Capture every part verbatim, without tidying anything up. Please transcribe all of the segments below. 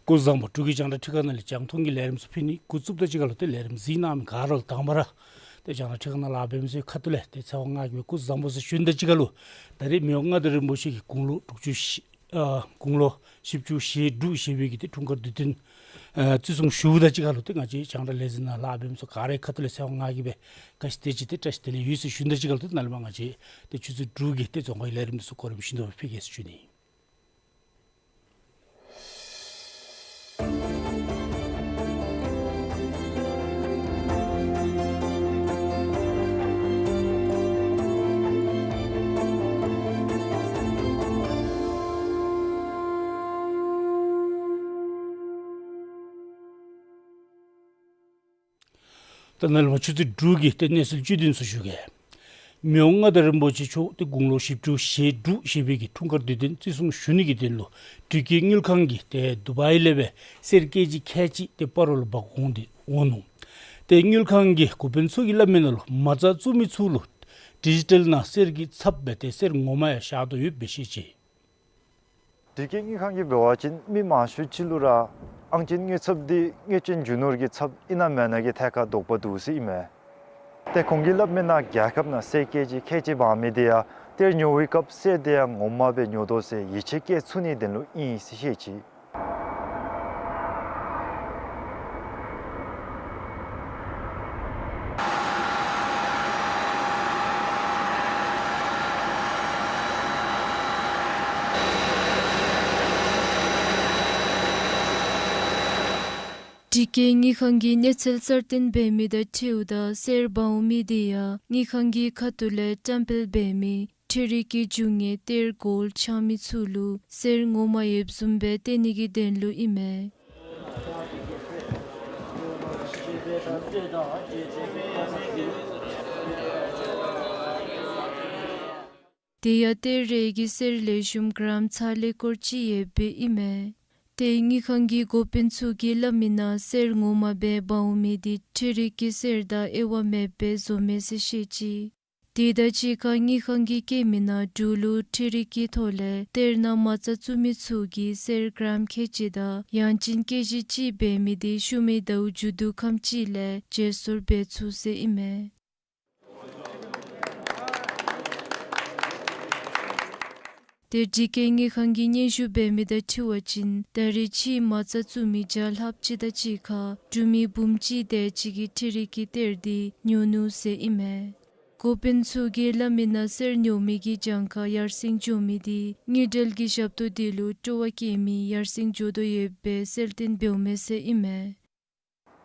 སྐུ་གཟུགས་བཟང་པོ། འབྲུག་གི་རྒྱང་བསྒྲགས་ཁྲི་ཁང་ནང་ལས་རྒྱང་མཐོང་གི་ལས་རིམ་ཚུ་ཕུལ་ནི་འགོ་བཙུགསཔ་དང་གཅིག་ཁར་ལུ་ཏེ་ལས་རིམ་གཟིགས་གནང་མི་ག་ར་ལུ་དང་པ་ར་ཏེ་རྒྱང་བསྒྲགས་ཁྲི་ཁང་ནང་ལཱ་འབད་མི་ཚུ་ཁ་ཐུག་ལས་ཏེ་ཚེ་དབང་ང་གིས་སྦེ་སྐུ་གཟུགས་བཟང་པོ་ཟེར་ཞུ་ནི་དང་གཅིག་ཁར་ལུ་ད་རེས་མི་དབང་མངའ་བདག་རིན་པོ་ཆེ་གི་དགུང་ལོ་དྲུག་ཅུ་ཞེ་ཨ་དགུང་ལོ་བཞི་བཅུ་ཞེ་དྲུག་བཞེས་པའི་གི་ཏེ་འཁྲུངས་སྐར་དུས་སྟོན་ཨ་བརྩི་སྲུང་ཞུཝ་དང་གཅིག་ཁར་ལུ་ཏེ་ང་བཅས་རྒྱང་བསྒྲགས་ལས་འཛིན་ནང་ལཱ་འབད་མི་ཚུ་ག་རའི་ཁ་ཐུག་ལས་ཚེ་དབང་ང་གིས་སྦེ་བཀྲ་ཤིས་བདེ་ལེགས་ཏེ་བཀྲ་ཤིས་བདེ་ལེགས་ཡོད་ཟེར་ཞུ་ནི་དང་གཅིག་ཁར་ལུ་ཏེ་ནཱ་ལས་མར་ང་བཅས་ཏེ་ཆུ་ཚོད་དྲུག་གི་ཏེ་རྫོང་ཁའི་ལས་རིམ་འདི་ཚུ་གོ་རིམ་བཞིན་དུ་ཕུལ་གེ་ཟེར་ཞུ་ནི། ད་ནཱ་ལས་མར་ཆུ་ཚོད་དྲུག་གི་ཏེ་གནས་ཚུལ་བཅུད་བསྡུས་ཚུ་ཞུ་གེ། མི་དབང་མངའ་བདག་རིན་པོ་ཆེ་མཆོག་ཏེ་དགུང་ལོ་བཞི་བཅུ་ཞེ་དྲུག་བཞེས་པའི་གི་འཁྲུངས་སྐར་དུས་སྟོན་བརྩི་སྲུང་ཞུ་ནི་གི་དོན་ལུ་འགྲུལ་སྐྱེལ་དངུལ་ཁང་གིས་ཏེ་དུ་བའི་ལས་སྦེ་གསེར་ཀེ་ཇི་ཁལ་གཅིག་ཏེ་སྤ་རོ་ལུ་འབག་འོང་སྟེ་འོང་ནུག། ཏེ་དངུལ་ཁང་གི་འགོ་དཔོན་ཚུ་གིས་སླབ་མི་ནང་ལུ་མ་རྩ་བཙུགས་མི་ཚུ་ལུ་ཌི་ཇི་ཊལ་ནང་གསེར་གྱི་ཚབ་སྦེ་ཏེ་གསེར་ངོ་མ་ཡང་བཞག་དོ་ཡོདཔ་སྦེ་བཤད་ཅི། འགྲུལ་སྐྱེལ་དངུལ་ཁང་གིས་འབད་བ་ཅིན་མི་མང་ཤོས་ཅིག་ལུ་ར་ཨང་ཅན་དངུལ་ཚབ་འདི་དངུལ་ཅན་རྒྱུ་ནོར་གྱི་ཚབ་ཨིན་ན་མེན་ན་གི་ཐད་ཁར་དོགས་པ་འདུག་ཟེར་ཨིན་མས། ཏེ་ཁོང་གིས་སླབ་མི་ནང་རྒྱལ་ཁབ་ནང་གསེར་ཀེ་ཇི་ཁལ་གཅིག་འབག་མི་འདི་ཡང་གཏེར་ཉོ་བའི་སྐབས་གསེར་འདི་ཡང་ངོ་མ་སྦེ་ཉོ་དོ་ཟེར་ཡིད་ཆེས་བསྐྱེད་ཚུགས་ནིའི་དོན་ལུ་ཨིན་ཟེར་བཤད་ཅི། འགྲུལ་སྐྱེལ་དངུལ་ཁང་གིས་གནས་ཚུལ་གསར་བཏོན་འབད་མི་དང་འཁྲིལཝ་ད་གསེར་འབག་འོང་མི་འདི་ཡང་དངུལ་ཁང་གི་ཁ་ཐུག་ལས་བཀྲམ་སྤེལ་འབད་མི་འཕྲུལ་རིག་གི་རྒྱུ་དངོས་གཏེར་སྒོར་འཆང་མི་ཚུ་ལུ་གསེར་ངོ་མ་ཡོདཔ་བཟུམ་སྦེ་སྟོན་ནི་གི་དོན་ལུ་ཨིན་མས། དེ་ཡང་གཏེར་རེ་གི་གསེར་ལེགས་ཤོམ་གྲམ་ཚར་ལས་སྐོར་ཅིག་ཡོདཔ་སྦེ་ཨིན་མས། ཏེ་དངུལ་ཁང་གི་འགོ་དཔོན་ཚུ་གིས་སླབ་མི་ནང་གསེར་ངོ་མ་སྦེ་འབག་འོང་མི་འདི་འཕྲུལ་རིག་གི་གསེར་དང་དབྱེ་བ་མེདཔ་སྦེ་བཟོཝ་མས་ཟེར་བཤད་ཅི། དེ་དང་གཅིག་ཁར་དངུལ་ཁང་གིས་བཀོད་མི་ནང་འབྲུག་ལུ་འཕྲུལ་རིག་གི་ཐོག་ལས་གཏེར་ནང་མ་རྩ་བཙུགས་མི་ཚུ་གིས་གསེར་གྲམ་ཁལ་གཅིག་དང་ཡང་ཅིན་ཀེ་ཇི་གཅིག་འབད་མི་འདི་ཤུལ་མའི་ཟླཝ་མཇུག་བསྡུ་ཁམས་ཅིག་ལས་བརྗེ་སོར་འབད་ཚུགས་ཟེར་ཨིན་མས། ཏེ་འགྲུལ་སྐྱེལ་དངུལ་ཁང་གིས་སྙན་ཞུ་འབད་མི་དང་འཁྲིལ་བ་ཅིན་ད་རེས་ཕྱིའི་མ་རྩ་བཙུགས་མི་བརྒྱ་ལྷགཔ་ཅིག་དང་གཅིག་ཁར་འབྲུག་མི་འབུམ་གཅིག་དེ་ཅིག་གིས་འཕྲུལ་རིག་གི་གཏེར་འདི་ཉོ་ནུག་ཟེར་ཨིན་མས། འགོ་དཔོན་ཚུ་གིས་སླབ་མི་ནང་གསེར་ཉོ་མི་གི་གྱངས་ཁ་ཡར་སེང་འགྱོ་མི་འདི་དངུལ་འབྲེལ་གྱི་ཞབས་ཏོག་འདི་ལུ་སྤྲོ་བ་བསྐྱེད་མི་ཡར་སེང་འགྱོ་དོ་ཡོདཔ་སྦེ་གསལ་སྟོན་འབདཝ་མས་ཟེར་ཨིན་མས།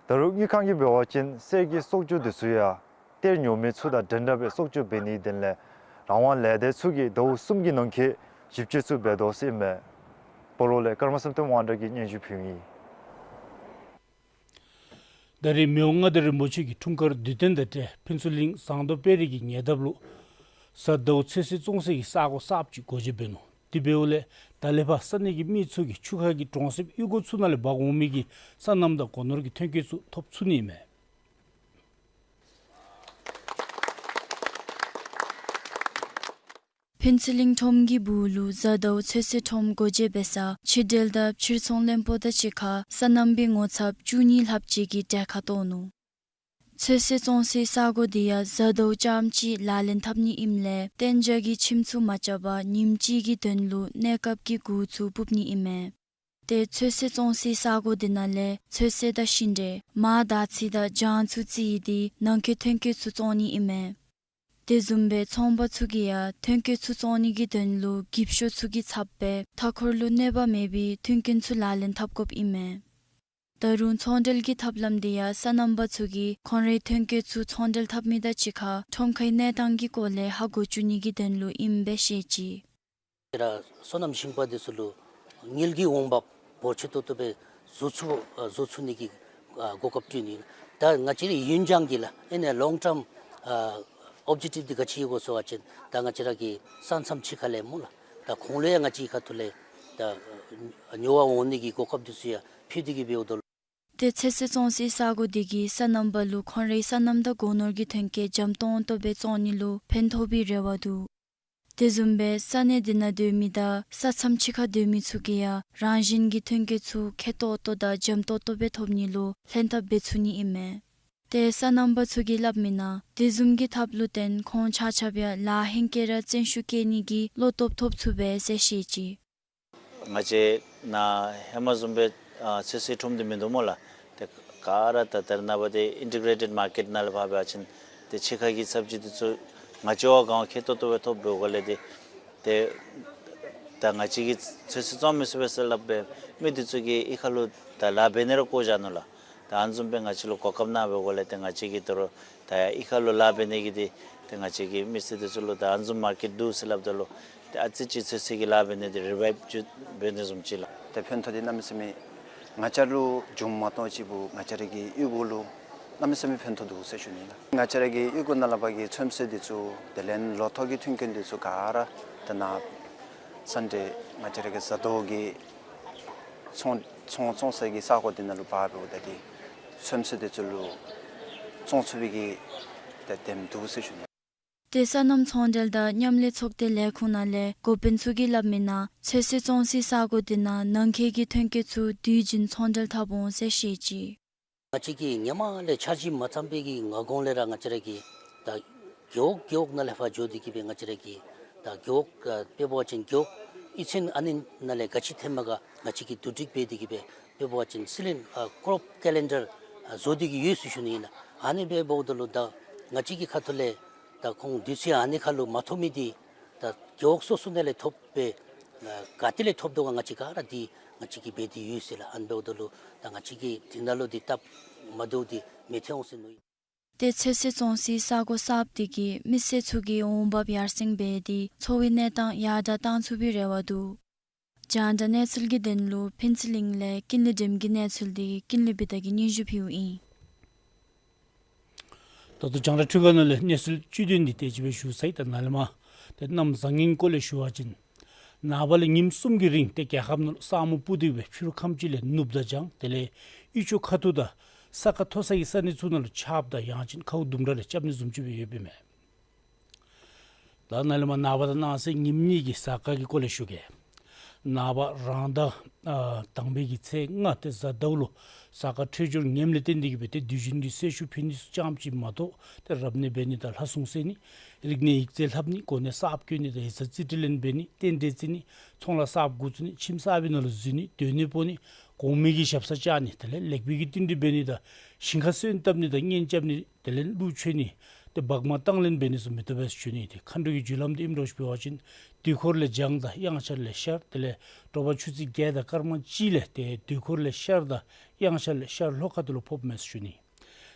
ད་རུང་དངུལ་ཁང་གིས་འབད་བ་ཅིན་གསེར་གྱི་གསོག་འཇོག་འདི་ཚུ་ཡང་གཏེར་ཉོ་མི་ཚུ་དང་འདྲན་འདྲ་སྦེ་གསོག་འཇོག་འབད་ནིའི་དོན་ལས་རང་དབང་ལས་སྡེ་ཚུ་གིས་ཟླཝ་གསུམ་གྱི་ནང་འཁོད་ཞིབ་དཔྱད་ཚུ་འབད་དོ་ཟེར་ཨིན་མས། སྤ་རོ་ལས་ཀརྨ་བསམ་གཏན་དབང་གྲགས་ཀྱིས་སྙན་ཞུ་ཕུལཝ་ཨིན། ད་རེས་མི་དབང་མངའ་བདག་རིན་པོ་ཆེ་གི་འཁྲུངས་སྐར་དུས་སྟོན་དང་འབྲེལ་ཕུན་ཚོགས་གླིང་ཟངས་མདོག་དཔལ་རི་གི་ཉེ་འདབས་ལུ་གཟའ་ཟླཝ་ཚོད་བསྲེ་བཙོང་སའི་གི་ས་གོ་གསརཔ་ཅིག་སྒོ་འབྱེད་འབད་ནུག། དེ་འབདཝ་ལས་ད་ལས་ཕར་ས་གནས་ཀྱི་མི་ཚུ་གིས་ཆུ་ཁ་གི་གྲོང་གསེབ་གཡུས་སྒོ་ཚུ་ནང་ལས་འབག་འོང་མི་གི་སོ་ནམ་དང་སྒོ་ནོར་གྱི་ཐོན་སྐྱེད་ཚུ་ཐོབ་ཚུགས་ནི་ཨིན་མས། ཕུན་ཚོགས་གླིང་ཁྲོམ་གྱི་སྦུག་ལུ་གཟའ་ཟླཝ་ཚོད་བསྲེ་ཁྲོམ་སྒོ་འབྱེད་འབད་ས་ཕྱི་འབྲེལ་དང་ཕྱིར་ཚོང་བློན་པོ་དང་གཅིག་ཁར་སོ་ནམ་པའི་ངོ་ཚབ་བཅུ་གཉིས་ལྷགཔ་ཅིག་གིས་གྲལ་ཁར་གཏོགས་ནུག། ཚོད་བསྲེ་བཙོང་སའི་ས་གོ་འདི་ཡང་གཟའ་ཟླཝ་རྐྱངམ་གཅིག་ལག་ལེན་འཐབ་ནི་ཨིནམ་ལས་གཏན་འཇགས་ཀྱི་ཁྱིམ་ཚུ་མ་རྐྱབ་པར་ཉིནམ་གཅིག་གི་དོན་ལུ་གནས་སྐབས་ཀྱི་གུར་ཚུ་སྤུབ་ནི་ཨིན་མས། ཏེ་ཚོད་བསྲེ་བཙོང་སའི་ས་གོ་འདི་ནང་ལས་ཚོད་བསྲེ་དང་ཤིང་འབྲས་མར་དར་ཚི་དང་སྦྱང་ཚུ་བརྩི་ཡི་འདི་ནང་འཁོད་ཐོན་སྐྱེད་ཚུ་བཙོང་ནི་ཨིན་མས། དེ་བཟུམ་སྦེ་ཚོང་པ་ཚུ་གིས་ཡང་ཐོན་སྐྱེད་ཚུ་བཙོང་ནི་གི་དོན་ལུ་འགྱིབ་ཤོག་ཚུ་གི་ཚབ་སྦེ་མཐའ་འཁོར་ལུ་གནོད་པ་མེད་པའི་མཐུན་རྐྱེན་ཚུ་ལག་ལེན་འཐབ་དགོཔ་ཨིན་མས། ད་རུང་ཚོང་འབྲེལ་གྱི་ཐབས་ལམ་འདི་ཡང་སོ་ནམ་པ་ཚུ་གིས་ཁོང་རའི་ཐོན་སྐྱེད་ཚུ་ཚོང་འབྲེལ་འཐབ་མི་དང་གཅིག་ཁར་ཁྲོམ་ཁའི་གནས་སྟངས་ཀྱི་སྐོར་ལས་ཧ་གོ་བཅུག་ནི་གི་དོན་ལུ་ཨིནམ་སྦེ་བཤད་ཅི། ཏེ་ར་སོ་ནམ་ཞིང་པ་འདི་ཚུ་ལུ་དངུལ་གྱི་འོང་འབབ་འབོར་ཆེ་ཏོག་ཏོ་སྦེ་བཟོ་ཚུགས་ཨ་བཟོ་ཚུགས་ནི་གི་ཨ་གོ་སྐབས་བསྐྲུན་ནི། ད་ང་བཅས་རའི་ཡུན་འགྱངས་ཀྱི་ལཱ་ཨིན་ནི་ལོང་ཊརམ་ཨ་ཨོབ་ཇེག་ཊིབ་འདི་ག་ཅི་ཡོད་གོ་ཟེར་བ་ཅིན་ད་ང་བཅས་ར་གི་ས་མཚམས་ཕྱི་ཁ་ལས་སྨོ་ལགས། ད་ཁོང་ལུ་ཡང་ང་བཅས་ཁ་ཐུག་ལས་ད་ཉོ་བར་འོང་ནི་གི་གོ་སྐབས་འདི་ཚུ་ཡང་ཕུལ་ཏེ་གི་འབདཝ་ད་ལུ། ཏེ་ཚོད་བསྲེ་བཙོང་སའི་ས་གོ་འདི་གིས་སོ་ནམ་པ་ལུ་ཁོང་རའི་སོ་ནམ་དང་སྒོ་ནོར་གྱི་ཐོན་སྐྱེད་འཇམ་ཏོང་ཏོ་སྦེ་བཙོང་ནི་ལུ་ཕན་ཐོགས་པའི་རེ་བ་འདུག། དེ་བཟུམ་སྦེ་ས་གནས་དེ་ནང་སྡོད་མི་དང་ས་མཚམས་ཕྱི་ཁར་སྡོད་མི་ཚུ་གིས་ཡང་རང་བཞིན་གྱི་ཐོན་སྐྱེད་ཚུ་ཁེ་ཏོག་ཏོ་དང་འཇམ་ཏོག་ཏོ་སྦེ་ཐོབ་ནི་ལུ་ལྷན་ཐབས་འབད་ཚུགས་ནི་ཨིན་མས། ཏེ་སོ་ནམ་པ་ཚུ་གིས་སླབ་མི་ནང་དེ་བཟུམ་གྱི་ཐབས་ལུ་བརྟེན་ཁོང་ཆ་ཁྱབ་ཡང་ལཱ་ཧེང་སྐལ་ར་བཙན་ཤུགས་བསྐྱེད་ནི་གི་བློ་སྟོབས་ཐོབ་ཚུགས་པས་ཟེར་བཤད་ཅི། ང་བཅས་ནཱ་ཧེ་མ་བཟུམ་སྦེ་ཨ་ཚོད་བསྲེ་འཁྲུངམ་འདི་མིན་འདུག་སྨོ་ལགས། ཏེ་ག་ར་ད་ལྟོ་ནངས་པ་འདི་ཨིན་ཊི་གྲེ་ཊེཌ་མར་ཀེཊ་ནང་ལས་ཕར་འབད་བ་ཅིན་ཏེ་ཕྱི་ཁ་གི་སབ་ཇི་འདི་ཚུ་ང་བཅས་བ་གང་ཁེ་ཏོག་ཏོ་སྦེ་ཐོབ་པའི་སྒོ་ལས་ཏེ་ཏེ་ད་ང་བཅས་ཀྱིས་ཚོད་བསྲེ་བཙོང་མི་ཚུགས་པས་ཟེར་སླབ་སྦེ་མི་འདི་ཚུ་གིས་གཡུས་ཁ་ལུ་ད་ལཱ་འབད་ནི་ར་བཀོ་བཞག་ནུག་ལགས། ད་ཨ་ནི་བཟུམ་སྦེ་ང་བཅས་ལུ་གོ་སྐབས་གནང་བའི་སྒོ་ལས་ཏེ་ང་བཅས་ཀྱིས་ད་རུང་ད་ཡར་གཡུས་ཁ་ལུ་ལཱ་འབད་ནི་གི་འདི་ཏེ་ང་བཅས་ཀྱི་མི་སེར་འདི་ཚུ་ལུ་ད་ཨ་ནི་བཟུམ་མར་ཀེཊ་འདུག་ཟེར་སླབ་ད་ལུ་ཏེ་ཨ་ཙི་ཅིག་ཚོད་བསྲེ་གི་ལཱ་འབད་ནི་འདི་རི་བའིབ་ཅིག་འབད་ནི་བཟུམ་ཅིག་ལགས། ཏེ་ཕན་ཐོགས་འདི་གནམ་མེད་ས་མེད་ང་བཅས་ལུ་བྱུངམ་མ་གཏོགས་ཅིག་པོ་ང་བཅས་ར་གི་གཡུས་སྒོ་ལུ་གནམ་མེད་ས་མེད་ཕན་ཐོགས་འདུག་ཟེར་ཞུ་ནི་ལགས། ང་བཅས་ར་གི་གཡུས་སྒོ་ནང་ལས་ཕར་གྱི་ཚོད་བསྲེ་འདི་ཚུ་དེ་ལས་ལོ་ཐོག་གི་ཐོན་སྐྱེད་འདི་ཚུ་ག་ར་ད་ནཱ་སན་ཌེ་ང་བཅས་ར་གི་གཟའ་ཟླཝ་གི་ཚོང་ཚོང་བཙོང་ས་གི་ས་གོ་འདི་ནང་ལུ་འབག་འབདཝ་ད་འདི་ཚོད་བསྲེ་འདི་ཚུ་ལུ་བཙོང་ཚུགས་པའི་གི་ཏེ་དེམ་འདུག་ཟེར་ཞུ་ནི། ཏེ་སོ་ནམ་ཚོང་འབྲེལ་དང་མཉམ་ལས་ཚོགས་སྡེ་ལས་ཁུངས་ནང་ལས་འགོ་དཔོན་ཚུ་གིས་སླབ་མི་ནང་ཚོད་བསྲེ་བཙོང་སའི་ས་གོ་འདི་ནང་ནང་འཁོད་ཀྱི་ཐོན་སྐྱེད་ཚུ་དུས་རྒྱུན་ཚོང་འབྲེལ་འཐབ་འོང་ཟེར་བཤད་ཅི། ང་བཅས་ཀྱིས་སྔོན་མ་ལས་འཆར་གཞི་མ་བརྩམས་པའི་གི་སྔ་གོང་ལས་ར་ང་བཅས་ར་གིས་ད་རྒེད་འོག་རྒེད་འོག་ནང་ལས་ཕར་འགྱོ་སྟེ་གིས་སྦེ་ང་བཅས་ར་གིས་ད་རྒེད་འོག་ཨ་དཔེ་འབད་བ་ཅིན་རྒེད་འོག་གཡུས་ཚན་ཨ་ནི་ནང་ལས་ག་ཅི་ཐོནམ་ག་ང་བཅས་ཀྱིས་བསྡུ་སྒྲིག་འབད་དེ་གིས་སྦེ་དཔེ་འབད་བ་ཅིན་སི་ལིན་ཨ་ཀོརོཔ་ཀེ་ལེན་ཌར་ཨ་བཟོ་སྟེ་གིས་ཡོད་ཟེར་ཞུ་ནི་ཨིན་ལགས། ཨ་ནི་སྦེ་འབདཝ་ད་ལུ་ད་ང་བཅས་ཀྱི་ཁ་ཐུག་ལས་ད་ཁོང་དུས་ཚོད་ཨ་ནི་ཁར་ལུ་མ་ཐོབ་མི་འདི་ད་རྒེད་འོག་སོ་སོ་ནང་ལས་ཐོབ་སྦེ་ཨ་ག་ཏེ་ལས་ཐོབ་དོ་ག་ང་བཅས་ག་ར་འདི་ང་བཅས་ཀྱིས་འབད་དེ་ཡོད་ཟེར་ལགས། ཨ་ནི་འབདཝ་ད་ལུ་ད་ང་བཅས་ཀྱི་འདི་ནང་ལུ་འདི་སྟབས་མ་བདེཝ་འདི་མི་ཐོན་འོང་ཟེར་མནོ་ཡི། ཏེ་ཚོད་བསྲེ་བཙོང་སའི་ས་གོ་གསརཔ་འདི་གིས་མི་སེར་ཚུ་གི་འོང་འབབ་ཡར་སེང་འབད་དེ་འཚོ་བའི་གནས་སྟངས་ཡར་དྲག་གཏང་ཚུགས་པའི་རེ་བ་འདུག། རྒྱང་བསྒྲགས་གནས་ཚུལ་གྱི་དོན་ལུ་ཕུན་ཚོགས་གླིང་ལས་ཀུན་ལེགས་སྒྲོལམ་གྱི་གནས་ཚུལ་འདི་ཀུན་ལེགས་བི་ཏ་གིས་སྙན་ཞུ་ཕུལཝ་ཨིན། ད་ལྟོ་རྒྱང་བསྒྲགས་འཕྲུལ་ཁང་ནང་ལས་གནས་ཚུལ་བཅུད་དོན་འདི་དེ་ཅིག་སྦེ་ཞུ་ཚར་ཡི། ད་ནཱ་ལས་མར་ཏེ་གནམ་བཟང་ངན་སྐོར་ལས་ཞུ་བ་ཅིན་ནངས་པ་ལས་ཉིནམ་གསུམ་གྱི་རིང་ཏེ་རྒྱལ་ཁབ་ནང་ལུ་ས་སྨུག་སྤུབས་ཏེ་སྦེ་ཕྱི་རུ་ཁམས་ཅིག་ལས་ནུབ་དང་ལྗང་དེ་ལས་གཡུས་ཕྱོགས་ཁ་ཐུག་དང་ས་ཁ་མཐོ་ས་གི་ས་གནས་ཚུ་ནང་ལུ་ཆརཔ་དང་ཡང་ཅིན་ཁཝ་ལྡུམ་ར་རེ་རྐྱབ་ནི་བཟུམ་ཅིག་སྦེ་ཡོདཔ་ཨིན་མས། ད་ནཱ་ལས་མར་ནངས་པ་དང་གནངས་ཚེ་ཉིནམ་གཉིས་ཀྱི་གཟའ་སྐར་གྱི་སྐོར་ལས་ཞུ་གེ། ནངས་པ་རང་ཟླ་ཨ་དང་པའི་གི་ཚེས་ལྔ་ཏེ་གཟའ་ཟླཝ་ལུ་གཟའ་སྐར་འཕྲོད་སྦྱོར་ངནམ་ལས་བརྟེན་ཏེ་གིས་སྦེ་ཏེ་དུས་རྒྱུན་གྱི་གསོལ་ཤུགས་ཕུལ་ནི་ཚུ་ཙམ་ཅིག་མ་གཏོགས་ཏེ་རབ་གནས་འབད་ནི་དང་ལྷ་སྲུང་གསོལ་ནི་རིག་གནས་ཡིག་རྩིས་ལྷབ་ནི་གོ་གནས་གསརཔ་བསྐོ་ནི་དང་ཡིག་ཚང་རྩིས་སྤྲོད་ལེན་འབད་ནི་རྟེན་འབྲེལ་བརྩི་ནི་ཚོང་ལཱ་གསརཔ་འགོ་བཙུགས་ནི་ཁྱིམ་གསར་པའི་ནང་ལུ་འཛུལ་ནི་སྡོད་གནས་སྤོ་ནི་གོང་མའི་གི་ཞབས་སར་བཅར་ནི་དེ་ལས་ལེགས་པའི་གི་བསྟུན་གྲོས་འབད་ནི་དང་ཞིང་ཁར་སོན་བཏབ་ནི་དང་གཉེན་རྐྱབ་ནི་དེ་ལས་གླུ་མཆོད་ནི་ཏེ་བག་མ་བཏང་ལེན་འབད་ནི་ཚུ་མི་བཏུབ་པས་ཟེར་ཞུ་ནི། ཏེ་མཁའ་འགྲོ་གི་རྒྱུ་ལམ་འདི་ཨིནམ་འདྲཝ་ཅིག་འབད་བ་ཅིན་དུས་འཁོར་ལས་བྱང་དང་དབྱངས་འཆར་ལས་ཤར་དེ་ལས་དྲོ་པ་ཆུ་ཚོད་བརྒྱད་དང་སྐར་མ་གཅིག་ལས་ཏེ་དུས་འཁོར་ལས་ཤར་དང་དབྱངས་འཆར་ལས་ཤར་ལྷོ་ཁ་ཐུག་ལུ་ཕོགཔ་མས་ཟེར་ཞུ་ནི།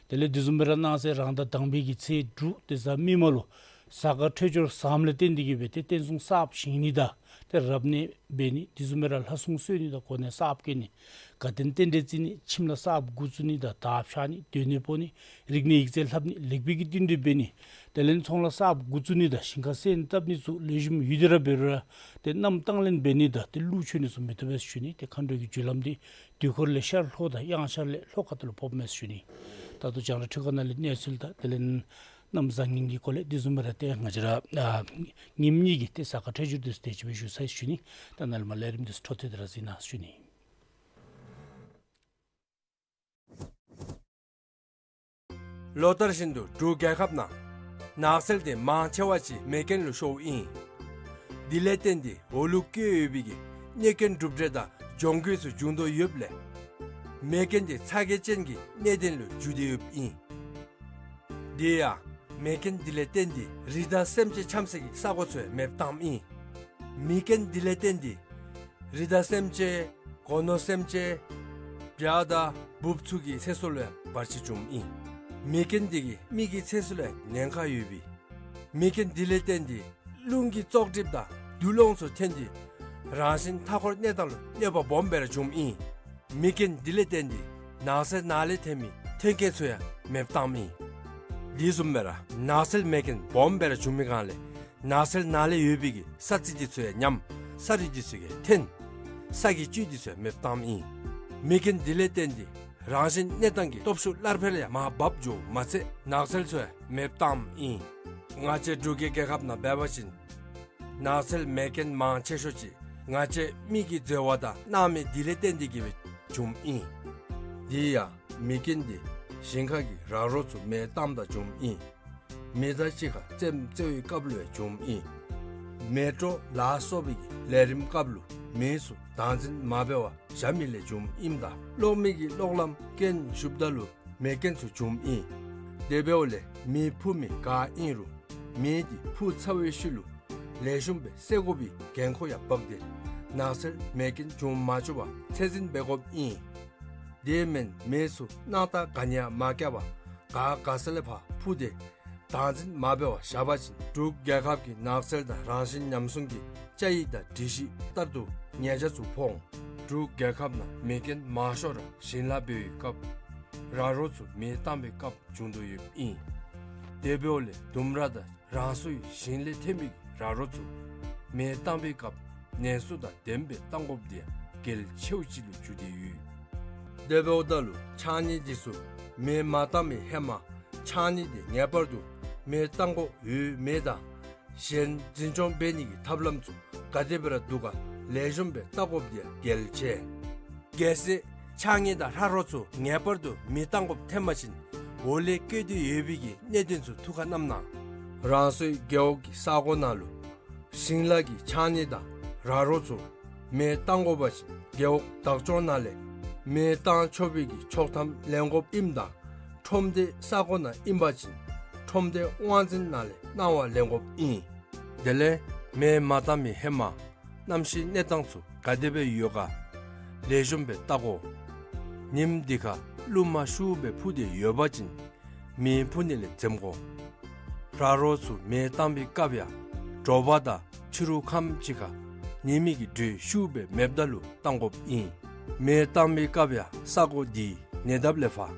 དེ་ལས་དེ་བཟུམ་སྦེ་ར་གནངས་ཚེ་རང་ཟླ་དང་པའི་གི་ཚེས་དྲུག་ཏེ་གཟའ་མིག་དམར་ལུ་གཟའ་སྐར་འཕྲོད་སྦྱོར་བཟངམ་ལས་བརྟེན་ཏེ་གིས་སྦེ་ཏེ་རྟེན་གསུམ་གསརཔ་བཞེངས་ནི་དང་ཏེ་རབ་གནས་འབད་ནི་དེ་བཟུམ་སྦེ་ར་ལྷ་སྲུང་གསོལ་ནི་དང་གོ་གནས་གསརཔ་བཀལ་ནི་དགའ་སྟོན་རྟེན་འབྲེལ་བརྩི་ནི་ཁྱིམ་ལཱ་གསརཔ་འགོ་བཙུགས་ནི་དང་དར་འཕྱར་ནི་སྡོད་གནས་སྤོ་ནི་རིག་གནས་ཡིག་རྩིས་ལྷབ་ནི་ལེགས་པའི་གི་བསྟུན་གྲོས་འབད་ནི་དེ་ལས་ཚོང་ལཱ་གསརཔ་འགོ་བཙུགས་ནི་དང་ཞིང་ཁར་སོན་བཏབ་ནི་ཚུ་ལེགས་ཤོམ་ཡོད་དེ་ར་འབད་རུང་ར་ཏེ་མནའམ་བཏང་ལེན་འབད་ནི་དང་ཏེ་གླུ་མཆོད་ནི་ཚུ་མི་བཏུབ་པས་ཟེར་ཞུ་ནི། ཏེ་མཁའ་འགྲོ་གི་རྒྱུ་ལམ་འདི་དུས་འཁོར་ལས་ཤར་ལྷོ་དང་དབྱངས་འཆར་ལས་ལྷོ་ཁ་ཐུག་ལུ་ཕོགཔ་མས་ཟེར་ཞུ་ནི། ད་ལྟོ་རྒྱང་བསྒྲགས་འཕྲུལ་ཁང་ནང་ལས་གནས་ཚུལ་དང་དེ་ལས་གནམ་བཟང་ངན་གྱི་སྐོར་ལས་དེ་བཟུམ་སྦེ་ར་ཏེ་ང་བཅས་ར་ཨ་ཉིནམ་གཉིས་ཀྱི་ཏེ་གཟའ་སྐར་འཕྲོད་སྦྱོར་འདི་ཚུ་དེ་ཅིག་སྦེ་ཞུ་ཚར་ཡི་ཟེར་ཞུ་ནི། ད་ནཱ་ལས་མར་ལས་རིམ་འདི་ཚུ་འཕྲོ་མཐུད་དེ་ར་གཟིགས་གནང་ཟེར་ཞུ་ནི། ལོ་ལྟར་བཞིན་དུ་འབྲུག་རྒྱལ་ཁབ་ནང་ནགས་ཚལ་དེ་མང་ཆེ་བ་ཅིག་མེ་རྐྱེན་ལུ་ཤོརཝ་ཨིན། དེ་ལས་བརྟེན་ཏེ་འོག་ལུ་བཀོད་ཡོད་པའི་གི་གནོད་སྐྱོན་གྲུབ་འབྲས་དང་གྱོང་གུད་ཚུ་འབྱུང་དོ་ཡོདཔ་ལས་མེ་རྐྱེན་དེ་ཚ་གྱང་ཅན་གྱི་གནད་དོན་ལུ་འགྱུར་ཏེ་ཡོདཔ་ཨིན། དེ་ཡང་མེ་རྐྱེན་དེ་ལས་བརྟེན་ཏེ་རི་དྭགས་སེམས་ཅན་འཁྱམས་ས་གི་ས་གོ་ཚུ་ཡང་མེདཔ་བཏངམ་ཨིན། མེ་རྐྱེན་དེ་ལས་བརྟེན་ཏེ་རི་དྭགས་སེམས་ཅན་སྒོ་ནོར་སེམས་ཅན་བྱ་དང་འབུཔ་ཚུ་གི་ཚེ་སྲོག་ལུ་ཡང་བར་ཆད་བྱུངམ་ཨིན། མེ་རྐྱེན་དེ་གིས་མི་གི་ཚེ་སྲོག་ལུ་ཡང་ཉེན་ཁ་ཡོདཔ་ཨིན། མེ་རྐྱེན་དེ་ལས་བརྟེན་ཏེ་རླུང་གི་བཙོག་གྲིབ་དང་དུག་སློང་ཚུ་ཐོན་ཏེ་རང་བཞིན་མཐའ་འཁོར་གནས་སྟངས་ལུ་གནོད་པ་སྦོམ་སྦེ་ར་འབྱུངམ་ཨིན། མེ་རྐྱེན་དེ་ལས་བརྟེན་ཏེ་ནགས་ཚལ་ནང་ལས་ཐོན་མི་ཐོན་སྐྱེད་ཚུ་ཡང་མེདཔ་བཏངམ་ཨིན། དེ་བཟུམ་སྦེ་ར་ནགས་ཚལ་མེ་རྐྱེན་སྦོམ་སྦེ་ར་འབྱུང་མི་སྒང་ལས་ནགས་ཚལ་ནང་ལས་ཡོད་པའི་གི་ས་རྩི་དེ་ཚུ་ཡང་ཉམས། ས་རུད་དེ་ཚུ་ཡང་ཐོན། ས་གི་བཅུད་དེ་ཚུ་ཡང་མེདཔ་བཏངམ་ཨིན། མེ་རྐྱེན་དེ་ལས་བརྟེན་ཏེ་རང་བཞིན་གནས་སྟངས་ཀྱི་སྟོབས་ཤུགས་སླར་འཕེལ་ཡང་མར་བབས་འགྱོཝ་མ་ཚད་ནགས་ཚལ་ཚུ་ཡང་མེདཔ་བཏངམ་ཨིན། ང་བཅས་འབྲུག་གི་རྒྱལ་ཁབ་ནང་འབད་བ་ཅིན་ ནགས་ཚལ་མེ་རྐྱེན་མང་ཆེ་ཤོས་ཅིག་ང་བཅས་མི་གིས་འཛོལ་བ་དང་གནང་མེད་འདི་ལས་བརྟེན་ཏེ་གིས་སྦེ་བྱུངམ་ཨིན། དེ་ཡང་མེ་རྐྱེན་འདི་ཞིང་ཁ་གི་ར་རོ་ཚུ་མེ་བཏངམ་ད་བྱུངམ་ཨིན། མེ་མདའ་གཅིག་ཁར་རྩེདམོ་རྩེ་བའི་སྐབས་ལུ་ཡང་བྱུངམ་ཨིན། མེ་དྲོ་ལ་སོགས་པའི་གི་ལས་རིམ་སྐབས་ལུ་མེ་ཚུ་བདག་འཛིན་མ་འབད་བར་བཞག་མི་ལས་བྱུངམ་ཨིནམ་ད་གློག་མེ་གི་གློག་ལམ་རྐྱེན་ཞུགསཔ་ད་ལུ་མེ་རྐྱེན་ཚུ་བྱུངམ་ཨིན། དེ་འབདཝ་ལས་མེ་འཕུ་མི་ག་ཨིན་རུང་མེ་འདི་འཕུ་ཚར་བའི་ཤུལ་ལུ་ལེགས་ཤོམ་སྦེ་བསད་དགོ་པའི་འགན་ཁུར་ཡང་འབག་སྟེ་ནགས་ཚལ་མེ་རྐྱེན་འབྱུང་མ་བཅུག་པར་ཚད་འཛིན་འབད་དགོཔ་ཨིན། དེ་མེན་མེ་ཚུ་སྣང་རྟགས་ག་ནི་ཡང་མ་བཀལ་བར་ག་ག་ས་ལས་ཕར་འཕུ་སྟེ་བདག་འཛིན་མ་འབད་བར་བཞག་པ་ཅིན་འབྲུག་རྒྱལ་ཁབ་ཀྱི་ནགས་ཚལ་དང་རང་བཞིན་ཉམས་སྲུང་གི་བཅའ་ཡིག་དང་སྒྲིག་གཞི་ལྟར་དུ་ཉེས་བྱ་ཚུ་ཕོག་འོང་། འབྲུག་རྒྱལ་ཁབ་ནང་མེ་རྐྱེན་མང་ཤོས་ར་ཞིང་ལཱ་འབད་བའི་སྐབས་ར་རོ་ཚུ་མེ་བཏང་བའི་སྐབས་བྱུང་དོ་ཡོདཔ་ཨིན། དེ་འབདཝ་ལས་ལྡུམ་ར་དང་རང་སོའི་ཞིང་ལས་ཐོན་མི་ར་རོ་ཚུ་མེ་བཏང་བའི་སྐབས་ནན་སོ་དང་ལྡནམ་སྦེ་བཏང་དགོཔ་འདི་ཡང་གལ་ཆེཝ་ཅིག་ལུ་གྱུར་ཏེ་ཡོད། དེ་འབདཝ་ད་ལུ་ཕྱགས་སྙིགས་འདི་ཚུ་མེ་མ་བཏང་མི་ཧེ་མ་ཕྱགས་སྙིགས་འདི་ངེས་པར་དུ་མེ་བཏང་དགོཔ་ཡོད་མེད་དང་གཞན་འཛིན་སྐྱོང་འབད་ནི་གི་ཐབས་ལམ་ཚུ་ག་དེ་སྦེ་ར་འདུག་ག་ལེགས་ཤོམ་སྦེ་བལྟ་དགོཔ་འདི་ཡང་གལ་ཆེ། གལ་སྲིད་ཕྱགས་སྙིགས་དང་ར་རོ་ཚུ་ངེས་པར་དུ་མེ་བཏང་དགོཔ་ཐོན་པ་ཅིན་འོག་ལས་བཀོད་དེ་ཡོད་པའི་གི་གནད་དོན་ཚུ་ཐུགས་ཁར་བསྣམས་གནང་། རང་སོའི་རྒེད་འོག་གི་ས་གོ་ནང་ལུ་ཞིང་ལཱ་གི་ཕྱགས་སྙིགས་དང་ར་རོ་ཚུ་མེ་བཏང་དགོ་པ་ཅིན་རྒེད་འོག་བདག་སྐྱོང་ནང་ལས་མེ་བཏང་ཆོག་པའི་གི་ཆོག་ཐམ་ལེན་དགོཔ་ཨིནམ་ད་ཁྲོམ་སྡེ་ས་གོ་ནང་ཨིན་པ་ཅིན་ཁྲོམ་སྡེ་དབང་འཛིན་ནང་ལས་གནང་བ་ལེན་དགོཔ་ཨིན། དེ་ལས་མེ་མ་བཏང་མི་ཧེ་མ་གནམ་གཤིས་གནས་སྟངས་ཚུ་ག་དེ་སྦེ་ཡོད་ག་ལེགས་ཤོམ་སྦེ་བལྟ་དགོ། ཉིམ་འདི་ཁར་རླུང་མ་ཤུགས་སྦེ་འཕུ་སྟེ་ཡོད་པ་ཅིན་མེ་འཕུ་ནི་ལས་འཛེམ་དགོ། ར་རོ་ཚུ་མེ་བཏང་བའི་སྐབས་ཡང་དྲོ་པ་དང་ཕྱི་རུ་ཁམས་ཅིག་ཁར་ཉི་མའི་གི་དྲོད་ཤུགས་སྦེ་མེདཔ་ད་ལུ་བཏང་དགོཔ་ཨིན། མེ་བཏང་བའི་སྐབས་ཡང་ས་གོ་འདི་ཉེ་འདབས་ལས་ཕར་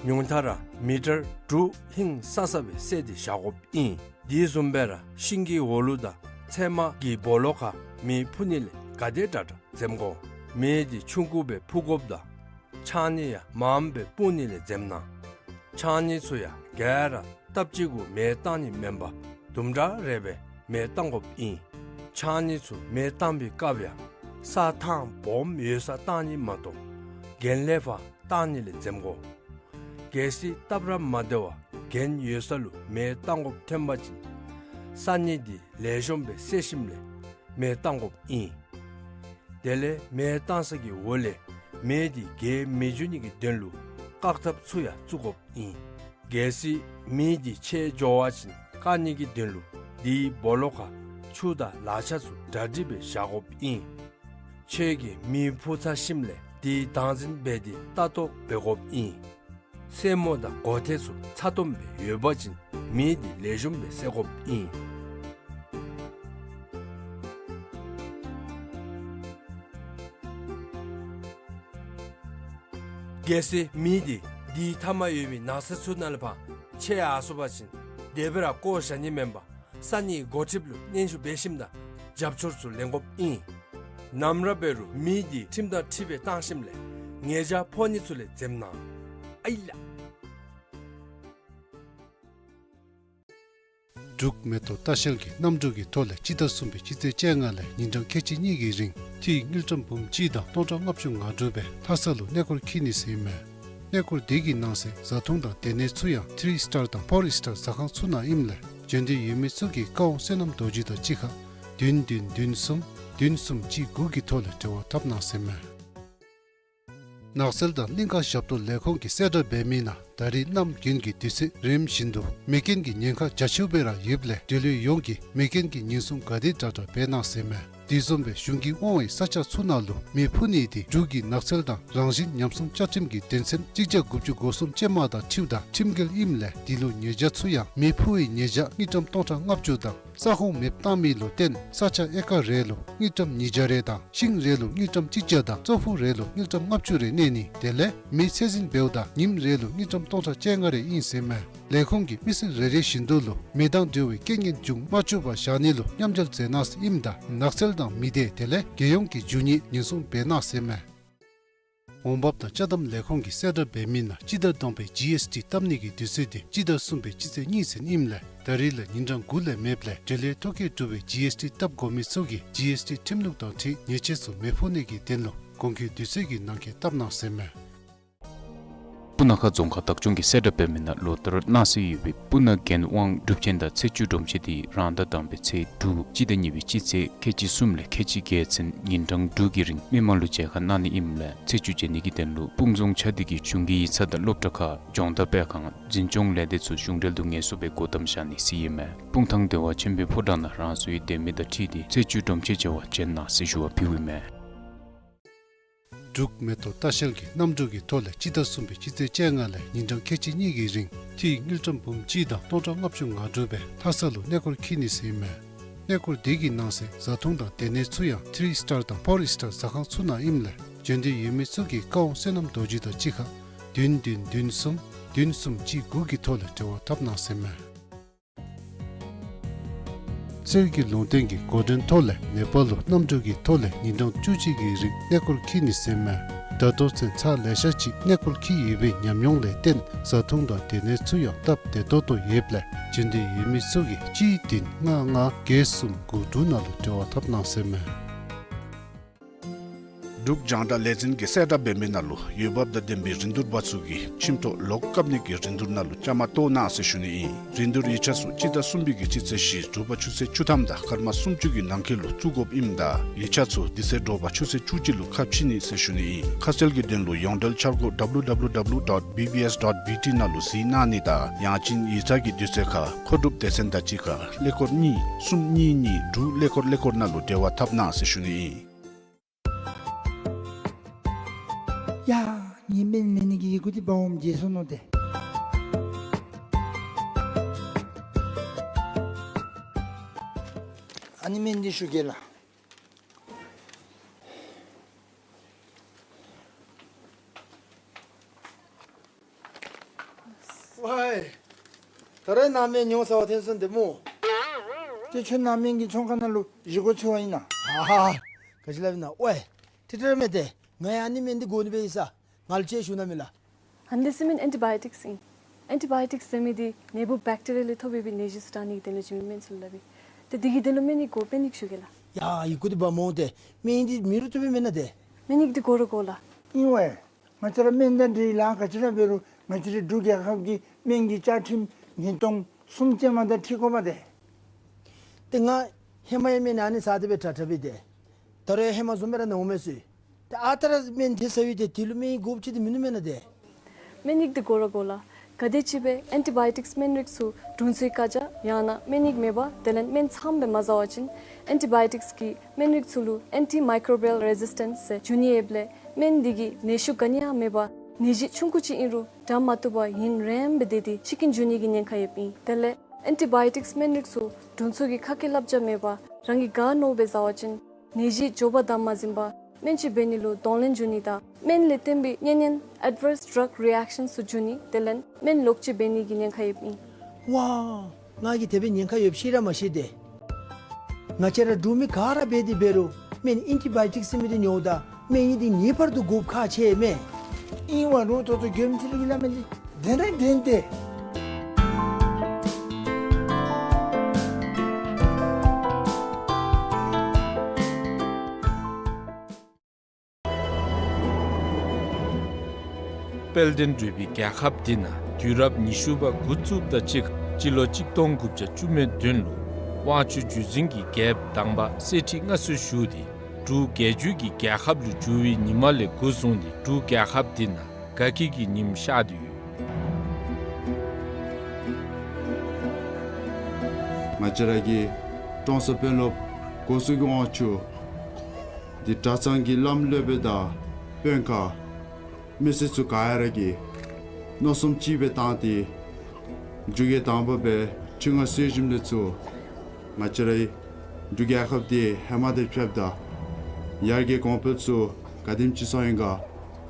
ཉུང་མཐའ་ར་མི་ཊར་དྲུག་ཧིང་སང་སང་སྦེ་བསལ་ཏེ་བཞག་དགོཔ་ཨིན། དེ་བཟུམ་སྦེ་ར་ཤིང་གི་འོག་ལུ་དང་ཚལ་མ་གི་སྦོ་ལོགས་ཁར་མེ་འཕུ་ནི་ལས་ག་དེ་དྲག་དྲག་འཛེམ་དགོ། མེ་འདི་ཆུང་ཀུ་སྦེ་འཕུ་དགོཔ་དང་ཕྱགས་སྙིགས་ཡང་མངམ་སྦེ་སྤུངས་ནི་ལས་འཛེམ་གནང་། ཕྱགས་སྙིགས་ཚུ་ཡང་ག་ར་སྟབས་གཅིག་གུ་མེ་བཏང་ནི་མེན་པར་དུམ་གྲ་རེ་སྦེ་མེ་བཏང་དགོཔ་ཨིན། ཕྱགས་སྙིགས་ཚུ་མེ་བཏང་བའི་སྐབས་ཡང་ས་ཐང་སྦོམ་ཡོད་སར་བཏང་ནི་མ་གཏོགས་གྱེན་ལས་ཕར་བཏང་ནི་ལས་འཛེམ་དགོ། གལ་སྲིད་སྟབས་ར་མ་བདེ་བར་གྱེན་ཡོད་ས་ལུ་མེ་བཏང་དགོཔ་ཐོན་པ་ཅིན་ས་སྙིགས་འདི་ལེགས་ཤོམ་སྦེ་བསལ་ཞིནམ་ལས་མེ་བཏང་དགོཔ་ཨིན། དེ་ལས་མེ་བཏང་ས་གི་འོག་ལས་མེ་འདི་རྒྱས་མི་འགྱོ་ནི་གི་དོན་ལུ་བཀག་ཐབས་ཚུ་ཡང་བཙུགས་དགོཔ་ཨིན། གལ་སྲིད་མེ་འདི་ཆད་འགྱོ་བ་ཅིན་བཀག་ནི་གི་དོན་ལུ་དེའི་སྦོ་ལོགས་ཁར་ཆུ་དང་ལག་ཆ་ཚུ་གྲ་སྒྲིག་སྦེ་བཞག་དགོཔ་ཨིན། ཁྱོད་ཀྱིས་མེ་འཕུ་ཚར་ཞིནམ་ལས་དེ་བདག་འཛིན་འབད་དེ་ལྟ་རྟོག་འབད་དགོཔ་ཨིན། སེན་མོ་དང་སྒོ་ཐེལ་ཚུ་ཚ་ཏོམ་སྦེ་ཡོད་པ་ཅིན་མེ་འདི་ལེགས་ཤོམ་སྦེ་བསད་དགོཔ་ཨིན། གལ་སྲིད་མེ་འདི་དེའི་མཐའ་མར་ཡོད་པའི་ནགས་ཚལ་ཚུ་ནང་ལས་ཕར་ཆད་ཡར་སོང་པ་ཅིན་དེ་སྦེ་ར་བཀོ་བཞག་ནི་མེན་པར་ས་གནས་འགོ་ཁྲིདཔ་ལུ་སྙན་ཞུ་འབད་ཞིནམ་ད་རྒྱབ་སྐྱོར་ཚུ་ལེན་དགོཔ་ཨིན། ནམ་ར་འབད་རུང་མེ་འདི་ཁྲིམས་དང་འཁྲིལ་བའི་བཏང་ཞིནམ་ལས་ཉེས་བྱ་ཕོག་ནི་ཚུ་ལས་འཛེམ་གནང་། ཨའི་ལ། འབྲུག་མེ་ཏོག་ལྟ་བཤལ་གྱིས་གནམ་གྲུ་གི་ཐོག་ལས་སྤྱི་ཟླ་གསུམ་པའི་སྤྱི་ཚེས་བཅོ་ལྔ་ལས་ཉིན་གྲངས་ཁལ་གཅིག་གཉིས་ཀྱི་རིང་འཐུས་དངུལ་ཀྲམ་འབུམ་གཅིག་དང་སྟོང་ཕྲག་ལྔ་བཅུ་ང་དྲུག་སྦེ་ལྷ་ས་ལུ་གནས་སྐོར་འཁྱིད་ནི་ཟེར་ཨིན་མས། གནས་སྐོར་དེ་གི་ནང་གསེས་བཟའ་འཐུང་དང་སྡོད་གནས་ཚུ་ཡང་ཐི་རི་སི་ཊར་དང་ཕོར་སི་ཊར་ཟ་ཁང་ཚུ་ནང་ཨིནམ་ལས་བྱོན་འདོད་ཡོད་མི་ཚུ་གིས་བཀའ་དབང་བསོད་ནམས་རྡོ་རྗེ་དང་གཅིག་ཁར་བདུན་བདུན་བདུན་གསུམ་བདུན་གསུམ་གཅིག་དགུ་གི་ཐོག་ལས་འབྲེལ་བ་འཐབ་གནང་ཟེར་ཨིན་མས། ནགས་ཚལ་དང་གླིང་ཁ་ཞབས་ཏོག་ལས་ཁུངས་ཀྱིས་གསལ་བསྒྲགས་འབད་མི་ནང་ད་རེས་གནམ་དགུན་གྱི་དུས་ཚོད་རནམ་བཞིན་དུ་མེ་རྐྱེན་གྱི་ཉེན་ཁ་རྒྱ་ཆེཝ་སྦེ་ར་ཡོདཔ་ལས་འབྲེལ་ཡོད་ཡོངས་ཀྱིས་མེ་རྐྱེན་གྱི་ཉེན་སྲུང་ག་དེ་དྲག་དྲག་འབད་གནང་ཟེར་ཨིན་མས། དེ་བཟུམ་སྦེ་གཞུང་གིས་དབང་བའི་ས་ཆ་ཚུ་ནང་ལུ་མེ་འཕུ་ནི་དེ་འབྲུག་གི་ནགས་ཚལ་དང་རང་བཞིན་ཉམས་སྲུང་བཅའ་ཁྲིམས་ཀྱི་དོན་ཚན་གཅིག་བརྒྱ་དགུ་བཅུ་གོ་གསུམ་ཅན་མ་དང་འཁྲིལཝ་ད་ཁྲིམས་འགལ་ཨིནམ་ལས་དེ་ལུ་ཉེས་བྱ་ཚུ་ཡང་མེ་འཕུ་བའི་ཉེས་བྱ་དངུལ་ཀྲམ་སྟོང་ཕྲག་ལྔ་བཅུ་དང་ས་ཁོངས་མེདཔ་བཏང་མི་ལུ་བརྟེན་ས་ཆ་ཨེ་ཀར་རེ་ལུ་དངུལ་ཀྲམ་ཉིས་བརྒྱ་རེ་དང་ཤིང་རེ་ལུ་དངུལ་ཀྲམ་གཅིག་བརྒྱ་དང་ཙོག་ཕུག་རེ་ལུ་དངུལ་ཀྲམ་ལྔ་བཅུ་རེ་གནས་ནི་དེ་ལས་མེ་ཚད་འཛིན་འབདཝ་ད་ཉིནམ་རེ་ལུ་དངུལ་ཀྲམ་སྟོང་ཕྲག་བཅོ་ལྔ་རེ་ཨིན་ཟེར་ཨིན་མས། ལས་ཁུངས་ཀྱིས་མི་སེར་རེ་རེ་བཞིན་དུ་ལུ་མེ་དང་འབྲེལ་བའི་རྐྱེན་ངན་འབྱུང་མ་བཅུག་པར་བཞག་ནི་ལུ་མཉམ་འབྲེལ་མཛད་གནང་ཟེར་ཨིནམ་ད་ནགས་ཚལ་དང་མི་སྡེ་དེ་ལས་རྒྱལ་ཡོངས་ཀྱི་རྒྱུ་དངོས་ཉེན་སྲུང་འབད་གནང་ཟེར་ཨིན་མས། འོང་འབབ་དང་ཅ་དམ་ལས་ཁུངས་ཀྱིས་གསལ་བསྒྲགས་འབད་མི་ནང་སྤྱི་ཟླ་བདུན་པའི་ཇི་ཨེསི་ཊི་བཏབ་ནི་གི་དུས་ཚོད་དེ་སྤྱི་ཟླ་གསུམ་པའི་སྤྱི་ཚེས་གཉིས་ཚུན་ཨིནམ་ལས་ད་རེས་ལས་ཉིན་གྲངས་དགུ་ལས་མེདཔ་ལས་འབྲེལ་ཡོད་ཐོ་བཀོད་གྲུབ་པའི་ཇི་ཨེསི་ཊི་བཏབ་དགོ་མི་ཚུ་གིས་ཇི་ཨེསི་ཊི་ཁྲིམས་ལུགས་དང་འཁྲིལ་ཉེས་ཆད་ཚུ་མི་ཕོག་ནི་གི་དོན་ལུ་གོང་གི་དུས་ཚོད་ཀྱི་ནང་འཁོད་བཏབ་གནང་ཟེར་མས། སྤུ་ན་ཁ་རྫོང་ཁག་བདག་སྐྱོང་གིས་གསལ་བསྒྲགས་འབད་མི་ནང་ལོ་ལྟར་གནང་སྲོལ་ཡོད་པའི་སྤུ་ན་རྒྱལ་དབང་སྒྲུབ་ཆེན་དང་ཚེས་བཅུ་སྒྲོམ་གཞི་དེ་རང་ཟླ་དང་པའི་ཚེས་དྲུག་སྤྱི་ཟླ་གཉིས་པའི་སྤྱི་ཚེས་ཁལ་གཅིག་གསུམ་ལས་ཁལ་གཅིག་བརྒྱད་ཚུན་ཉིན་གྲངས་དྲུག་གི་རིང་མི་མང་ལུ་མཇལ་ཁ་གནང་ནི་ཨིནམ་ལས་ཚེས་བཅུ་མཇལ་ནི་གི་དོན་ལུ་སྤུངས་རྫོང་ཆ་འདི་གི་གཞུང་གི་ཡིག་ཚང་དང་སློབ་གྲྭ་ཁག་སྦྱོང་བརྡར་སྤེལ་ཁང་འཛིན་སྐྱོང་ལས་སྡེ་ཚུ་གཞུང་འབྲེལ་དུ་ངལ་གསོ་སྦེ་སྒོ་བསྡམ་བཞག་ནི་ཟེར་ཨིན་མས། སྤུངས་ཐང་སྡེ་བ་ཆེན་པོའི་ཕོ་བྲང་ནང་རང་སོའི་སྡེ་མི་དང་འཁྲིལ་ཏེ་ཚེས་བཅུ་སྒྲོམ་གཞི་མཇལ་བར་བྱོན་གནང་ཟེར་ཞུ་བ་ཕུལཝ་ཨིན་མས། འབྲུག་མེ་ཏོག་ལྟ་བཤལ་གྱིས་གནམ་གྲུ་གི་ཐོག་ལས་སྤྱི་ཟླ་གསུམ་པའི་སྤྱི་ཚེས་བཅོ་ལྔ་ལས་ཉིན་གྲངས་ཁལ་གཅིག་གཉིས་ཀྱི་རིང་ཐིའི་དངུལ་ཀྲམ་འབུམ་གཅིག་དང་སྟོང་ཕྲག་ལྔ་བཅུ་ང་དྲུག་སྦེ་ལྷ་ས་ལུ་གནས་སྐོར་འཁྱིད་ནི་ཟེར་ཨིན་མས། གནས་སྐོར་དེ་གི་ནང་གསེས་བཟའ་འཐུང་དང་སྡོད་གནས་ཚུ་ཡང་ཐི་རི་སི་ཊར་དང་ཕོར་སི་ཊར་ཟ་ཁང་ཚུ་ནང་ཨིནམ་ལས་བྱོན་འདོད་ཡོད་མི་ཚུ་གིས་བཀའ་དབང་བསོད་ནམས་རྡོ་རྗེ་དང་གཅིག་ཁར་བདུན་བདུན་བདུན་གསུམ་བདུན་གསུམ་གཅིག་དགུ་གི་ཐོག་ལས་འབྲེལ་བ་འཐབ་གནང་ཟེར་ཨིན་མས། གསེར་གྱི་ལུང་བསྟན་གྱི་འགོ་འདྲེན་ཐོག་ལས་ནེ་པཱལ་ལུ་གནམ་གྲུ་གི་ཐོག་ལས་ཉིན་གྲངས་བཅུ་གཅིག་གི་རིང་གནས་སྐོར་འཁྱིད་ནི་ཟེར་ཨིན་མས། ད་ལྟོ་ཚུན་ཚར་ལེ་ཤ་ཅིག་གནས་སྐོར་འཁྱིད་ཡོད་པའི་ཉམས་མྱོང་ལས་བརྟེན་བཟའ་འཐུང་དང་སྡོད་གནས་ཚུ་ཡང་སྟབས་བདེ་ཏོག་ཏོ་ཡོདཔ་ལས་བྱོན་འདོད་ཡོད་མི་ཚུ་གིས་གཅིག་བདུན་ལྔ་ལྔ་བརྒྱད་གསུམ་དགུ་དྲུག་ནང་ལུ་འབྲེལ་བ་འཐབ་གནང་ཟེར་ཨིན་མས། འབྲུག་རྒྱང་བསྒྲགས་ལས་འཛིན་གྱིས་གསལ་བསྒྲགས་འབད་མི་ནང་ལུ་འོས་འབབ་དང་ལྡན་པའི་རིན་བསྡུར་པ་ཚུ་གིས་ཁྱིམ་ཐོག་ལོག་བཀབ་ནི་གི་རིན་བསྡུར་ནང་ལུ་བཅའ་མར་གཏོགས་གནང་ཟེར་ཞུ་ནི་ཨིན། རིན་བསྡུར་ཡིག་ཆ་ཚུ་སྤྱི་ཟླ་གསུམ་པའི་གི་སྤྱི་ཚེས་བཞི་དྲོ་པ་ཆུ་ཚོད་བཅུ་ཐམ་དང་སྐར་མ་སུམ་ཅུ་གི་ནང་འཁོད་ལུ་བཙུགས་དགོཔ་ཨིནམ་ད་ཡིག་ཆ་ཚུ་དེ་ཚེ་དྲོ་པ་ཆུ་ཚོད་བཅུ་གཅིག་ལུ་ཁ་ཕྱེ་ནི་ཟེར་ཞུ་ནི་ཨིན། ཁ་གསལ་གྱི་དོན་ལུ་ཡོངས་འབྲེལ་འཆར་སྒོ་W W W dot B B S dot B T ནང་ལུ་གཟིགས་གནང་ནི་དང་ཡང་ཅིན་ཡིག་ཚང་གི་དུས་ཚོད་ཁར་མཁོ་སྒྲུབ་སྡེ་ཚན་དང་གཅིག་ཁར་ཀླད་ཀོར་གཉིས་གསུམ་གཉིས་གཉིས་དྲུག་ཀླད་ཀོར་ཀླད་ཀོར་ནང་ལུ་འབྲེལ་བ་འཐབ་གནང་ཟེར་ཞུ་ནི་ཨིན། ཡ་ངེའི་སྨན་ལེན་ནི་གི་ཡི་གུ་འདི་འབག་འོངམ་བརྗེད་སོ་ནུག་ཏེ། ཨ་ནི་སྨན་འདི་ཞུ་གེ་ལགས། ཝའི། ད་རེས་ནཱ་སྨན་ཉོ་ས་བ་ཐོན་སོང་ཏེ་སྨོ། ཏེ་ཁྱོད་ནཱ་སྨན་གྱི་ཚོང་ཁང་ནང་ལུ་བཞེས་སྒོ་འཚོལ་བ་ཨིན་ན། ཧ་ཧ། ག་ཅི་སླབ་ཨིན་ན། ཝའི། ཏེ་ཏེ་ར་མེན་ཏེ། ང་ཡང་ཨ་ནི་སྨན་འདི་དགོ་ནི་སྦེ་ཡོད་ས། ང་ལུ་ཅིག་ཞུ་གནང་མས་ལགས། ཨ་ནི་འདི་ཟེར་མི་ཨེན་ཊི་བཱ་ཡོ་ཊིཀསི་ཨིན། ཨེན་ཊི་བཱ་ཡོ་ཊིཀསི་ཟེར་མི་འདི་ནད་འབུཔ་བེཀ་ཊི་རི་ཡ་ལས་ཐོབ་པའི་ནད་གཞི་ཚུ་དྲག་ནི་གི་དོན་ལུ་བྱིན་མི་སྨན་ཚུ་ལུ་སླབ་ཨིན། ཏེ་འདི་གི་དོན་ལུ་སྨན་གྱི་གོ་སྤེལ་ནི་ཞུ་གེ་ལགས། ཡ་ཡི་གུ་འདི་འབག་འོང་ཏེ། སྨན་འདི་མེད་རུང་བཏུབ་པས་མེན་ན་ཏེ། སྨན་ཡིག་འདི་དགོ་ར་དགོ་ལགས། ཨིན་ཝའི། ང་བཅས་ར་སྨན་དང་འབྲེལ་ལཱ་ག་ཅི་ར་འབད་རུང་ང་བཅས་རའི་འབྲུག་རྒྱལ་ཁབ་ཀྱི་སྨན་གྱི་བཅའ་ཁྲིམས་ཉིས་སྟོང་གསུམ་ཅན་མ་དང་འཁྲིལ་དགོ་པས་ཏེ། ཏེ་ང་ཧེ་མ་ཡང་སྨན་ཨ་ནི་ཟ་སྟེ་སྦེ་དྲག་དྲག་སྦེ་ཏེ། ད་རུང་ཡང་ཧེ་མ་བཟུམ་སྦེ་ར་ན་འོང་མས་ཟེར། ཏེ་ཨ་རྟག་ར་སྨན་དེ་ཟ་ཡི་ཏེ་དེ་ལུ་སྨན་ཡིག་དགོཔ་ཅིག་ཏེ་མིན་ནུག་མེན་ན་ཏེ། སྨན་ཡིག་འདི་དགོ་ར་དགོ་ལགས། ག་དེམ་ཅིག་སྦེ་ཨེན་ཊི་བཱ་ཡོ་ཊིཀསི་སྨན་རིགས་ཚུ་དྲུང་འཚོའི་བཀའ་རྒྱ་ཡང་ན་སྨན་ཡིག་མེད་པར་དེ་ལས་སྨན་ཚངམ་སྦེ་མ་ཟ་བ་ཅིན་ཨེན་ཊི་བཱ་ཡོ་ཊིཀསི་གི་སྨན་རིགས་ཚུ་ལུ་ཨེན་ཊི་མའི་ཀོ་བི་ཡལ་རེ་ཟིས་ཊེནསི་ཟེར་འབྱུང་ནི་ཡོདཔ་ལས་སྨན་འདི་གིས་ནད་ཤུགས་ག་ནི་ཡང་མེད་པར་ནད་གཞི་ཆུང་ཀུ་ཅིག་ཨིན་རུང་དྲག་མ་བཏུབ་པར་ཡུན་རིངམོ་སྦེ་སྡོད་དེ་འཆི་རྐྱེན་འབྱུང་ནི་གི་ཉེན་ཁ་ཡོདཔ་ཨིན། དེ་ལས་ཨེན་ཊི་བཱ་ཡོ་ཊིཀསི་སྨན་རིགས་ཚུ་དྲུང་འཚོ་གི་ཁ་སྐད་བསླབ་བྱ་མེད་པར་རང་གིས་ག་མནོཝ་སྦེ་ཟ་བ་ཅིན་ནད་གཞི་མགྱོགས་པར་དམ་མ་འཛིན་པར་སྨན་བཅོས་འབད་ནི་ལུ་གདོང་ལེན་འབྱུང་ནི་དང་སྨན་ལས་བརྟེན་པའི་གཉན་ཉེན་ཨེཌ་ཝརསི་ཌྲག་རི་ཨེཀ་ཤཱནསི་ཚུ་འབྱུང་ནི་དེ་ལས་སྨན་ལོག་སྤྱོད་འབད་ནི་གི་ཉེན་ཁ་ཡོདཔ་ཨིན། ཝའི། ང་གིས་དེ་སྦེ་ཉེན་ཁ་ཡོདཔ་ཤེས་ར་མ་ཤེས་ཏེ། ང་བཅས་ར་འབྲུག་མི་ག་ར་འབད་དེ་འབད་རུང་སྨན་ཨེན་ཊི་བཱ་ཡོ་ཊིཀསི་ཟེར་མི་འདི་ཉོཝ་ད་སྨན་ཡིག་འདི་ངེས་པར་དུ་དགོཔ་ཁག་ཆེ་མས། ཨིན་ཝའི་རུང་ད་ལྟོ་མགྱོནམ་ཅིག་གི་ལཱ་མེན་ཏེ། བདེན་ར་བདེན་ཏེ། དཔལ་ལྡན་འབྲུག་པའི་རྒྱལ་ཁབ་འདི་ནང་དུས་རབས་ཉི་ཤུ་པ་འགོ་བཙུགསཔ་དང་གཅིག་ཁར་སྤྱི་ལོ་གཅིག་སྟོང་དགུ་བརྒྱ་བཅུ་མེད་བདུན་ལུ་དབང་ཕྱུག་བརྒྱུད་འཛིན་གྱི་རྒྱལཔོ་དང་པ་གསེར་ཁྲི་མངའ་གསོལ་ཞུ་སྟེ་འབྲུག་རྒྱལ་བརྒྱུད་ཀྱི་རྒྱལ་ཁབ་ལུ་བསྒྱུར་བའི་ཉིན་མ་ལས་འགོ་བཟུང་སྟེ་འབྲུག་རྒྱལ་ཁབ་འདི་ནང་དགའ་སྐྱིད་ཀྱི་ཉིམ་ཤར་ཏེ་ཡོད། ང་བཅས་ར་གི་ཀྲོང་གསར་དཔོན་སློབ་སྒོ་སྲུང་གི་དབང་ཕྱུག་འདི་གྲྭ་ཚང་གི་བླམ་སློབ་དཔོན་དང་དཔོན་ཁག་མི་སེར་ཚུ་ག་ར་གིས་མནོ་བསམ་གཅིག་སྦེ་བཏང་སྟེ་འབྲུག་རྒྱལ་དང་པ་སྦེ་ཁྲི་མངའ་གསོལ་ཞིནམ་ལས་ཚུར་ང་བཅས་རའི་འབྲུག་རྒྱལ་ཁབ་འདི་ཧེ་མ་དང་ཕྱདཔ་ད་ཡར་རྒྱས་གོང་འཕེལ་ཚུ་ག་དེམ་ཅིག་སོང་ཡི་ག་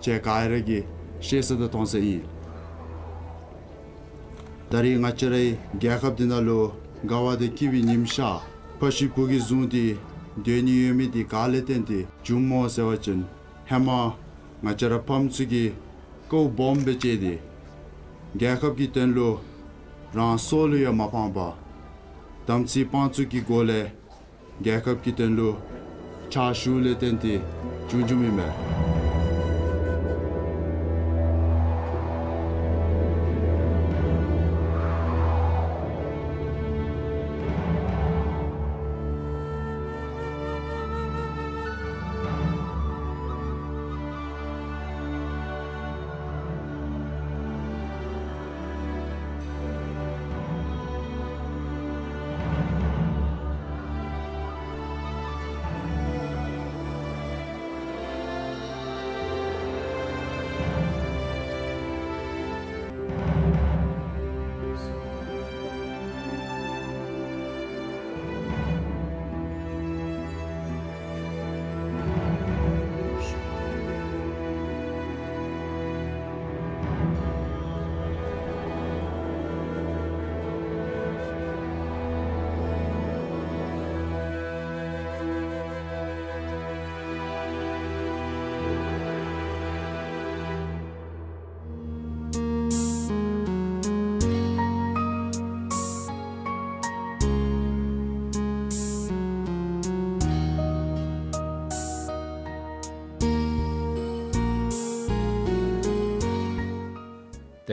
ཁྱེད་ག་ར་གིས་ཤེས་ས་དང་མཐོང་ས་ཨིན། ད་རེས་ང་བཅས་རའི་རྒྱལ་ཁབ་འདི་ནང་ལུ་དགའ་བ་དང་སྐྱིད་པའི་ཉིམ་ཤར་ཕ་ཤུལ་བུ་གིས་བཟུང་སྟེ་སྡོད་ནི་ཡོད་མི་འདི་ག་ལས་བརྟེན་ཏེ་བྱུངམ་སྨོ་ཟེར་བ་ཅིན་ཧེ་མ་ ང་བཅས་ར་ཕམ་ཚུ་གིས་བཀའ་སྦོམ་སྦེ་བཅད་དེ་རྒྱལ་ཁབ་ཀྱི་དོན་ལུ་རང་སྲོག་ལུ་ཡང་མ་ཕངས་པར་དམ་ཚིག་དཔང་བཙུགས་ཀྱི་སྒོ་ལས་རྒྱལ་ཁབ་ཀྱི་དོན་ལུ་ཕྱག་ཞུ་ལས་བརྟེན་ཏེ་བྱུང་བྱུངམ་ཨིན་མས།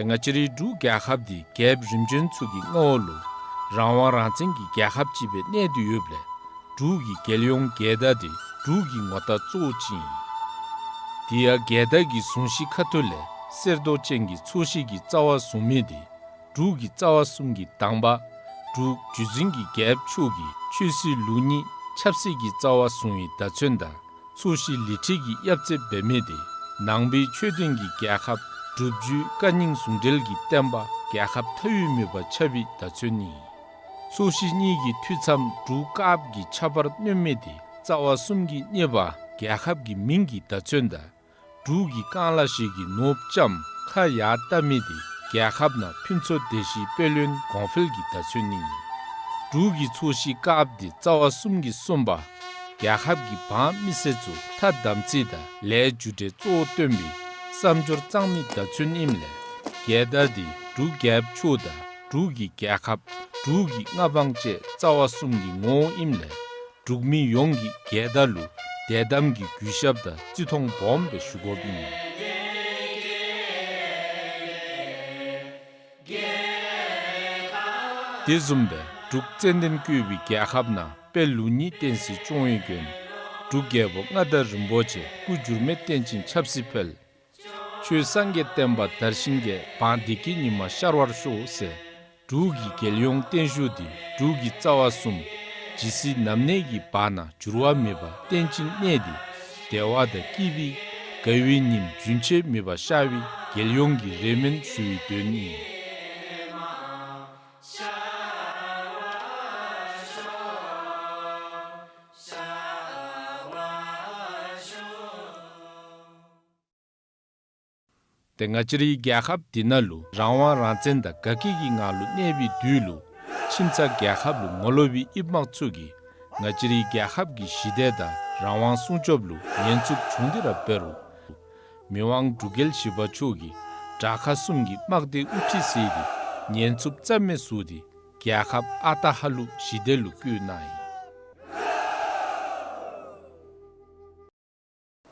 ཏེ་ང་བཅས་རའི་འབྲུག་རྒྱལ་ཁབ་འདི་རྒྱལཔོ་རིམ་བྱོན་ཚུ་གི་མངའ་འོག་ལུ་རང་དབང་རང་བཙན་གྱི་རྒྱལ་ཁབ་ཅིག་སྦེ་གནས་ཏེ་ཡོདཔ་ལས་འབྲུག་གི་རྒྱལ་ཡོངས་རྒྱལ་དར་འདི་འབྲུག་གི་ངོ་རྟགས་གཙོ་བོ་ཅིག་ཨིན། དེ་ཡང་རྒྱལ་དར་གྱི་གཟུངས་གཞི་ཁ་ཐུག་ལས་གསེར་མདོག་ཅན་གྱི་ཚོས་གཞི་གི་རྩ་བ་བཟུང་མི་འདི་འབྲུག་གི་རྩ་བ་གསུམ་གྱི་དང་པ་འབྲུག་བརྒྱུད་འཛིན་གྱི་རྒྱལཔོ་མཆོག་གིས་ཆོས་སྲིད་ལུགས་གཉིས་ཆབ་སྲིད་ཀྱི་རྩ་བ་བཟུང་བའི་བརྡ་མཚོན་དང་ཚོས་གཞི་ལི་ཁྲི་གི་གཡབ་རྩེདཔ་འབད་མི་འདི་ནང་པའི་ཆོས་ལྡན་གྱི་རྒྱལ་ཁབ་སྒྲུབ་བརྒྱུད་བཀའ་རྙིང་ཟུང་འབྲེལ་གྱི་བསྟན་པ་རྒྱལ་ཁབ་མཐའ་དབུས་མེད་པ་ཁྱབ་པའི་བརྡ་མཚོན་ཨིན། ཚོས་གཞི་གཉིས་ཀྱི་འཐུས་མཚམས་འབྲུག་དཀརཔོ་གི་ཆབ་འབར་བསྣོལ་མི་འདི་རྩ་བ་གསུམ་གྱི་གཉེར་པ་རྒྱལ་ཁབ་ཀྱི་མིང་གི་བརྡ་མཚོན་དང་འབྲུག་གི་རྐང་ལག་ཞིག་གི་ནོརབུ་ལྕམ་ཁ་ཡར་བལྟ་མི་འདི་རྒྱལ་ཁབ་ནང་ཕུན་ཚོགས་བདེ་གཤིས་དཔལ་ཡོན་གོང་འཕེལ་གྱི་བརྡ་མཚོན་ཨིན། འབྲུག་གི་ཚོས་གཞི་དཀརཔོ་འདི་རྩ་བ་གསུམ་གྱི་གསུམ་པ་རྒྱལ་ཁབ་ཀྱི་འབངས་མི་སེར་ཚུ་ཐ་དམ་ཚིག་དང་ལས་རྒྱུ་འབྲས་གཙོ་བོ་བཏོན་པའི་བསམ་སྦྱོར་གཙང་མའི་བརྡ་མཚོན་ཨིནམ་ལས་རྒྱལ་དར་འདི་འབྲུག་རྒྱལཔོ་མཆོག་དང་འབྲུག་གི་རྒྱལ་ཁབ་འབྲུག་གི་མངའ་འབངས་བཅས་རྩ་བ་གསུམ་གྱི་ངོ་བོ་ཨིནམ་ལས་འབྲུག་མི་ཡོངས་ཀྱིས་རྒྱལ་དར་ལུ་དད་དམ་གྱི་གུས་ཞབས་དང་བརྩི་མཐོང་སྦོམ་སྦེ་ཞུ་དགོཔ་ཨིན། དེ་བཟུམ་སྦེ་འབྲུག་ཙན་དན་བཀོད་པའི་རྒྱལ་ཁབ་ནང་དཔལ་ལུགས་གཉིས་བསྟན་སྲིད་སྐྱོང་བའི་མགོན་འབྲུག་རྒྱལ་པོ་མངའ་བདག་རིན་པོ་ཆེ་སྐུ་འགྱུར་མེད་བརྟན་ཅིང་ཆབ་སྲིད་འཕེལ། ཆོས་སངས་རྒྱས་བསྟན་པ་དར་ཞིང་རྒྱས། འབངས་བདེ་སྐྱིད་ཉི་མ་ཤར་བར་ཤོག་ཟེར་འབྲུག་གི་རྒྱལ་ཡོངས་བརྟན་བཞུགས་འདི་འབྲུག་གི་རྩ་བ་གསུམ་ཇི་སྲིད་ནམ་གནས་ཀྱི་བར་ན་འགྱུར་བ་མེད་པར་བརྟན་ཅིང་གནས་ཏེ་བདེ་བ་དང་སྐྱིད་པའི་དགའ་བའི་ཉིམ་རྒྱུན་ཆད་མེད་པར་ཤར་བའི་རྒྱལ་ཡོངས་ཀྱི་རེ་སྨོན་ཞུ་བའི་དོན་ཨིན། ཏེ་ང་བཅས་རའི་རྒྱལ་ཁབ་འདི་ནང་ལུ་རང་དབང་རང་བཙན་དང་དགའ་སྐྱིད་ཀྱི་ངང་ལུ་གནས་པའི་དུས་ལུ་ཁྱིམ་ཚང་རྒྱལ་ཁབ་ལུ་ངོ་ལོག་པའི་ཨིབ་དམག་ཚུ་གིས་ང་བཅས་རའི་རྒྱལ་ཁབ་ཀྱི་ཞི་བདེ་དང་རང་དབང་སྲུང་སྐྱོབ་ལུ་ཉེན་ཚབས་ཆུང་དེ་ར་འབད་རུང་མི་དབང་འབྲུག་རྒྱལ་བཞི་པ་མཆོག་གིས་དགྲ་ཁ་གསུམ་གྱི་དམག་སྡེ་དབུ་ཁྲིད་མཛད་དེ་ཉེན་ཚབས་རྩ་མེད་བཟོ་སྟེ་རྒྱལ་ཁབ་ཨ་རྟག་ཧ་ལུགས་ཞི་བདེ་ལུ་བཀོད་གནང་ཡི།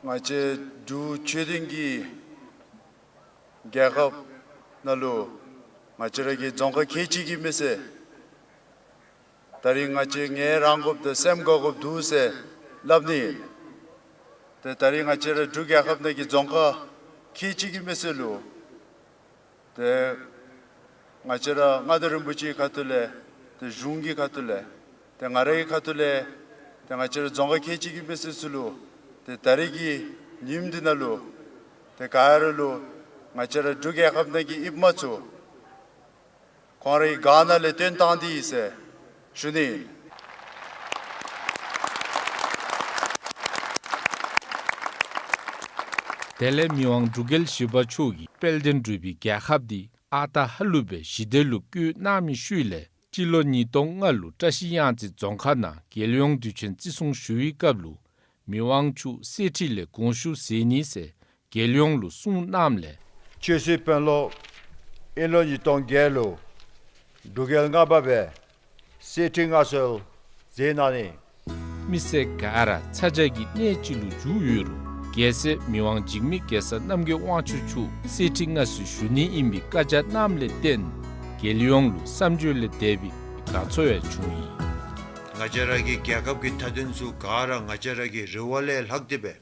ང་བཅས་འབྲུག་ཆོས་ལྡན་གྱི་རྒྱལ་ཁབ་ནང་ལུ་ང་བཅས་ར་གི་རྫོང་ཁག་ཁལ་གཅིག་གིས་མི་ཟད། ད་རིས་ང་བཅས་ངལ་རངས་དགོཔ་དང་སེམས་དགའ་དགོཔ་འདུག་ཟེར་སླབ་ནི་ཨིན། ཏེ་ད་རིས་ང་བཅས་ར་འབྲུག་རྒྱལ་ཁབ་ནང་གི་རྫོང་ཁག་ཁལ་གཅིག་གིས་མི་ཟད་ལུ་ཏེ་ང་བཅས་ར་མངའ་བདག་རིན་པོ་ཆེའི་ཁ་ཐུག་ལས་ཏེ་གཞུང་གི་ཁ་ཐུག་ལས་ཏེ་ང་རའི་ཁ་ཐུག་ལས་ཏེ་ང་བཅས་ར་རྫོང་ཁག་ཁལ་གཅིག་གིས་མི་ཟད་ཚུ་ལུ་ཏེ་ད་རིས་ཀྱི་ཉིནམ་འདི་ནང་ལུ་ཏེ་ག་ར་ལུ་ང་བཅས་ར་འབྲུག་རྒྱལ་ཁབ་ནང་གི་ཨིབ་དམག་ཚུ་ཁོང་རའི་སྒར་ནང་ལས་བཏོན་བཏང་སྟེ་ཡི་ཟེར་ཞུ་ནི་ཨིན། དེ་ལས་མི་དབང་འབྲུག་རྒྱལ་བཞི་པ་མཆོག་གིས་དཔལ་ལྡན་འབྲུག་པའི་རྒྱལ་ཁབ་འདི་ཨ་རྟག་ཧ་ལུགས་སྦེ་ཞི་བདེ་ལུ་བཀོད་གནང་མི་ཤུལ་ལས་སྤྱི་ལོ་ཉིས་སྟོང་ལྔ་ལུ་བཀྲ་ཤིས་གཡང་རྩེ་རྫོང་ཁག་ནང་རྒྱལ་ཡོངས་དུས་ཆེན་བརྩི་སྲུང་ཞུ་བའི་སྐབས་ལུ་མི་དབང་མཆོག་གསེར་ཁྲི་ལས་དགོངས་ཞུ་མཛད་ནི་ཟེར་ རྒྱལ་ཡོངས་ལུ་གསུངས་གནངམ་ལས། ཆོས་སྲིད་དཔོན་སློབ་དབྱིན་ལོ་ཉིས་སྟོང་བརྒྱད་ལུ་འབྲུག་རྒྱལ་ལྔ་པ་སྦེ་གསེར་ཁྲི་མངའ་གསོལ་མཛད་གནང་ནི། མི་སེར་ག་ར་ཚ་གྱང་གི་གནས་ཅིག་ལུ་བཞུགས་ཡོད་རུང་རྒྱལ་སྲས་མི་དབང་འཇིགས་མེད་གེ་སར་རྣམ་རྒྱལ་དབང་ཕྱུག་མཆོག་གསེར་ཁྲི་མངའ་གསོལ་ཞུ་ནི་ཨིན་པའི་བཀའ་རྒྱ་གནངམ་ལས་བརྟེན་རྒྱལ་ཡོངས་ལུ་བསམ་བརྗོད་ལས་འདས་པའི་དགའ་ཚོར་ཡང་བྱུང་ཡི། ང་བཅས་ར་གི་རྒྱལ་ཁབ་ཀྱི་མཐའ་དོན་ཚུ་ག་ར་ང་བཅས་ར་གི་རེ་བ་ལས་ལྷག་སྟེ་སྦེ་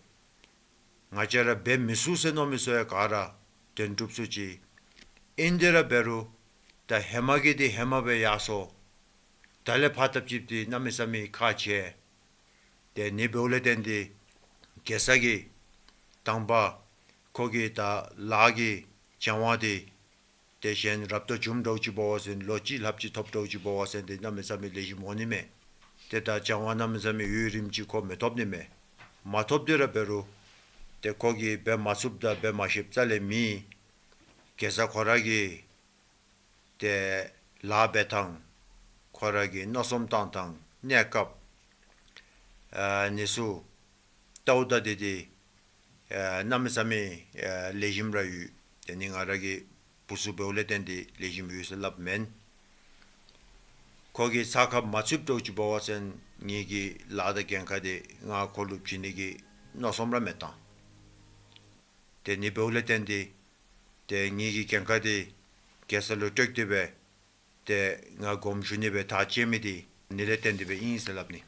ང་བཅས་ར་འབད་མི་ཚུགས་ཟེར་མནོ་མི་ཚུ་ཡང་ག་ར་དོན་གྲུབ་ཚུགས་ཅི། ཨིན་དེ་ར་འབད་རུང་ད་ཧེ་མ་གི་འདི་ཧེ་མ་སྦེ་ཡར་སོང་། ད་ལས་ཕར་ཐབས་ཅིག་འདི་གནམ་མེད་ས་མེད་ཁག་ཆེ། ཏེ་ཨ་ནི་འབདཝ་ལས་བརྟེན་ཏེ་གེ་སར་གྱིས་དང་པ་ཁོ་གི་ད་ལཱ་གི་བྱ་བ་འདི་ཏེ་གཞན་རབ་ཏུ་བྱུང་འདྲཝ་ཅིག་འབད་བ་ཅིན་ལོ་གཅིག་ལྷགཔ་ཅིག་ཐོབ་འདྲཝ་ཅིག་འབད་བ་ཅིན་ཏེ་གནམ་མེད་ས་མེད་ལེགས་ཤོམ་འོང་ནི་མས། ཏེ་ད་བྱ་བ་གནམ་མེད་ས་མེད་ཡུན་རིངམོ་ཅིག་ཁོ་མི་ཐོབ་ནི་མས། མ་ཐོབ་དེ་ར་འབད་རུང་ཏེ་ཁོ་གིས་འབད་མ་ཚུགསཔ་དང་འབད་མ་ཤེསཔ་རྩ་ལས་མེད། གེ་སར་ཁོ་ར་གི་ཏེ་ལཱ་འབད་ཐངས་ཁོ་ར་གི་མནོ་བསམ་བཏང་ཐངས་གནས་སྐབས་ཨ་ནི་ཚུ་ལྟཝ་ད་འདི་འདི་ཨ་གནམ་མེད་ས་མེད་ཨ་ལེགས་ཤོམ་ར་ཡོད། ཏེ་ནི་ང་ར་གི་བུ་ཚུ་འབདཝ་ལས་བརྟེན་ཏེ་ལེགས་ཤོམ་ཡོད་ཟེར་སླབ་མེན། ཁོ་གིས་ཚ་ཁ་མ་ཚུད་འདྲཝ་ཅིག་འབད་བ་ཅིན་ངེ་གི་ལཱ་དང་འགན་ཁག་འདི་ང་ཁོ་ལུ་བྱིན་ནི་གི་མནོ་བསམ་ར་མེད་ད། ཏེ་ནི་འབདཝ་ལས་བརྟེན་ཏེ་ཏེ་ངེ་གི་འགན་ཁག་འདི་གེ་སར་ལུ་སྤྲོད་དེ་སྦེ་ཏེ་ང་དགོངསམ་ཞུ་ནི་སྦེ་ཐག་བཅད་མི་འདི་ཨ་ནི་ལས་བརྟེན་ཏེ་སྦེ་ཨིན་ཟེར་སླབ་ནི།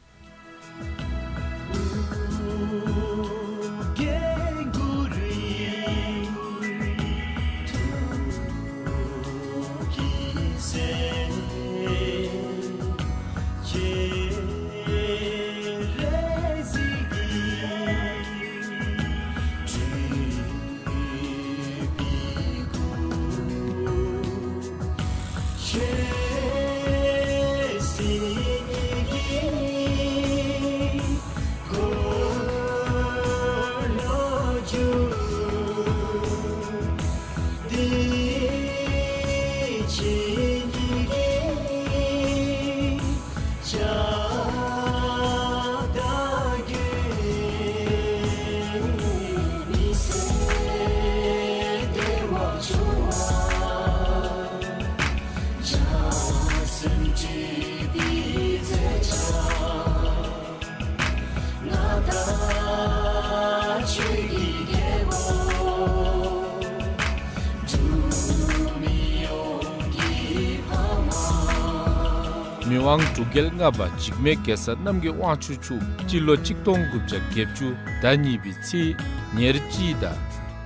མི་དབང་འབྲུག་རྒྱལ་ལྔ་པ་འཇིགས་མེད་གེ་སར་རྣམ་རྒྱལ་དབང་ཕྱུག་མཆོག་སྤྱི་ལོ་གཅིག་སྟོང་དགུ་བརྒྱ་བརྒྱད་ཅུ་ཟླ་གཉིས་པའི་ཚེས་ཉེར་གཅིག་དང་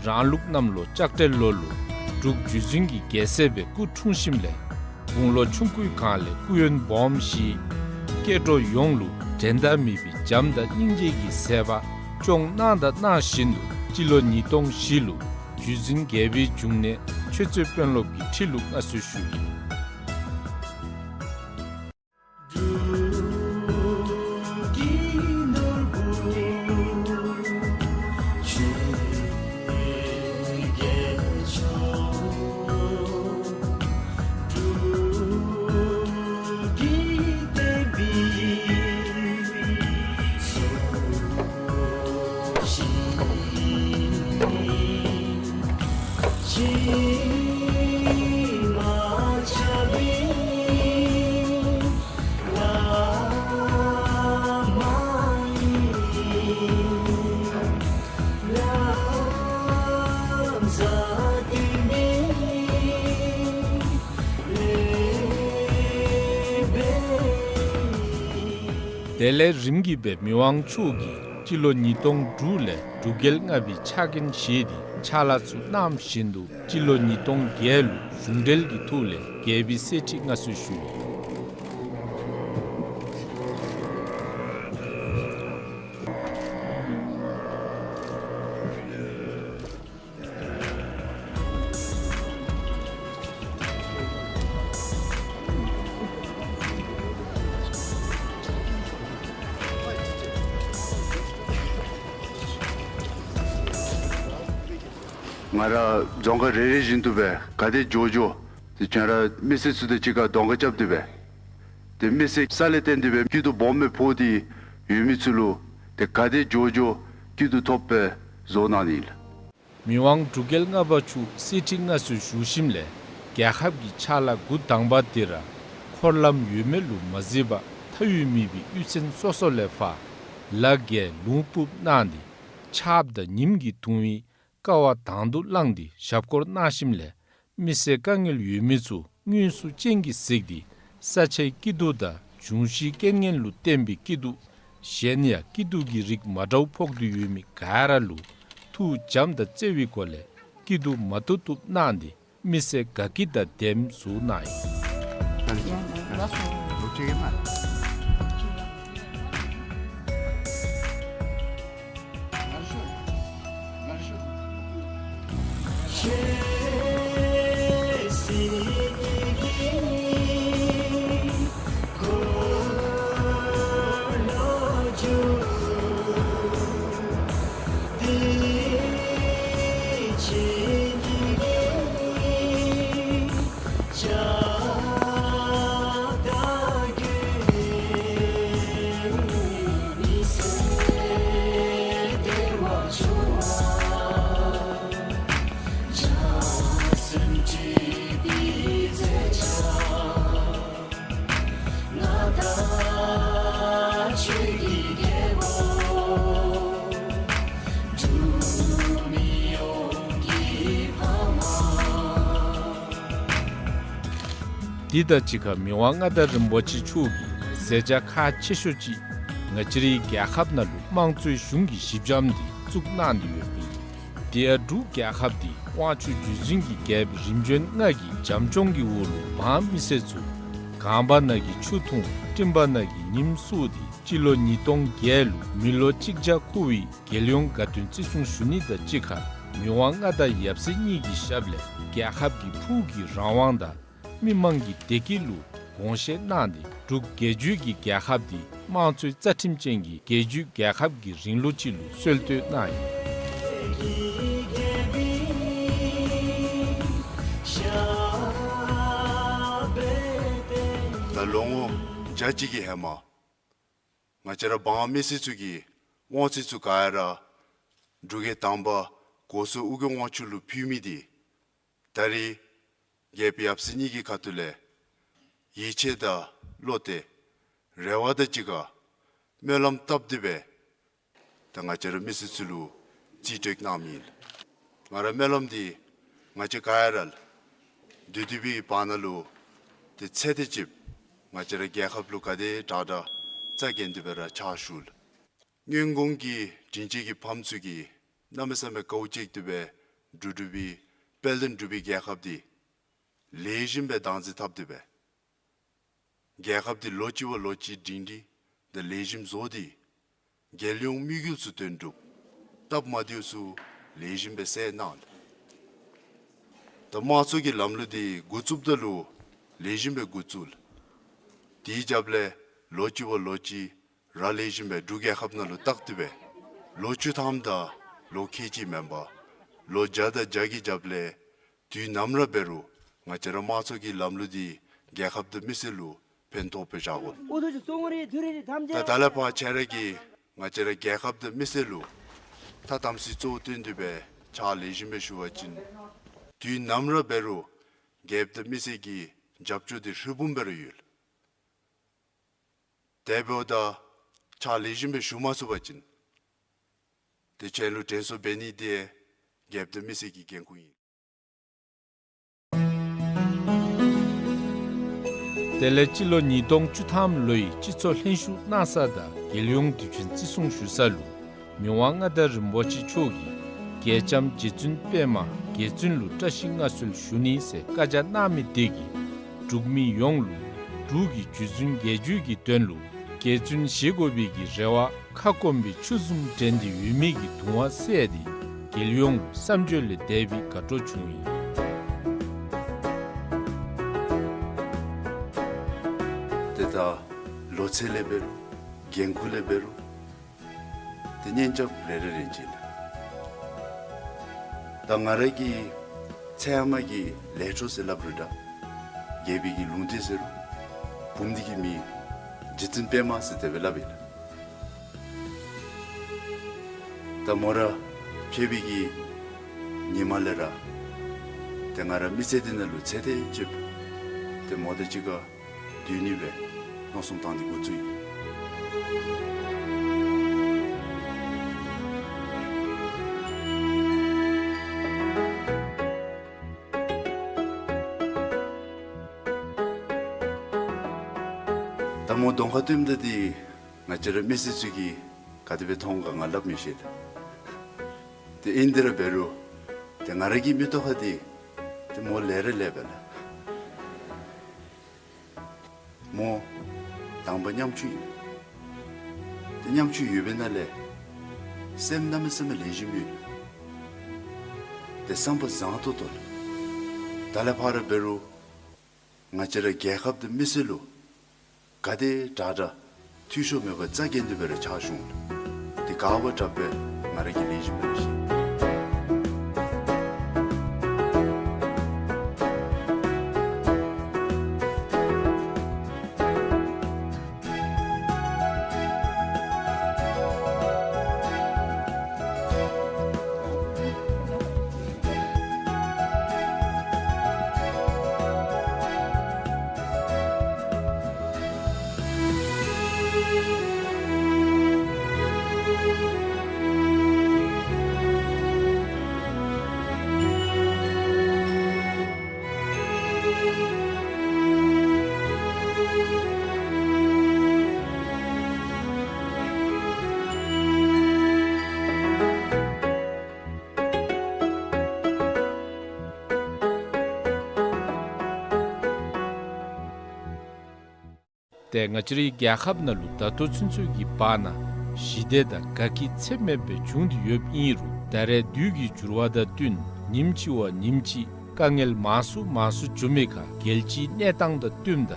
རང་ལུགས་གནམ་ལོ་ལྕགས་སྤྲེལ་ལོ་ལུ་འབྲུག་རྒྱུད་འཛིན་གྱི་རྒྱལ་སྲས་སྦེ་སྐུ་འཁྲུངས་ཞིནམ་ལས་དགུང་ལོ་ཆུང་ཀུའི་སྒང་ལས་སྐུ་ཡོན་སྦོམ་བཞེས། སྐྱེ་འགྲོ་ཡོངས་ལུ་འགྲན་ཟླ་མེད་པའི་བྱམས་དང་སྙིང་རྗེ་གི་མཛད་པ་སྐྱོང་གནང་དང་གནང་བཞིན་དུ་སྤྱི་ལོ་ཉིས་སྟོང་བཞི་ལུ་རྒྱུད་འཛིན་རྒྱལ་པོའི་འབྱུང་གནས་ཆོས་རྩེ་དཔོན་སློབ་ཀྱི་ཁྲི་ལུ་མངའ་གསོལ་ཞུ་ཡི། དེ་ལས་རིམ་གྱིས་སྦེ་མི་དབང་མཆོག་གིས་སྤྱི་ལོ་ཉིས་སྟོང་དྲུག་ལས་འབྲུག་རྒྱལ་ལྔ་པའི་ཕྱག་འགན་བཞེས་ཏེ་ཕྱག་ལཱ་ཚུ་གནང་བཞིན་དུ་སྤྱི་ལོ་ཉིས་སྟོང་བརྒྱད་ལུ་གཞུང་འབྲེལ་གྱི་ཐོག་ལས་རྒྱལ་པོའི་གསེར་ཁྲི་མངའ་གསོལ་ཞུ་ཡི། ང་ར་རྫོང་ཁག་རེ་རེ་བཞིན་དུ་སྦེ་ག་དེ་མགྱོགས་མགྱོགས་ཏེ་ཁྱོད་ར་མི་སེར་ཚུ་དང་གཅིག་ཁར་གདོང་ཁ་རྐྱབ་སྟེ་སྦེ་ཏེ་མི་སེར་ས་ལས་བརྟེན་ཏེ་སྦེ་སྐྱིད་སྡུག་སྦོམ་སྦེ་ཕོག་སྟེ་ཡོད་མི་ཚུ་ལུ་ཏེ་ག་དེ་མགྱོགས་མགྱོགས་སྐྱིད་སྡུག་ཐོབ་པའི་བཟོ་གནང་ནི་ཨིན་ལགས། མི་དབང་འབྲུག་རྒྱལ་ལྔ་པ་མཆོག་གསེར་ཁྲི་མངའ་གསོལ་ཞུ་ཞིནམ་ལས་རྒྱལ་ཁབ་ཀྱི་ཕྱག་ལཱ་འགོ་དང་པ་འདི་ར་འཁོར་ལམ་ཡོད་མེད་ལུ་མ་གཟིགས་པར་མཐའ་དབུས་མེད་པའི་གཡུས་ཚན་སོ་སོ་ལས་ཕར་ལ་བརྒལ་ལུང་སྤུབས་གནང་སྟེ་ཆརཔ་དང་ཉིམ་གྱིས་གདུང་བའི་ཀ་བ་དང་དུ་བླངས་ཏེ་ཞབས་སྐོར་གནང་ཞིནམ་ལས་མི་སེར་དཀའ་ངལ་ཡོད་མི་ཚུ་དངོས་སུ་སྤྱན་གྱིས་གཟིགས་ཏེ་ས་ཆའི་སྐྱིད་སྡུག་དང་འབྱུང་བཞིའི་རྐྱེན་ངན་ལུ་བརྟེན་པའི་སྐྱིད་སྡུག་གཞན་ཡང་སྐྱིད་སྡུག་གི་རིགས་མ་འདྲཝ་ཕོག་སྟེ་ཡོད་མི་ག་ར་ལུ་ཐུགས་བྱམས་དང་བརྩེ་བའི་སྒོ་ལས་སྐྱིད་སྡུག་མ་ཐུབ་ཐུབ་གནང་སྟེ་མི་སེར་དགའ་སྐྱིད་དང་ལྡནམ་བཟོ་གནང་ཡི། འདི་དང་གཅིག་ཁར་མི་དབང་མངའ་བདག་རིན་པོ་ཆེ་མཆོག་གིས་མཛད་བྱ་ཁག་ཆེ་ཤོས་ཅིག་ང་བཅས་རའི་རྒྱལ་ཁབ་ནང་ལུ་དམངས་གཙོའི་གཞུང་གི་གཞི་འགྱམ་འདི་བཙུགས་གནང་སྟེ་ཡོདཔ་ཨིན། དེ་ཡང་འབྲུག་རྒྱལ་ཁབ་འདི་དབང་ཕྱུག་རྒྱུད་འཛིན་གྱི་རྒྱལཔོ་རིམ་བྱོན་ལྔ་གི་བྱམས་སྐྱོང་གི་འོག་ལུ་འབངས་མི་སེར་ཚུ་གངས་བར་ན་གི་ཆུ་འཐུང་སྤྲིན་བར་ན་གི་ཉིམ་བསུ་སྟེ་སྤྱི་ལོ་ཉིས་སྟོང་བརྒྱད་ལུ་མི་ལོ་གཅིག་བརྒྱ་འཁོར་བའི་རྒྱལ་ཡོངས་དགའ་སྟོན་བརྩི་སྲུང་ཞུ་ནི་དང་གཅིག་ཁར་མི་དབང་མངའ་བདག་ཡབ་སྲས་གཉིས་ཀྱི་ཞབས་ལས་རྒྱལ་ཁབ་ཀྱི་ཕུགས་ཀྱི་རང་དབང་དང་མི་དམངས་ཀྱི་བདེ་སྐྱིད་ལུ་དགོངས་བཞེས་གནང་སྟེ་འབྲུག་རྒྱལ་བརྒྱུད་ཀྱི་རྒྱལ་ཁབ་འདི་དམངས་གཙོའི་རྩ་ཁྲིམས་ཅན་གྱི་རྒྱལ་བརྒྱུད་རྒྱལ་ཁབ་ཀྱི་རིང་ལུགས་ཅིག་ལུ་སྲོལ་གཏོད་གནང་ཡི། ད་ལོ་ངོ་བརྒྱ་གཅིག་གི་ཧེ་མ་ང་བཅས་ར་འབངས་མི་སེར་ཚུ་གིས་དབང་ཚད་ཚུ་ག་ར་འབྲུག་རྒྱལ་དང་པ་གོ་སོ་ཨོ་རྒྱན་དབང་ཕྱུག་ལུ་ཕུལ་མི་འདི་ད་རེས་རྒྱལཔོ་ཡབ་སྲས་གཉིས་ཀྱི་ཁ་ཐུག་ལས་ཡིད་ཆེས་དང་བློ་གཏད་རེ་བ་དང་གཅིག་ཁར་སྨོན་ལམ་བཏབ་སྟེ་སྦེ་ད་ང་བཅས་ར་མི་སེར་ཚུ་ལུ་རྩིས་སྤྲོད་གནངམ་ཨིན། ང་ར་སྨོན་ལམ་འདི་ང་བཅས་ག་ར་ལུ་བདུད་འདུལ་བའི་བར་ན་ལུ་ཏེ་ཚེ་འདི་ཅིག་ང་བཅས་ར་རྒྱལ་ཁབ་ལུ་ག་དེ་དྲག་དྲག་རྩ་འགེངས་ཏེ་སྦེ་ར་ཕྱག་ཞུ་ལགས། སྔོན་གོང་གི་དྲིན་ཅན་གྱི་ཕམ་ཚུ་གིས་གནམ་མེད་ས་མེད་དཀའཝ་སྤྱད་དེ་སྦེ་འབྲུག་འབྲུག་པའི་དཔལ་ལྡན་འབྲུག་པའི་རྒྱལ་ཁབ་འདི་ལེགས་ཤོམ་སྦེ་བདག་འཛིན་འཐབ་སྟེ་སྦེ་རྒྱལ་ཁབ་འདི་ལོ་གཅིག་བ་ལོ་གཅིག་སྒྲིང་སྒྲིང་དང་ལེགས་ཤོམ་བཟོ་སྟེ་རྒྱལ་ཡོངས་དམིགས་ཡུལ་ཚུ་དོན་འགྲུབ། སྟབས་མ་བདེཝ་ཚུ་ལེགས་ཤོམ་སྦེ་སེལ་གནང་། ད་དམངས་གཙོ་གི་ལམ་ལུགས་འདི་འགོ་བཙུགསཔ་ད་ལུ་ལེགས་ཤོམ་སྦེ་འགོ་བཙུགས། དེའི་རྒྱབ་ལས་ལོ་གཅིག་བ་ལོ་གཅིག་ར་ལེགས་ཤོམ་སྦེ་འབྲུག་རྒྱལ་ཁབ་ནང་ལུ་བཏགས་ཏེ་སྦེ་ལོ་བཅུ་ཐམ་དང་ལོ་ཁལ་གཅིག་མེན་པར་ལོ་བརྒྱ་དང་བརྒྱ་གི་རྒྱབ་ལས་དུས་ནམ་ར་འབད་རུང་ང་བཅས་ར་དམངས་གཙོ་གི་ལམ་ལུགས་འདི་རྒྱལ་ཁབ་དང་མི་སེར་ལུ་ཕན་ཐོགས་སྦེ་བཞག་དགོ། ད་ད་ལས་ཕར་ཁྱེད་ར་གིས་ང་བཅས་ར་རྒྱལ་ཁབ་དང་མི་སེར་ལུ་ཐ་དམ་ཚིག་གཙོ་བོ་བཏོན་ཏེ་སྦེ་ཕྱག་ལེགས་ཤོམ་སྦེ་ཞུ་བ་ཅིན་དུས་ནམ་ར་འབད་རུང་རྒྱལཔོ་དང་མི་སེར་གྱི་རྒྱབ་སྐྱོར་འདི་ཧྲིལ་བུམ་སྦེ་ར་ཡོད། དེ་འབདཝ་ད་ཕྱག་ལེགས་ཤོམ་སྦེ་ཞུ་མ་ཚུགས་པ་ཅིན་ཏེ་ཁྱེད་ལུ་དྲན་གསོ་འབད་ནི་འདི་རྒྱལཔོ་དང་མི་སེར་གྱི་འགན་ཁུར་ཨིན། དེ་ལས་སྤྱི་ལོ་ཉིས་སྟོང་བཅུ་ཐམ་ལོའི་སྤྱི་ཚོགས་ལྷན་ཞུགས་གནང་ས་དང་རྒྱལ་ཡོངས་དུས་ཆེན་བརྩི་སྲུང་ཞུ་ས་ལུ་མི་དབང་མངའ་བདག་རིན་པོ་ཆེ་མཆོག་གིས་རྒྱལ་ལྕམ་རྗེ་བཙུན་པདྨ་རྒྱལ་བཙུན་ལུ་བཀྲ་ཤིས་མངའ་གསོལ་ཞུ་ནི་ཟེར་བཀའ་རྒྱ་གནང་མི་དེ་གིས་འབྲུག་མི་ཡོངས་ལུ་འབྲུག་གི་རྒྱུ་ཚུན་རྒྱལ་རྒྱུད་ཀྱི་དོན་ལུ་རྒྱལ་བཙུན་བཞེས་དགོ་པའི་གི་རེ་བ་ཁ་སྐོམ་པའི་ཆུ་བཟུམ་འདྲེན་ཏེ་ཡོད་མི་གི་དུང་བ་བསལ་ཏེ་རྒྱལ་ཡོངས་བསམ་བརྗོད་ལས་འདས་པའི་དགའ་སྤྲོ་བྱུང་ཡི། ཏེ་ད་ལོ་ཚད་ལས་འབད་རུང་འགན་ཁུར་ལས་འབད་རུང་ཏེ་གཉེན་རྐྱབ་རེ་རེ་རེ་བཞིན་ད་ང་ར་གི་ཚེ་ཧེ་མ་གི་ལས་འཕྲོ་ཟེར་སླབ་རུང་འདྲ། རྒྱལ་པོའི་གི་ལུང་བསྟན་ཟེར་རུང་བུམོ་འདི་གི་མིང་རྗེ་བཙུན་པདྨ་ཟེར་དེ་སྦེ་སླབ་ཨིན་ལགས། ད་མོ་ར་ཕྱད་པའི་གི་ ཉིནམ་ལས་ར་ཏེ་ང་ར་མི་ཚེ་འདི་ནང་ལུ་ཚེ་འདི་ཅིག་ཏེ་མོ་དང་གཅིག་ཁར་སྡོད་ནི་སྦེ་མནོ་བསམ་བཏང་སྟེ་འགོ་བཙུགས་ཡི། ད་མོ་གདོང་ཁར་སྟོནམ་ད་འདི་ང་བཅས་ར་མི་སེར་ཚུ་གིས་ག་དེ་སྦེ་མཐོང་ག་ང་སླབ་མི་ཤེས་ལགས། ཏེ་ཨིན་ཏེ་ར་འབད་རུང་ཏེ་ང་ར་གི་མིག་ཏོ་ཁར་འདི་ཏེ་མོ་ལེགས་ར་ལེགས་པས་ལགས། མོ་དང་པ་ཉམ་ཆུང་ཨིན། ཏེ་ཉམ་ཆུང་ཡོད་པའི་ནང་ལས་སེམས་གནམ་མེད་ས་མེད་ལེགས་ཤོམ་ཡོད། ཏེ་བསམ་པ་བཟང་ཏོག་ཏོ་ལགས། ད་ལས་ཕར་འབད་རུང་ང་བཅས་ར་རྒྱལ་ཁབ་དང་མི་སེར་ལུ་ག་དེ་དྲག་དྲག་འཐུས་ཤོར་མེད་པར་རྩ་འགེངས་ཏེ་སྦེ་ར་ཕྱག་ཞུ་འོང་ལགས། ཏེ་ག་བ་དྲག་པས་ང་ར་གིས་ལེགས་ཤོམ་སྦེ་ར་ཤེས། ཏེ་ང་བཅས་རའི་རྒྱལ་ཁབ་ནང་ལུ་ད་ལྟོ་ཚུན་ཚོད་ཀྱི་བར་ན་ཞི་བདེ་དང་དགའ་སྐྱིད་ཚད་མེད་སྦེ་བྱུང་སྟེ་ཡོདཔ་ཨིན་རུང་ད་རེས་དུས་ཀྱི་འགྱུར་བ་དང་བསྟུན་ཉིནམ་གཅིག་བ་ཉིནམ་གཅིག་དཀའ་ངལ་མང་སུ་མང་སུ་འགྱོ་མི་ཁར་རྒྱལ་སྤྱིའི་གནས་སྟངས་དང་བསྟུནམ་ད་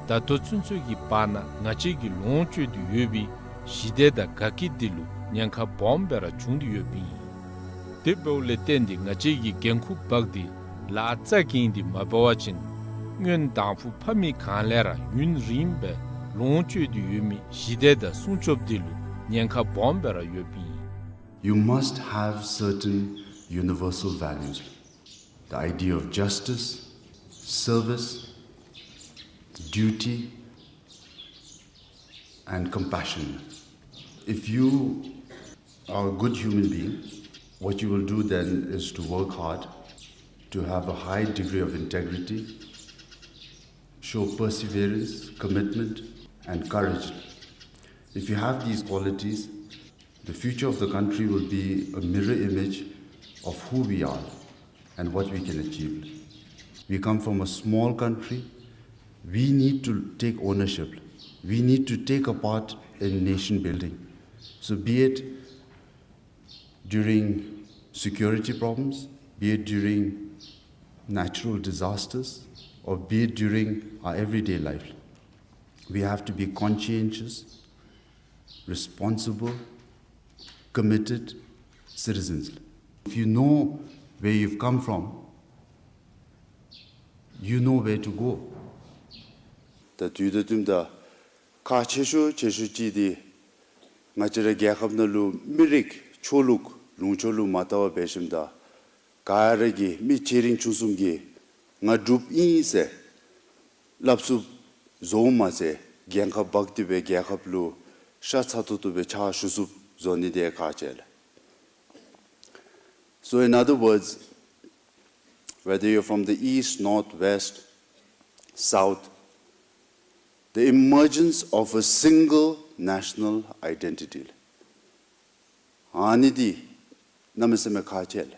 ད་ལྟོ་ཚུན་ཚོད་ཀྱི་བར་ན་ང་བཅས་ཀྱིས་ལོངས་སྤྱོད་དེ་ཡོད་པའི་ཞི་བདེ་དང་དགའ་སྐྱིད་འདི་ལུ་ཉེན་ཁ་སྦོམ་སྦེ་ར་བྱུང་སྟེ་ཡོདཔ་ཨིན། དེ་འབདཝ་ལས་བརྟེན་ཏེ་ང་བཅས་ཀྱིས་འགན་ཁུར་འབག་སྟེ་ལཱ་རྩ་འགེངས་ཏེ་མ་འབད་བ་ཅིན་སྔོན་དང་ཕུ་ཕ་མེས་གང་ལས་ར་ཡུན་རིངམོ་སྦེ་ལོངས་སྤྱོད་དེ་ཡོད་མི་ཞི་བདེ་དང་སྲུང་སྐྱོབ་འདི་ལུ་ཉེན་ཁ་སྦོམ་སྦེ་ར་ཡོདཔ་ཨིན། You must have certain universal values. The idea of justice, service, duty, and compassion. If you are a good human being, what you will do then is to work hard, to have a high degree of integrity, show perseverance, commitment, and courage. If you have these qualities, the future of the country will be a mirror image of who we are and what we can achieve. We come from a small country. We need to take ownership. We need to take a part in nation building. So be it during security problems, be it during natural disasters, or be it during our everyday life, we have to be conscientious, responsible, committed citizens. If you know where you've come from, you know where to go. ད་དུས་ད་ལྟོ་ད་ཁག་ཆེ་ཤོས་ཆེ་ཤོས་ཅིག་འདི་ང་བཅས་ར་རྒྱལ་ཁབ་ནང་ལུ་མི་རིགས་ཆོས་ལུགས་ལུང་ཕྱོགས་ལུ་མ་བལྟ་བར་འབད་ཞིནམ་ད་ག་ར་གིས་མི་ཆེ་འབྲིང་ཆུང་གསུམ་གྱིས་ང་འབྲུགཔ་ཨིན་ཟེར་སླབ་ཚུགསཔ་བཟོཝ་མ་ཚད་འགན་ཁག་འབག་སྟེ་སྦེ་རྒྱལ་ཁབ་ལུ་ཤ་ཚ་ཏོག་ཏོ་སྦེ་ཕྱག་ཞུ་ཚུགསཔ་བཟོ་ནི་འདི་ཁག་ཆེ་ལགས། So in other words, whether you're from the east, north, west, south, the emergence of a single national identity. ཨ་ནི་འདི་གནམ་མེད་ས་མེད་ཁག་ཆེ་ལགས།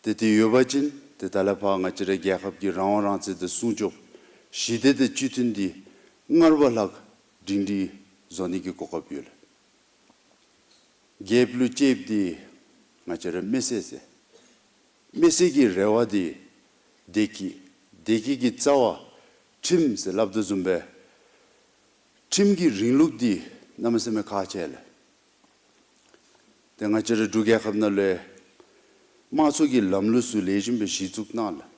ཏེ་དེ་ཡོད་པ་ཅིན་ཏེ་ད་ལས་ཕར་ང་བཅས་རའི་རྒྱལ་ཁབ་ཀྱི་རང་དབང་རང་བཙན་དང་སྲུང་སྐྱོབ་ཞི་བདེ་དང་སྤྱི་མཐུན་འདི་སྔར་བ་ལྷག་སྒྲིང་སྒྲི་བཟོ་ནི་གི་གོ་སྐབས་ཡོད་ལགས། རྒྱལཔོ་ལུ་གཅེསཔ་འདི་ང་བཅས་ར་མི་སེར་ཟེར། མི་སེར་གྱི་རེ་བ་འདི་བདེ་སྐྱིད། བདེ་སྐྱིད་ཀྱི་རྩ་བ་ཁྲིམས་ཟེར་སླབ་དོ་བཟུམ་སྦེ་ཁྲིམས་ཀྱི་རིང་ལུགས་འདི་གནམ་མེད་ས་མེད་ཁག་ཆེ་ལགས། ཏེ་ང་བཅས་ར་འབྲུག་རྒྱལ་ཁབ་ནང་ལུ་དམངས་གཙོ་གི་ལམ་ལུགས་ཚུ་ལེགས་ཤོམ་སྦེ་གཞི་བཙུགས་གནང་ལགས།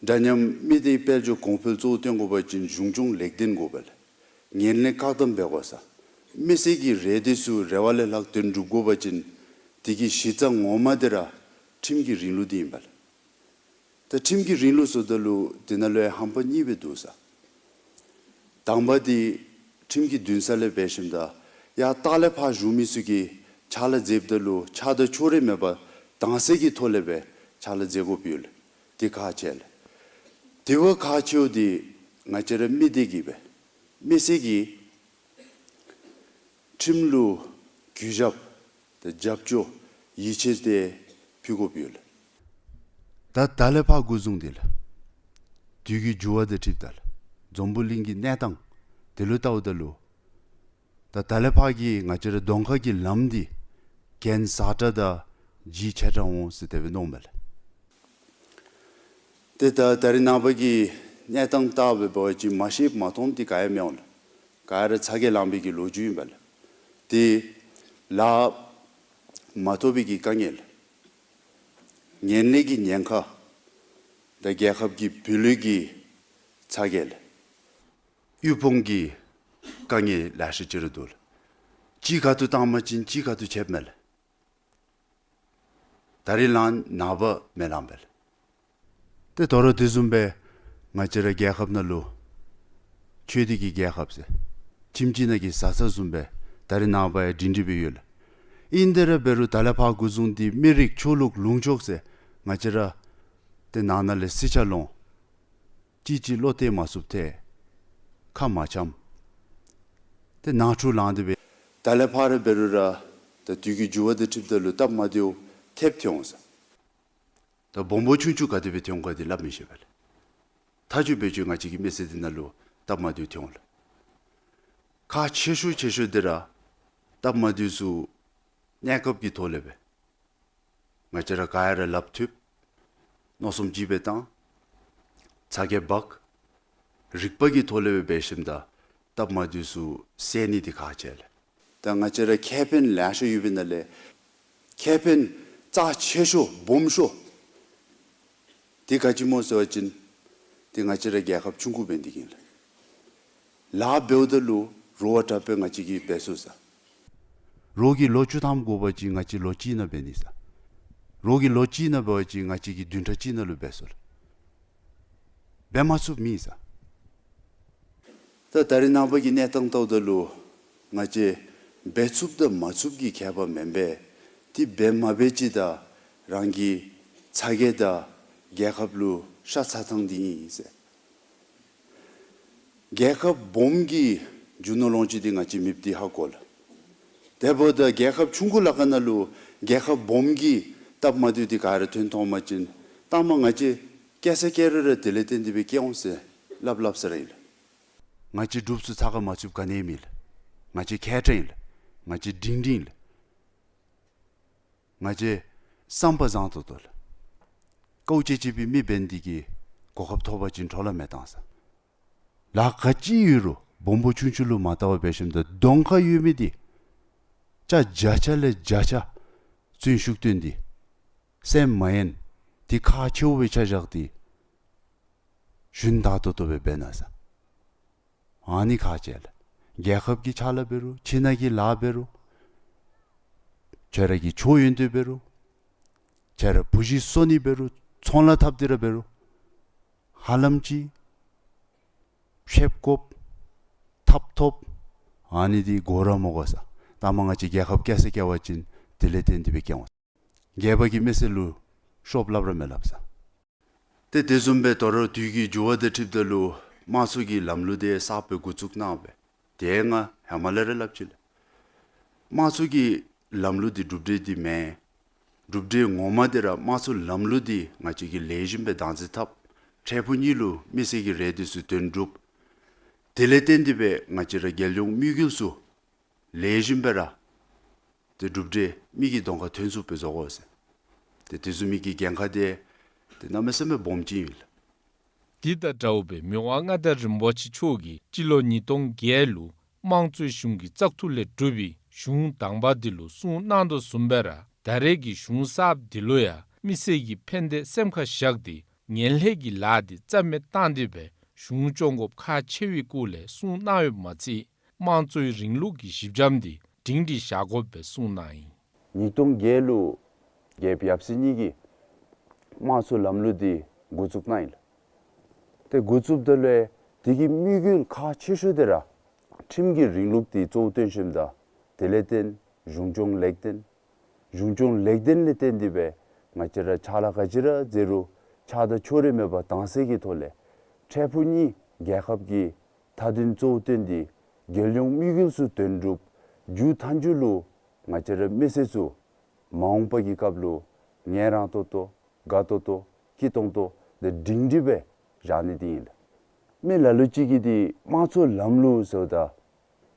འདྲ་མཉམ་མི་སྡེའི་དཔལ་འབྱོར་གོང་འཕེལ་གཙོ་བོ་བཏོན་དགོ་པ་ཅིན་གཞུང་སྐྱོང་ལེགས་ལྡན་དགོ་པས་ལགས། ངན་ལྷད་བཀག་སྡོམ་འབད་དགོ་ས། མི་སེར་གྱི་རེ་འདོད་ཚུ་རེ་བ་ལས་ལྷག་དོན་འགྲུབ་དགོ་པ་ཅིན་ དེ་གི་གཞི་རྩ་ངོ་མ་དེ་ར་ཁྲིམས་ཀྱི་རིང་ལུགས་དེ་ཨིན་པས་ལགས། ད་ཁྲིམས་ཀྱི་རིང་ལུགས་ཟེརཝ་ད་ལུ་དེ་ནང་ལུ་ཡང་ཧམ་པ་གཉིས་སྦེ་འདུག་ཟེར། དང་པ་དེ་ཁྲིམས་ཀྱི་འདུན་ས་ལས་འབད་ཞིནམ་ད་ཡར་ལྟག་ལས་ཕར་བཞུགས་མི་ཚུ་གིས་ཕྱག་ལཱ་མཛདཔ་ད་ལུ་ཆགས་སྡང་ཕྱོགས་རིས་མེད་པར་དྭངས་གསལ་གྱི་ཐོག་ལས་སྦེ་ཕྱག་ལཱ་མཛད་དགོཔ་ཡོད་ལགས། དེ་ཁག་ཆེ་ལགས། དེ་བ་ཁག་ཆེཝ་དེ་ང་བཅས་ར་མི་སྡེ་གིས་སྦེ་མི་སེར་གྱིས་ཁྲིམས་ལུ་གུས་ཞབས་དང་རྒྱབ་སྐྱོར་ཡིད་ཆེས་དེ་ཕུལ་དགོཔ་ཡོད་ལགས། ད་ད་ལས་ཕར་འགོ་བཟུང་སྟེ་ལགས། དུས་ཀྱི་འགྱུར་བ་དང་འཁྲིལཝ་ད་ལགས། འཛམ་བུ་གླིང་གི་གནས་སྟངས་དེ་ལུ་བལྟཝ་ད་ལུ་ད་ད་ལས་ཕར་གྱི་ང་བཅས་ར་གདོང་ཁ་གི་ལམ་འདི་གྱེན་ཟ་དྲགས་དང་ལྗིད་ཆེ་དྲགས་འོང་ཟེར་དེ་སྦེ་མནོཝ་མས་ལགས། ཏེ་ད་ད་རེས་ནངས་པ་གི་གནས་སྟངས་བལྟ་སྦེ་འབད་བ་ཅིན་མ་ཤེས་མ་མཐོང་འདི་ག་ཡང་མི་འོང་ལགས། ག་ར་ཚ་གྱང་ལངས་པའི་གི་ལོ་རྒྱུས་ཨིན་པས་ལགས། ཏེ་ལཱ་མ་ཐོབ་པའི་གི་དཀའ་ངལ་ལགས། ངན་ལྷད་ཀྱི་ཉེན་ཁ་དང་རྒྱལ་ཁབ་ཀྱི་བུ་ལོན་གྱི་ཚ་གྱང་ལགས། དབུལ་ཕོངས་ཀྱི་དཀའ་ངལ་ལེ་ཤ་ཅིག་ར་འདུག་ལགས། གཅིག་ཁ་ཐུག་བཏང་པ་ཅིན་གཅིག་ཁ་ཐུག་ཆདཔ་མས་ལགས། ད་རིས་ལངམ་ནངས་པ་མི་ལང་པས་ལགས། ཏེ་དོ་རུང་དེ་བཟུམ་སྦེ་ང་བཅས་ར་རྒྱལ་ཁབ་ནང་ལུ་ཆོས་སྡེ་གི་རྒྱལ་ཁབ་ཟེར་ཁྱིམ་གཅིག་ནང་གི་བཟའ་ཚང་བཟུམ་སྦེ་ད་རིས་ནངས་པ་ཡང་སྒྲིང་སྒྲི་སྦེ་ཡོད་ལགས། ཨིན་དེ་ར་འབད་རུང་ད་ལས་ཕར་འགོ་བཟུང་སྟེ་མི་རིགས་ཆོས་ལུགས་ལུང་ཕྱོགས་ཟེར་ང་བཅས་ར་ཏེ་ནང་ན་ལས་སྲིད་ཆ་ལོང་གཅིག་གཅིག་བློ་གཏད་མ་ཚུགསཔ་ཐལ། ཁ་མ་འཆམ། ཏེ་ནང་འཁྲུག་ལང་སྟེ་སྦེ་ད་ལས་ཕར་ར་འབད་རུང་ར་ད་དུས་ཀྱི་འགྱུར་བ་དང་འཁྲིལཝ་ད་ལུ་སྟབས་མ་བདེཝ་ཐེབས་ཐོན་འོང་ཟེར། ད་སྦོམ་སྦོམ་ཆུང་ཆུང་ག་དེ་སྦེ་ཐོན་ག་དེ་སླབ་མི་ཤེས་པས་ལགས། ཐག་ཆོད་སྦེ་ཅིག་ང་བཅས་ཀྱི་མི་སེར་འདི་ནང་ལུ་སྟབས་མ་བདེཝ་ཐོན་འོང་ལགས། ཁག་ཆེ་ཤོས་ཆེ་ཤོས་འདི་ར་སྟབས་མ་བདེཝ་ཚུ་གནས་སྐབས་ཀྱི་ཐོག་ལས་སྦེ་ང་བཅས་ར་ག་ཡ་ར་ལགཔ་མཐུད། མནོ་བསམ་གཅིག་སྦེ་བཏང་། ཚ་གྱང་འབག། རིག་པ་གི་ཐོག་ལས་སྦེ་འབད་ཞིནམ་ད་སྟབས་མ་བདེཝ་ཚུ་སེལ་ནི་འདི་ཁག་ཆེ་ལགས། ད་ང་བཅས་ར་ཁེ་ཕན་ལེ་ཤ་ཡོད་པའི་ནང་ལས་ཁེ་ཕན་རྩ་ཆེ་ཤོས་སྦོམ་ཤོས་འདི་ག་ཅི་སྨོ་ཟེར་བ་ཅིན་འདི་ང་བཅས་ར་རྒྱལ་ཁབ་ཆུང་ཀུ་འབད་ནི་འདི་གིས་ཨིན་ལགས། ལཱ་འབདཝ་ད་ལུ་རོགས་དྲག་པོ་ང་བཅས་ཀྱིས་འབད་ཚུགས་ཟེར། རོགས་ཀྱིས་ལོ་བཅུ་ཐམ་དགོ་པ་ཅིན་ང་བཅས་ལོ་གཅིག་ནང་འབད་ནི་ཟེར། རོགས་ཀྱིས་ལོ་གཅིག་ནང་འབད་བ་ཅིན་ང་བཅས་ཀྱིས་བདུན་ཕྲག་གཅིག་ནང་ལུ་འབད་ཚུགས་ལགས། འབད་མ་ཚུགསཔ་མེད་ཟེར། ད་ད་རིས་ནངས་པ་གི་གནས་སྟངས་བལྟཝ་ད་ལུ་ང་བཅས་འབད་ཚུགསཔ་དང་མ་ཚུགསཔ་ཀྱི་ཁྱད་པར་མེན་པས། ཏེ་འབད་མ་འབད་ཅིག་ད་རང་གི་ཚ་གྱང་དང་རྒྱལ་ཁབ་ལུ་ཤ་ཚ་ཐངས་འདི་ཨིན་ཟེར། རྒྱལ་ཁབ་སྦོམ་གྱི་རྒྱུ་ནོར་ལོངས་སྤྱོད་འདི་ང་བཅས་མེདཔ་འདི་ཧ་གོ་ལགས། དེ་འབདཝ་ད་རྒྱལ་ཁབ་ཆུང་ཀུ་ལ་ཁ་ནང་ལུ་རྒྱལ་ཁབ་སྦོམ་གྱི་སྟབས་མ་བདེཝ་འདི་ག་ར་ཐོན་ཐོན་པ་ཅིན་ལྟ་མ་ང་བཅས་སྐྱེ་ས་སྐྱེ་ར་ར་དེ་ལས་བརྟེན་ཏེ་སྦེ་སྐྱེ་འོང་ཟེར་སླབ་སླབ་ས་ར་ཨིན་ལགས། ང་བཅས་འབྲུགཔ་ཚུ་ཚ་ཁ་མ་ཚུདཔ་ག་ནི་ཡང་མེད་ལགས། ང་བཅས་མཁས་དྲགས་ཨིན་ལགས། ང་བཅས་སྒྲིང་སྒྲིང་ལགས། ང་བཅས་བསམ་པ་བཟང་ཏོག་ཏོ་ལགས། དཀའཝ་སྤྱད་སྤྱད་པའི་མི་འབད་ནི་འདི་གིས་གོ་སྐབས་ཐོབ་པ་ཅིན་འཕྲོ་བརླག་མི་གཏང་ཟེར། ལཱ་ག་ཅི་ཡོད་རུང་སྦོམ་སྦོམ་ཆུང་ཆུང་ལུ་མ་བལྟ་བར་འབད་ཞིནམ་ད་གདོང་ཁར་ཡོད་མི་འདི་ཅ་བརྒྱ་ཆ་ལས་བརྒྱ་ཆ་བརྩོན་ཤུགས་བཏོན་ཏེ་སེམས་མ་ཡེངས་ཏེ་ཁག་ཆེཝ་སྦེ་ཆ་བཞག་སྟེ་ཞུན་དག་ཏོག་ཏོ་སྦེ་འབད་གནང་ཟེར། ཨ་ནི་ཁག་ཆེ་ལགས། རྒྱལ་ཁབ་ཀྱི་ཕྱག་ལཱ་འབད་རུང་ཁྱིམ་ནང་གི་ལཱ་འབད་རུང་ཁྱོད་ར་གི་ཆོས་ཡོན་ཏན་འབད་རུང་ཁྱོད་ར་བུ་གཞི་གསོ་ནི་འབད་རུང་ཚོང་ལཱ་འཐབ་སྟེ་ར་འབད་རུང་ཧ་ལམ་ཅིག་ཕྱདཔ་དགོཔ་ཐབ་ཐོབ་ཨ་ནི་འདི་དགོ་ར་མི་དགོ་ཟེར། ལྟ་མ་ང་བཅས་རྒྱལ་ཁབ་སྐྱེ་ས་སྐྱེ་བ་ཅིན་དེ་ལས་བརྟེན་ཏེ་སྦེ་སྐྱེ་འོང་། རྒྱལ་པོ་གིས་མི་སེར་ལུ་ཤོབ་སླབ་ར་མི་སླབ་ཟེར། ཏེ་དེ་བཟུམ་སྦེ་དོ་རུང་དུས་ཀྱི་འགྱུར་བ་དང་འཁྲིལཝ་ད་ལུ་དམངས་གཙོ་གི་ལམ་ལུགས་འདི་གསརཔ་སྦེ་འགོ་བཙུགས་གནང་སྦེ་ཏེ་ང་ཧེ་མ་ལས་ར་སླབ་ཅི་ལགས། དམངས་གཙོ་གི་ལམ་ལུགས་འདི་གྲུབ་འབྲས་འདི་མེན། གྲུབ་འབྲས་ངོ་མ་འདི་ར་དམངས་གཙོ་ལམ་ལུགས་འདི་ང་བཅས་ཀྱིས་ལེགས་ཤོམ་སྦེ་བདག་འཛིན་འཐབ། འཕྲལ་ཕུགས་གཉིས་ལུ་མི་སེར་གྱི་རེ་འདོད་ཚུ་དོན་འགྲུབ། དེ་ལས་བརྟེན་ཏེ་སྦེ་ང་བཅས་ར་རྒྱལ་ཡོངས་དམིགས་ཡུལ་ཚུ་ལེགས་ཤོམ་སྦེ་ར་ཏེ་གྲུབ་འབྲས་མི་གི་གདོང་ཁར་ཐོན་ཚུགསཔ་སྦེ་བཟོ་དགོ་ཟེར། ཏེ་དེ་བཟུམ་མའི་གི་འགན་ཁག་འདི་ཏེ་གནམ་མེད་ས་མེད་སྦོམ་ཅིག་ཨིན་ལགས། འདི་དང་འདྲཝ་སྦེ་མི་དབང་མངའ་བདག་རིན་པོ་ཆེ་མཆོག་གིས་སྤྱི་ལོ་ཉིས་སྟོང་བརྒྱད་ལུ་དམངས་གཙོའི་གཞུང་གི་བཙག་འཐུ་ལས་གྲུབ་པའི་གཞུང་དང་པ་འདི་ལུ་གསུངས་གནང་དོ་བཟུམ་སྦེ་ར་ད་རེས་ཀྱི་གཞུང་གསརཔ་འདི་ལུ་ཡང་མི་སེར་གྱི་ཕན་བདེ་སེམས་ཁར་བཞག་སྟེ་ངན་ལྷད་ཀྱི་ལཱ་འདི་རྩ་མེད་བཏང་སྟེ་སྦེ་གཞུང་སྐྱོང་དགོཔ་ཁག་ཆེ་བའི་སྐོར་ལས་གསུངས་གནང་ཡོདཔ་མ་ཚད་དམངས་གཙོའི་རིང་ལུགས་ཀྱི་གཞི་འགྱམ་འདི་སྒྲིང་སྒྲིང་བཞག་དགོཔ་སྦེ་གསུངས་གནང་ཡི། ཉིས་སྟོང་བརྒྱད་ལུ་རྒྱལཔོ་ཡབ་སྲས་གཉིས་ཀྱིས་དམངས་གཙོའི་ལམ་ལུགས་འདི་འགོ་བཙུགས་གནང་ཡི་ལགས། ཏེ་འགོ་བཙུགསཔ་ད་ལུ་དེ་གི་དམིགས་ཡུལ་ཁག་ཆེ་ཤོས་འདི་ར་ཁྲིམས་ཀྱི་རིང་ལུགས་འདི་གཙོ་བོ་བཏོན་ཞིནམ་ད་དེ་ལས་བརྟེན་གཞུང་སྐྱོང་ལེགས་ལྡན། གཞུང་སྐྱོང་ལེགས་ལྡན་ལས་བརྟེན་ཏེ་སྦེ་ང་བཅས་ར་ཕྱག་ལཱ་ག་ཅི་ར་མཛད་རུང་ཆགས་སྡང་ཕྱོགས་རིས་མེད་པར་དྭངས་གསལ་གྱི་ཐོག་ལས་འཕྲལ་ཕུགས་གཉིས་རྒྱལ་ཁབ་ཀྱི་མཐའ་དོན་གཙོ་བོ་བཏོན་ཏེ་རྒྱལ་ཡོངས་དམིགས་ཡུལ་ཚུ་དོན་གྲུབ་མཇུག་མཐའ་མཇུག་ལུ་ང་བཅས་ར་མི་སེར་ཚུ་མ་འོངས་པ་གི་སྐབས་ལུ་ངལ་རངས་ཏོག་ཏོ་དགའ་ཏོག་ཏོ་སྐྱིད་ཏོང་ཏོ་དང་སྒྲིང་སྒྲི་སྦེ་བཞག་ནི་འདི་ཨིན་ལགས། མི་ལ་ལུ་ཅིག་གིས་འདི་དམངས་གཙོའི་ལམ་ལུགས་ཟེརཝ་ད་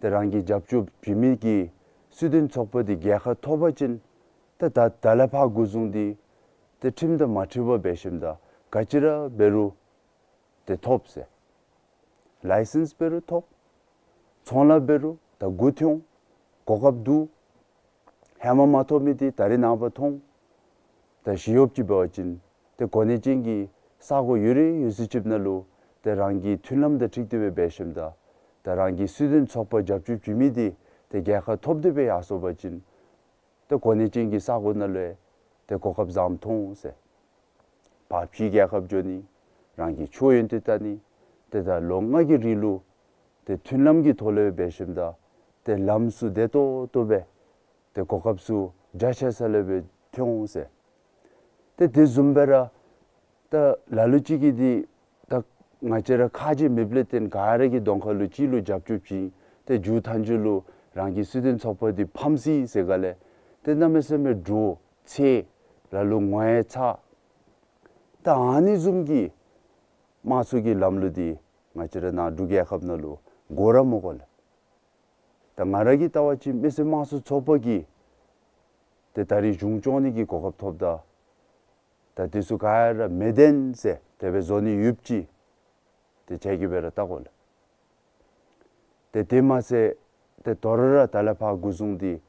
ཏེ་རང་གི་རྒྱབ་སྐྱོར་བྱིན་མི་གི་སྲིད་དོན་ཚོགས་པ་འདི་རྒྱལ་ཁ་ཐོབ་པ་ཅིན་ཏེ་ད་ད་ལས་ཕར་འགོ་བཟུང་སྟེ་ཏེ་ཁྲིམས་དང་མ་འཁྲིལ་བར་འབད་ཞིནམ་ད་ག་ཅི་ར་འབད་རུང་ཏེ་ཐོབ་ཟེར། ལའི་སེནསི་འབད་རུང་ཐོབ། ཚོང་ལཱ་འབད་རུང་ད་འགོ་ཐོན། གོ་སྐབས་འདུག། ཧེ་མ་མ་ཐོབ་མི་འདི་ད་རིས་ནངས་པ་ཐོབ། ད་ཞི་གཡོགཔ་ཅིག་འབད་བ་ཅིན་ཏེ་གོ་གནས་ཅན་གྱི་ས་གོ་ཡོད་རིགས་ཡོད་ཚད་ཅིག་ནང་ལུ་ཏེ་རང་གི་མཐུན་ལམ་དང་འཁྲིལ་ཏེ་སྦེ་འབད་ཞིནམ་ད་ཏེ་རང་གི་སྲིད་དོན་ཚོགས་པ་རྒྱབ་སྐྱོར་བྱིན་མི་འདི་ཏེ་རྒྱལ་ཁ་ཐོབ་སྟེ་སྦེ་ཡར་སོང་པ་ཅིན་ཏེ་གོ་གནས་ཅན་གྱི་ས་གོ་ནང་ལུ་ཏེ་གོ་སྐབས་བཟངམ་ཐོབ་ཟེར། ཕར་ཕྱིའི་རྒྱལ་ཁབ་འགྱོ་ནི། རང་གི་ཆོས་ཡོན་ཏན་བལྟ་ནི། ཏེ་ད་ལོ་ལྔ་གི་རིང་ལུ་ཏེ་མཐུན་ལམ་གྱི་ཐོག་ལས་འབད་ཞིནམ་ད་ཏེ་ལམ་ཚུ་བདེ་ཏོག་ཏོ་སྦེ་ཏེ་གོ་སྐབས་ཚུ་རྒྱ་ཆེ་ས་ལས་སྦེ་ཐོན་འོང་ཟེར། ཏེ་དེ་བཟུམ་སྦེ་ར་ད་ལ་ལུ་ཅིག་གིས་འདི་ད་ང་བཅས་ར་ཁ་རྗེ་མེདཔ་ལས་བརྟེན་ག་ར་གི་གདོང་ཁ་ལུ་གཅིག་ལུ་རྒྱབ་སྐྱོར་བྱིན། ཏེ་མཇུག་མཐའ་མཇུག་ལུ་རང་གི་སྲིད་དོན་ཚོགས་པ་འདི་ཕམ་སོ་ཡི་ཟེར་ག་ལས་ཏེ་གནམ་མེད་ས་མེད་འདྲོག་འཚེར། ལ་ལུ་ངོ་ཡང་ཚ། ད་ཨ་ནི་བཟུམ་གྱི་དམངས་གཙོ་གི་ལམ་ལུགས་འདི་ང་བཅས་ར་ནཱ་འབྲུག་རྒྱལ་ཁབ་ནང་ལུ་དགོ་ར་མི་དགོ་ལགས། ད་ང་ར་གིས་བལྟ་བ་ཅིན་མི་སེར་དམངས་གཙོ་ཚོགས་པ་གིས་ཏེ་ད་རིས་གཞུང་སྐྱོང་ནི་གི་གོ་སྐབས་ཐོབ་ད་ད་དེ་ཚུ་ག་ར་མེད་དེ་ཟེར་དེ་སྦེ་བཟོ་ནི་ཡོདཔ་ཅིག་ཏེ་ཁྱེད་ཀྱིས་སྦེ་ར་བལྟ་དགོ་ལགས། ཏེ་དེ་མ་ཚད་ཏེ་དོ་རུང་ར་ད་ལས་ཕར་འགོ་བཟུང་སྟེ་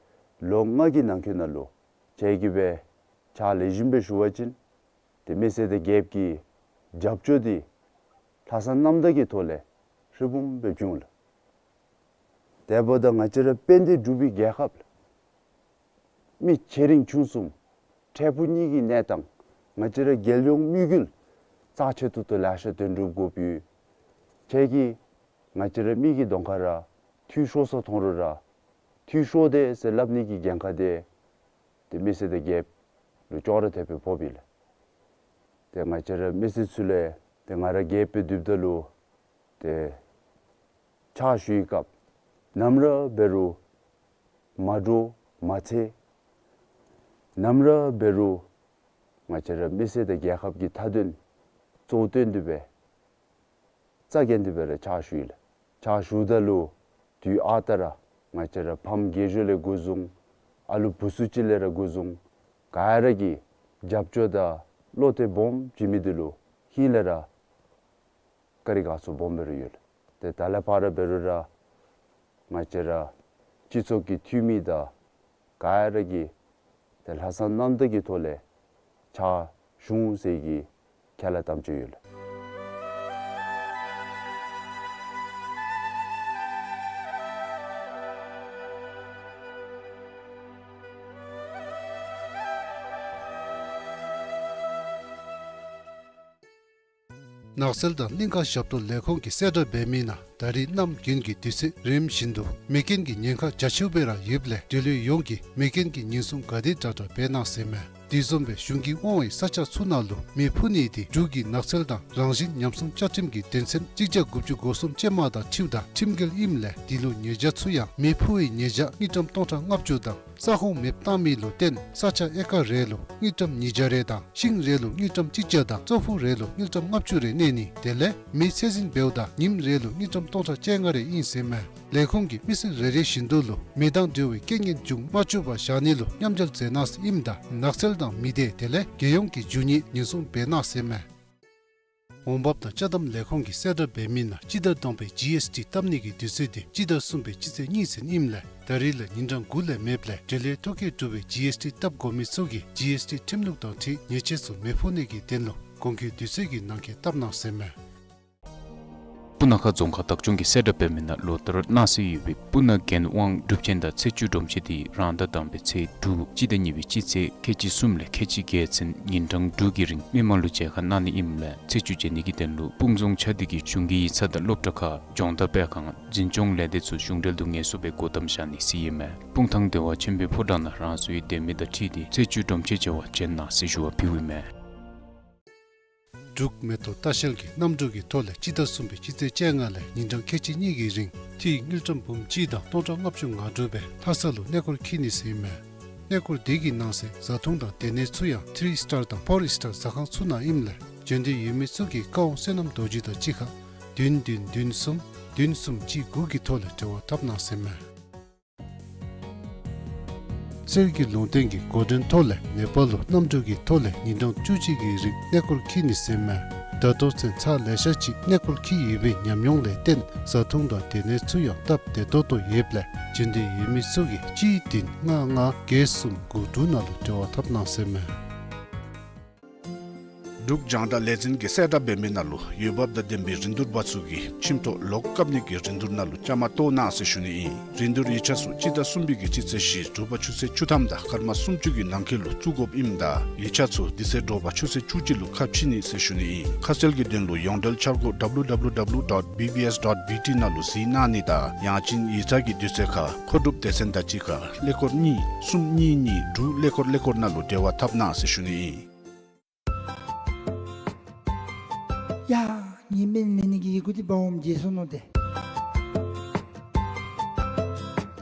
ལོ་ལྔ་གི་ནང་འཁོད་ནང་ལུ་ཁྱེད་ཀྱིས་སྦེ་ཕྱག་ལེགས་ཤོམ་སྦེ་ཞུ་བ་ཅིན་ཏེ་མི་སེར་དང་རྒྱལཔོ་གི་རྒྱབ་སྐྱོར་འདི་ལྷག་བསམ་རྣམ་དག་གི་ཐོག་ལས་ཧྲིལ་བུམ་སྦེ་བྱུང་ལགས། དེ་འབདཝ་ད་ང་བཅས་ར་དཔལ་ལྡན་འབྲུག་པའི་རྒྱལ་ཁབ་ལགས། མི་ཆེ་འབྲིང་ཆུང་གསུམ་འཕྲལ་ཕུགས་གཉིས་ཀྱི་གནས་སྟངས་ང་བཅས་ར་རྒྱལ་ཡོངས་དམིགས་ཡུལ་རྩ་ཆེ་ཏོག་ཏོ་ལེ་ཤ་དོན་གྲུབ་དགོཔ་ཡོད། ཁྱེད་ཀྱིས་ང་བཅས་ར་མི་གི་གདོང་ཁ་ར་འཐུས་ཤོར་སོ་མཐོང་རུང་ར་འཐུས་ཤོར་དེས་ཟེར་སླབ་ནི་གི་འགན་ཁག་འདི་ཏེ་མི་སེར་དང་རྒྱལཔོ་ལུ་ཅོག་ར་འཐདཔ་སྦེ་ཕོགཔ་ཨིན་ལགས། ཏེ་ང་བཅས་ར་མི་སེར་ཚུ་ལས་ཏེ་ང་ར་རྒྱལཔོ་སྦེ་སྡོདཔ་ད་ལུ་ཏེ་ཕྱག་ཞུ་བའི་སྐབས་ནམ་ར་འབད་རུང་མ་འདྲོག་མ་འཚེར། ནམ་ར་འབད་རུང་ང་བཅས་ར་མི་སེར་དང་རྒྱལ་ཁབ་ཀྱི་མཐའ་དོན་གཙོ་བོ་བཏོན་ཏེ་སྦེ་རྩ་འགེངས་ཏེ་སྦེ་ར་ཕྱག་ཞུ་ཡི་ལགས། ཕྱག་ཞུཝ་ད་ལུ་དུས་ཨ་རྟག་ར་ང་བཅས་ར་ཕམ་རྒས་གཞོན་ལས་འགོ་བཟུང་ཨ་ལུ་བུ་ཚུ་ཅིག་ལས་ར་འགོ་བཟུང་ག་ར་གིས་རྒྱབ་སྐྱོར་དང་བློ་གཏད་སྦོམ་བྱིན་མི་འདི་ལུ་ཧིང་ལས་ར་བཀའ་དྲིན་དགའ་ཚོར་སྦོམ་སྦེ་ར་ཡོད་ལགས། ཏེ་ད་ལས་ཕར་འབད་རུང་ར་ང་བཅས་ར་སྤྱི་ཚོགས་ཀྱི་འཐུས་མི་དང་ག་ར་གིས་ཏེ་ལྷག་བསམ་རྣམ་དག་གི་ཐོག་ལས་ཕྱག་ཞུ་འོང་ཟེར་གྱི་ཁས་བླངས་དམ་བཅའ་ཡོད་ལགས། ནགས་ཚལ་དང་གླིང་ཁ་ཞབས་ཏོག་ལས་ཁུངས་ཀྱིས་གསལ་བསྒྲགས་འབད་མི་ནང་ད་རིས་གནམ་དགུན་གྱི་དུས་ཚོད་རིམ་བཞིན་དུ་མེ་རྐྱེན་གྱི་ཉེན་ཁ་རྒྱ་ཆེཝ་སྦེ་ར་ཡོདཔ་ལས་འབྲེལ་ཡོད་ཡོངས་ཀྱིས་མེ་རྐྱེན་གྱི་ཉེན་སྲུང་ག་དེ་དྲག་དྲག་འབད་གནང་ཟེར་མས། དེ་བཟུམ་སྦེ་གཞུང་གིས་དབང་བའི་ས་ཆ་ཚུ་ནང་ལུ་མེ་ཕུ་ནི་འདི་འབྲུག་གི་ནགས་ཚལ་དང་རང་བཞིན་ཉམས་སྲུང་བཅའ་ཁྲིམས་ཀྱི་དོན་ཚན་གཅིག་བརྒྱ་དགུ་བཅུ་གོ་གསུམ་ཅན་མ་དང་འཁྲིལཝ་ད་ཁྲིམས་འགལ་ཨིནམ་ལས་འདི་ལུ་ཉེས་བྱ་ཚུ་ཡང་མེ་ཕུ་བའི་ཉེས་བྱ་དངུལ་ཀྲམ་སྟོང་ཕྲག་ལྔ་བཅུ་དང་ས་ཁོངས་མེདཔ་བཏང་མི་ལུ་བརྟེན་ས་ཆ་ཨེ་ཀར་རེ་ལུ་དངུལ་ཀྲམ་ཉིས་བརྒྱ་རེ་དང་ཤིང་རེ་ལུ་དངུལ་ཀྲམ་གཅིག་བརྒྱ་དང་ཙོག་ཕུག་རེ་ལུ་དངུལ་ཀྲམ་ལྔ་བཅུ་རེ་གནས་ནི་དེ་ལས་མེ་ཚད་འཛིན་འབདཝ་ད་ཉིམ་རེ་ལུ་དངུལ་ཀྲམ་སྟོང་ཕྲག་བཅོ་ལྔ་རེ་ཨིན་ཟེར་མས། ལས་ཁུངས་ཀྱིས་མི་ཚེ་རེ་རེ་བཞིན་དུ་ལུ་མེ་དང་འབྲེལ་བའི་རྐྱེན་ངན་འབྱུང་མ་བཅུག་པར་བཞག་ནི་ལུ་མཉམ་འབྲེལ་མཛད་གནང་ཟེར་ཨིནམ་ད་ནགས་ཚལ་དང་མི་སྡེ་དེ་ལས་རྒྱལ་ཡོངས་ཀྱི་རྒྱུ་དངོས་ཉེན་སྲུང་འབད་གནང་ཟེར་མས། འོང་འབབ་དང་ཅ་དམ་ལས་ཁུངས་ཀྱིས་གསལ་བསྒྲགས་འབད་མི་ནང་སྤྱི་ཟླ་དང་པའི་ཇི་ཨེསི་ཊི་བཏབ་ནི་གི་དུས་ཚོད་འདི་སྤྱི་ཟླ་གསུམ་པའི་སྤྱི་ཚེས་གཉིས་ཚུན་ཨིནམ་ལས་ད་རིས་ལས་ཉིན་གྲངས་དགུ་ལས་མེདཔ་ལས་འབྲེལ་ཡོད་ཐོ་བཀོད་གྲུབ་པའི་ཇི་ཨེསི་ཊི་བཏབ་དགོ་མི་ཚུ་གིས་ཇི་ཨེསི་ཊི་ཁྲིམས་ལུགས་དང་འཁྲིལ་ཉེས་ཆད་ཚུ་མི་ཕོག་ནི་གི་དོན་ལུ་གོང་གི་དུས་ཚོད་ཀྱི་ནང་འཁོད་བཏབ་གནང་ཟེར་མས། སྤུ་ན་ཁ་རྫོང་ཁག་བདག་སྐྱོང་གིས་གསལ་བསྒྲགས་འབད་མི་ནང་ལོ་ལྟར་གནང་སྲོལ་ཡོད་པའི་སྤུ་ན་རྒྱལ་དབང་སྒྲུབ་ཆེན་དང་ཚེས་བཅུ་སྒྲོམ་ཆེན་དེ་རང་ཟླ་དང་པའི་ཚེས་དྲུག་སྤྱི་ཟླ་གཉིས་པའི་སྤྱི་ཚེས་ཁལ་གཅིག་གསུམ་ལས་ཁལ་གཅིག་བརྒྱད་ཚུན་ཉིན་གྲངས་དྲུག་གི་རིང་མི་མང་ལུ་མཇལ་ཁ་གནང་ནི་ཨིནམ་ལས་ཚེས་བཅུ་མཇལ་ནི་གི་དོན་ལུ་སྤུངས་རྫོང་ཆ་འདི་གི་གཞུང་གི་ཡིག་ཚང་དང་སློབ་གྲྭ་ཁག་སྦྱོང་བརྡར་སྤེལ་ཁང་འཛིན་སྐྱོང་ལས་སྡེ་ཚུ་གཞུང་འབྲེལ་དུ་ངལ་གསོ་སྦེ་སྒོ་བསྡམ་བཞག་ནི་ཟེར་ཨིན་མས། སྤུངས་ཐང་བདེ་བ་ཆེན་པོའི་ཕོ་བྲང་ནང་རང་སོའི་སྡོད་མི་དང་འཁྲིལ་ཏེ་ཚེས་བཅུ་སྒྲོམ་ཆེན་མཇལ་བར་བྱོན་གནང་ཟེར་ཞུ་བ་ཕུལཝ་ཨིན་མས། འབྲུག་མེ་ཏོག་ལྟ་བཤལ་གྱིས་གནམ་གྲུ་གི་ཐོག་ལས་སྤྱི་ཟླ་གསུམ་པའི་སྤྱི་ཚེས་བཅོ་ལྔ་ལས་ཉིན་གྲངས་ཁལ་གཅིག་གཉིས་ཀྱི་རིང་ཐིག་དངུལ་ཀྲམ་འབུམ་གཅིག་དང་སྟོང་ཕྲག་ལྔ་བཅུ་ང་དྲུག་སྦེ་ལྷ་ས་ལུ་གནས་སྐོར་འཁྱིད་ནི་ཟེར་ཨིན་མས། གནས་སྐོར་དེ་གི་ནང་གསེས་བཟའ་འཐུང་དང་སྡོད་གནས་ཚུ་ཡང་ཐི་རི་སི་ཊར་དང་ཕོར་སི་ཊར་ཟ་ཁང་ཚུ་ནང་ཨིནམ་ལས་བྱོན་འདོད་ཡོད་མི་ཚུ་གིས་ཀ་ཝང་བསོད་ནམས་རྡོ་རྗེ་དང་གཅིག་ཁར་བདུན་བདུན་བདུན་གསུམ་བདུན་གསུམ་གཅིག་དགུ་གི་ཐོག་ལས་འབྲེལ་བ་འཐབ་གནང་ཟེར་ཨིན་མས། གསེར་གྱི་ལུང་བསྟན་གྱི་འགོ་འདྲེན་ཐོག་ལས་ནེ་པཱལ་ལུ་གནམ་གྲུ་གི་ཐོག་ལས་ཉིན་གྲངས་བཅུ་གཅིག་གི་རིང་གནས་སྐོར་འཁྱིད་ནི་ཟེར་ཨིན་མས། ད་ལྟོ་ཚུན་ཚར་ལེ་ཤ་ཅིག་གནས་སྐོར་འཁྱིད་ཡོད་པའི་ཉམས་མྱོང་ལས་བརྟེན་བཟའ་འཐུང་དང་སྡོད་གནས་ཚུ་ཡང་སྟབས་བདེ་ཏོག་ཏོ་ཡོདཔ་ལས་བྱོན་འདོད་ཡོད་མི་ཚུ་གིས་གཅིག་བདུན་ལྔ་ལྔ་བརྒྱད་གསུམ་དགུ་དྲུག་ནང་ལུ་འབྲེལ་བ་འཐབ་གནང་ཟེར་ཨིན་མས། འབྲུག་རྒྱང་བསྒྲགས་ལས་འཛིན་གྱིས་གསལ་བསྒྲགས་འབད་མི་ནང་ལུ་འོས་འབབ་དང་ལྡན་པའི་རིན་བསྡུར་པ་ཚུ་གིས་ཁྱིམ་ཐོག་ལོག་བཀབ་ནི་གི་རིན་བསྡུར་ནང་ལུ་བཅའ་མར་གཏོགས་གནང་ཟེར་ཞུ་ནི་ཨིན། རིན་བསྡུར་ཡིག་ཆ་ཚུ་སྤྱི་ཟླ་གསུམ་པའི་གི་སྤྱི་ཚེས་བཞི་དྲོ་པ་ཆུ་ཚོད་བཅུ་ཐམ་དང་སྐར་མ་སུམ་ཅུ་གི་ནང་འཁོད་ལུ་བཙུགས་དགོཔ་ཨིནམ་ད་ཡིག་ཆ་ཚུ་དེ་ཚེ་དྲོ་པ་ཆུ་ཚོད་བཅུ་གཅིག་ལུ་ཁ་ཕྱེ་ནི་ཟེར་ཞུ་ནི་ཨིན། ཁ་གསལ་གྱི་དོན་ལུ་ཡོངས་འབྲེལ་འཆར་སྒོ་ཌབ་ལུ་ཌབ་ལུ་ཌབ་ལུ་ཌོཊ་བི་བི་ཨེསི་ཌོཊ་བི་ཊི་ནང་ལུ་གཟིགས་གནང་ནི་དང་ཡང་ཅིན་ཡིག་ཚང་གི་དུས་ཚོད་ཁར་མཁོ་སྒྲུབ་སྡེ་ཚན་དང་གཅིག་ཁར་ཀླད་ཀོར་གཉིས་གསུམ་གཉིས་གཉིས་དྲུག་ཀླད་ཀོར་ཀླད་ཀོར་ནང་ལུ་འབྲེལ་བ་འཐབ་གནང་ཟེར་ཞུ་ནི་ཨིན། ཡ། ངེའི་སྨན་ལེན་ནི་གི་ཡི་གུ་འདི་འབག་འོངམ་བརྗེད་སོ་ནུག་ཏེ།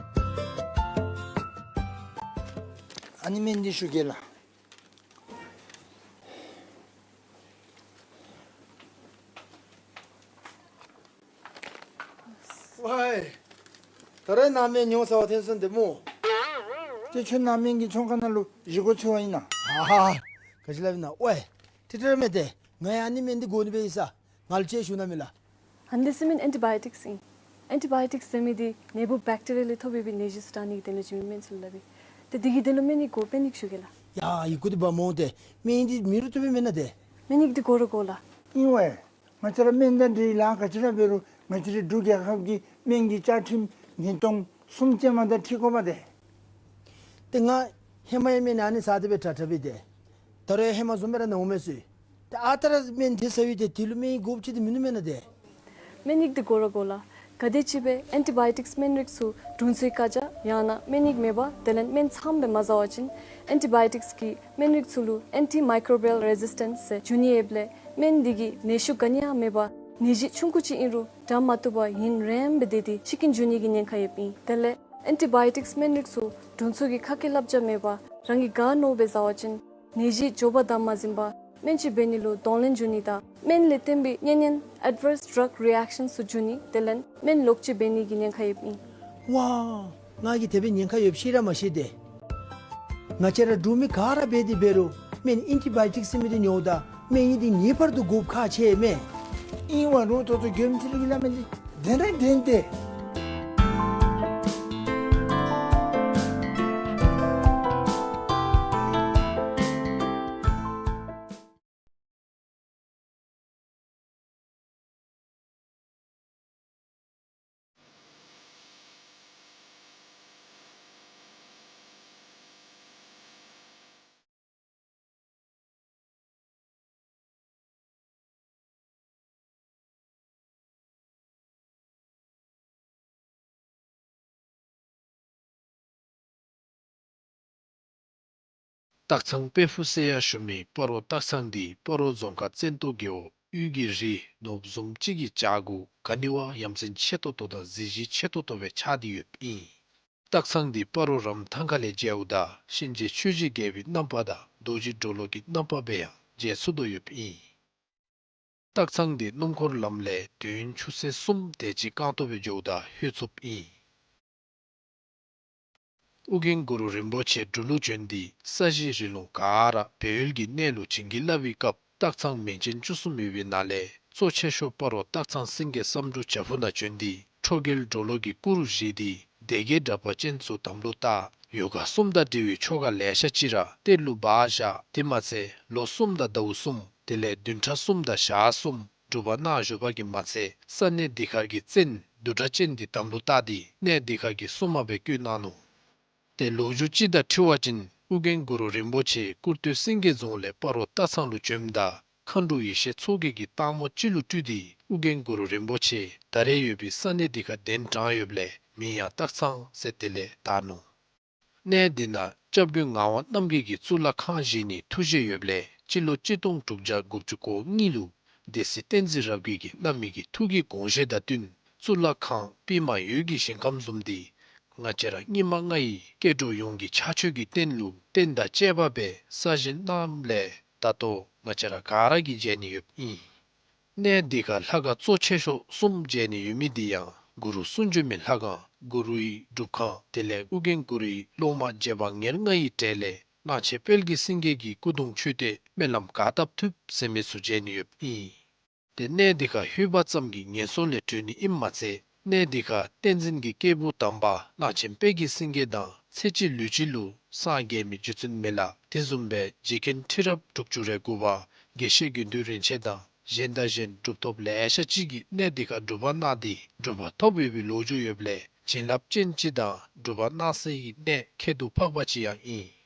ཨ་ནི་སྨན་འདི་ཞུ་གེ་ལགས། ཝའི། ད་རེས་ནཱ་སྨན་ཉོ་ཚར་བ་ཐོན་སོང་ཏེ་སྨོ། ཏེ་ཁྱོད་ནཱ་སྨན་གྱི་ཚོང་ཁང་ནང་ལུ་བཞེས་སྒོ་འཚོལ་བར་ཨིན་ན། ཧ་ཧ། ག་ཅི་སླབ་ཨིན་ན། ཝའི། ཏེ་ཏེ་ར་མེད་ཏེ། ང་ཡང་ཨ་ནི་སྨན་འདི་དགོ་ནི་སྦེ་ཡོད་ས། ང་ལུ་ཅིག་ཞུ་གནང་མས་ལགས། ཨ་ནི་འདི་ཟེར་མི་ཨེན་ཊི་བཱ་ཡོ་ཊིཀསི་ཨིན། ཨེན་ཊི་བཱ་ཡོ་ཊིཀསི་ཟེར་མི་འདི་ནད་འབུཔ་བེཀ་ཊི་རི་ཡ་ལས་ཐོབ་པའི་ནད་གཞི་ཚུ་དྲག་ནི་གི་དོན་ལུ་བྱིན་མི་སྨན་ཚུ་ལུ་སླབ་ཨིན། ཏེ་འདི་གི་དོན་ལུ་སྨན་ཡིག་དགོ་པས་ནི་ཞུ་གེ་ལགས། ཡ་ཡི་གུ་འདི་འབག་འོང་ཏེ། སྨན་ཡིག་འདི་མེད་རུང་བཏུབ་པས་མེན་ན་ཏེ། སྨན་ཡིག་འདི་དགོ་ར་དགོ་ལགས། ཨིན་ཝའི། ང་བཅས་ར་སྨན་དང་འབྲེལ་ལཱ་ག་ཅི་ར་འབད་རུང་ང་བཅས་རའི་འབྲུག་རྒྱལ་ཁབ་ཀྱི་སྨན་གྱི་བཅའ་ཁྲིམས་ཉིས་སྟོང་གསུམ་ཅན་མ་དང་འཁྲིལ་དགོ་པས་ཏེ། ཏེ་ང་ཧེ་མ་ཡང་སྨན་ཨ་ནི་ཟ་སྟེ་སྦེ་དྲག་དྲག་སྦེ་ཏེ། ད་རུང་ཧེ་མ་བཟུམ་སྦེ་ར་ནཝ་མས་ཟེར། ཏེ་ཨ་རྟག་ར་སྨན་དེ་ཟ་ཡི་ཏེ་དེ་ལུ་སྨན་ཡིག་དགོཔ་ཅིག་ཏེ་མིན་ནུག་མེན་ན་ཏེ། སྨན་ཡིག་འདི་དགོ་ར་དགོ་ལགས། ག་དེམ་ཅིག་སྦེ་ཨེན་ཊི་བཱ་ཡོ་ཊིཀསི་སྨན་རིགས་ཚུ་དྲུང་འཚོའི་བཀའ་རྒྱ་ཡང་ན་སྨན་ཡིག་མེད་པར་དེ་ལས་སྨན་ཚངམ་སྦེ་མ་ཟ་བ་ཅིན་ཨེན་ཊི་བཱ་ཡོ་ཊིཀསི་གིས་སྨན་རིགས་ཚུ་ལུ་ཨེན་ཊི་མའི་ཀོ་བི་ཡལ་རེ་ཟིས་ཊེནསི་ཟེར་འབྱུང་ནི་ཡོདཔ་ལས་སྨན་འདི་གིས་ནད་ཤུགས་ག་ནི་ཡང་མེད་པར་ནད་གཞི་ཆུང་ཀུ་ཅིག་ཨིན་རུང་དྲག་མ་བཏུབ་པར་ཡུན་རིངམོ་སྦེ་སྡོད་དེ་ཤི་རྐྱེན་འབྱུང་ནི་གི་ཉེན་ཁ་ཡོདཔ་ཨིན། དེ་ལས་ཨེན་ཊི་བཱ་ཡོ་ཊིཀསི་སྨན་རིགས་ཚུ་དྲུང་འཚོ་གི་ཁ་སྐད་བསླབ་བྱ་མེད་པར་རང་གིས་ག་མནོཝ་སྦེ་ཟ་བ་ཅིན་ནད་གཞི་མགྱོགས་པར་དམ་མ་འཛིན་པར་སྨན་བཅོས་འབད་ནི་ལུ་གདོང་ལེན་འབྱུང་ནི་དང་སྨན་ལས་བརྟེན་པའི་གཉན་ཉེན་ཨེཌ་ཝརསི་ཌྲག་རི་ཨེཀ་ཤཱནསི་ཚུ་འབྱུང་ནི་དེ་ལས་སྨན་ལོག་སྤྱོད་འབད་ནི་གི་ཉེན་ཁ་ཡོདཔ་ཨིན། ཝའི། ང་གིས་དེ་སྦེ་ཉེན་ཁ་ཡོདཔ་ཤེས་ར་མ་ཤེས་ཏེ། ང་བཅས་ར་འབྲུག་མི་ག་ར་འབད་དེ་འབད་རུང་སྨན་ཨེན་ཊི་བཱ་ཡོ་ཊིཀསི་ཟེར་མི་འདི་ཉོཝ་ད་སྨན་ཡིག་འདི་ངེས་པར་དུ་དགོཔ་ཁག་ཆེ་མས། ཨིན་ཝའི་རུང་ཏོག་ཏོ་མགྱོནམ་ཅིག་ར་གི་སླབ་མི་འདི་བདེན་ར་བདེན་ཏེ། སྟག་ཚང་དཔལ་ཕུག་ཟེར་ཡང་ཞུ་མི་སྤ་རོ་སྟག་ཚང་འདི་སྤ་རོ་རྫོང་ཁག་བཙན་ཏོ་རྒེད་འོག་དབུས་ཀྱི་རི་ནོར་བུ་བཟུམ་ཅིག་གི་བྱག་གུ་ག་ནི་བ་ཡ་མཚན་ཆེ་ཏོག་ཏོ་དང་གཟི་བརྗིད་ཆེ་ཏོག་ཏོ་སྦེ་ཆགས་ཏེ་ཡོདཔ་ཨིན། སྟག་ཚང་འདི་སྤ་རོ་རམ་ཐང་ཁ་ལས་མཇལཝ་ད་གཤིན་རྗེ་ཆོས་ཀྱི་རྒྱལ་པོའི་རྣམ་པ་དང་རྡོ་རྗེ་གྲོ་ལོད་ཀྱི་རྣམ་པ་སྦེ་ཡང་མཇལ་ཚུགས་དོ་ཡོདཔ་ཨིན། སྟག་ཚང་འདི་སྣུམ་འཁོར་ལམ་ལས་དུས་ཡུན་ཆུ་ཚོད་གསུམ་དེ་ཅིག་རྐང་སྟོང་སྦེ་འགྱོཝ་ད་ལྷོད་ཚུགསཔ་ཨིན། ཨོ་རྒྱན་གུ་རུ་རིན་པོ་ཆེ་འབྲུག་ལུ་བྱོན་ཏེ་ས་གཞི་རི་ལུང་ག་ར་སྦས་ཡུལ་གྱི་གནས་ལུ་བྱིན་གྱིས་བརླབས་པའི་སྐབས་སྟག་ཚང་མིང་ཅན་བཅུ་གསུམ་ཡོད་པའི་ནང་ལས་གཙོ་ཆེ་ཤོས་སྤ་རོ་སྟག་ཚང་སེང་གེ་བསམ་འགྲུབ་བྱག་ཕུག་ནང་བྱོན་ཏེ་ཁྲོ་རྒྱལ་གྲོ་ལོད་ཀྱི་སྐུ་རུ་བཞེངས་ཏེ་སྡེ་བརྒྱད་དྲེགས་པ་ཅན་ཚུ་དམ་ལུ་བཏགས། ཡོ་ག་གསུམ་དང་འབྲེལ་བའི་ཆོ་ག་ལེ་ཤ་ཅིག་ར་གཏེར་ལུ་སྦ་བཞག། དེ་མ་ཚད་ལོ་གསུམ་དང་ཟླཝ་གསུམ་དེ་ལས་བདུན་ཕྲག་གསུམ་དང་ཞག་གསུམ་ སྒྲུབ་པ་གནང་བཞུགས་པ་གིས་མ་ཚད་ས་གནས་འདི་ཁར་གྱི་བཙན་བདུད་སྒྲ་ཅན་འདི་དམ་ལུ་བཏགས་ཏེ་གནས་འདི་ཁར་གྱི་སྲུང་མ་སྦེ་བསྐོས་གནང་ནུག། ཏེ་ལོ་རྒྱུས་ཅིག་དང་འཁྲིལ་བ་ཅིན་ཨོ་རྒྱན་གུ་རུ་རིན་པོ་ཆེ་ཀུར་སྟོད་སེང་གེ་རྫོང་ལས་སྤ་རོ་སྟག་ཚང་ལུ་བྱོནམ་ད་མཁའ་འགྲོ་ཡེ་ཤེས་མཚོ་རྒྱལ་གྱིས་སྟག་མོ་ཅིག་ལུ་སྤྲུལ་ཏེ་ཨོ་རྒྱན་གུ་རུ་རིན་པོ་ཆེ་ད་རེས་ཡོད་པའི་ས་གནས་འདི་ཁར་གདན་དྲངས་ཡོདཔ་ལས་མིང་ཡང་སྟག་ཚང་ཟེར་དེ་ལས་བཏགས་ནུག། གནས་འདི་ནང་སྐྱབས་མགོན་ངག་དབང་རྣམ་རྒྱལ་གྱིས་གཙུག་ལག་ཁང་བཞེངས་ནིའི་ཐུགས་བཞེད་ཡོདཔ་ལས་སྤྱི་ལོ་གཅིག་སྟོང་དྲུག་བརྒྱ་དགུ་བཅུ་གོ་གཉིས་ལུ་སྡེ་སྲིད་བསྟན་འཛིན་རབ་རྒྱས་ཀྱིས་བླ་མའི་གི་ཐུགས་ཀྱི་དགོངས་བཞེད་དང་བསྟུན་གཙུག་ལག་ཁང་པདྨ་འོད་ཀྱི་ཞིང་ཁམས་བཟུམ་འདི་ང་བཅས་ར་སྙིགས་མ་ལྔ་ཡི་སྐྱེ་འགྲོ་ཡོངས་ཀྱི་ཕྱག་མཆོད་ཀྱི་རྟེན་ལུ་རྟེན་དང་བཅས་པ་སྦེ་གསར་བཞེངས་གནངམ་ལས་ད་ལྟོ་ང་བཅས་ར་ག་ར་གིས་མཇལ་ནི་ཡོདཔ་ཨིན། གནས་འདི་ཁར་ལྷ་ཁང་གཙོ་ཆེ་ཤོས་གསུམ་མཇལ་ནི་ཡོད་མི་འདི་ཡང་གུ་རུ་གསུང་བྱོན་མའི་ལྷ་ཁང་གུ་རུའི་སྒྲུབ་ཁང་དེ་ལས་ཨོ་རྒྱན་གུ་རུའི་སློབ་མ་རྗེ་འབངས་ཉེར་ལྔ་ཡི་གྲས་ལས་གླང་ཆེན་དཔལ་གྱི་སེང་གེ་གི་སྐུ་གདུང་མཆོད་རྟེན་སྨོན་ལམ་ག་བཏབ་ཐུབ་ཟེར་མི་ཚུ་མཇལ་ནི་ཡོདཔ་ཨིན། ཏེ་གནས་འདི་ཁར་ལྷོད་པ་ཙམ་གྱིས་ངན་སོང་ལས་གྲོལ་ནི་ཨིནམ་མ་ཚད་གནས་འདི་ཁར་བསྟན་འཛིན་གྱི་སྐྱེས་བུ་དམ་པ་གླང་ཆེན་དཔལ་གྱི་སེང་གེ་དང་ཚེ་གཅིག་ལུས་གཅིག་ལུ་སངས་རྒྱས་མི་རྗེ་བཙུན་མི་ལ་དེ་བཟུམ་སྦེ་རྗེ་མཁན་ཁྲི་རབས་དྲུག་ཅུ་རེ་དགུ་པ་དགེ་བཤེས་དགེ་འདུན་རིན་ཆེན་དང་གཞན་དང་གཞན་གྲུབ་ཐོབ་ལེ་ཤ་ཅིག་གིས་གནས་འདི་ཁར་སྒྲུབ་པ་གནང་སྟེ་གྲུབ་པ་ཐོབ་ཡོད་པའི་ལོ་རྒྱུས་ཡོདཔ་ལས་བྱིན་རླབས་ཅན་ཅིག་དང་གྲུབ་པ་གནང་སའི་གནས་ཁྱད་དུ་འཕགས་པ་ཅིག་ཡང་ཨིན།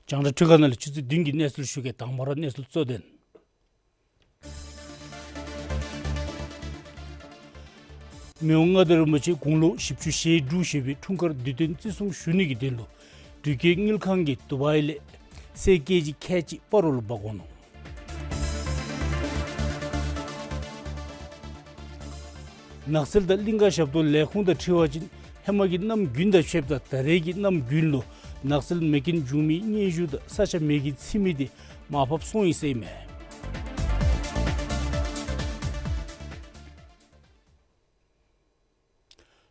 རྒྱང་བསྒྲགས་འཕྲུལ་ཁང་ནང་ལས་ཆུ་ཚོད་བདུན་གྱི་གནས་ཚུལ་ཞུ་གེ། དང་པ་ར་གནས་ཚུལ་གཙོ་དོན། མི་དབང་མངའ་བདག་རིན་པོ་ཆེ་དགུང་ལོ་བཞི་བཅུ་ཞེ་དྲུག་བཞེས་པའི་འཁྲུངས་སྐར་དུས་སྟོན་བརྩི་སྲུང་ཞུ་ནི་གི་དོན་ལུ་འབྲུག་རྒྱལ་དངུལ་ཁང་གིས་དུ་བའི་ལས་གསེར་ཀེ་ཇི་ཁལ་གཅིག་སྤ་རོ་ལུ་འབག་འོང་ནུག། ནགས་ཚལ་དང་གླིང་ཀ་ཞབས་ཏོག་ལས་ཁུངས་དང་འཁྲིལ་བ་ཅིན་ཧེ་མ་གི་གནམ་དགུན་དང་ཕྱདཔ་ད་ད་རེས་ཀྱི་གནམ་དགུན་ལུ་ནགས་ཚལ་མེ་རྐྱེན་བྱུང་མིའི་སྙན་ཞུ་དང་ས་ཆ་མེ་གིས་ཚིག་མི་དེ་མར་ཕབ་སོང་ཡི་ཟེར་ཨིན་མས།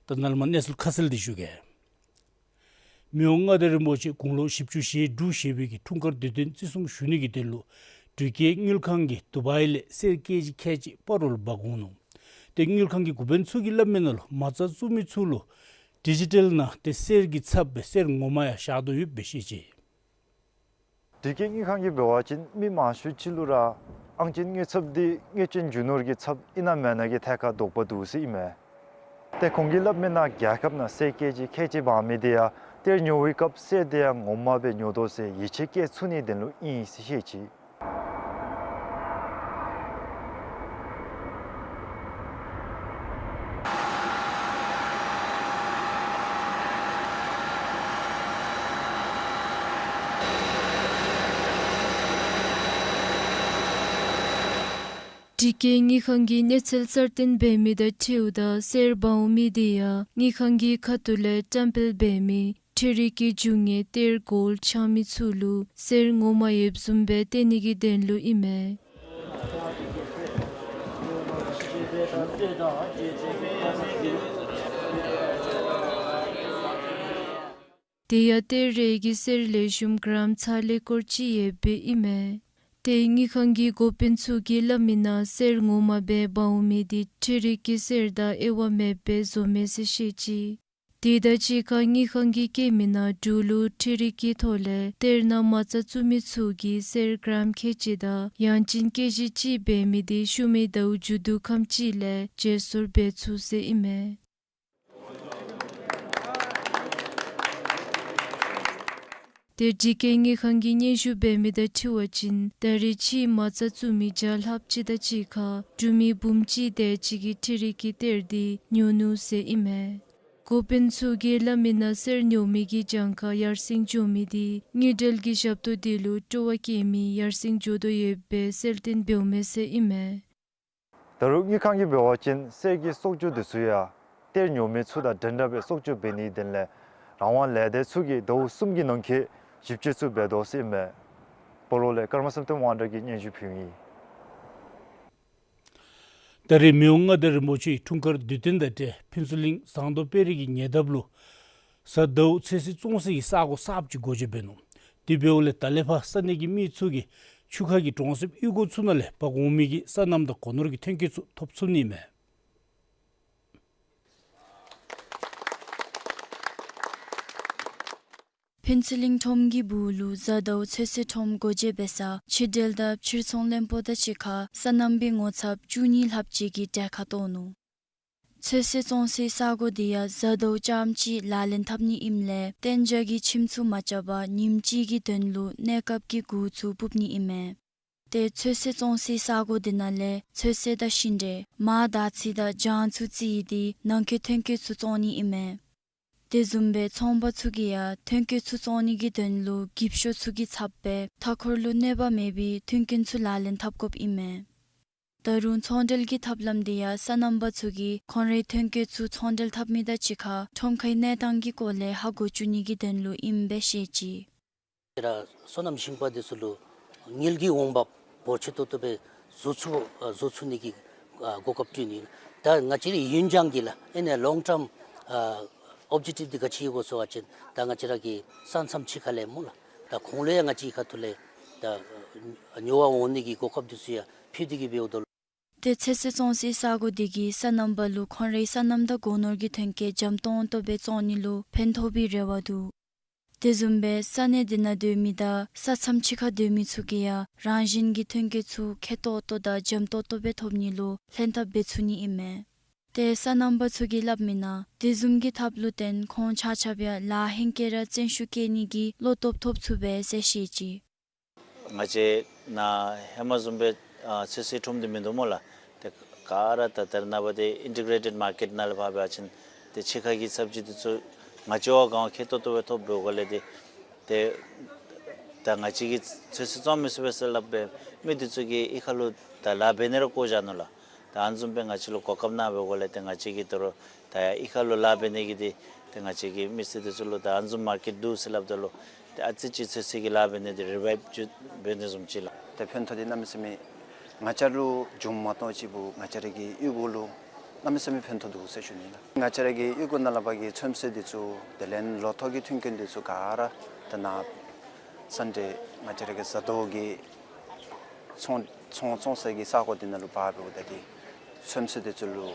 ད་ནཱ་ལས་མར་གནས་ཚུལ་ཁ་གསལ་དེ་ཞུ་གེ། མི་དབང་མངའ་བདག་རིན་པོ་ཆེ་དགུང་ལོ་བཞི་བཅུ་ཞེ་དྲུག་བཞེས་པའི་གི་འཁྲུངས་སྐར་དུས་སྟོན་བརྩི་སྲུང་ཞུ་ནི་གི་དོན་ལུ་འབྲུག་རྒྱལ་དངུལ་ཁང་གིས་དུ་བའི་ལས་གསེར་ཀེ་ཇི་ཁལ་གཅིག་སྤ་རོ་ལུ་འབག་འོང་ནུག། ཏེ་དངུལ་ཁང་གི་འགོ་དཔོན་ཚུ་གིས་སླབ་མི་ནང་ལུ་མ་རྩ་བཙུགས་མི་ཚུ་ལུ་ཌི་ཇི་ཊལ་ནང་ཏེ་གསེར་གྱི་ཚབ་སྦེ་གསེར་ངོ་མ་ཡང་བཞག་དོ་ཡོདཔ་སྦེ་བཤད་ཅི། འདི་གི་དངུལ་ཁང་གིས་འབད་བ་ཅིན་མི་མང་ཤོས་ཅིག་ལུ་ར་ཨང་ཅན་དངུལ་ཚབ་འདི་དངུལ་ཅན་རྒྱུ་ནོར་གྱི་ཚབ་ཨིན་ན་མེན་ན་གི་ཐད་ཁར་དོགས་པ་འདུག་ཟེར་ཨིན་མས། ཏེ་ཁོང་གིས་སླབ་མི་ནང་རྒྱལ་ཁབ་ནང་གསེར་ཀེ་ཇི་ཁལ་གཅིག་འབག་མི་དེ་ཡང་གཏེར་ཉོ་བའི་སྐབས་གསེར་དེ་ཡང་ངོ་མ་སྦེ་ཉོ་དོ་ཟེར་ཡིད་ཆེས་བསྐྱེད་ཚུགས་ནིའི་དོན་ལུ་ཨིན་ཟེར་བཤད་ཅི། འབྲུག་རྒྱལ་དངུལ་ཁང་གིས་གནས་ཚུལ་གསར་བཏོན་འབད་མི་དང་འཁྲིལཝ་ད་གསེར་འབག་འོང་མི་དེ་ཡང་དངུལ་ཁང་གི་ཁ་ཐུག་ལས་བཀྲམ་སྤེལ་འབད་མི་འཕྲུལ་རིག་གི་འབྱུང་གནས་གཏེར་གོལཌ་འཆང་མི་ཚུ་ལུ་གསེར་ངོ་མ་ཡོདཔ་བཟུམ་སྦེ་སྟོན་ནི་གི་དོན་ལུ་ཨིན་མས། དེ་ཡང་གཏེར་རེ་གི་གསེར་ལེགས་ཤོམ་གྲམ་ཚ་ལེ་སྐོར་ཅིག་ཡོདཔ་ཨིན་མས། ཏེ་དངུལ་ཁང་གི་འགོ་དཔོན་ཚུ་གིས་སླབ་མི་ནང་གསེར་ངོ་མ་སྦེ་འབག་འོང་མི་འདི་འཕྲུལ་རིག་གི་གསེར་དང་དབྱེ་བ་མེདཔ་སྦེ་བཟོ་མས་ཟེར་བཤད་ཅི། དེ་དང་གཅིག་ཁར་དངུལ་ཁང་གིས་བཀོད་མི་ནང་འབྲུག་ལུ་འཕྲུལ་རིག་གི་ཐོག་ལས་གཏེར་ནང་མ་རྩ་བཙུགས་མི་ཚུ་གིས་གསེར་གྲམ་ཁལ་གཅིག་དང་ཡང་ཅིན་ཀེ་ཇི་གཅིག་འབད་མི་འདི་ཤུལ་མའི་ཟླཝ་མཇུག་བསྡུ་ཁམས་ཅིག་ལས་བརྗེ་སོར་འབད་ཚུགས་ཟེར་ཨིན་མས། ཏེ་འབྲི་གུང་དངུལ་ཁང་གིས་སྙན་ཞུ་འབད་མི་དང་འཁྲིལ་བ་ཅིན་ད་རེས་ཕྱིའི་མ་རྩ་བཙུགས་མི་བརྒྱ་ལྷགཔ་ཅིག་དང་གཅིག་ཁར་འབྲུག་མི་འབུམ་གཅིག་དེ་ཅིག་གིས་འཕྲུལ་རིག་གི་གཏེར་འདི་ཉོ་ནུག་ཟེར་ཨིན་མས། འགོ་དཔོན་ཚུ་གིས་སླབ་མི་ནང་གསེར་ཉོ་མི་གི་གྱངས་ཁ་ཡར་སེང་འགྱོ་མི་འདི་དངུལ་འབྲེལ་གྱི་ཞབས་ཏོག་འདི་ལུ་སྤྲོ་བ་བསྐྱེད་མི་ཡར་སེང་འགྱོ་དོ་ཡོདཔ་སྦེ་གསལ་སྟོན་འབདཝ་མས་ཟེར་ཨིན་མས། ད་རུང་དངུལ་ཁང་གིས་འབད་བ་ཅིན་གསེར་གྱི་གསོག་འཇོག་འདི་ཚུ་ཡང་གཏེར་ཉོ་མི་ཚུ་དང་འདྲན་འདྲ་སྦེ་གསོག་འཇོག་འབད་ནིའི་དོན་ལས་རང་དབང་ལས་སྡེ་ཚུ་གིས་ཟླཝ་གསུམ་གྱི་ནང་འཁོད་ཞིབ་དཔྱད་ཚུ་འབད་དོ་ཟེར་ཨིན་མས། སྤ་རོ་ལས་ཀརྨ་བསམ་གཏན་དབང་གྲགས་ཀྱིས་སྙན་ཞུ་ཕུལཝ་ཨིན། ད་རེས་མི་དབང་མངའ་བདག་རིན་པོ་ཆེའི་འཁྲུངས་སྐར་དུས་སྟོན་དང་འབྲེལ་ཕུན་ཚོགས་གླིང་ཟངས་མདོག་དཔལ་རི་གི་ཉེ་འདབས་ལུ་གཟའ་ཟླཝ་ཚོད་བསྲེ་བཙོང་སའི་གི་ས་གོ་གསརཔ་ཅིག་སྒོ་འབྱེད་འབད་ནུག། དེ་འབདཝ་ལས་ད་ལས་ཕར་ས་གནས་ཀྱི་མི་ཚུ་གིས་ཆུ་ཁ་གི་གྲོང་གསེབ་གཡུས་སྒོ་ཚུ་ནང་ལས་འབག་འོང་མི་གི་སོ་ནམ་དང་སྒོ་ནོར་གྱི་ཐོན་སྐྱེད་ཚུ་ཐོབ་ཚུགས་ནི་མས། ཕུན་ཚོགས་གླིང་ཁྲོམ་གྱི་སྦུག་ལུ་གཟའ་ཟླཝ་ཚོད་བསྲེ་ཁྲོམ་སྒོ་འབྱེད་འབད་ས་ཕྱི་འབྲེལ་དང་ཕྱིར་ཚོང་བློན་པོ་དང་གཅིག་ཁར་སོ་ནམ་པའི་ངོ་ཚབ་བཅུ་གཉིས་ལྷགཔ་ཅིག་གིས་གྲལ་ཁར་གཏོགས་ནུག། ཚོད་བསྲེ་བཙོང་སའི་ས་གོ་འདི་ཡང་གཟའ་ཟླཝ་རྐྱངམ་ཅིག་ལག་ལེན་འཐབ་ནི་ཨིནམ་ལས་གཏན་འཇགས་ཀྱི་ཁྱིམ་ཚུ་མ་རྐྱབ་པར་ཉིནམ་གཅིག་གི་དོན་ལུ་གནས་སྐབས་ཀྱི་གུར་ཚུ་སྤུབ་ནི་ཨིན་མས། ཏེ་ཚོད་བསྲེ་བཙོང་སའི་ས་གོ་འདི་ནང་ལས་ཚོད་བསྲེ་དང་ཤིང་འབྲས་མར་དར་ཚི་དང་ལྗང་ཚུ་བརྩིས་ཏེ་ནང་འཁོད་ཐོན་སྐྱེད་ཚུ་བཙོང་ནི་ཨིན་མས། དེ་བཟུམ་སྦེ་ཚོང་པ་ཚུ་གིས་ཡང་ཐོན་སྐྱེད་ཚུ་བཙོང་ནི་གི་དོན་ལུ་འགྱིབ་ཤོག་ཚུ་གི་ཚབ་སྦེ་མཐའ་འཁོར་ལུ་གནོད་པ་མེད་པའི་མཐུན་རྐྱེན་ཚུ་ལག་ལེན་འཐབ་དགོཔ་ཨིན་མས། ད་རུང་ཚོང་འབྲེལ་གྱི་ཐབས་ལམ་འདི་ཡང་སོ་ནམ་པ་ཚུ་གིས་ཁོང་རའི་ཐོན་སྐྱེད་ཚུ་ཚོང་འབྲེལ་འཐབ་མི་དང་གཅིག་ཁར་ཁྲོམ་ཁའི་གནས་སྟངས་ཀྱི་སྐོར་ལས་ཧ་གོ་བཅུག་ནི་གི་དོན་ལུ་ཨིནམ་སྦེ་བཤད་ཅི། ཏེ་ར་སོ་ནམ་ཞིང་པ་འདི་ཚུ་ལུ་དངུལ་གྱི་འོང་འབབ་འབོར་ཆེ་ཏོག་ཏོ་སྦེ་བཟོ་ཚུགས་ཨ་བཟོ་ཚུགས་ནི་གི་ཨ་གོ་སྐབས་བསྐྲུན་ནི། ད་ང་བཅས་རའི་ཡུན་འགྱངས་ཀྱི་ལགས་ཨ་ནི་ལོང་ཊརམ་ཨ་ཨོབ་ཇེག་ཊིབ་འདི་ག་ཅི་ཡོད་གོ་ཟེར་བ་ཅིན་ད་ང་བཅས་ར་གི་ས་མཚམས་ཕྱི་ཁ་ལས་སྨོ་ལགས། ད་ཁོང་ལུ་ཡང་ང་བཅས་ཁ་ཐུག་ལས་ད་ཉོ་བར་འོང་ནི་གི་གོ་སྐབས་འདི་ཚུ་ཡང་ཕུལ་ཏེ་གི་འབདཝ་ད་ལུ། ཏེ་ཚོད་བསྲེ་བཙོང་སའི་ས་གོ་འདི་གིས་སོ་ནམ་པ་ལུ་ཁོང་རའི་སོ་ནམ་དང་སྒོ་ནོར་གྱི་ཐོན་སྐྱེད་འཇམ་ཏོང་ཏོ་སྦེ་བཙོང་ནི་ལུ་ཕན་ཐོགས་པའི་རེ་བ་འདུག། དེ་བཟུམ་སྦེ་ས་གནས་འདི་ནང་སྡོད་མི་དང་ས་མཚམས་ཕྱི་ཁར་སྡོད་མི་ཚུ་གིས་ཡང་རང་བཞིན་གྱི་ཐོན་སྐྱེད་ཚུ་ཁེ་ཏོག་ཏོ་དང་འཇམ་ཏོག་ཏོ་སྦེ་ཐོབ་ནི་ལུ་ལྷན་ཐབས་འབད་ཚུགས་ནི་ཨིན་མས། ཏེ་སོ་ནམ་པ་ཚུ་གིས་སླབ་མི་ནང་དེ་བཟུམ་གྱི་ཐབས་ལུ་བརྟེན་ཁོང་ཆ་ཁྱབ་ཡང་ལཱ་ཧེང་སྐལ་ར་བརྩོན་ཤུགས་བསྐྱེད་ནི་གི་བློ་སྟོབས་ཐོབ་ཚུགས་པས་ཟེར་བཤད་ཅི། ང་བཅས་ནཱ་ཧེ་མ་བཟུམ་སྦེ་ཨ་ཚོད་བསྲེ་ཁྲོམ་འདི་མིན་འདུག་སྨོ་ལགས། ཏེ་ག་ར་ད་ད་རེས་ནངས་པ་འདི་ཨིན་ཊི་གྲེ་ཊེཌ་མར་ཀེཊ་ནང་ལས་ཕར་འབད་བ་ཅིན་ཏེ་ཕྱི་ཁ་གི་སབ་ཇི་འདི་ཚུ་ང་བཅས་བ་གང་ཁེ་ཏོག་ཏོ་སྦེ་ཐོབ་འབདཝ་ལས་ཏེ་ཏེ་ད་ང་བཅས་ཀྱིས་ཚོད་བསྲེ་བཙོང་མི་ཚུགས་པས་ཟེར་སླབ་པའི་མི་འདི་ཚུ་གིས་གཡུས་ཁ་ལུ་ད་ལཱ་འབད་ནི་ར་བཀོ་བཞག་ནུག་ལགས། ད་ཨ་ནི་བཟུམ་སྦེ་ང་བཅས་ལུ་གོ་སྐབས་གནང་བའི་སྒོ་ལས་ཏེ་ང་བཅས་ཀྱིས་ད་རུང་ད་ཡར་གཡུས་ཁ་ལུ་ལཱ་འབད་ནི་གི་འདི་ཏེ་ང་བཅས་ཀྱི་མི་སེར་འདི་ཚུ་ལུ་ད་ཨ་ནི་བཟུམ་མར་ཀེཊ་འདུག་ཟེར་སླབ་ད་ལུ་ཏེ་ཨ་ཙི་ཅིག་ཚོད་བསྲེ་གི་ལཱ་འབད་ནི་འདི་རི་བའིབ་ཅིག་འབད་ནི་བཟུམ་ཅིག་ལགས། ཏེ་ཕན་ཐོགས་འདི་གནམ་མེད་ས་མེད་ང་བཅས་ལུ་བྱུངམ་མ་གཏོགས་ཅིག་འབད་ང་བཅས་ར་གི་གཡུས་སྒོ་ལུ་གནམ་མེད་ས་མེད་ཕན་ཐོགས་འདུག་ཟེར་ཞུ་ནི་ལགས། ང་བཅས་ར་གི་གཡུས་སྒོ་ནང་ལས་ཕར་གྱི་ཚོད་བསྲེ་འདི་ཚུ་དེ་ལས་ལོ་ཐོག་གི་མཐུན་རྐྱེན་འདི་ཚུ་ག་ར་ད་ནཱ་ས་འདི་ང་བཅས་ར་གི་གཟའ་ཟླཝ་གི་ཚོང་ཚོང་བཙོང་ས་གི་ས་གོ་འདི་ནང་ལུ་འབག་འབདཝ་ད་འདི་ཚོད་བསྲེ་འདི་ཚུ་ལུ་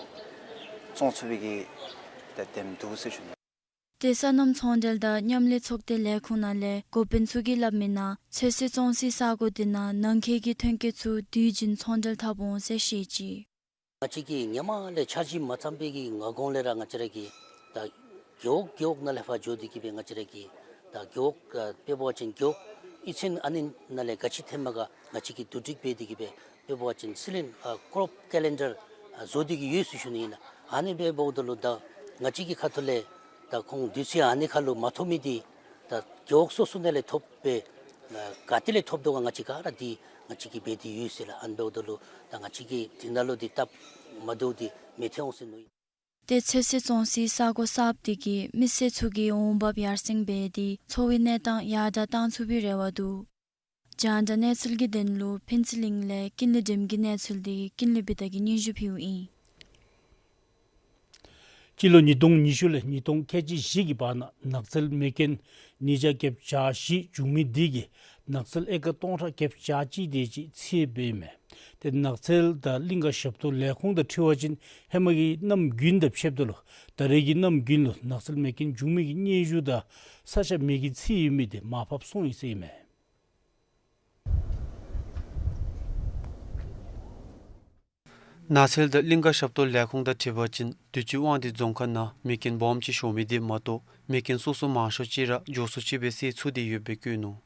བཙོང་ཚུགས་པའི་གི་ཏེ་དེམ་འདུག་ཟེར་ཞུ་ནི། ཏེ་སོ་ནམ་ཚོང་འབྲེལ་དང་མཉམ་ལས་ཚོགས་སྡེ་ལས་ཁུངས་ནང་ལས་འགོ་དཔོན་ཚུ་གིས་སླབ་མི་ནང་ཚོད་བསྲེ་བཙོང་སའི་ས་གོ་འདི་ནང་ནང་འཁོད་ཀྱི་ཐོན་སྐྱེད་ཚུ་དུས་རྒྱུན་ཚོང་འབྲེལ་འཐབ་འོང་ཟེར་བཤད་ཅི། ང་བཅས་ཀྱིས་སྔོན་མ་ལས་འཆར་གཞི་མ་བརྩམས་པའི་གི་སྔ་གོང་ལས་ར་ང་བཅས་ར་གིས་ད་རྒེད་འོག་རྒེད་འོག་ནང་ལས་ཕར་འགྱོ་སྟེ་གི་སྦེ་ང་བཅས་ར་གིས་ད་རྒེད་འོག་ཨ་དཔེ་འབད་བ་ཅིན་རྒེད་འོག་གཡུས་ཚན་ཨ་ནི་ནང་ལས་ག་ཅི་ཐོནམ་ག་ང་བཅས་ཀྱིས་བསྡུ་སྒྲིག་འབད་དེ་གི་སྦེ་དཔེ་འབད་བ་ཅིན་སི་ལིན་ཨ་ཀོརོཔ་ཀེ་ལེན་ཌར་ཨ་བཟོ་སྟེ་གི་ཡོད་ཟེར་ཞུ་ནི་ཨིན་ལགས། ཨ་ནི་སྦེ་འབདཝ་ད་ལུ་ད་ང་བཅས་ཀྱི་ཁ་ཐུག་ལས་ད་ཁོང་དུས་ཚོད་ཨ་ནི་ཁར་ལུ་མ་ཐོབ་མི་འདི་ད་རྒེད་འོག་སོ་སོ་ནང་ལས་ཐོབ་སྦེ་ཨ་ག་ཏེ་ལས་ཐོབ་དོ་ག་ང་བཅས་ག་ར་འདི་ང་བཅས་ཀྱིས་འབད་དེ་ཡོད་ཟེར་ལགས། ཨ་ནི་འབདཝ་ད་ལུ་ད་ང་བཅས་ཀྱི་འདི་ནང་ལུ་འདི་སྟབས་མ་བདེཝ་འདི་མི་ཐོན་འོང་ཟེར་མནོ་ཡི། ཏེ་ཚོད་བསྲེ་བཙོང་སའི་ས་གོ་གསརཔ་འདི་གིས་མི་སེར་ཚུ་གི་འོང་འབབ་ཡར་སེང་འབད་དེ་འཚོ་བའི་གནས་སྟངས་ཡར་དྲག་བཏང་ཚུགས་པའི་རེ་བ་འདུག། རྒྱང་བསྒྲགས་གནས་ཚུལ་གྱི་དོན་ལུ་ཕུན་ཚོགས་གླིང་ལས་ཀུན་ལེགས་སྒྲོལམ་གྱི་གནས་ཚུལ་འདི་ཀུན་ལེགས་བི་དྷ་གིས་སྙན་ཞུ་ཕུལཝ་ཨིན། སྤྱི་ལོ་ཉིས་སྟོང་ཉི་ཤུ་ལས་ཉིས་སྟོང་ཁལ་གཅིག་བཞི་གི་བར་ན་ནགས་ཚལ་མེ་རྐྱེན་ཉིས་བརྒྱ་བརྒྱད་ཅུ་གྱ་བཞི་བྱུང་མི་འདི་གིས་ནགས་ཚལ་ཨེ་ཀར་སྟོང་ཕྲག་བརྒྱད་ཅུ་གྱ་གཅིག་དེ་ཅིག་འཚིག་ཡོདཔ་ཨིན་མས། ཏེ་ནགས་ཚལ་དང་གླིང་ཀ་ཞབས་ཏོག་ལས་ཁུངས་དང་འཁྲིལ་བ་ཅིན་ཧེ་མ་གི་གནམ་དགུན་དང་ཕྱདཔ་ད་ལུ་ད་རེས་ཀྱི་གནམ་དགུན་ལུ་ནགས་ཚལ་མེ་རྐྱེན་བྱུང་མི་གི་སྙན་ཞུ་དང་ས་ཆ་མེ་གིས་འཚིག་ཡོད་མི་དེ་མར་ཕབ་སོང་ཡི་ཟེར་ཨིན་མས། ནགས་ཚལ་དང་གླིང་ཀ་ཞབས་ཏོག་ལས་ཁུངས་དང་འཁྲིལ་བ་ཅིན་དུས་ཅི་དབང་འདུས་རྫོང་ཁག་ནང་མེ་རྐྱེན་སྦོམ་ཅིག་ཤོར་མི་དེ་མ་གཏོགས་མེ་རྐྱེན་སོ་སོ་མང་ཤོས་ཅིག་ར་མགྱོགས་སུ་ཅིག་སྦེ་སེལ་ཚུགས་ཏེ་ཡོདཔ་སྦེ་བཀོད་ནུག།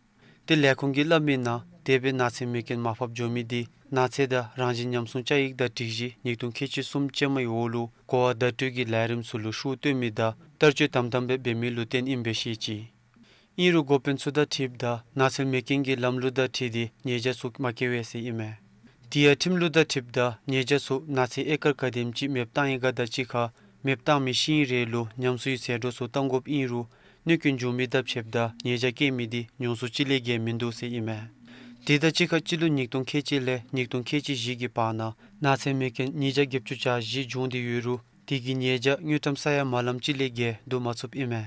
ཏེ་ལས་ཁུངས་ཀྱིས་སླབ་མིའི་ནང་དེ་སྦེ་ནགས་ཚལ་མེ་རྐྱེན་མར་ཕབ་འགྱོ་མི་དེ་ནགས་ཚལ་དང་རང་བཞིན་ཉམས་སྲུང་བཅའ་ཡིག་དང་སྒྲིག་གཞི་ཉིས་སྟོང་ཁལ་གཅིག་གསུམ་ཅན་མའི་འོག་ལུ་གོ་བ་བརྡ་སྤྲོད་ཀྱི་ལས་རིམ་ཚུ་ལུ་ཤུགས་བཏོན་མི་དང་བསྟར་སྤྱོད་དམ་དམ་སྦེ་འབད་མི་ལུ་བརྟེན་ཨིན་པས་ཤེས་ཅི། ཨིན་རུང་འགོ་དཔོན་ཚུ་དང་འཁྲིལཝ་ད་ནགས་ཚལ་མེ་རྐྱེན་གྱི་ལམ་ལུགས་དང་འཁྲིལ་ཏེ་ཉེས་བྱ་ཚུ་མ་བཀལ་བས་ཟེར་ཨིན་མས། དེ་ཡང་ཁྲིམས་ལུགས་དང་འཁྲིལཝ་ད་ཉེས་བྱ་ཚུ་ནགས་ཚལ་ཨེ་ཀར་ག་དེམ་ཅིག་མེདཔ་བཏང་ཡི་ག་དང་གཅིག་ཁར་མེདཔ་བཏང་མི་ཤིང་རེ་ལུ་ཉམས་གསོའི་ཟད་འགྲོ་ཚུ་གཏང་དགོཔ་ཨིན་རུང་གནོད་སྐྱོན་བྱུང་མི་དང་ཕྱདཔ་ད་ཉེས་བྱ་བཀལ་མི་དེ་ཉུང་སུ་ཅིག་ལས་བརྒལ་མིན་འདུག་ཟེར་ཨིན་མས། དེ་དང་གཅིག་ཁར་སྤྱི་ལོ་ཉིས་སྟོང་ཁལ་གཅིག་ལས་ཉིས་སྟོང་ཁལ་གཅིག་བཞི་གི་བར་ན་ནགས་ཚལ་མེ་རྐྱེན་ཉིས་བརྒྱ་བརྒྱད་ཅུ་གྱ་བཞི་བྱུང་སྟེ་ཡོད་རུང་དེ་གི་ཉེས་བྱ་དངུལ་ཀྲམ་ས་ཡ་མ་ལམ་ཅིག་ལས་བརྒལ་བསྡུ་མ་ཚུགསཔ་ཨིན་མས།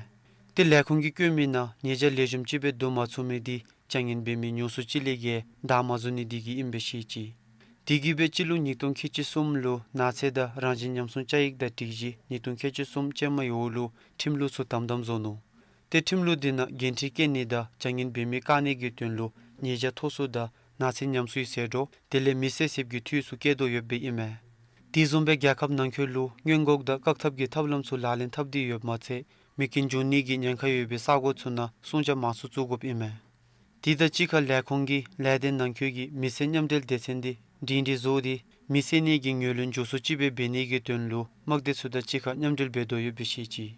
ཏེ་ལས་ཁུངས་ཀྱིས་བཀོད་མིའི་ནང་ཉེས་བྱ་ལེགས་ཤོམ་ཅིག་སྦེ་བསྡུ་མ་ཚུགས་མི་དེ་བྱ་ངན་འབད་མི་ཉུང་སུ་ཅིག་ལས་བརྒལ་བདའ་མ་ཚུགས་ནི་དེ་གིས་ཨིན་པས་ཤེས་ཅི། དེ་གིས་སྦེ་སྤྱི་ལོ་ཉིས་སྟོང་ཁལ་གཅིག་གསུམ་ལུ་ནགས་ཚལ་དང་རང་བཞིན་ཉམས་སྲུང་བཅའ་ཡིག་དང་སྒྲིག་གཞི་ཉིས་སྟོང་ཁལ་གཅིག་གསུམ་ཅན་མའི་འོག་ལུ་ཁྲིམས་ལུགས་ཚུ་དམ་དམ་བཟོ་ནུག། ཏེ་ཁྲིམས་ལུགས་དེ་ནང་འགན་འཁྲི་བཀལ་ནི་དང་བྱ་ངན་འབད་མི་བཀག་ནི་གི་དོན་ལུ་ཉེས་བྱ་མཐོ་སུ་དང་ནགས་ཚལ་ཉམས་གསོའི་ཟད་འགྲོ་དེ་ལས་མི་སེར་སེམས་ཀྱི་འཐུས་ཚུ་བསྐྱེད་དོ་ཡོདཔ་སྦེ་ཨིན་མས། དེ་བཟུམ་སྦེ་རྒྱལ་ཁབ་ནང་འཁོད་ལུ་སྔོན་འགོག་དང་བཀག་ཐབས་ཀྱི་ཐབས་ལམ་ཚུ་ལག་ལེན་འཐབ་སྟེ་ཡོདཔ་མ་ཚད་མེ་རྐྱེན་བྱུང་ནི་གི་ཉེན་ཁ་ཡོད་པའི་ས་གོ་ཚུ་ནང་སྲུང་བྱ་མང་སུ་བཙུགས་དགོཔ་ཨིན་མས། དེ་དང་གཅིག་ཁར་ལས་ཁུངས་ཀྱིས་ལས་སྡེ་ནང་འཁོད་ཀྱི་མི་སེར་མཉམ་འབྲེལ་སྡེ་ཚན་དེ་སྒྲིང་སྒྲི་བཟོ་སྟེ་མི་སེར་གཉིས་ཀྱི་ངོས་ལེན་མགྱོགས་སུ་ཅིག་སྦེ་འབད་ནི་གི་དོན་ལུ་དམག་སྡེ་ཚུ་དང་གཅིག་ཁར་མཉམ་འབྲེལ་འབད་དོ་ཡོདཔ་སྦེ་ཤེས་ཅི།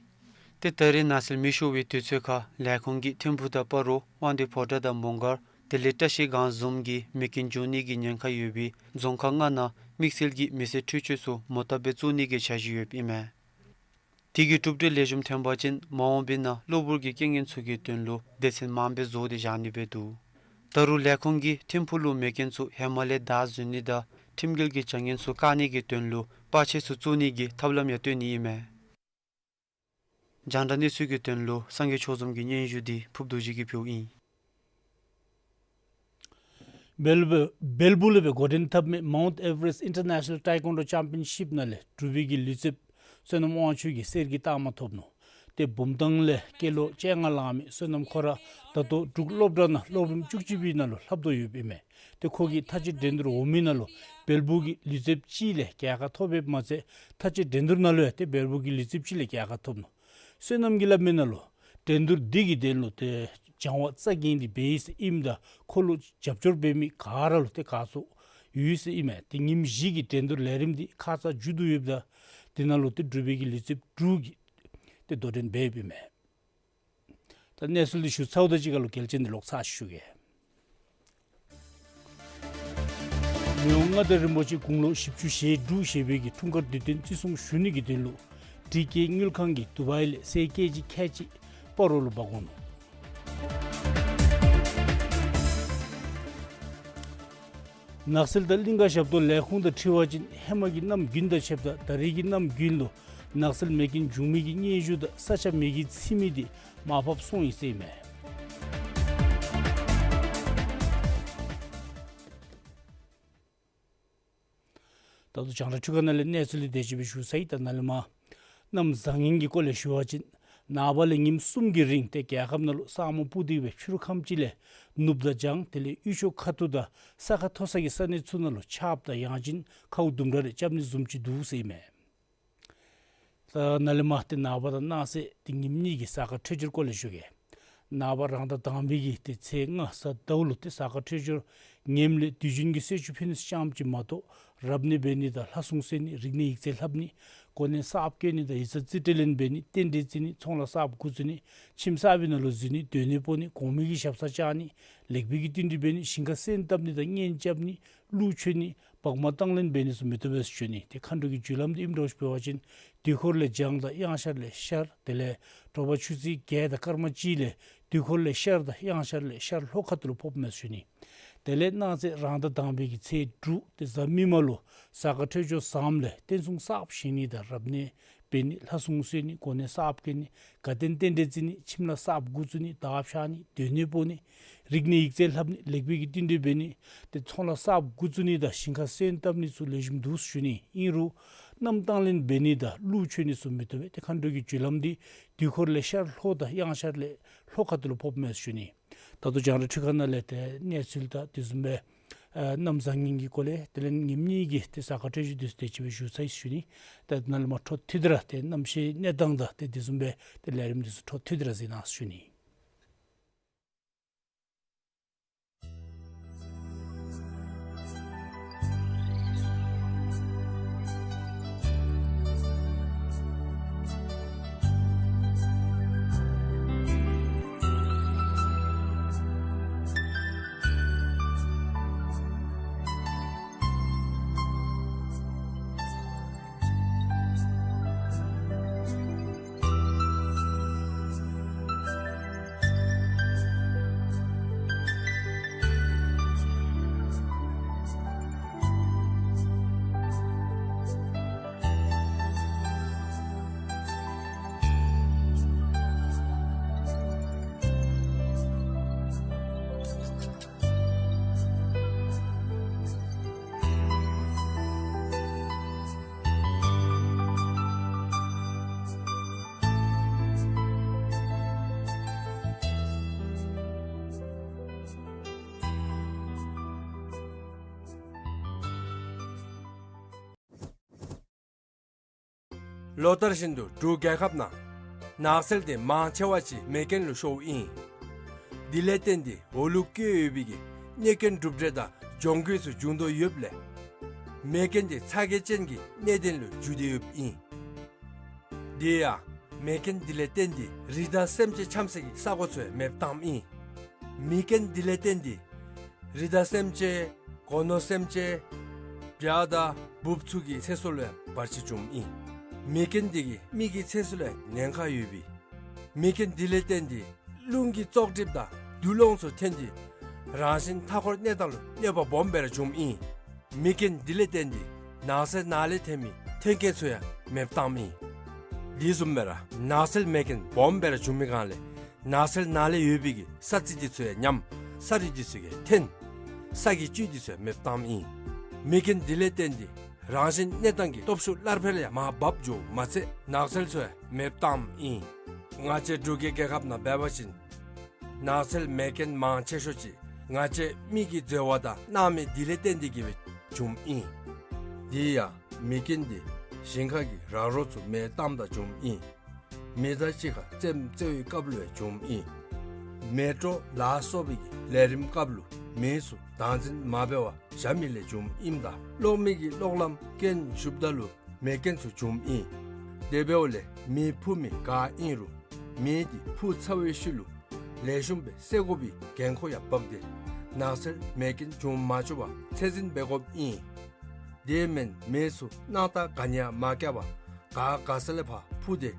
ཏེ་ད་རེས་ནགས་ཚལ་མེ་ཤོར་བའི་དུས་ཚོད་ཁར་ལས་ཁུངས་ཀྱིས་ཐིམ་ཕུག་དང་སྤ་རོ་དབང་འདུས་ཕོ་བྲང་དང་མོང་སྒར་དེ་ལས་བཀྲ་ཤིས་སྒང་བཟུམ་གྱི་མེ་རྐྱེན་བྱུང་ནི་གི་ཉེན་ཁ་ཡོད་པའི་རྫོང་ཁག་ལྔ་ནང་དམིགས་བསལ་གྱི་མི་སེར་འཕྲུལ་ཆས་ཚུ་མོ་ཊ་སྦེ་བཙུགས་ནི་གི་འཆར་གཞི་ཡོདཔ་ཨིན་མས། དེ་གི་གྲུབ་འབྲས་ལེགས་ཤོམ་ཐོན་པ་ཅིན་མ་འོངས་པའི་ནང་གློ་བུར་གྱི་རྐྱེན་ངན་ཚུ་གི་དོན་ལུ་སྡེ་ཚན་མངམ་སྦེ་བཟོ་སྟེ་བཞག་ནི་སྦེ་འདུག། ད་རུང་ལས་ཁུངས་ཀྱིས་ཐིམ་ཕུག་ལུ་མེ་རྐྱེན་ཚུ་ཧེ་མ་ལས་བདའ་ཟུན་ནི་དང་ཁྲིམས་འགལ་གྱི་བྱ་ངན་ཚུ་བཀག་ནི་གི་དོན་ལུ་པར་ཆས་ཚུ་བཙུགས་ནི་གི་ཐབས་ལམ་ཡང་སྟོན་ནི་ཨིན་མས། རྒྱང་བསྒྲགས་གནས་ཚུལ་གྱི་དོན་ལུ་སངས་རྒྱས་ཆོས་འཛོམས་ཀྱི་སྙན་ཞུ་དེ་ཕུབ་རྡོ་རྗེ་གིས་ཕུལཝ་ཨིན། སྦེལ་སྦེལ་སྦུག་ལས་སྦེ་འགོ་འདྲེན་འཐབ་མི་Mount Everest International Taekwondo Championship ནང་ལས་འབྲུག་པའི་གི་ལུས་རྩལཔ་བསོད་ནམས་དབང་ཕྱུག་གིས་གསེར་གྱི་རྟགས་མ་ཐོབ་ནུག། ཏེ་བུམ་ཐང་ལས་སྐྱེས་ལོ་བཅོ་ལྔ་ལང་མི་བསོད་ནམས་ཁོ་ར་ད་ལྟོ་འབྲུག་སློབ་གྲྭ་ནང་སློབ་རིམ་བཅུ་གཅིག་པའི་ནང་ལུ་ལྷབ་དོ་ཡོདཔ་ཨིན་མས། ཏེ་ཁོ་གིས་མཐའ་དཔྱད་འགྲན་བསྡུར་འོང་མི་ནང་ལུ་སྦེལ་སྦུག་གི་ལུས་རྩལཔ་ཅིག་ལས་རྒྱལ་ཁ་ཐོབ་ཡོདཔ་མ་ཚད་མཐའ་དཔྱད་འགྲན་བསྡུར་ནང་ལུ་ཡང་ཏེ་སྦེལ་སྦུག་གི་ལུས་རྩལཔ་ཅིག་ལས་རྒྱལ་ཁ་ཐོབ་ནུག། བསོད་ནམས་ཀྱིས་སླབ་མི་ནང་ལུ་འགྲན་བསྡུར་འདི་གི་དོན་ལུ་ཏེ་སྦྱང་བ་རྩ་འགེངས་ཏེ་འབད་ཡི་ཟེར་ཨིནམ་ད་ཁོ་ལུ་རྒྱབ་སྐྱོར་འབད་མི་ག་ར་ལུ་ཏེ་དགའ་ཚོར་ཡོད་ཟེར་ཨིན་མས། ཏེ་ཉིནམ་བཞི་གི་འགྲན་བསྡུར་ལས་རིམ་འདི་ཁ་ཙ་མཇུག་བསྡུ་ཡོདཔ་ད་དེ་ནང་ལུ་ཏེ་འབྲུག་པའི་གི་ལུས་རྩལཔ་དྲུག་གིས་ཏེ་དོ་འགྲན་འབད་ཡོདཔ་ཨིན་མས། ད་གནས་ཚུལ་འདི་ཞུ་ཚརཝ་དང་གཅིག་ཁར་ལུ་གལ་ཆེན་འདི་ལོག་ཚར་ཞུ་གེ། མི་དབང་མངའ་བདག་རིན་པོ་ཆེ་དགུང་ལོ་བཞི་བཅུ་ཞེ་དྲུག་བཞེས་པའི་གི་འཁྲུངས་སྐར་དུས་སྟོན་བརྩི་སྲུང་ཞུ་ནི་གི་དོན་ལུ་ཊི་ཀེ་དངུལ་ཁང་གིས་དུ་བའི་ལས་གསེར་ཀེ་ཇི་ཁལ་གཅིག་སྤ་རོ་ལུ་འབག་འོང་ནུག། ནགས་ཚལ་དང་གླིང་ཀ་ཞབས་ཏོག་ལས་ཁུངས་དང་འཁྲིལ་བ་ཅིན་ཧེ་མ་གི་གནམ་དགུན་དང་ཕྱདཔ་ད་ད་རེས་ཀྱི་གནམ་དགུན་ལུ་ནགས་ཚལ་མེ་རྐྱེན་བྱུང་མི་གི་སྙན་ཞུ་དང་ས་ཆ་མེ་གིས་འཚིག་མི་དེ་མར་ཕབ་སོང་ཡི་ཟེར་ཨིན་མས། ད་ལྟོ་རྒྱང་བསྒྲགས་འཕྲུལ་ཁང་ནང་ལས་གནས་ཚུལ་འདི་དེ་ཅིག་སྦེ་ཞུ་ཚར་ཡི། ད་ནཱ་ལས་མར་གནམ་བཟང་ངན་གྱི་སྐོར་ལས་ཞུ་བ་ཅིན་ནངས་པ་ལས་ཉིནམ་གསུམ་གྱི་རིང་ཏེ་རྒྱལ་ཁབ་ནང་ལུ་ས་སྨུག་སྤུབས་ཏེ་སྦེ་ཕྱི་རུ་ཁམས་ཅིག་ལས་ནུབ་དང་བྱང་དེ་ལས་དབུས་ཕྱོགས་ཁ་ཐུག་དང་ས་ཁ་མཐོ་ས་གི་ས་གནས་ཚུ་ནང་ལུ་ཆརཔ་དང་ཡང་ཅིན་ཁཝ་ལྡུམ་ར་རེ་རྐྱབ་ནི་བཟུམ་ཅིག་འདུག་ཟེར་ཨིན་མས། ད་ནཱ་ལས་མར་ཏེ་ནངས་པ་དང་གནངས་ཚེ་ཏེ་ཉིནམ་གཉིས་ཀྱི་གཟའ་སྐར་འཕྲོད་སྦྱོར་སྐོར་ལས་ཞུ་གེ། ནངས་པ་རང་ཟླ་དང་པའི་གི་ཏེ་ཚེས་ལྔ་གཟའ་ཟླཝ་ལུ་ཏེ་གཟའ་སྐར་འཕྲོད་སྦྱོར་ངནམ་ལས་དུས་རྒྱུན་གྱི་གསོལ་མཆོད་ཕུལ་ནི་ཙམ་ཅིག་མ་གཏོགས་རབ་གནས་འབད་ནི་དང་ལྷ་སྲུང་གསོལ་ནི་རིག་གནས་ཡིག་རྩིས་ལྷབ་ནི་གོ་གནས་གསརཔ་བཀོད་ནི་དང་ཡིག་ཚང་རྩིས་སྤྲོད་ལེན་འབད་ནི་རྟེན་འབྲེལ་བརྩི་ནི་ཚོང་ལཱ་གསརཔ་འགོ་བཙུགས་ནི་ཁྱིམ་གསར་པའི་ནང་ལུ་འཛུལ་ནི་སྡོད་གནས་སྤོ་ནི་གོང་མའི་གི་ཞབས་སར་བཅར་ནི་ལེགས་པའི་གི་བསྟུན་གྲོས་འབད་ནི་ཞིང་ཁ་སོན་བཏབ་ནི་དང་གཉེན་རྐྱབ་ནི་ཀླུ་མཆོད་ནི་བག་མ་བཏང་ལེན་འབད་ནི་ཚུ་མི་བཏུབ་པས་ཟེར་ཞུ་ནི། ཏེ་མཁའ་འགྲོ་གི་རྒྱུ་ལམ་འདི་ཨིནམ་འདྲཝ་ཅིག་འབད་བ་ཅིན་དུས་འཁོར་ལས་བྱང་དང་གཡང་ཤར་ལས་ཤར་དེ་ལས་དྲོ་པ་ཆུ་ཚོད་བརྒྱད་དང་སྐར་མ་གཅིག་ལས་དུས་འཁོར་ལས་ཤར་དང་གཡང་ཤར་ལས་ཤར་ལྷོ་ཁ་ཐུག་ལུ་ཕོགཔ་མས་ཟེར་ཞུ་ནི། དེ་ལས་གནངས་ཚེ་རང་ཟླ་དང་པའི་གི་ཚེས་དྲུག་དེ་གཟའ་མིག་དམར་ལུ་གཟའ་སྐར་འཕྲོད་སྦྱོར་བཟངམ་ལས་རྟེན་གསུམ་གསརཔ་བཞེངས་ནི་དང་རབ་གནས་འབད་ནི། ལྷ་སྲུང་གསོལ་ནི། གོ་གནས་གསརཔ་བཀལ་ནི། དགའ་སྟོན་རྟེན་འབྲེལ་བརྩི་ནི། ཁྱིམ་ལྷ་གསརཔ་འགོ་བཙུགས་ནི། དར་བཤལ་ནི། སྡོད་གནས་སྤོ་ནི། རིག་གནས་ཡིག་རྩིས་ལྷབ་ནི། ལེགས་པའི་གི་བསྟུན་གྲོས་འབད་ནི། ཏེ་ཚོང་ལཱ་གསརཔ་འགོ་བཙུགས་ནི་དང་ཞིང་ཁ་སོན་བཏབ་ནི་ཚུ་ལེགས་ཤོམ་འདུག་ཟེར་ཞུ་ནི། ཨིན་རུང་གནམ་དང་ལེན་འབད་ནི་དང་ཀླུ་མཆོད་ནི་ཚུ་མི་བཏུབ་པས། ཏེ་མཁའ་འགྲོ་གི་རྒྱུ་ལམ་འདི་དུས་འཁོར་ལས་ཤར་ལྷོ་དང་དབྱངས་འཆར་ལས་ལྷོ་ཁ་ཐུག་ལུ་ཕོགཔ་མས་ཟེར་ཞུ་ནི། ད་ལྟོ་རྒྱང་བསྒྲགས་འཕྲུལ་ཁང་ནང་ལས་ཏེ་གནས་ཚུལ་དང་དེ་བཟུམ་སྦེ་ཨ་གནམ་བཟང་ངན་གྱི་སྐོར་ལས་དེ་ལས་ཉིནམ་གཉིས་ཀྱི་ཏེ་གཟའ་སྐར་འཕྲོད་སྦྱོར་འདི་ཚུ་དེ་ཅིག་སྦེ་ཞུ་ཚར་ཡི་ཟེར་ཞུ་ནི། ད་ནཱ་ལས་མར་འཕྲོ་མཐུད་དེ་ར་ཏེ་གནམ་གཤིས་གནས་སྟངས་དང་ཏེ་དེ་བཟུམ་སྦེ་ཏེ་ལས་རིམ་འདི་ཚུ་འཕྲོ་མཐུད་དེ་ར་གཟིགས་གནང་ཟེར་ཞུ་ནི། ལོ་ལྟར་བཞིན་དུ་འབྲུག་རྒྱལ་ཁབ་ནང་ནགས་ཚལ་དེ་མང་ཆེ་བ་ཅིག་མེ་རྐྱེན་ལུ་ཤོརཝ་ཨིན། དེ་ལས་བརྟེན་ཏེ་འོག་ལུ་བཀོད་ཡོད་པའི་གི་གནོད་སྐྱོན་གྲུབ་འབྲས་དང་གྱོང་གུད་ཚུ་བྱུང་དོ་ཡོདཔ་ལས་མེ་རྐྱེན་དེ་ཚ་གྱང་ཅན་གྱི་གནད་དོན་ལུ་འགྱུར་ཏེ་ཡོདཔ་ཨིན། དེ་ཡང་མེ་རྐྱེན་དེ་ལས་བརྟེན་ཏེ་རི་དྭགས་སེམས་ཅན་འཁྱམས་སའི་གི་ས་གོ་ཚུ་ཡང་མེདཔ་བཏངམ་ཨིན། མེ་རྐྱེན་དེ་ལས་བརྟེན་ཏེ་རི་དྭགས་སེམས་ཅན་སྒོ་ནོར་སེམས་ཅན་བྱ་དང་འབུཔ་ཚུ་གི་ཚེ་སྲོག་ལུ་ཡང་བར་ཆད་བྱུངམ་ཨིན། མེ་རྐྱེན་དེ་གིས་མི་གི་ཚེ་སྲོག་ལུ་ཡང་ཉེན་ཁ་ཡོདཔ་ཨིན། མེ་རྐྱེན་དེ་ལས་བརྟེན་ཏེ་རླུང་གི་བཙོག་གྲིབ་དང་རྡུལ་སློང་ཚུ་ཐོན་ཏེ་རང་བཞིན་མཐའ་འཁོར་གནས་སྟངས་ལུ་གནོད་པ་སྦོམ་སྦེ་ར་བྱུངམ་ཨིན། མེ་རྐྱེན་དེ་ལས་བརྟེན་ཏེ་ནགས་ཚལ་ནང་ལས་ཐོན་མི་མཐུན་རྐྱེན་ཚུ་ཡང་མེདཔ་བཏངམ་ཨིན། དེ་བཟུམ་སྦེ་ར་ནགས་ཚལ་མེ་རྐྱེན་སྦོམ་སྦེ་ར་བྱུང་མི་སྒང་ལས་ནགས་ཚལ་ནང་ལས་ཡོད་པའི་གི་ས་རྩི་དེ་ཚུ་ཡང་ཉམས། ས་རུད་དེ་ཚུ་ཡང་འཐོན། ས་གི་བཅུད་དེ་ཚུ་ཡང་མེདཔ་བཏངམ་ཨིན། མེ་རྐྱེན་དེ་ལས་བརྟེན་ཏེ་རང་བཞིན་གནས་སྟངས་ཀྱི་སྟོབས་ཤུགས་སླར་འཕེལ་ཡང་མར་འབག་འགྱོཝ་མ་ཚད་ནགས་ཚལ་ཚུ་ཡང་མེདཔ་བཏངམ་ཨིན། ང་བཅས་འབྲུག་གི་རྒྱལ་ཁབ་ནང་འབད་བ་ཅིན་ནགས་ཚལ་མེ་རྐྱེན་མང་ཆེ་ཤོས་ཅིག་ང་བཅས་མི་གི་འཛོལ་བ་དང་སྣང་མེད་དེ་ལས་བརྟེན་ཏེ་གིས་སྦེ་བྱུངམ་ཨིན། དེ་ཡང་མེ་རྐྱེན་དེ་ཞིང་ཁ་གི་ར་རོ་ཚུ་མེ་བཏངམ་ད་བྱུངམ་ཨིན། མེ་མདའ་གཅིག་ཁར་རྩེདམོ་རྩེ་བའི་སྐབས་ལུ་ཡང་བྱུངམ་ཨིན། མེ་དྲོད་ལ་སོགས་པའི་གི་ལས་རིམ་སྐབས་ལུ་མེ་ཚུ་བདག་འཛིན་མ་འབད་བར་བཞག་མི་ལས་བྱུངམ་ཨིནམ་ད་གློག་མེ་གི་གློག་ལམ་རྐྱེན་ཞུགསཔ་ད་ལུ་མེ་རྐྱེན་ཚུ་བྱུངམ་ཨིན། དེ་འབདཝ་ལས་མེ་འཕུ་མི་ག་ཨིན་རུང་མེ་དེ་འཕུ་ཚར་བའི་ཤུལ་ལུ་ལེགས་ཤོམ་སྦེ་བསལ་དགོ་པའི་འགན་ཁུར་ཡང་འབག་སྟེ་ནགས་ཚལ་མེ་རྐྱེན་འབྱུང་མ་བཅུག་པར་ཚད་འཛིན་འབད་དགོཔ་ཨིན། དེ་མེན་མེ་ཚུ་སྣང་བཏགས་ག་ནི་ཡང་མ་བཀལ་བར་ག་ག་ས་ལས་ཕར་འཕུ་སྟེ་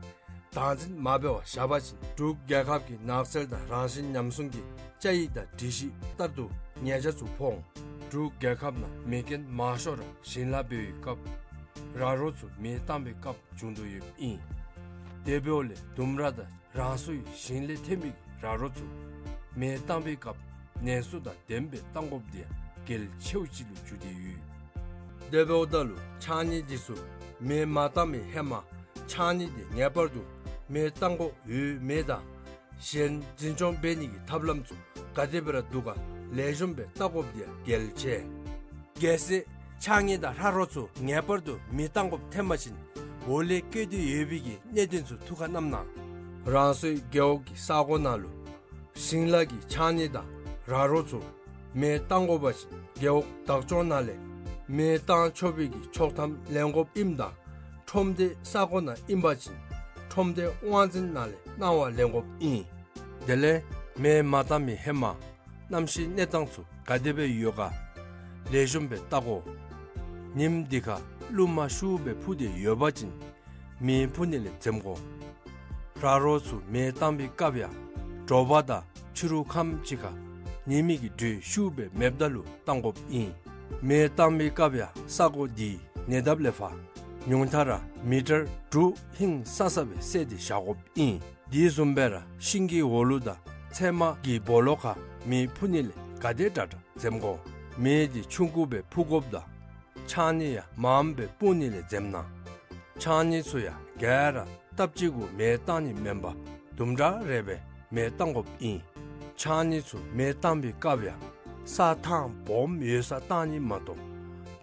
བདག་འཛིན་མ་འབད་བར་བཞག་པ་ཅིན་འབྲུག་རྒྱལ་ཁབ་ཀྱི་ནགས་ཚལ་དང་རང་བཞིན་ཉམས་སྲུང་གི་བཅའ་ཡིག་དང་སྒྲིག་གཞི་ལྟར་དུ་ཉེས་ཆད་ཚུ་ཕོག་འོང་། འབྲུག་རྒྱལ་ཁབ་ནང་མེ་རྐྱེན་མང་ཤོས་ར་ཞིང་ལཱ་འབད་བའི་སྐབས་ར་རོ་ཚུ་མེ་བཏང་བའི་སྐབས་བྱུང་དོ་ཡོདཔ་ཨིན། དེ་འབདཝ་ལས་ལྡུམ་ར་དང་རང་སོའི་ཞིང་ལས་ཐོན་པའི་ར་རོ་ཚུ་མེ་བཏང་བའི་སྐབས་ནན་སུ་དང་ལྡནམ་སྦེ་བཏང་དགོཔ་དེ་ཡང་གལ་ཆེཝ་ཅིག་ལུ་གྱུར་ཏེ་ཡོད། དེ་འབདཝ་ད་ལུ་ཕྱགས་སྙིགས་དེ་ཚུ་མེ་མ་བཏང་བའི་ཧེ་མ་ཕྱགས་སྙིགས་དེ་ངེས་པར་དུ་མེ་བཏང་དགོཔ་ཡོད་མེད་དང་གཞན་འཛིན་སྐྱོང་འབད་ནི་གི་ཐབས་ལམ་ཚུ་ག་དེ་སྦེ་ར་འདུག་ག་ལེགས་ཤོམ་སྦེ་བལྟ་དགོཔ་དེ་ཡང་གལ་ཆེ། གལ་སྲིད་ཕྱགས་སྙིགས་དང་ར་རོ་ཚུ་ངེས་པར་དུ་མེ་བཏང་དགོཔ་ཐོན་པ་ཅིན་འོག་ལས་བཀོད་དེ་ཡོད་པའི་གི་གནད་དོན་ཚུ་ཐུགས་ཁར་བསྣམས་གནང་། རང་སོའི་རྒེད་འོག་གི་ས་གོ་ནང་ལུ་ཞིང་ལཱ་གི་ཕྱགས་སྙིགས་དང་ར་རོ་ཚུ་མེ་བཏང་དགོ་པ་ཅིན་རྒེད་འོག་བདག་སྐྱོང་ནང་ལས་མེ་བཏང་ཆོག་པའི་གི་ཆོག་ཐམ་ལེན་དགོཔ་ཨིནམ་ད་ཁྲོམ་སྡེ་ས་གོ་ནང་ཨིན་པ་ཅིན་ཁྲོམ་སྡེ་དབང་འཛིན་ནང་ལས་གནང་བ་ལེན་དགོཔ་ཨིན། དེ་ལས་མེ་མ་བཏང་མི་ཧེ་མ་གནམ་གཤིས་གནས་སྟངས་ཚུ་ག་དེ་སྦེ་ཡོད་ག་ལེགས་ཤོམ་སྦེ་བལྟ་དགོ། ཉིནམ་དེ་ཁར་རླུང་མ་ཤུགས་སྦེ་འཕུ་སྟེ་ཡོད་པ་ཅིན་མེ་འཕུ་ནི་ལས་འཛེམ་དགོ། ར་རོ་ཚུ་མེ་བཏང་བའི་སྐབས་ཡང་དྲོ་པ་དང་ཕྱི་རུ་ཁམས་ཅིག་ཁར་ ཉི་མའི་གི་དྲོད་ཤུགས་སྦེ་མེདཔ་ད་ལུ་བཏང་དགོཔ་ཨིན། མེ་བཏང་པའི་སྐབས་ཡང་ས་གོ་འདི་ཉེ་འདབས་ལས་ཕར་ཉུང་མཐའ་ར་མི་ཊར་དྲུག་ཧིང་སང་ས་སྦེ་བསལ་ཏེ་བཞག་དགོཔ་ཨིན། དེ་བཟུམ་སྦེ་ར་ཤིང་གི་འོག་ལུ་དང་ཚལ་མ་གི་སྦོ་ལོགས་ཁར་མེ་ཕུ་ནི་ལས་ག་དེ་དྲག་དྲག་འཛེམ་དགོ། མེ་འདི་ཆུང་ཀུ་སྦེ་ཕུ་དགོཔ་དང་ཆང་ནི་ཡང་མངམ་སྦེ་སྤུངས་ནི་ལས་འཛེམ་གནང་། ཆང་ནི་ཚུ་ཡང་ག་ར་སྟབས་གཅིག་གུ་མེ་བཏང་ནི་མེན་པར་དུམ་གྲ་རེ་སྦེ་མེ་བཏང་དགོཔ་ཨིན། ཆང་ནི་ཚུ་མེ་བཏང་པའི་སྐབས་ཡང་ས་ཐང་སྦོམ་ཡོད་སར་བཏང་ནི་མ་གཏོགས་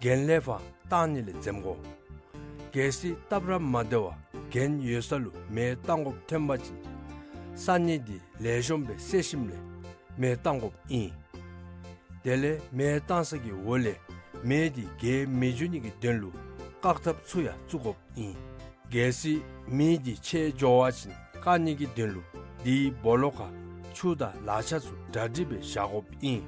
གྱེན་ལས་ཕར་བཏང་ནི་ལས་འཛེམ་དགོ། གལ་སྲིད་སྟབས་ར་མ་བདེ་བར་གྱེན་ཡོད་ས་ལུ་མེ་བཏང་དགོཔ་ཐོན་པ་ཅིན་ས་གནས་འདི་ལེགས་ཤོམ་སྦེ་བསལ་ཞིནམ་ལས་མེ་བཏང་དགོཔ་ཨིན། དེ་ལས་མེ་བཏང་ས་གི་འོག་ལས་མེ་འདི་རྒྱས་མི་འགྱོ་ནི་གི་དོན་ལུ་བཀག་ཐབས་ཚུ་ཡང་བཙུགས་དགོཔ་ཨིན། གལ་སྲིད་མེ་འདི་ཆད་འགྱོ་བ་ཅིན་བཀག་ནི་གི་དོན་ལུ་དེའི་སྦོ་ལོགས་ཁར་ཆུ་དང་ལག་ཆ་ཚུ་གྲ་སྒྲིག་སྦེ་བཞག་དགོཔ་ཨིན།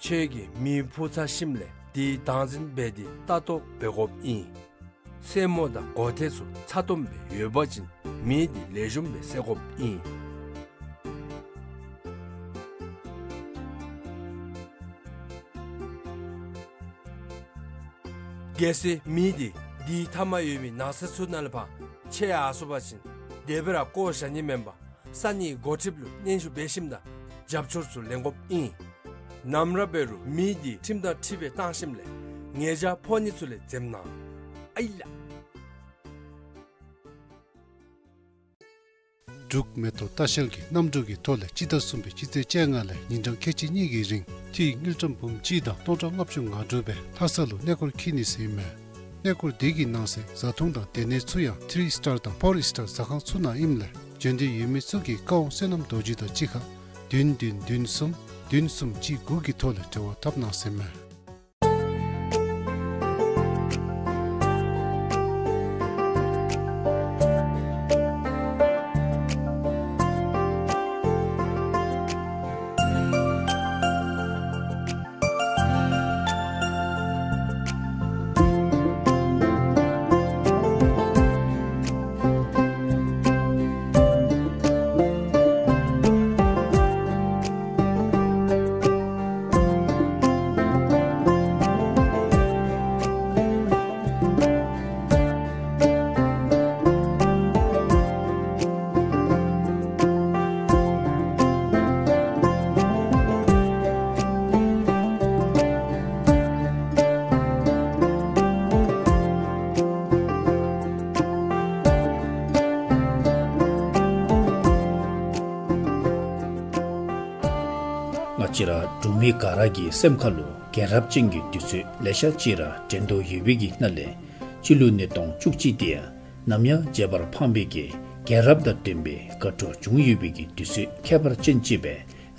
ཁྱོད་ཀྱིས་མེ་ཕུ་ཚར་ཞིནམ་ལས་དེའི་བདག་འཛིན་འབད་དེ་ལྟ་རྟོག་འབད་དགོཔ་ཨིན། སེན་མོ་དང་སྒོ་ཐེལ་ཚུ་ཚ་ཏོམ་སྦེ་ཡོད་པ་ཅིན་མེ་འདི་ལེགས་ཤོམ་སྦེ་བསལ་དགོཔ་ཨིན། གལ་སྲིད་མེ་འདི་དེའི་མཐའ་མར་ཡོད་པའི་ནགས་ཚལ་ཚུ་ནང་ལས་ཕར་ཆད་ཡར་སོང་པ་ཅིན་དེ་སྦེ་ར་བཀོ་བཞག་ནི་མེན་པར་ས་གནས་འགོ་ཁྲིདཔ་ལུ་སྙན་ཞུ་འབད་ཞིནམ་དང་རྒྱབ་སྐྱོར་ཚུ་ལེན་དགོཔ་ཨིན། ནམ་ར་འབད་རུང་མེ་འདི་ཁྲིམས་དང་འཁྲིལ་སྦེ་བཏང་ཞིནམ་ལས་ཉེས་བྱ་ཕོག་ནི་ཚུ་ལས་འཛེམ་གནང་། ཨའི་ལགས། འབྲུག་མེ་ཏོག་ལྟ་བཤལ་གྱིས་གནམ་གྲུ་གི་ཐོག་ལས་སྤྱི་ཟླ་གསུམ་པའི་སྤྱི་ཚེས་བཅོ་ལྔ་ལས་ཉིན་གྲངས་ཁལ་གཅིག་གཉིས་ཀྱི་རིང་ཐིག་དངུལ་ཀྲམ་འབུམ་གཅིག་དང་སྟོང་ཕྲག་ལྔ་བཅུ་ང་དྲུག་སྦེ་ལྷ་ས་ལུ་གནས་སྐོར་འཁྱིད་ནི་ཟེར་ཨིན་མས། གནས་སྐོར་དེ་གི་ནང་གསེས་བཟའ་འཐུང་དང་སྡོད་གནས་ཚུ་ཡང་ཐི་རི་སི་ཊར་དང་ཕོར་སི་ཊར་ཟ་ཁང་ཚུ་ནང་ཨིནམ་ལས་འབྱོན་འདོད་ཡོད་མི་ཚུ་གིས་ཀ་ཝང་བསོད་ནམས་རྡོ་རྗེ་དང་གཅིག་ཁར་བདུན་བདུན་བདུན་གསུམ་བདུན་གསུམ་གཅིག་དགུ་གི་ཐོག་ལས་འབྲེལ་བ་འཐབ་གནང་ཟེར་ཨིན་མས། ང་བཅས་ར་འབྲུག་མི་ག་ར་གི་སེམས་ཁ་ལུ་རྒྱལ་རབས་ཅན་གྱི་དུས་ཚོད་ལེ་ཤ་ཅིག་ར་དྲན་དོ་ཡོད་པའི་གི་ནང་ལས་སྤྱི་ལོ་ཉིས་སྟོང་བཅུ་གཅིག་འདི་ཡང་ནམ་ཡང་བརྗེད་པར་ཕངས་པའི་གི་རྒྱལ་རབས་དང་ལྡན་པའི་དགའ་སྤྲོ་བྱུང་ཡོད་པའི་གི་དུས་ཚོད་ཁྱད་པར་ཅན་ཅིག་སྦེ་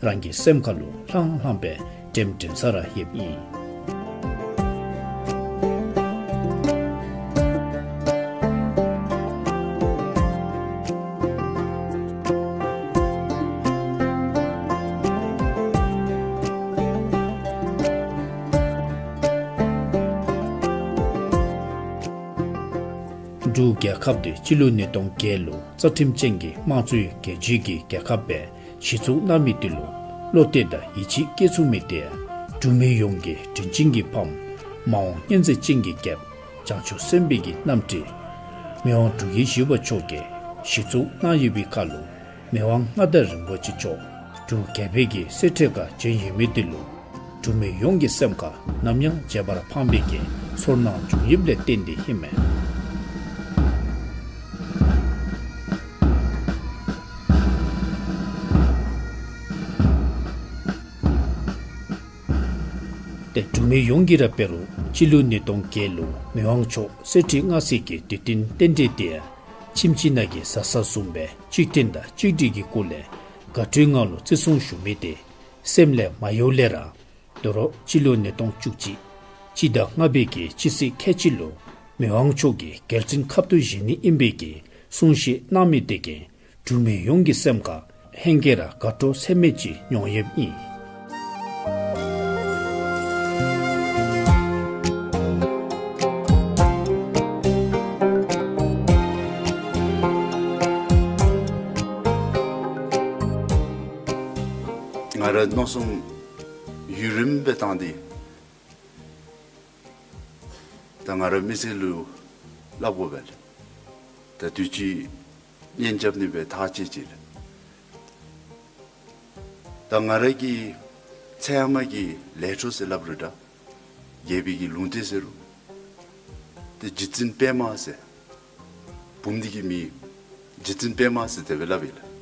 རང་གི་སེམས་ཁ་ལུ་ལྷང་ལྷང་སྦེ་དྲནམ་དྲན་ས་ར་ཡོདཔ་ཨིན། འབྲུག་རྒྱལ་ཁབ་འདི་སྤྱི་ལོ་ཉིས་སྟོང་བརྒྱད་ལུ་རྩ་ཁྲིམས་ཅན་གྱི་དམངས་གཙོའི་རྒྱལ་བརྒྱུད་ཀྱི་རྒྱལ་ཁབ་སྦེ་གཞི་བཙུགས་གནང་མི་འདི་ལུ་བློ་གཏད་དང་ཡིད་ཆེས་བསྐྱེད་ཚུགས་མི་འདི་འབྲུག་མི་ཡོངས་ཀྱི་དྲིན་ཅན་གྱི་ཕམ་མ་འོངས་གཉན་མཛེས་ཅན་གྱི་རྒྱལཔོ་བྱང་ཆུབ་སེམས་དཔའི་གི་རྣམ་སྤྲུལ་མི་དབང་འབྲུག་རྒྱལ་བཞི་པ་མཆོག་གིས་གཞི་བཙུགས་གནང་ཡོད་པའི་ཁར་ལུ་མི་དབང་མངའ་བདག་རིན་པོ་ཆེ་མཆོག་འབྲུག་རྒྱལ་པོའི་གི་གསེར་ཁྲི་ཁར་བྱོན་ཡོད་མི་འདི་ལུ་འབྲུག་མི་ཡོངས་ཀྱི་སེམས་ཁར་ནམ་ཡང་བརྗེད་པར་ཕངས་པའི་གི་ཚོར་སྣང་བྱུང་ཡོདཔ་ལས་བརྟེན་ཏེ་ཨིན་མས། ཏེ་འབྲུག་མི་ཡོངས་ཀྱིས་ར་འབད་རུང་སྤྱི་ལོ་ཉིས་སྟོང་བརྒྱད་ལུ་མི་དབང་མཆོག་གསེར་ཁྲི་མངའ་གསོལ་གྱི་དུས་སྟོན་རྟེན་འབྲེལ་འདི་ཁྱིམ་གཅིག་ནང་གི་བཟའ་ཚང་བཟུམ་སྦེ་གཅིག་མཐུན་དང་གཅིག་སྒྲིལ་གྱི་སྒོ་ལས་དགའ་སྤྲོའི་ངང་ལུ་བརྩི་སྲུང་ཞུ་མི་འདི་སེམས་ལས་མ་གཡོ་ལས་ར། དོ་རུང་སྤྱི་ལོ་ཉིས་སྟོང་བཅུ་གཅིག་སྤྱི་ཟླ་ལྔ་པའི་གི་སྤྱི་ཚེས་ཁལ་གཅིག་ལུ་མི་དབང་མཆོག་གི་རྒྱལ་མཚན་ཁ་ཐུག་བཞེས་ནི་ཨིན་པའི་གི་གསུང་བཤད་གནང་མི་འདི་གིས་འབྲུག་མི་ཡོངས་ཀྱི་སེམས་ཁར་ཧེང་སྐལ་ར་དགའ་སྤྲོ་ཚད་མེད་ཅིག་མྱོང་ཡོདཔ་ཨིན། ང་ར་མནོ་བསམ་ བརྒྱུད་རིམ་སྦེ་བཏང་སྟེ་ད་ང་ར་མི་སེར་ལུ་སླབ་དགོ་པས་ལགས། ད་དུས་ཅི་གཉེན་རྐྱབ་ནི་སྦེ་ཐག་བཅད་ཅི་ལགས། ད་ང་ར་གི་ཚེ་ཧེ་མ་གི་ལས་འཕྲོ་ཟེར་སླབ་རུང་འདྲ། རྒྱལ་པོའི་གི་ལུང་བསྟན་ཟེར་རུང་། ཏེ་རྗེ་བཙུན་པདྨ་ཟེར། བུམོ་འདི་གི་མིང་རྗེ་བཙུན་པདྨ་ཟེར་དེ་སྦེ་སླབ་ཨིན་ལགས།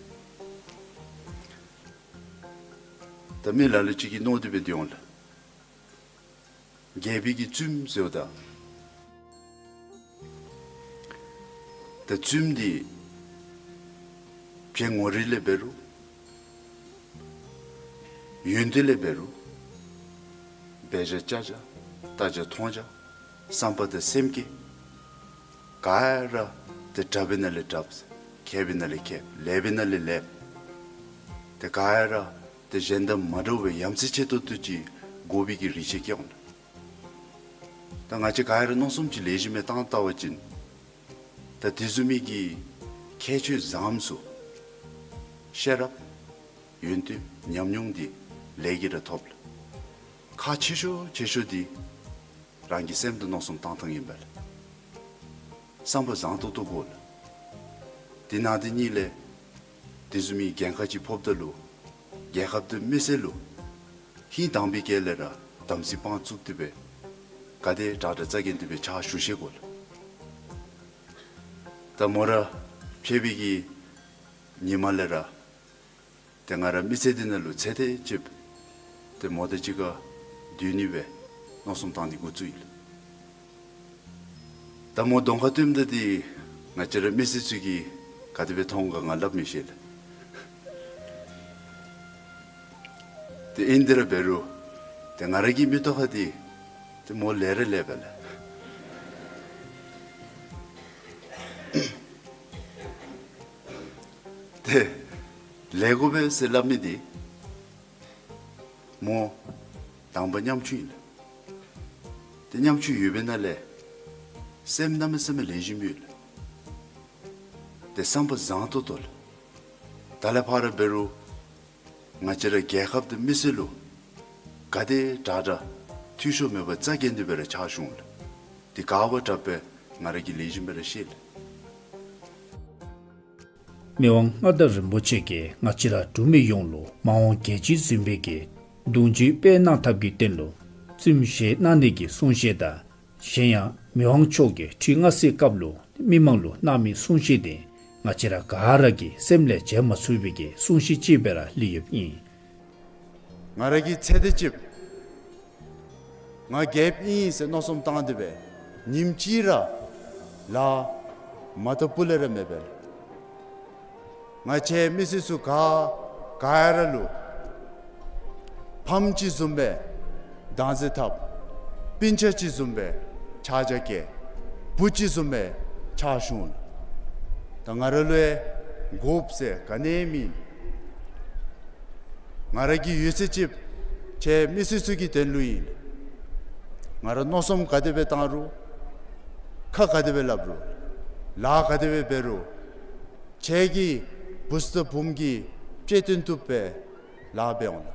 ད་མི་ལ་ལུ་ཅིག་གིས་མནོ་སྟེ་སྦེ་སྡོད་འོང་ལགས། རྒྱལ་པོའི་གི་བཙུནམོ་ཟེརཝ་ད། ད་བཙུནམོ་འདི་ཕྱི་ངོ་རིས་ལས་འབད་རུང་། ཡོན་ཏན་ལས་འབད་རུང་། འབད་བཞག་བྱ་བཞག་ལྟ་བྱ་མཐོང་བྱ། བསམ་པ་དང་སེམས་བསྐྱེད། ག་ར་ཏེ་དྲག་པའི་ནང་ལས་དྲགཔ། མཁས་པའི་ནང་ལས་མཁས། ལེགས་པའི་ནང་ལས་ལེགསཔ། ཏེ་ག་ར་ཏེ་གཞན་དང་མ་འདྲཝ་སྦེ་ཡ་མཚན་ཆེ་ཏོག་ཏོ་ཅིག་དགོ་པའི་གི་རིགས་ཅིག་སྐྱེ་འོང་། ད་ང་བཅས་ག་ར་མནོ་བསམ་ཅིག་ལེགས་ཤོམ་སྦེ་བཏང་བལྟ་བ་ཅིན། ད་དེ་བཟུམ་མའི་གི་ཁྱད་ཆོས་བཟངམོ་ཚུ། ཤེས་རབ། ཡོན་ཏན། ཉམས་མྱོང་འདི་ལས་ཀྱིས་ར་ཐོབ་ལགས། ཁག་ཆེ་ཤོས་ཆེ་ཤོས་འདི་རང་གི་སེམས་དེ་མནོ་བསམ་བཏང་ཐངས་ཨིན་པས་ལགས། བསམ་པ་བཟང་ཏོག་ཏོ་དགོ་ལགས། དེ་ནང་དེ་གཉིས་ལས་དེ་བཟུམ་མའི་འགན་ཁག་ཅིག་ཕོགཔ་ད་ལུ་རྒྱལ་ཁབ་དང་མི་སེར་ལུ་ཧིང་དྭངས་པའི་དཀྱིལ་ལས་ར་དམ་ཚིག་དཔང་བཙུགས་ཏེ་སྦེ་ག་དེ་དྲག་དྲག་རྩ་འགེངས་ཏེ་སྦེ་ཕྱག་ཞུ་ཤེས་དགོ་ལགས། ད་མོ་ར་ཕྱད་པའི་གི་ཉིནམ་ལས་ར་ཏེ་ང་ར་མི་ཚེ་འདི་ནང་ལུ་ཚེ་འདི་ཅིག་ཏེ་མོ་དང་གཅིག་ཁར་སྡོད་ནི་སྦེ་མནོ་བསམ་བཏང་ནི་འགོ་བཙུགས་ཡི་ལགས། ད་མོ་གདོང་ཁར་སྟོནམ་ད་འདི་ང་བཅས་ར་མི་སེར་ཚུ་གིས་ག་དེ་སྦེ་མཐོང་ག་ང་སླབ་མི་ཤེས་ལགས། ཏེ་ཨིན་དེ་ར་འབད་རུང་ཏེ་ང་ར་གི་མིག་ཏོ་ཁར་འདི་ཏེ་མོ་ལེགས་ར་ལེགསཔ་ལགས། ཏེ་ལེགས་དགོ་པས་ཟེར་སླབ་མི་འདི་མོ་དང་པ་ཉམ་ཆུང་ཨིན་ལགས། ཏེ་ཉམ་ཆུང་ཡོད་པའི་ནང་ལས་སེམས་གནམ་མེད་ས་མེད་ལེགས་ཤོམ་ཡོད་ལགས། ཏེ་བསམ་པ་བཟང་ཏོག་ཏོ་ལགས། ད་ལས་ཕར་འབད་རུང་ང་བཅས་ར་རྒྱལ་ཁབ་དང་མི་སེར་ལུ་ག་དེ་དྲག་དྲག་འཐུས་ཤོར་མེད་པར་རྩ་འགེངས་ཏེ་སྦེ་ར་ཕྱག་ཞུ་འོང་ལགས། དེ་ག་བ་དྲག་པས་ང་ར་གིས་ལེགས་ཤོམ་སྦེ་ར་ཤེས་ལགས། མི་དབང་མངའ་བདག་རིན་པོ་ཆེ་གིས་ང་བཅས་ར་འབྲུག་མི་ཡོངས་ལུ་མ་འོངས་རྒྱལ་སྤྱི་འཛིན་པའི་གི་གདུང་རྒྱུད་སྤེལ་གནང་ཐབས་ཀྱི་དོན་ལུ་བཙུནམོ་བཞེས་གནང་ནི་གི་གསུང་བཤད་དང་གཞན་ཡང་མི་དབང་མཆོག་གིས་ཁྲི་མངའ་གསོལ་སྐབས་ལུ་མི་མང་ལུ་གནང་མི་གསུང་བཤད་དེ་ང་བཅས་ར་ག་ར་གི་སེམས་ལས་བརྗེད་མ་ཚུགས་པའི་གི་གསུང་བཤད་ཅིག་སྦེ་ར་ལུས་ཡོདཔ་ཨིན། ང་ར་གི་ཚེ་འདི་ཅིག་ང་རྒྱལཔོ་ཨིན་ཟེར་མནོ་བསམ་བཏང་སྟེ་སྦེ་ཉིནམ་གཅིག་ར་ལཱ་མ་བཏབ་པ་ལས་ར་མེད་པས། ང་བཅས་མི་སེར་ཚུ་ག་ག་ར་ལུ་ཕམ་ཅིག་བཟུམ་སྦེ་བདག་འཛིན་འཐབ། སྤུན་ཆ་ཅིག་བཟུམ་སྦེ་ཕྱག་རྒྱ་བསྐྱེད། བུ་ཅིག་བཟུམ་སྦེ་ཕྱག་ཞུ་འོང་། ད་ང་ར་ལུ་ཡང་དགོཔ་ཟེར་ག་ནི་ཡང་མེད། ང་ར་གི་ཡོད་ཚད་ཅིག་ཁྱེད་མི་སེར་ཚུ་གི་དོན་ལུ་ཨིན། ང་ར་མནོ་བསམ་ག་དེ་སྦེ་བཏང་རུང་། ཁ་ག་དེ་སྦེ་སླབ་རུང་། ལཱ་ག་དེ་སྦེ་འབད་རུང་། ཁྱེད་ཀྱི་བུ་ཚ་བུམོ་གི་གཅེས་སྟོན་བཏུབ་སྦེ་ལཱ་འབད་འོང་།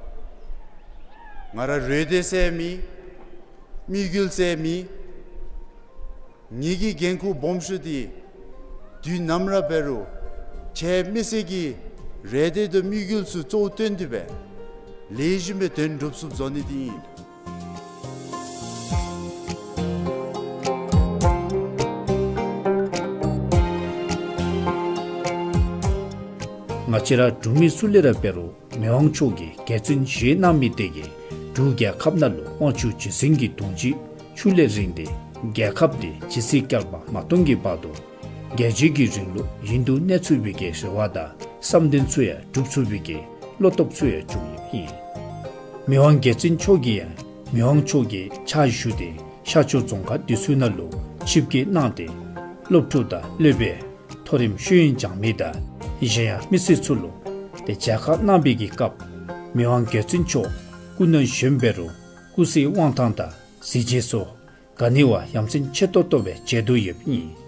ང་ར་རོགས་འདྲ་ཟེར་མེད། དམིགས་ཡུལ་ཟེར་མེད། ངེ་གི་འགན་ཁུར་སྦོམ་ཤོས་འདི་དུས་ནམ་ར་འབད་རུང་ཁྱེད་མི་སེར་གྱི་རེ་འདོད་དང་དམིགས་ཡུལ་ཚུ་གཙོ་བོ་བཏོན་ཏེ་སྦེ་ལེགས་ཤོམ་སྦེ་དོན་འགྲུབ་ཚུགསཔ་བཟོ་ནི་འདི་ཨིན། ང་བཅས་ར་འབྲུག་མི་སུ་ལས་ར་འབད་རུང་མི་དབང་མཆོག་གིས་རྒྱལ་བཙུན་བཞེས་གནང་མི་དེ་གིས་འབྲུག་རྒྱལ་ཁབ་ནང་ལུ་དབང་ཕྱུག་རྗེ་བཙུན་གྱི་གདུང་རྒྱུད་ཕྱུགས་ལས་རིང་སྟེ་རྒྱལ་ཁབ་དེ་ཇི་སྲིད་བསྐལ་པ་མ་སྟོངས་ཀྱི་བར་དུ་རྒྱལ་བརྒྱུད་ཀྱི་རིང་ལུགས་ཡུན་དུ་གནས་ཚུགས་པའི་གི་རེ་བ་དང་བསམ་དོན་ཚུ་ཡང་འགྲུབ་ཚུགས་པའི་གི་བློ་སྟོབས་ཚུ་ཡང་བྱུང་ཡོདཔ་ཨིན། མི་དབང་རྒྱལ་བཙུན་མཆོག་གིས་ཡང་མི་དབང་མཆོག་གི་ཕྱག་ཞུ་སྟེ་ཤར་ཕྱོགས་རྫོང་ཁག་འདི་ཚུ་ནང་ལུ་ཆིབས་བསྐྱོད་གནང་སྟེ་སློབ་ཕྲུག་དང་སློབ་དཔོན་མཐོ་རིམ་ཤེས་ཡོན་སྦྱང་མི་དང་གཞན་ཡང་མི་སེར་ཚུ་ལུ་ཏེ་མཇལ་ཁ་གནང་བའི་གི་སྐབས་མི་དབང་རྒྱལ་བཙུན་མཆོག་སྐུ་ན་གཞོནམ་འབད་རུང་སྐུ་ཚེའི་དབང་ཐང་དང་གཟི་བརྗིད་སོགས་ག་ནི་བ་ཡ་མཚན་ཆེ་ཏོག་ཏོ་སྦེ་མཇལ་དོ་ཡོདཔ་ཨིན།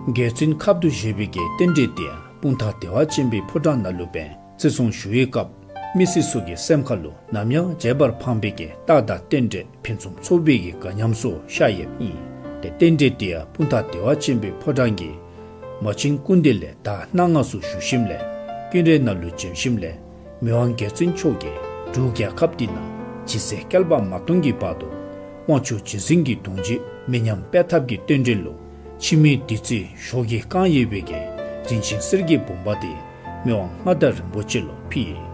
རྒྱལ་བཙུན་ཁབ་ཏུ་བཞེས་པའི་གི་རྟེན་འབྲེལ་དེ་ཡང་སྤུངས་ཐང་བདེ་བ་ཆེན་པོའི་ཕོ་བྲང་ནང་ལུ་སྦེ་བརྩི་སྲུང་ཞུ་བའི་སྐབས་མི་སེར་ཚུ་གི་སེམས་ཁ་ལུ་ནམ་ཡང་བརྗེད་པར་ཕངས་པའི་གི་རྟགས་དང་རྟེན་འབྲེལ་ཕུན་སུམ་ཚོགས་པའི་གི་དགའ་ཉམས་སུ་ཤར་ཡོདཔ་ཨིན། ཏེ་རྟེན་འབྲེལ་དེ་ཡང་སྤུངས་ཐང་བདེ་བ་ཆེན་པོའི་ཕོ་བྲང་གི་མ་བྱན་སྐུ་མདུན་ལས་ཟླ་གནངས་ལྔ་ཚུ་བཞུགས་ཞིནམ་ལས་ཀུན་ར་ནང་ལུ་བྱོན་ཞིནམ་ལས་མི་དབང་རྒྱལ་བཙུན་མཆོག་གིས་འབྲུག་རྒྱལ་ཁབ་འདི་ནང་ཇི་སྲིད་བསྐལ་པ་མ་སྟོངས་ཀྱི་བར་དུ་དབང་ཕྱུག་རྗེ་བཙུན་གྱི་གདུང་རྒྱུད་མི་ཉམས་སྤེལ་ཐབས་ཀྱི་རྟེན་འབྲེལ་ལུ་འཆི་མེད་བདུད་རྩི་ཞོ་གིས་བཀང་ཡོད་པའི་གི་རིན་ཆེན་གསེར་གྱི་བུམ་པ་དེ་མི་དབང་མངའ་བདག་རིན་པོ་ཆེ་ལུ་ཕུལ་ཡི།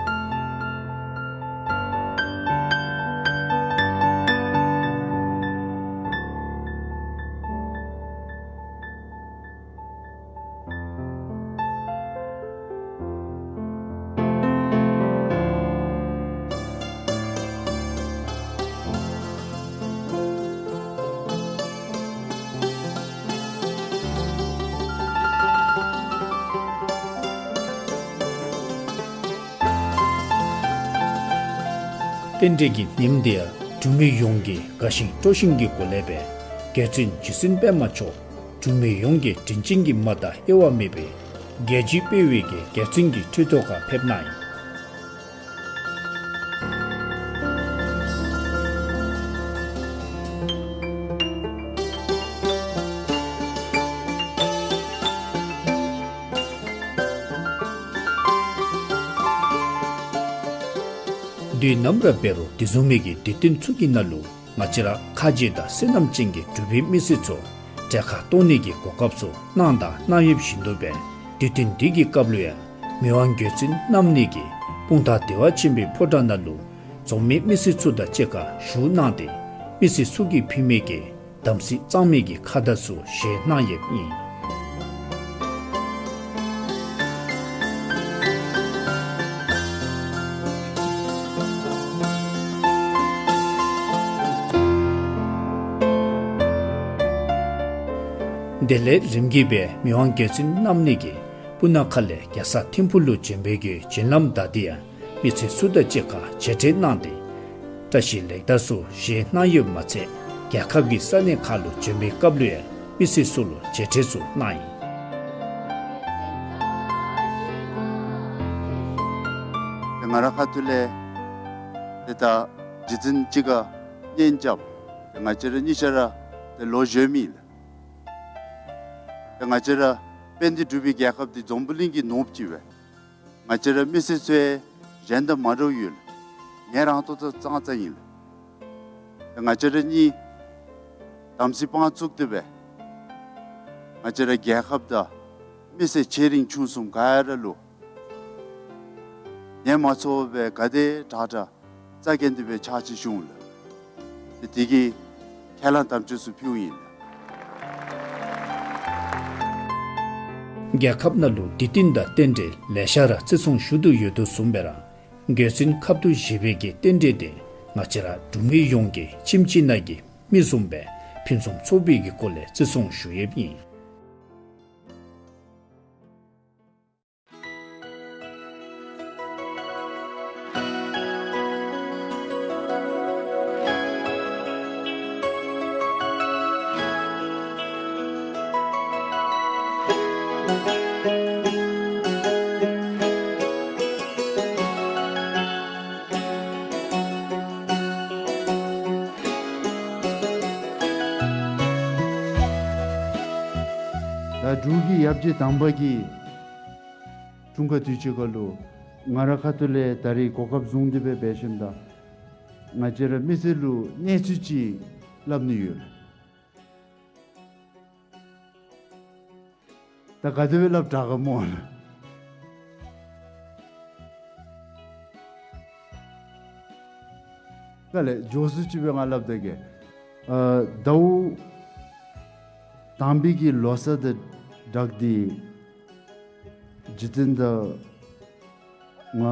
རྟེན་འབྲེལ་གྱི་ཉིནམ་དེ་ཡང་འབྲུག་མི་ཡོངས་ཀྱིས་དགའ་ཞིང་སྤྲོ་ཞིང་གི་སྒོ་ལས་སྦེ་རྒྱལ་བཙུན་རྗེ་བཙུན་པདྨ་འབྱུང་འབྲུག་མི་ཡོངས་ཀྱི་དྲིན་ཅན་གྱི་མ་དང་དབྱེ་བ་མེད་པའི་རྒྱལ་བརྒྱུད་སྤེལ་བའི་གི་རྒྱལ་བཙུན་གྱི་ཁྲི་ཐོག་ཁར་ཕེབས་གནང་ཡི། དུས་ནམ་ར་འབད་རུང་དེ་བཟུམ་མའི་གི་དུས་སྟོན་ཚུ་གི་ནང་ལུ་ང་བཅས་ར་ཁ་རྗེ་དང་བསོད་ནམས་ཅན་གྱི་འབྲུག་པའི་མི་སེར་ཚུ་གྲལ་ཁར་གཏོགས་ནི་གི་གོ་སྐབས་ཚུ་གནང་དང་གནང་ཡོདཔ་བཞིན་དུ་སྦེ་དུས་སྟོན་འདི་གི་སྐབས་ལུ་ཡང་མི་དབང་རྒྱལ་བཙུན་རྣམ་གཉིས་ཀྱིས་སྤུངས་ཐང་བདེ་བ་ཆེན་པོའི་ཕོ་བྲང་ནང་ལུ་འཛོམས་མི་མི་སེར་ཚུ་དང་གཅིག་ཁར་བཞུགས་གནང་སྟེ་མི་སེར་ཚུ་གིས་ཕུལ་མི་གི་དམ་ཚིག་གཙང་མའི་གི་ཁ་བརྡ་ཚུ་བཞེས་གནང་ཡོདཔ་ཨིན། དེ་ལས་རིམ་གྱིས་སྦེ་མི་དབང་རྒྱལ་བཙུན་རྣམ་གཉིས་ཀྱིས་སྤུ་ན་ཁ་ལས་རྒྱལ་ས་ཐིམ་ཕུག་ལུ་བྱོན་པའི་གི་བྱོན་ལམ་བདའ་སྟེ་ཡང་མི་སེར་ཚུ་དང་གཅིག་ཁར་མཇལ་འཕྲད་གནང་སྟེ་བཀྲ་ཤིས་ལེགས་དར་ཚུ་བཞེས་གནང་ཡོདཔ་མ་ཚད་རྒྱལ་ཁབ་ཀྱི་ས་གནས་ཁག་ལུ་བྱོན་པའི་སྐབས་ལུ་ཡང་མི་སེར་ཚུ་ལུ་མཇལ་འཕྲད་ཚུ་གནང་ཡི། ང་རའི་ཁ་ཐུག་ལས་ཏེ་ད་རྗེ་བཙུན་གཅིག་ཁར་གཉེན་རྐྱབ། ཏེ་ང་བཅས་ར་གཉིས་ཆ་ར་ཏེ་ལོ་གཞོན་མི་ལགས། ཏེ་ང་བཅས་ར་དཔལ་ལྡན་འབྲུག་པའི་རྒྱལ་ཁབ་འདི་འཛམ་བུ་གླིང་གི་ནོར་བུ་ཅིག་སྦེ། ང་བཅས་ར་མི་སེར་ཚུ་གཞན་དང་མ་འདྲཝ་ཡོད་ལགས། ངལ་རངས་ཏོག་ཏོ་ཙང་ཙང་ཨིན་ལགས། ཏེ་ང་བཅས་ར་གཉིས་དམ་ཚིག་དཔང་བཙུགས་ཏེ་སྦེ་ང་བཅས་ར་རྒྱལ་ཁབ་དང་མི་སེར་ཆེ་འབྲིང་ཆུང་གསུམ་ག་ར་ལུ་ཉམས་མ་ཚོར་བར་ག་དེ་དྲག་དྲག་རྩ་འགེངས་ཏེ་སྦེ་ཕྱག་ཕྱིད་ཞུ་འོང་ལགས། ཏེ་དེ་གི་ཁས་བླངས་དམ་བཅའ་ཚུ་ཕུལཝ་ཨིན་ལགས། རྒྱལ་ཁབ་ནང་ལུ་དུས་སྟོན་དང་རྟེན་འབྲེལ་ལེ་ཤ་ར་བརྩི་སྲུང་ཞུ་དོ་ཡོད་དོ་བཟུམ་སྦེ་ར་རྒྱལ་བཙུན་ཁབ་ཏུ་བཞེས་པའི་གི་རྟེན་འབྲེལ་དེ་ང་བཅས་ར་འབྲུག་མི་ཡོངས་ཀྱིས་ཁྱིམ་གཅིག་ནང་གི་མི་བཟུམ་སྦེ་ཕུན་སུམ་ཚོགས་པའི་གི་སྒོ་ལས་བརྩི་སྲུང་ཞུ་ཡོདཔ་ཨིན། ད་འབྲུག་གི་ཡབ་རྗེ་དང་པ་གི་འཁྲུངས་སྐར་དུས་ཆེན་ཁར་ལུ་ང་རའི་ཁ་ཐུག་ལས་ད་རིས་གོ་སྐབས་བཟུང་སྟེ་སྦེ་འབད་ཞིནམ་ད་ང་བཅས་ར་མི་སེར་ལུ་གནས་ཚུལ་ཅིག་སླབ་ནི་ཡོད། ད་ག་དེ་སྦེ་སླབ་དྲག་ག་སྨོ་ལགས། ག་ལས་མགྱོགས་སུ་ཅིག་སྦེ་ང་སླབ་ད་གེ། ཨ་ཟླཝ་དང་པའི་གི་ལོ་གསར་དང་སྦྲགས་ཏེ་རྗེ་བཙུན་དང་ང་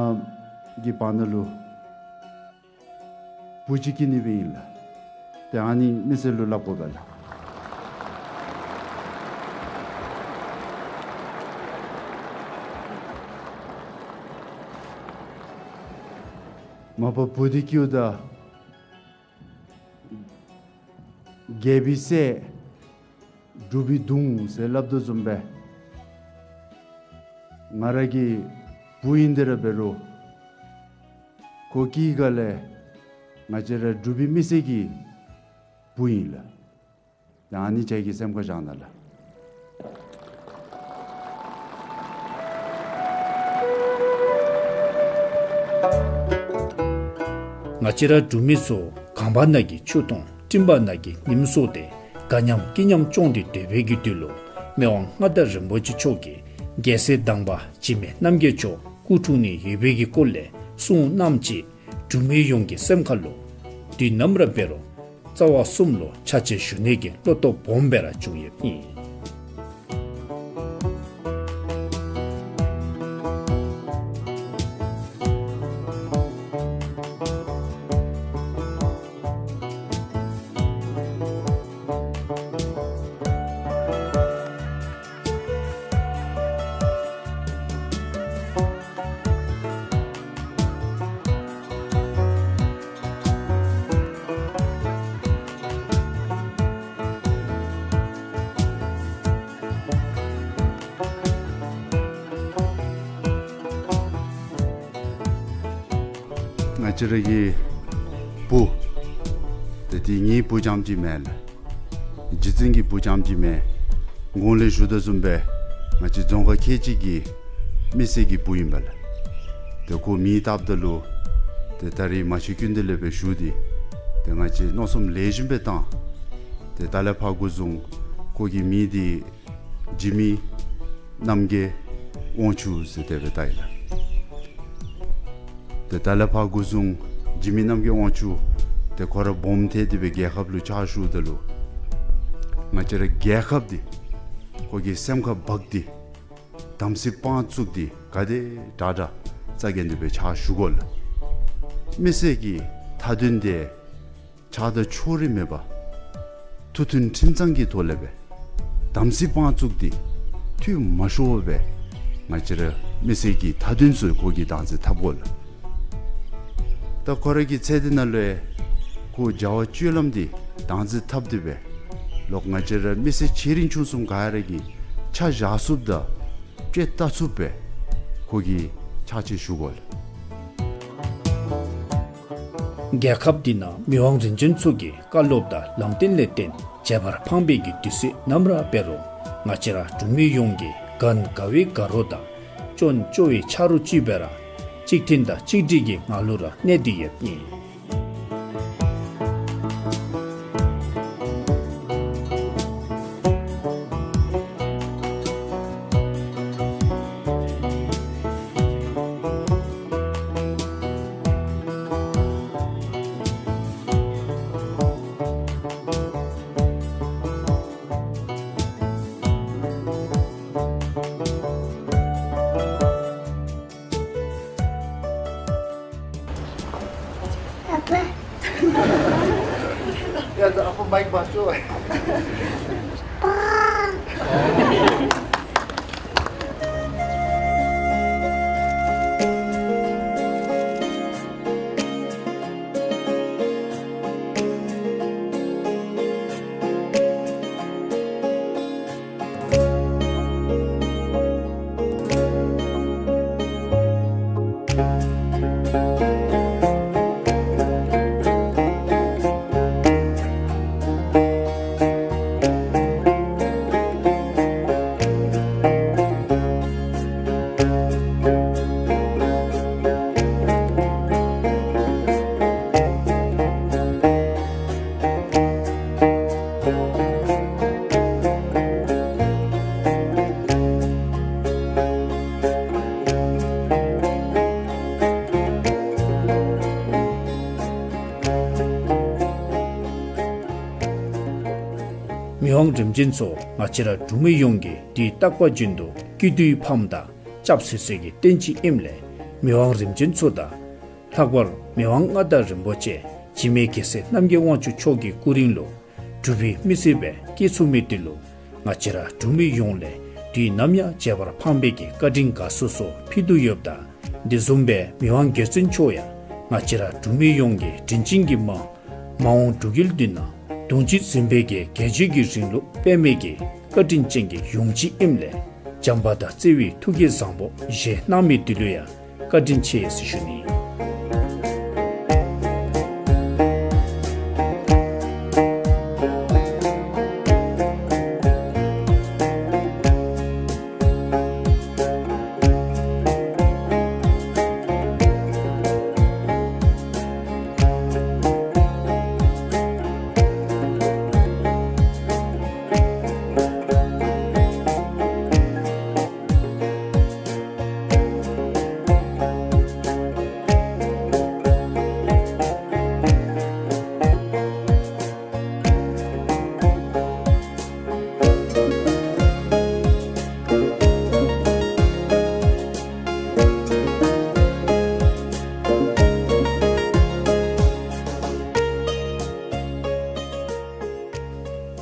གི་བར་ན་ལུ་བུ་ཅིག་སྐྱེས་ནི་སྦེ་ཨིན་ལགས། ཏེ་ཨ་ནི་མི་སེར་ལུ་སླབ་དགོ་པས་ལགས། མ་པ་བུ་འདི་སྐྱེཝ་ད་རྒྱལ་པོའི་སྲས་ འབྲུག་པའི་གདུང་ཟེར་སླབ་དོ་བཟུམ་སྦེ་ང་ར་གི་བུ་ཨིན། དེ་ར་འབད་རུང་ཁོ་གི་ག་ལས་ང་བཅས་ར་འབྲུག་པའི་མི་སེར་གྱི་བུ་ཨིན་ལགས། ད་ཨ་ནི་ཁྱེད་ཀྱིས་སེམས་ཁར་བཞག་གནང་ལགས། ང་བཅས་ར་འབྲུག་མི་ཚུ་གངས་བར་ན་གི་ཆུ་དང་སྤྲིན་བར་ན་གི་ཉིམ་སོགས་ཏེ་དགའ་མཉམ་སྐྱིད་མཉམ་སྐྱོང་སྟེ་སྡོད་པའི་གི་དུས་ལུ་མི་དབང་མངའ་བདག་རིན་པོ་ཆེ་མཆོག་གིས་རྒྱལ་སྲས་དང་པ་འཇིགས་མེད་རྣམ་རྒྱལ་མཆོག་སྐུ་འཁྲུངས་ནི་ཡོད་པའི་གི་སྐོར་ལས་གསུངས་གནངམ་ཅིག་འབྲུག་མི་ཡོངས་ཀྱི་སེམས་ཁ་ལུ་དུས་ནམ་ར་འབད་རུང་རྩ་བ་གསུམ་ལུ་ཕྱག་ཕྱིད་ཞུ་ནི་གི་བློ་སྟོབས་སྦོམ་སྦེ་ར་བྱུང་ཡོདཔ་ཨིན། ང་བཅས་ར་གི་བུ་ཏེ་འདི་ངེའི་བུ་རྐྱངམ་ཅིག་མེན་ལགས། རྗེ་བཙུན་གྱི་བུ་རྐྱངམ་ཅིག་མེན། གོང་ལས་ཞུ་དོ་བཟུམ་སྦེ་ང་བཅས་རྫོང་ཁག་ཁལ་གཅིག་གི་མི་སེར་གྱི་བུ་ཨིན་པས་ལགས། ཏེ་ཁོ་མིང་བཏགསཔ་ད་ལུ་ཏེ་ད་རིས་མ་ཤི་ཀུན་ཏུ་ལེགས་པའི་ཞུ་འདི་ཏེ་ང་བཅས་མནོ་བསམ་ལེགས་ཤོམ་སྦེ་བཏང་། ཏེ་ད་ལས་ཕར་འགོ་བཟུང་ཁོ་གི་མིང་འདི་འཇིགས་མེད་རྣམ་རྒྱལ་དབང་ཕྱུག་ཟེར་དེ་སྦེ་བཏགས་ཡི་ལགས། ཏེ་ད་ལས་ཕར་འགོ་བཟུང་འཇིགས་མེད་རྣམ་རྒྱལ་དབང་ཕྱུག་ཏེ་ཁོ་ར་སྦོམ་ཐལ་ཏེ་སྦེ་རྒྱལ་ཁབ་ལུ་ཕྱག་ཞུཝ་ད་ལུ་ང་བཅས་ར་རྒྱལ་ཁབ་འདི་ཁོ་གི་སེམས་ཁར་འབག་སྟེ་དམ་ཚིག་དཔང་བཙུགས་ཏེ་ག་དེ་དྲག་དྲག་རྩ་འགེངས་ཏེ་སྦེ་ཕྱག་ཞུ་དགོ་ལགས། མི་སེར་གྱི་མཐའ་དོན་འདི་ཆགས་སྡང་ཕྱོགས་རིས་མེད་པར་མཐུན་ཁྲིམས་གཙང་གི་ཐོག་ལས་སྦེ་དམ་ཚིག་དཔང་བཙུགས་ཏེ་འཐུས་མ་ཤོར་བར་སྦེ་ང་བཅས་ར་མི་སེར་གྱི་མཐའ་དོན་ཚུ་ཁོ་གིས་བདག་འཛིན་འཐབ་དགོ་ལགས། ད་ཁོ་ར་གི་ཚེ་འདི་ནང་ལུ་ཁོ་བྱ་བ་སྤྱོད་ལམ་འདི་བདག་འཛིན་འཐབ་སྟེ་སྦེ་ལོག་ང་བཅས་ར་མི་སེར་ཆེ་འབྲིང་ཆུང་གསུམ་ག་ར་གིས་ཆ་བཞག་ཚུགསཔ་དང་དཔྱད་བལྟ་ཚུགསཔ་སྦེ་ཁོ་གིས་ཕྱག་ཕྱིད་ཞུ་དགོ་ལགས། རྒྱལ་ཁབ་འདི་ནང་མི་དབང་རིམ་བྱོན་ཚུ་གི་བཀའ་སློབ་དང་ལམ་སྟོན་ལས་བརྟེན་བྱེ་བར་ཕངས་པའི་གི་དུས་ཚོད་ནམ་ར་འབད་རུང་ང་བཅས་ར་འབྲུག་མི་ཡོངས་ཀྱིས་ག་ན་དགའ་བའི་དགའ་རོགས་དང་སྐྱོན་བཅོ་བའི་ཆ་རོགས་ཅིག་སྦེ་ར་གཅིག་མཐུན་དང་གཅིག་སྒྲིལ་གྱི་ངང་ལུ་ར་གནས་ཏེ་ཡོདཔ་ཨིན། ཨ་པ། ཡ་ད་ཨ་པ་མའིཀ་འབག་ཤོག། མི་དབང་རིམ་བྱོན་མཆོག་ང་བཅས་ར་འབྲུག་མི་ཡོངས་ཀྱི་དུས་རྟག་པ་བཞིན་དུ་སྐྱིད་སྡུག་གི་ཕམ་དང་སྐྱབས་སུ་གསོལ་གྱི་རྟེན་ཅིག་ཨིནམ་ལས་མི་དབང་རིམ་བྱོན་མཆོག་དང་ལྷག་པར་མི་དབང་མངའ་བདག་རིན་པོ་ཆེ་འཇིགས་མེད་རྒྱལ་སྲས་རྣམ་རྒྱལ་དབང་ཕྱུག་མཆོག་གི་སྐུ་རིང་ལུ་འབྲུག་པའི་མི་སེར་སྦེ་སྐྱེས་ཚུགས་མི་འདི་ལུ་ང་བཅས་ར་འབྲུག་མི་ཡོངས་ལས་དུས་ནམ་ཡང་བརྗེད་པར་ཕངས་པའི་གི་བཀའ་དྲིན་དགའ་ཚོར་སོགས་ཕུལ་དོ་ཡོདཔ་ད་དེ་བཟུམ་སྦེ་མི་དབང་རྒྱལ་བཙུན་མཆོག་ཡང་ང་བཅས་ར་འབྲུག་མི་ཡོངས་ཀྱི་དྲིན་ཅན་གྱི་མ་མ་འོངས་འབྲུག་རྒྱལ་འདི་ནང་གདུང་བརྒྱུད་འཛིན་པའི་གི་རྒྱལ་བརྒྱུད་ཀྱི་རིང་ལུགས་སྤེལ་མི་གི་ བཀའ་དྲིན་ཅན་གྱི་ཡོངས་ཅིག་ཨིནམ་ལས་བྱམས་པ་དང་བརྩེ་བའི་ཐུགས་ཀྱི་བཟང་པོ་བཞེས་གནང་མི་འདི་ལུ་ཡང་བཀའ་དྲིན་ཆེ་ཟེར་ཞུ་ནི།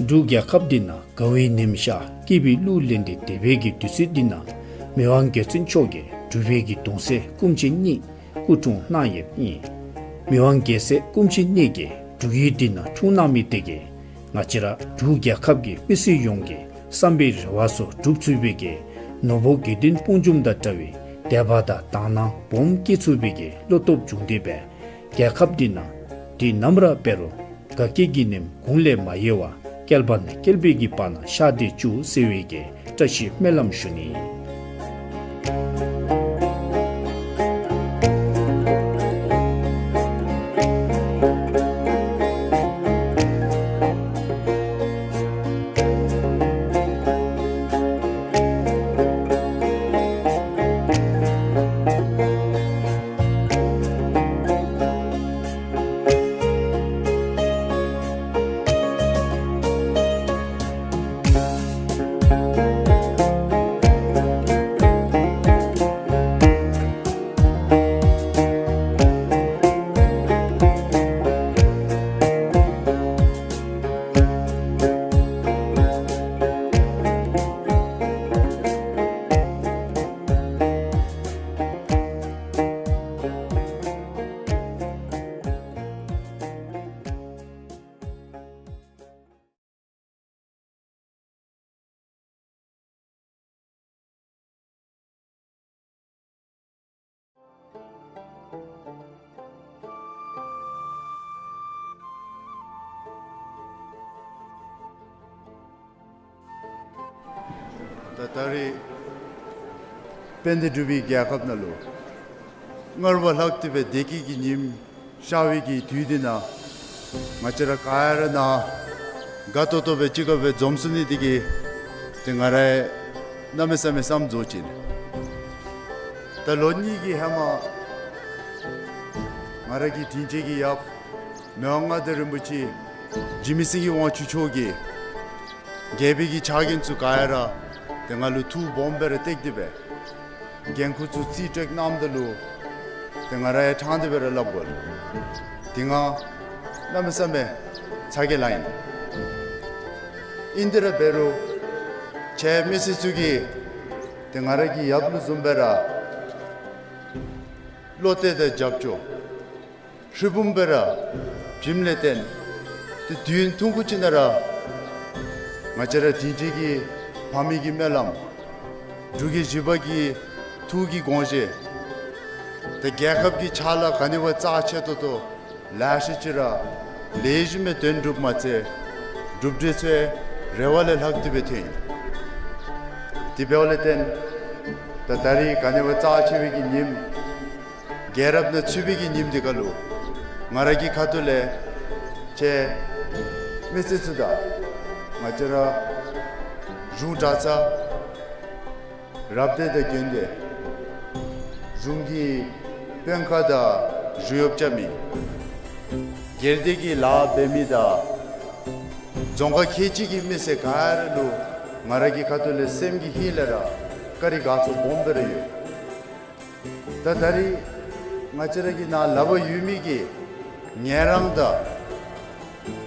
འབྲུག་རྒྱལ་ཁབ་འདི་ནང་དགའ་བའི་ཉིམ་ཤར་སྐྱིད་པའི་གླུ་ལེན་ཏེ་སྡོད་པའི་གི་དུས་ཚོད་འདི་ནང་མི་དབང་རྒྱལ་བཙུན་མཆོག་གིས་འབྲུག་པའི་གི་གདུང་སྲས་སྐུ་མཆེད་གཉིས་སྐུ་འཁྲུངས་གནང་ཡོདཔ་ཨིན། མི་དབང་རྒྱལ་སྲས་སྐུ་མཆེད་གཉིས་ཀྱིས་འབྲུག་ཡུལ་འདི་ནང་འཁྲུངས་གནང་མི་དེ་གིས་ང་བཅས་ར་འབྲུག་རྒྱལ་ཁབ་ཀྱི་མི་སེར་ཡོངས་ཀྱི་བསམ་པའི་རེ་བ་ཚུ་འགྲུབ་ཚུགས་པའི་གི་ནོར་བུ་དགེ་འདུན་སྤུངས་ལྗོངས་དང་འདྲ་བའི་དད་པ་དང་དག་སྣང་སྦོམ་སྐྱེ་ཚུགས་པའི་གི་བློ་སྟོབས་བྱུང་སྟེ་སྦེ་རྒྱལ་ཁབ་འདི་ནང་དུས་ནམ་ར་འབད་རུང་དགའ་སྐྱིད་ཀྱི་ཉིམ་གུང་ལས་མ་ཡལ་བར་བསྐལ་པ་ནས་བསྐལ་པའི་གི་བར་ན་ཤར་ཏེ་བཅུག་ཟེར་བའི་གི་བཀྲ་ཤིས་སྨོན་ལམ་ཞུ་ནི། ད་ད་རེས་དཔལ་ལྡན་འབྲུག་པའི་རྒྱལ་ཁབ་ནང་ལུ་སྔར་བ་ལྷག་སྟེ་སྦེ་བདེ་སྐྱིད་ཀྱི་ཉིམ་ཤར་བའི་གི་དུས་འདི་ནང་ང་བཅས་ར་ག་ར་ནཱ་དགའ་ཏོག་ཏོ་སྦེ་གཅིག་ཁར་སྦེ་འཛོམས་ཚུགས་ནི་འདི་གིས་ཏེ་ང་ར་གནམ་མེད་ས་མེད་བསམ་རྫོགས་ཅི། ད་ལོ་གཉིས་ཀྱི་ཧེ་མ་ང་ར་གི་དྲིན་ཅན་གྱི་ཡབ་མི་དབང་མངའ་བདག་རིན་པོ་ཆེ་འཇིགས་མེད་སེང་གེ་དབང་ཕྱུག་མཆོག་གིས་རྒྱལ་པོའི་གི་ཕྱག་འགན་ཚུ་ག་ར་ཏེ་ང་ལུ་ཐུགས་སྦོམ་སྦེ་ར་བཏེགས་ཏེ་སྦེ་འགན་ཁུར་ཚུ་རྩིས་སྤྲོད་གནངམ་ད་ལུ་ཏེ་ང་ར་ཡང་ཕྲང་སྟེ་སྦེ་ར་སླབ་དགོ་ལགས། ཏེ་ང་གནམ་མེད་ས་མེད་ཚ་གྱང་ལང་ཡི། ཨིན་ཏེ་ར་འབད་རུང་ཁྱེད་མི་སེར་ཚུ་གིས་ཏེ་ང་ར་གི་ཡབ་ལུ་བཟུམ་སྦེ་ར་བློ་གཏད་དང་རྒྱབ་སྐྱོར་ཧྲིལ་བུམ་སྦེ་ར་བྱིནམ་ལས་བརྟེན་ཏེ་དུས་ཐུང་ཀུ་ཅིག་ནང་ར་ང་བཅས་ར་དྲིན་ཅན་གྱི་ཕ་མའི་གི་སྨོན་ལམ་འབྲུག་རྒྱལ་བཞི་པ་གི་ཐུགས་ཀྱི་དགོངས་བཞེད་ཏེ་རྒྱལ་ཁབ་ཀྱི་ཕྱག་ལཱ་ག་ནི་བ་རྩ་ཆེ་ཏོག་ཏོ་ལེ་ཤ་ཅིག་ར་ལེགས་ཤོམ་སྦེ་དོན་འགྲུབ་མ་ཚད་གྲུབ་འབྲས་ཚུ་རེ་བ་ལས་ལྷག་སྟེ་སྦེ་ཐོན་ཡི། དེ་འབདཝ་ལས་བརྟེན་ད་ད་རེས་ག་ནི་བ་རྩ་ཆེ་བའི་གི་ཉིནམ་རྒྱལ་རབས་ནང་ཚུད་པའི་གི་ཉིནམ་འདི་ཁར་ལུ་ང་ར་གི་ཁ་ཐུག་ལས་ཁྱེད་མི་སེར་ཚུ་དང་ང་བཅས་ར་གཞུང་གྲྭ་ཚང་རབ་སྡེ་དང་དགོན་སྡེ་གཞུང་གི་དཔོན་ཁག་དང་བཞུགས་ཡོདཔ་རྐྱབ་མི་སྒེར་སྡེ་གི་ལཱ་འབད་མི་དང་རྫོང་ཁག་ཁལ་གཅིག་གི་མི་སེར་ག་ར་ལུ་ང་ར་གི་ཁ་ཐུག་ལས་སེམས་ཀྱི་ཧིང་ལས་ར་བཀའ་དྲིན་དགའ་ཚོར་སྦོམ་སྦེ་ར་ཡོད། ད་ད་རེས་ང་བཅས་ར་གི་ནཱ་ལགཔ་ཡོད་མི་གི་ཉེ་རང་དང་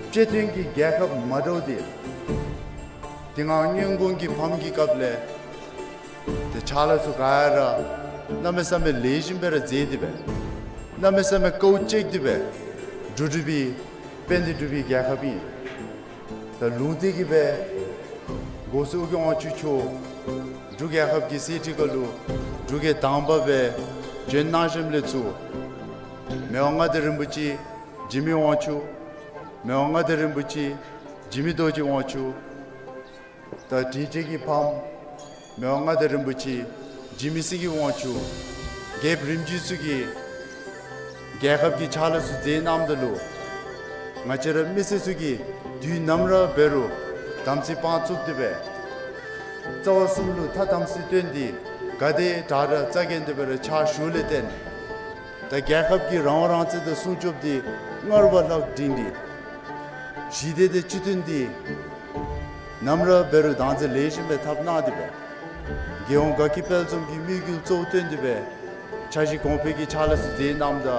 སྤྱི་མཐུན་གྱི་རྒྱལ་ཁབ་མ་འདྲཝ་འདི་དེ་སྔ་སྔོན་གོང་གི་ཕམ་གྱི་སྐབས་ལས་ཏེ་ཕྱག་ལཱ་ཚུ་ག་ར་གནམ་མེད་ས་མེད་ལེགས་ཤོམ་སྦེ་ར་མཛད་དེ་སྦེ་གནམ་མེད་ས་མེད་དཀའཝ་སྤྱད་དེ་སྦེ་འགྲོ་འགྲུལ་བའི་དཔལ་ལྡན་འབྲུག་པའི་རྒྱལ་ཁབ་ཨིན། ད་ལུང་བསྟན་གྱི་སྦེ་ འགོ་གཙོ་གི་དབང་ཕྱུག་མཆོག་འབྲུག་རྒྱལ་ཁབ་ཀྱི་གསེར་ཁྲི་ཁ་ལུ་འབྲུག་རྒྱལ་དང་པ་སྦེ་བྱོན་གནང་ཞིནམ་ལས་ཚུར་མི་དབང་མངའ་བདག་རིན་པོ་ཆེ་འཇིགས་མེད་དབང་ཕྱུག། མི་དབང་མངའ་བདག་རིན་པོ་ཆེ་འཇིགས་མེད་རྡོ་རྗེ་དབང་ཕྱུག། ད་དྲིན་ཅན་གྱི་ཕམ་མི་དབང་མངའ་བདག་རིན་པོ་ཆེ་འཇིགས་མེད་སེང་གེ་དབང་ཕྱུག། རྒྱལཔོ་རིམ་བྱོན་ཚུ་གིས་རྒྱལ་ཁབ་ཀྱི་ཕྱག་ལཱ་ཚུ་མཛད་གནངམ་ད་ལུ་ང་བཅས་ར་མི་སེར་ཚུ་གིས་དུས་ནམ་ར་འབད་རུང་དམ་ཚིག་དཔང་བཙུགས་ཏེ་སྦེ་རྩ་བ་གསུམ་ལུ་ཐ་དམ་ཚིག་བསྟེན་ཏེ་ག་དེ་དྲག་དྲག་རྩ་འགེངས་ཏེ་སྦེ་ར་ཕྱག་ཞུཝ་ལས་བརྟེན་ད་རྒྱལ་ཁབ་ཀྱི་རང་དབང་རང་བཙན་དང་སྲུང་སྐྱོབ་འདི་སྔར་བ་ལྷག་སྒྲིང་སྒྲི། ཞི་བདེ་དང་སྤྱི་མཐུན་འདི་ནམ་ར་འབད་རུང་དང་འཛིན་ལེགས་ཤོམ་སྦེ་འཐབ་གནང་སྟེ་སྦེ་རྒྱལ་ཡོངས་དགའ་སྐྱིད་དཔལ་འཛོམས་ཀྱི་དམིགས་ཡུལ་གཙོ་བོ་བཏོན་ཏེ་སྦེ་འཆར་གཞི་གོང་འཕེལ་གྱི་ཕྱག་ལཱ་ཚུ་མཛད་གནངམ་ད་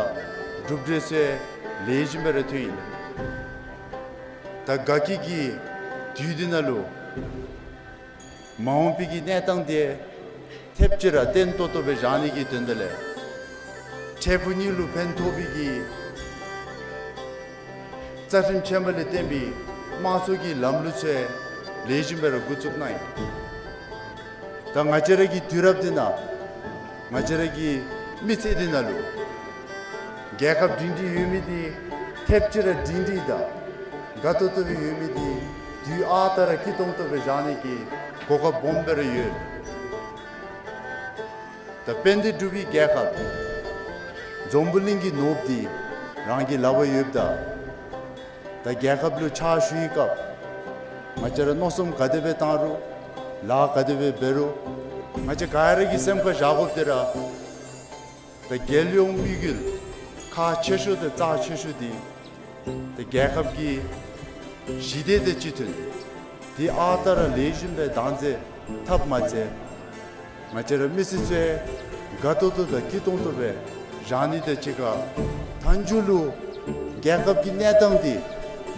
གྲུབ་འབྲས་ཚུ་ལེགས་ཤོམ་སྦེ་ར་ཐོན་ཡི། ད་དགའ་སྐྱིད་ཀྱི་དུས་འདི་ནང་ལུ་མ་འོངས་པའི་གི་གནས་སྟངས་འདི་ཐེབས་ཅིག་ར་བརྟན་ཏོག་ཏོ་སྦེ་བཞག་ནི་གི་དོན་དག་ལས་འཕྲལ་ཕུགས་གཉིས་ལུ་ཕན་ཐོགས་པའི་གི་རྩ་ཁྲིམས་ཆེན་པོ་ལས་བརྟེན་པའི་དམངས་གཙོ་གི་ལམ་ལུགས་ཚུ་ལེགས་ཤོམ་སྦེ་ར་འགོ་བཙུགས་གནང་ཡི། ད་ང་བཅས་ར་གི་དུས་རབས་འདི་ནང་ང་བཅས་ར་གི་མི་ཚེ་འདི་ནང་ལུ་རྒྱལ་ཁབ་སྒྲིང་སྒྲིང་ཡོད་མི་འདི་ཐེབས་ཅིག་ར་སྒྲིང་སྒྲིང་དང་དགའ་ཏོག་ཏོ་སྦེ་ཡོད་མི་འདི་དུས་ཨ་རྟག་ར་སྐྱིད་ཏོང་ཏོ་སྦེ་བཞག་ནི་གི་གོ་སྐབས་སྦོམ་སྦེ་ར་ཡོད། ད་དཔལ་ལྡན་འབྲུག་པའི་རྒྱལ་ཁབ་འཛམ་བུ་གླིང་གི་ནོར་བུ་འདི་རང་གི་ལག་པར་ཡོདཔ་ད་ད་རྒྱལ་ཁབ་ལུ་ཕྱག་ཞུ་བའི་སྐབས་ང་བཅས་ར་མནོ་བསམ་ག་དེ་སྦེ་བཏང་རུང་ལཱ་ག་དེ་སྦེ་འབད་རུང་ང་བཅས་ག་ར་གིས་སེམས་ཁར་བཞག་དགོཔ་འདི་ར་ད་རྒྱལ་ཡོངས་དམིགས་ཡུལ་ཁག་ཆེ་ཤོས་དང་རྩ་ཆེ་ཤོས་འདི་ད་རྒྱལ་ཁབ་ཀྱི་ཞི་བདེ་དང་སྤྱི་མཐུན་འདི་ཨ་རྟག་ར་ལེགས་ཤོམ་སྦེ་དང་འཛིན་འཐབ་མ་ཚད་ང་བཅས་ར་མི་སེར་ཚུ་དགའ་ཏོག་ཏོ་དང་སྐྱིད་ཏོང་ཏོ་སྦེ་བཞག་ནི་དང་གཅིག་ཁར་མཐའ་མཇུག་ལུ་རྒྱལ་ཁབ་ཀྱི་གནས་སྟངས་འདི་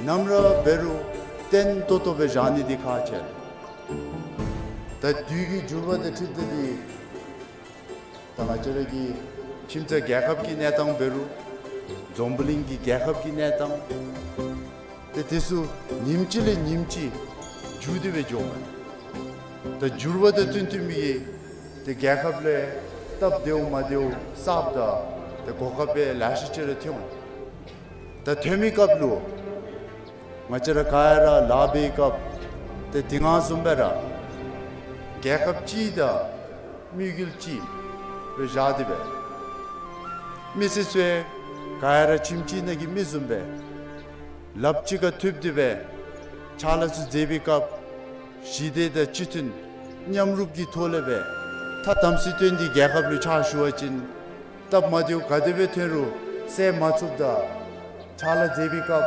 ནམ་ར་འབད་རུང་བརྟན་ཏོག་ཏོ་སྦེ་བཞག་ནི་འདི་ཁག་ཆེ། ད་དུས་ཀྱི་འགྱུར་བ་དང་འཁྲིལ་ཏེ་འདི་ད་ང་བཅས་ར་གི་ཁྱིམ་ཚང་རྒྱལ་ཁབ་ཀྱི་གནས་སྟངས་འབད་རུང་འཛམ་བུ་གླིང་གི་རྒྱལ་ཁབ་ཀྱི་གནས་སྟངས་ཏེ་དེ་ཚུ་ཉིནམ་གཅིག་ལས་ཉིནམ་གཅིག་འགྱུར་ཏེ་སྦེ་འགྱོཝ་མས། ད་འགྱུར་བ་དང་བསྟུན་བསྟུན་མི་གི་ཏེ་རྒྱལ་ཁབ་ལས་སྟབས་བདེཝ་མ་བདེཝ་གསརཔ་དང་ཏེ་གོ་སྐབས་སྦེ་ལེ་ཤ་ཅིག་ར་ཐོན་འོང་། ད་ཐོན་མི་སྐབས་ལུ་ང་བཅས་ར་ག་ར་ལཱ་འབད་བའི་སྐབས་ཏེ་དེ་སྔ་བཟུམ་སྦེ་ར་རྒྱལ་ཁབ་གཅིག་དང་དམིགས་ཡུལ་གཅིག་སྦེ་བཞག་སྟེ་སྦེ་མི་སེར་ཚུ་ག་ར་ཁྱིམ་གཅིག་ནང་གི་མི་བཟུམ་སྦེ་ལགཔ་གཅིག་ཁར་མཐུད་དེ་སྦེ་ཕྱག་ལཱ་ཚུ་མཛད་པའི་སྐབས་ཞི་བདེ་དང་སྤྱི་མཐུན་མཉམ་རུབ་ཀྱི་ཐོག་ལས་སྦེ་ཐ་དམ་ཚིག་བསྟེན་ཏེ་རྒྱལ་ཁབ་ལུ་ཕྱག་ཞུ་བ་ཅིན་སྟབས་མ་བདེཝ་ག་དེ་སྦེ་ཐོན་རུང་སེལ་མ་ཚུགསཔ་ད་ཕྱག་ལཱ་མཛད་པའི་སྐབས་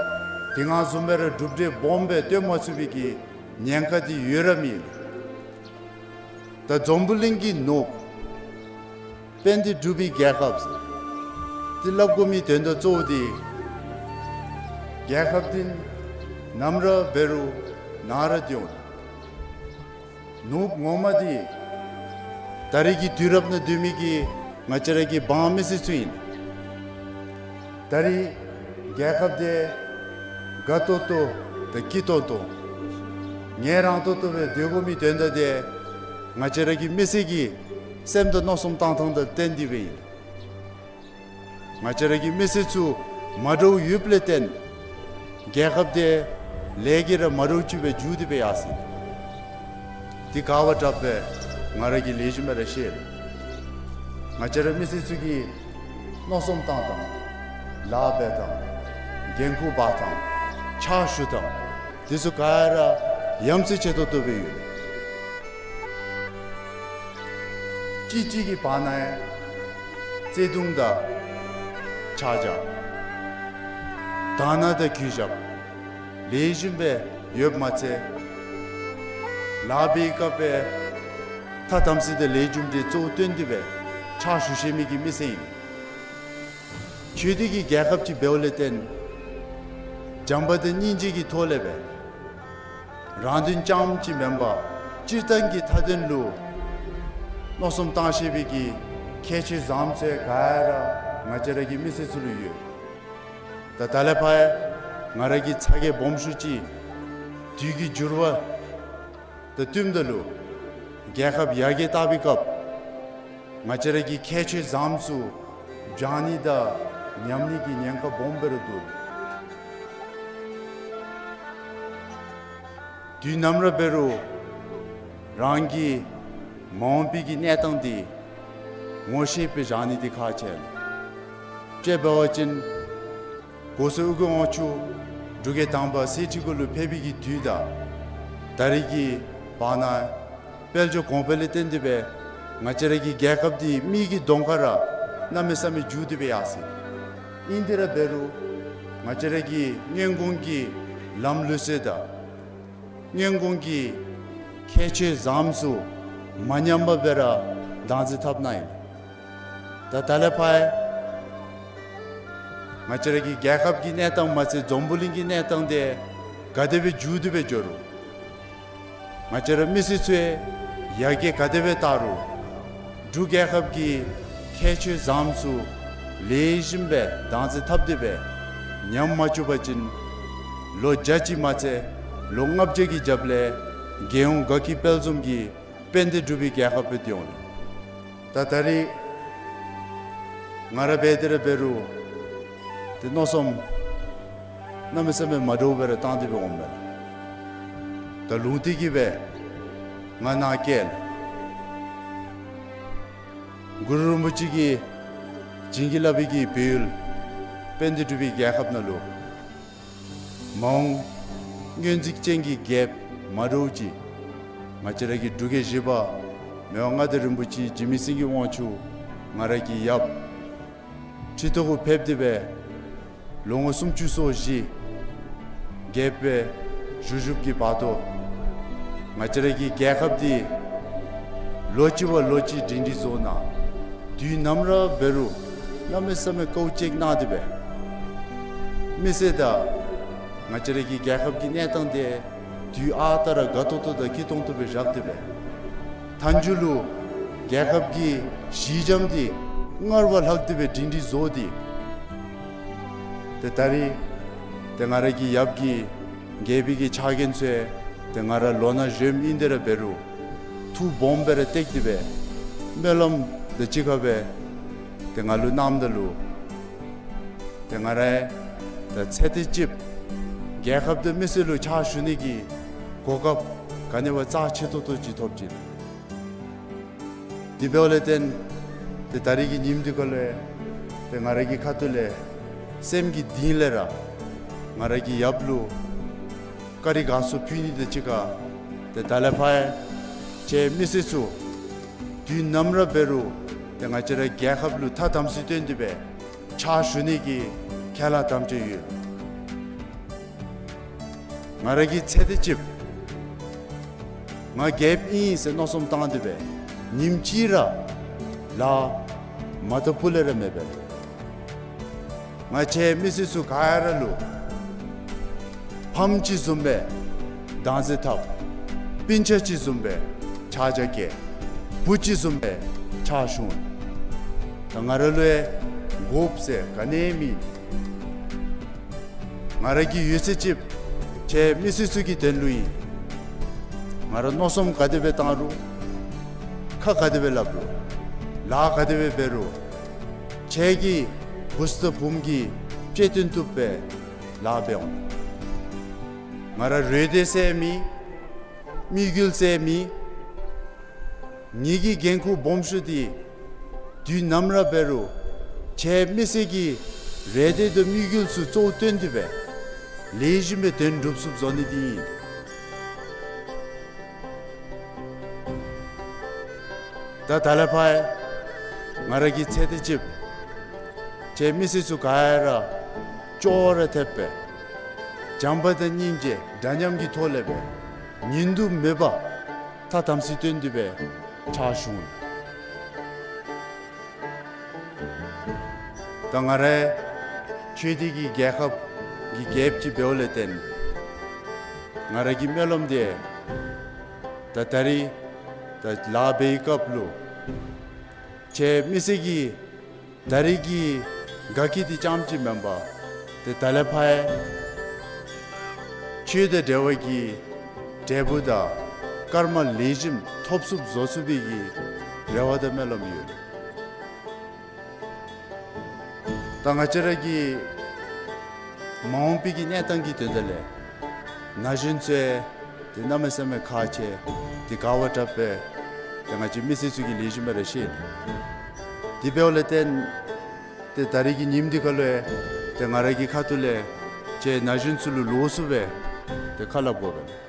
དེ་སྔ་བཟུམ་སྦེ་ར་གྲུབ་འབྲས་སྦོམ་སྦེ་སྟོན་མ་ཚུགས་པའི་གི་ཉེན་ཁ་འདི་ཡོད་ར་མེད། ད་འཛམ་བུ་གླིང་གི་ནོར་བུ་དཔལ་ལྡན་འབྲུག་པའི་རྒྱལ་ཁབ་འདི་སླབ་དགོ་མི་དོན་དག་གཙོ་བོ་འདི་རྒྱལ་ཁབ་འདི་ནམ་ར་འབད་རུང་ནང་ར་སྡོད་འོང་། ནོར་བུ་ངོ་མ་འདི་ད་རེས་ཀྱི་དུས་རབས་ནང་སྡོད་མི་གི་ང་བཅས་ར་གི་འབངས་མི་སེར་ཚུ་ཨིན། ད་རེས་རྒྱལ་ཁབ་འདི་དགའ་ཏོག་ཏོ་དང་སྐྱིད་ཏོང་ཏོ་ངལ་རངས་ཏོག་ཏོ་སྦེ་སྡོད་དགོ་མི་དོན་དག་འདི་ང་བཅས་ར་གི་མི་སེར་གྱི་སེམས་དང་མནོ་བསམ་བཏང་ཐངས་དང་བསྟུན་ཏེ་སྦེ་ཨིན། ང་བཅས་ར་གི་མི་སེར་ཚུ་མ་འདྲཝ་ཡོདཔ་ལས་བརྟེན་རྒྱལ་ཁབ་འདི་ལས་ཀྱིས་ར་མ་འདྲཝ་ཅིག་སྦེ་འགྱུར་ཏེ་སྦེ་ཡར་སོ་ཡི། འདི་ག་བ་དྲགཔ་སྦེ་ང་ར་གིས་ལེགས་ཤོམ་སྦེ་ར་ཤེས། ང་བཅས་ར་མི་སེར་ཚུ་གིས་མནོ་བསམ་བཏང་ཐངས་ལཱ་འབད་ཐངས་འགན་ཁུར་འབག་ཐངས་ཕྱག་ཞུ་ཐངས་འདི་ཚུ་ག་ར་ཡ་མཚན་ཆེ་ཏོག་ཏོ་སྦེ་ཡོད། གཅིག་གཅིག་གི་བར་ན་ཡང་བརྩེ་གདུང་དང་ཆ་འཇོག་དག་སྣང་དང་གུས་ཞབས་ལེགས་ཤོམ་སྦེ་ཡོདཔ་མ་ཚད་ལཱ་འབད་བའི་སྐབས་སྦེ་ཐ་དམ་ཚིག་དང་ལེགས་རྒྱུ་འབྲས་གཙོ་བོ་བཏོན་ཏེ་སྦེ་ཕྱག་ཞུ་ཤེས་མི་གི་མི་སེར་ཨིན། ཆོས་དད་ཀྱི་རྒྱལ་ཁབ་ཅིག་འབདཝ་ལས་བརྟེན་བྱམས་པ་དང་སྙིང་རྗེ་གི་ཐོག་ལས་སྦེ་རང་དོན་རྐྱངམ་ཅིག་མེན་པར་སྤྱིར་བཏང་གི་མཐའ་དོན་ལུ་མནོ་བསམ་བཏང་ཤེས་པའི་གི་ཁྱད་ཆོས་བཟང་ཚུ་ག་ར་ང་བཅས་ར་གི་མི་སེར་ཚུ་ལུ་ཡོད། ད་ད་ལས་ཕར་ཡང་ང་ར་གི་ཚ་གྱང་སྦོམ་ཤོས་ཅིག་དུས་ཀྱི་འགྱུར་བ་ ད་བསྟུནམ་ད་ལུ་རྒྱལ་ཁབ་ཡར་རྒྱས་བཏང་བའི་སྐབས་ང་བཅས་ར་གི་ཁྱད་ཆོས་ཟམ་ཚུ་བྱང་ནི་དང་ཉམས་ནི་གི་ཉེན་ཁ་སྦོམ་སྦེ་ར་འདུག། དུས་ནམ་ར་འབད་རུང་རང་གི་མ་འོངས་པའི་གི་གནས་སྟངས་འདི་ངོ་ཤེས་སྦེ་བཞག་ནི་འདི་ཁག་ཆེ་ལགས། དཔྱེ་འབད་བ་ཅིན་གོང་ས་སྐུ་གི་དབང་ཕྱུག་འབྲུག་རྒྱལ་དང་པ་གསེར་ཁྲི་གུ་ལུ་ཕེབས་པའི་གི་དུས་དང་ད་རེས་ཀྱི་བར་ན་དཔལ་འབྱོར་གོང་འཕེལ་ལས་བརྟེན་ཏེ་སྦེ་ང་བཅས་ར་གི་རྒྱལ་ཁབ་འདི་མི་གི་གདོང་ཁར་ར་གནམ་མེད་ས་མེད་འགྱུར་ཏེ་སྦེ་ཡར་སོ་ཡི། ཨིན་ཏེ་ར་འབད་རུང་ང་བཅས་ར་གི་སྔོན་གོང་གི་ལམ་ལུགས་སྲོལ་དང་སྔོན་གོང་གི་ཁྱད་ཆོས་ཟམ་ཚུ་མ་ཉམས་པར་སྦེ་ར་བདག་འཛིན་འཐབ་གནང་ཡི། ད་ད་ལས་ཕར་ང་བཅས་ར་གི་རྒྱལ་ཁབ་ཀྱི་གནས་སྟངས་མ་ཚད་འཛམ་བུ་གླིང་གི་གནས་སྟངས་འདི་ག་དེ་སྦེ་འགྱུར་ཏེ་སྦེ་འགྱོ་རུང་ང་བཅས་ར་མི་སེར་ཚུ་ཡར་རྒྱས་ག་དེ་སྦེ་བཏང་རུང་འབྲུག་རྒྱལ་ཁབ་ཀྱི་ཁྱད་ཆོས་ཟམ་ཚུ་ལེགས་ཤོམ་སྦེ་བདག་འཛིན་འཐབ་སྟེ་སྦེ་ཉམས་མ་བཅུག་པ་ཅིན་ལོ་བརྒྱ་ཅིག་མ་ཚད་ལོ་ལྔ་བརྒྱ་གི་རྒྱབ་ལས་རྒྱལ་ཡོངས་དགའ་སྐྱིད་དཔལ་འཛོམས་ཀྱི་དཔལ་ལྡན་འབྲུག་པའི་རྒྱལ་ཁབ་སྦེ་སྡོད་འོང་ལགས། ད་ད་རེས་ང་ར་འབད་དེ་ར་འབད་རུང་ཏེ་མནོ་བསམ་གནམ་མེད་ས་མེད་མ་འདྲཝ་སྦེ་ར་བཏང་སྟེ་སྦེ་འོངམ་མས་ལགས། ད་ལུང་བསྟན་གྱིས་སྦེ་ང་ནཱ་བསྐྱལ་ལགས། གུ་རུ་རིན་པོ་ཆེ་གིས་བྱིན་གྱིས་བརླབས་པའི་གི་བོད་ཡུལ་དཔལ་ལྡན་འབྲུག་པའི་རྒྱལ་ཁབ་ནང་ལུ་མ་འོངས་སྔོན་རྩིས་ཅན་གྱི་རྒྱལཔོ་མ་འདྲཝ་ཅིག་ང་བཅས་ར་གི་འབྲུག་རྒྱལ་བཞི་པ་མི་དབང་མངའ་བདག་རིན་པོ་ཆེ་འཇིགས་མེད་སེང་གེ་དབང་ཕྱུག་ང་ར་གི་ཡབ་ཁྲི་ཐོག་གུ་ཕེབས་ཏེ་སྦེ་ལོ་ངོ་སུམ་ཅུ་སོ་བཞི་རྒྱལཔོ་སྦེ་བཞུགས་བཞུགསཔ་ཀྱི་བར་དུ་ང་བཅས་ར་གི་རྒྱལ་ཁབ་འདི་ལོ་གཅིག་བ་ལོ་གཅིག་སྒྲིང་སྒྲིང་བཟོ་གནང་། དུས་ནམ་ར་འབད་རུང་གནམ་མེད་ས་མེད་དཀའཝ་སྤྱད་གནང་སྟེ་སྦེ་མི་སེར་དང་ང་བཅས་ར་གི་རྒྱལ་ཁབ་ཀྱི་གནས་སྟངས་འདི་དུས་ཨ་རྟག་ར་དགའ་ཏོག་ཏོ་དང་སྐྱིད་ཏོང་ཏོ་སྦེ་བཞག་སྟེ་སྦེ་མཐའ་མཇུག་ལུ་རྒྱལ་ཁབ་ཀྱི་གཞི་འགྱམ་འདི་སྔར་བ་ལྷག་སྟེ་སྦེ་སྒྲིང་སྒྲིང་བཟོ་སྟེ་ཏེ་ད་རེས་ཏེ་ང་ར་གི་ཡབ་ཀྱི་རྒྱལ་པོའི་གི་ཕྱག་འགན་ཚུ་ཏེ་ང་ར་ལོ་ན་གཞོནམ་ཨིན་ཏེ་ར་འབད་རུང་ཐུགས་སྦོམ་སྦེ་ར་བཏེགས་ཏེ་སྦེ་སྨོན་ལམ་དང་གཅིག་ཁར་སྦེ་ཏེ་ང་ལུ་གནངམ་ད་ལུ་ཏེ་ང་ར་ད་ཚེ་འདི་ཅིག་རྒྱལ་ཁབ་དང་མི་སེར་ལུ་ཕྱག་ཞུ་ནི་གི་གོ་སྐབས་ག་ནི་བ་རྩ་ཆེ་ཏོག་ཏོ་ཅིག་ཐོབ་ཅི། དེ་འབདཝ་ལས་བརྟེན་ཏེ་ད་རེས་ཀྱི་ཉིནམ་འདི་ཁ་ལུ་ཏེ་ང་ར་གི་ཁ་ཐུག་ལས་སེམས་ཀྱི་གཏིང་ལས་ར་ང་ར་གི་ཡབ་ལུ་བཀའ་དྲིན་དགའ་ཚོར་ཕུལ་ནི་དང་གཅིག་ཁར་ཏེ་ད་ལས་ཕར་ཁྱེད་མི་སེར་ཚུ་དུས་ནམ་ར་འབད་རུང་ཏེ་ང་བཅས་ར་རྒྱལ་ཁབ་ལུ་ཐ་དམ་ཚིག་བསྟེན་ཏེ་སྦེ་ཕྱག་ཞུ་ནི་གི་ཁས་བླངས་དམ་བཅའ་ཡོད། ང་ར་གིས་ཚེ་འདི་ཅིག་ང་རྒྱལཔོ་ཨིན་ཟེར་མནོ་བསམ་བཏང་སྟེ་སྦེ་ཉིནམ་གཅིག་ར་ལཱ་མ་བཏབ་པ་ལས་ར་མེད་པས། ང་ཁྱེད་མི་སེར་ཚུ་ག་ར་ལུ་ཕམ་ཅིག་བཟུམ་སྦེ་བདག་འཛིན་འཐབ། སྤུན་ཆ་ཅིག་བཟུམ་སྦེ་ཕྱག་རྒྱ་བསྐྱེད། བུ་ཅིག་བཟུམ་སྦེ་ཕྱག་ཞུ་འོང་། ད་ང་ར་ལུ་ཡང་དགོཔ་ཟེར་ག་ནི་ཡང་མེད། ང་ར་གི་ཡོད་ཚད་ཅིག་ཁྱེད་མི་སེར་ཚུ་གི་དོན་ལུ་ཨིན། ང་ར་མནོ་བསམ་ག་དེ་སྦེ་བཏང་རུང་ཁ་ག་དེ་སྦེ་སླབ་རུང་ལཱ་ག་དེ་སྦེ་འབད་རུང་ཁྱེད་ཀྱི་བུ་ཚ་བུམོ་གི་གཅེས་འདོན་བཏུབ་པའི་ལཱ་འབད་འོང་། ང་ར་རོགས་འདྲ་ཟེར་མེད། དམིགས་ཡུལ་ཟེར་མེད། ངེ་གི་འགན་ཁུར་སྦོམ་ཤོས་འདི་དུས་ནམ་ར་འབད་རུང་ཁྱེད་མི་སེར་གྱི་རེ་འདོད་དང་དམིགས་ཡུལ་ཚུ་གཙོ་བོ་བཏོན་ཏེ་སྦེ་ལེགས་ཤོམ་སྦེ་དོན་འགྲུབ་ཚུགསཔ་བཟོ་ནི་འདི་ཨིན། ད་ད་ལས་ཕར་ང་ར་གིས་ཚེ་འདི་ཅིག་ཁྱེད་མི་སེར་ཚུ་ག་ར་ཅོག་ར་འཐདཔ་སྦེ་བྱམས་པ་དང་སྙིང་རྗེ་འདྲ་མཉམ་གྱི་ཐོག་ལས་སྦེ་ཉིན་དུ་མེད་པར་ཐ་དམ་ཚིག་བསྟེན་ཏེ་སྦེ་ཕྱག་ཞུ་འོང་། ད་ང་རའི་ཆོས་སྡེ་གི་རྒྱལ་ཁབ་ཀྱི་རྒྱལཔོ་ཅིག་འབདཝ་ལས་བརྟེན་ང་ར་གི་སྨོན་ལམ་འདི་ད་ད་རིས་ད་ལཱ་འབད་བའི་སྐབས་ལུ་ཁྱེད་མི་སེར་གྱི་ད་རིས་ཀྱི་དགའ་སྐྱིད་འདི་རྐྱངམ་ཅིག་མེན་པར་ཏེ་ད་ལས་ཕར་ཡང་ཆོས་དང་འབྲེལ་བ་གི་འབྲས་བུ་དང་ སྐར་མ་ལེགས་ཤོམ་ཐོབ་ཚུགསཔ་བཟོ་ཚུགས་པའི་གི་རེ་བ་དང་སྨོན་ལམ་ཡོད། ད་ང་བཅས་ར་གི་མ་འོངས་པའི་གི་གནས་སྟངས་ཀྱི་དོན་དག་ལས་ན་གཞོན་ཚུ་ཏེ་གནམ་མེད་ས་མེད་ཁག་ཆེ། ཏེ་དགའ་བ་དྲག་པས། ཏེ་ང་བཅས་མི་སེར་ཚུ་གིས་ལེགས་ཤོམ་སྦེ་ར་ཤེས། དེ་འབདཝ་ལས་བརྟེན་ཏེ་ད་རིས་ཀྱི་ཉིནམ་འདི་ཁར་ལུ་ཏེ་ང་ར་གི་ཁ་ཐུག་ལས་ཁྱེད་ན་གཞོན་ཚུ་ལུ་ལོགས་སུ་སྦེ་ཏེ་ཁ་སླབ་དགོ་པས།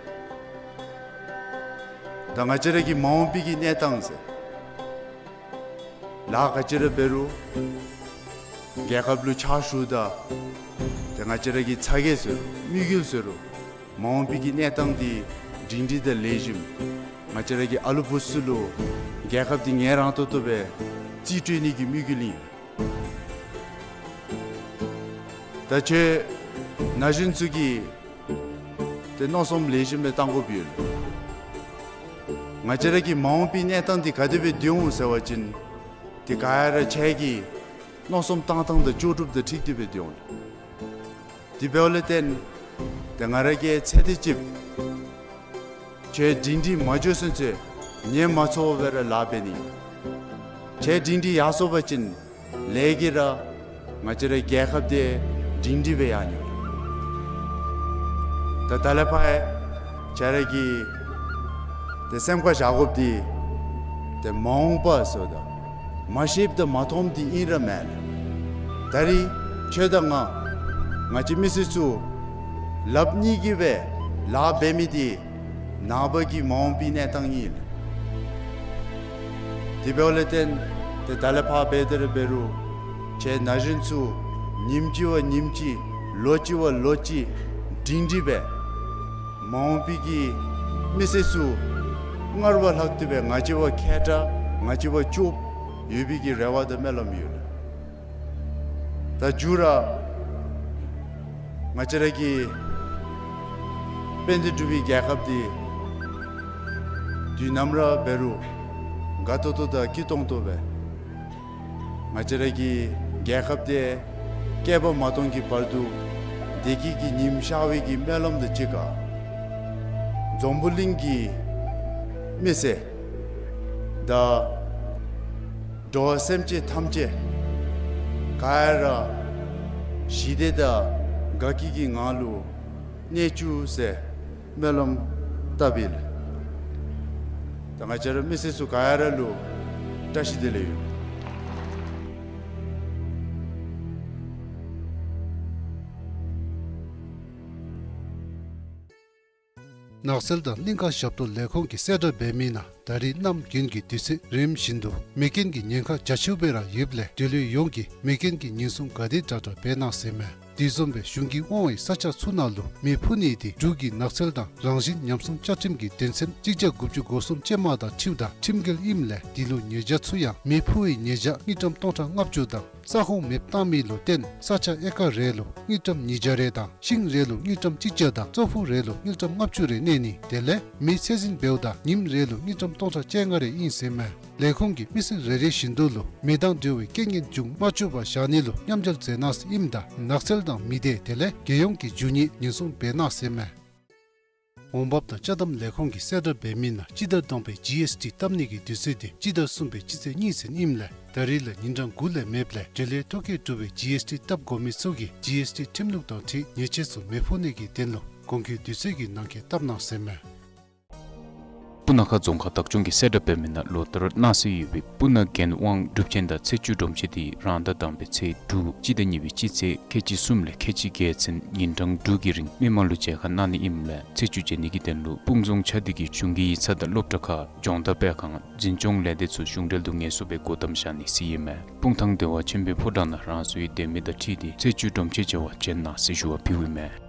ད་ང་བཅས་ར་གི་མ་འོངས་པའི་གི་གནས་སྟངས་ཟེར་ལཱ་ག་ཅི་ར་འབད་རུང་རྒྱལ་ཁབ་ལུ་ཕྱག་ཞུཝ་ད་ཏེ་ང་བཅས་ར་གི་ཚ་གྱང་ཟེར་རུང་དམིགས་ཡུལ་ཟེར་རུང་མ་འོངས་པའི་གི་གནས་སྟངས་འདི་སྒྲིང་སྒྲི་དང་ལེགས་ཤོམ་ང་བཅས་ར་གི་ཨ་ལུ་བུ་ཚུ་ལུ་རྒྱལ་ཁབ་འདི་ངལ་རངས་ཏོག་ཏོ་སྦེ་རྩིས་སྤྲོད་ནི་གི་དམིགས་ཡུལ་ཨིན། ད་ཁྱེད་ན་གཞོན་ཚུ་གིས་ཏེ་མནོ་བསམ་ལེགས་ཤོམ་སྦེ་བཏང་དགོཔ་ཡོད། ང་བཅས་ར་གི་མ་འོངས་པའི་གནས་སྟངས་འདི་ག་དེ་སྦེ་སྡོད་འོང་ཟེར་བ་ཅིན་ཏེ་ག་ར་ཁྱེད་ཀྱི་མནོ་བསམ་བཏང་ཐངས་དང་ལྕོགས་གྲུབ་དང་འཁྲིལ་ཏེ་སྦེ་སྡོད་འོང་། དེ་འབདཝ་ལས་བརྟེན་ཏེ་ང་ར་གིས་ཚེ་འདི་ཅིག་ཁྱེད་སྒྲིང་སྒྲི་མ་འགྱོ་ཚུན་ཚོད་ཉམས་མ་ཚོར་བར་ལཱ་འབད་ནི། ཁྱེད་སྒྲིང་སྒྲི་ཡར་སོང་པ་ཅིན་ལས་ཀྱིས་ར་ང་བཅས་ར་རྒྱལ་ཁབ་འདི་སྒྲིང་སྒྲི་སྦེ་ཡར་འགྱོ། ད་ད་ལས་ཕར་ཁྱེད་ར་གིས་ཏེ་སེམས་ཁར་བཞག་དགོཔ་འདི་ཏེ་མ་འོངས་པ་ཟེརཝ་ད་མ་ཤེསཔ་དང་མ་མཐོངམ་འདི་ཨིན་ར་མེན། ད་རིས་ཁྱོད་དང་ང་ང་བཅས་མི་སེར་ཚུ་ལགཔ་གཉིས་ཀྱིས་སྦེ་ལཱ་འབད་མི་འདི་ནངས་པ་གི་མ་འོངས་པའི་གནས་སྟངས་ཨིན། དེ་འབདཝ་ལས་བརྟེན་ཏེ་ད་ལས་ཕར་འབད་དེ་ར་འབད་རུང་ཁྱེད་ན་གཞོན་ཚུ་ཉིནམ་གཅིག་བ་ཉིནམ་གཅིག་ལོ་གཅིག་བ་ལོ་གཅིག་སྒྲིང་སྒྲི་སྦེ་མ་འོངས་པའི་གི་མི་སེར་ཚུ་སྔར་བ་ལྷག་སྟེ་སྦེ་ང་བཅས་བ་མཁས་དྲགས་ང་བཅས་བ་སྐྱོབ་ཡོད་པའི་གི་རེ་བ་དང་སྨོན་ལམ་ཡོད། ད་མཇུག་ར་ང་བཅས་ར་གི་དཔལ་ལྡན་འབྲུག་པའི་རྒྱལ་ཁབ་འདི་དུས་ནམ་ར་འབད་རུང་དགའ་ཏོག་ཏོ་དང་སྐྱིད་ཏོང་ཏོ་སྦེ་ང་བཅས་ར་གི་རྒྱལ་ཁབ་འདི་བསྐལ་པ་མ་སྟོང་གི་བར་དུ་བདེ་སྐྱིད་ཀྱི་ཉིམ་ཤར་བའི་གི་སྨོན་ལམ་དང་གཅིག་ཁར་འཛམ་བུ་གླིང་གི་མི་སེར་དང་འགྲོ་བ་སེམས་ཅན་ཐམས་ཅད་ག་ར་ཞི་བདེ་དང་དགའ་སྐྱིད་ཀྱི་ངང་ལུ་གནས་བཅུག་ཟེར་སྨོན་ལམ་བཏབ་ཨིན། ད་ང་བཅས་ར་མི་སེར་ཚུ་ག་ར་ལུ་བཀྲ་ཤིས་བདེ་ལེགས་ཡོད། ནགས་ཚལ་དང་གླིང་ཁ་ཞབས་ཏོག་ལས་ཁུངས་ཀྱིས་གསལ་བསྒྲགས་འབད་མི་ནང་ད་རིས་གནམ་དགུན་གྱི་དུས་ཚོད་རིམ་བཞིན་དུ་མེ་རྐྱེན་གྱི་ཉེན་ཁ་རྒྱ་ཆེཝ་སྦེ་ར་ཡོདཔ་ལས་འབྲེལ་ཡོད་ཡོངས་ཀྱིས་མེ་རྐྱེན་གྱི་ཉེན་སྲུང་ག་དེ་དྲག་དྲག་འབད་གནང་ཟེར་མས། དེ་བཟུམ་སྦེ་གཞུང་གིས་དབང་བའི་ས་ཆ་ཚུ་ནང་ལུ་མེ་འཕུ་ནི་དེ་འབྲུག་གི་ནགས་ཚལ་དང་རང་བཞིན་ཉམས་སྲུང་བཅའ་ཁྲིམས་ཀྱི་དོན་ཚན་གཅིག་བརྒྱ་དགུ་བཅུ་གོ་གསུམ་ཅན་མ་དང་འཁྲིལཝ་ད་ཁྲིམས་འགལ་ཨིནམ་ལས་དེ་ལུ་ཉེས་བྱ་ཚུ་ཡང་མེ་འཕུ་བའི་ཉེས་བྱ་དངུལ་ཀྲམ་སྟོང་ཕྲག་ལྔ་བཅུ་དང་ས་ཁོངས་མེདཔ་བཏང་མི་ལུ་བརྟེན་ས་ཆ་ཨེ་ཀར་རེ་ལུ་དངུལ་ཀྲམ་ཉིས་བརྒྱ་རེ་དང་ཤིང་རེ་ལུ་དངུལ་ཀྲམ་གཅིག་བརྒྱ་དང་ཙོག་ཕུག་རེ་ལུ་དངུལ་ཀྲམ་ལྔ་བཅུ་རེ་གནས་ནི་དེ་ལས་མེ་ཚད་འཛིན་འབདཝ་ད་ཉིནམ་རེ་ལུ་དངུལ་ཀྲམ་སྟོང་ཕྲག་བཅོ་ལྔ་རེ་ཨིན་ཟེར་མས། ལས་ཁུངས་ཀྱིས་མི་སེར་རེ་རེ་བཞིན་དུ་ལུ་མེ་དང་འབྲེལ་བའི་རྐྱེན་ངན་འབྱུང་མ་བཅུག་པར་བཞག་ནི་ལུ་མཉམ་འབྲེལ་མཛད་གནང་ཟེར་ཨིནམ་ད་ནགས་ཚལ་དང་མི་སྡེ་དེ་ལས་རྒྱལ་ཡོངས་ཀྱི་རྒྱུ་དངོས་ཉེན་སྲུང་འབད་གནང་ཟེར་མས། འོང་འབབ་དང་ཅ་དམ་ལས་ཁུངས་ཀྱིས་གསལ་བསྒྲགས་འབད་མི་ནང་སྤྱི་ཟླ་དང་པའི་ཇི་ཨེསི་ཊི་བཏབ་ནི་གི་དུས་ཚོད་དེ་སྤྱི་ཟླ་གསུམ་པའི་སྤྱི་ཚེས་གཉིས་ཚུན་ཨིནམ་ལས་ད་རིས་ལས་ཉིན་གྲངས་དགུ་ལས་མེདཔ་ལས་འབྲེལ་ཡོད་ཐོ་བཀོད་གྲུབ་པའི་ཇི་ཨེསི་ཊི་བཏབ་དགོ་མི་ཚུ་གིས་ཇི་ཨེསི་ཊི་ཁྲིམས་ལུགས་དང་འཁྲིལ་ཉེས་ཆད་ཚུ་མི་ཕོག་ནི་གི་དོན་ལུ་གོང་གི་དུས་ཚོད་ཀྱི་ནང་འཁོད་བཏབ་གནང་ཟེར་མས། སྤུ་ན་ཁ་རྫོང་ཁག་བདག་སྐྱོང་གིས་གསལ་བསྒྲགས་འབད་མི་ནང་ལོ་ལྟར་གནང་སྲོལ་ཡོད་པའི་སྤུ་ན་རྒྱལ་དབང་སྒྲུབ་ཆེན་དང་ཚེས་བཅུ་སྒྲོམ་ཆེན་དེ་རང་ཟླ་དང་པའི་ཚེས་དྲུག་སྤྱི་ཟླ་གཉིས་པའི་སྤྱི་ཚེས་ཁལ་གཅིག་གསུམ་ལས་ཁལ་གཅིག་བརྒྱད་ཚུན་ཉིན་གྲངས་དྲུག་གི་རིང་མི་མང་ལུ་མཇལ་ཁ་གནང་ནི་ཨིནམ་ལས་ཚེས་བཅུ་མཇལ་ནི་གི་དོན་ལུ་སྤུངས་རྫོང་ཆ་སྡེ་གི་གཞུང་གི་ཡིག་ཚང་དང་སློབ་གྲྭ་ཁག་སྦྱོང་བརྡར་སྤེལ་ཁང་འཛིན་སྐྱོང་ལས་སྡེ་ཚུ་གཞུང་འབྲེལ་དུ་ངལ་གསོ་སྦེ་སྒོ་བསྡམ་བཞག་ནི་ཟེར་ཨིན་མས། སྤུངས་ཐང་བདེ་བ་ཆེན་པོའི་ཕོ་བྲང་ནང་རང་སོའི་སྡོད་མི་དང་འཁྲིལ་ཏེ་ཚེས་བཅུ་སྒྲོམ་ཆེན་མཇལ་བར་བྱོན་གནང་ཟེར་ཞུ་བ་ཕུལཝ་ཨིན་མས།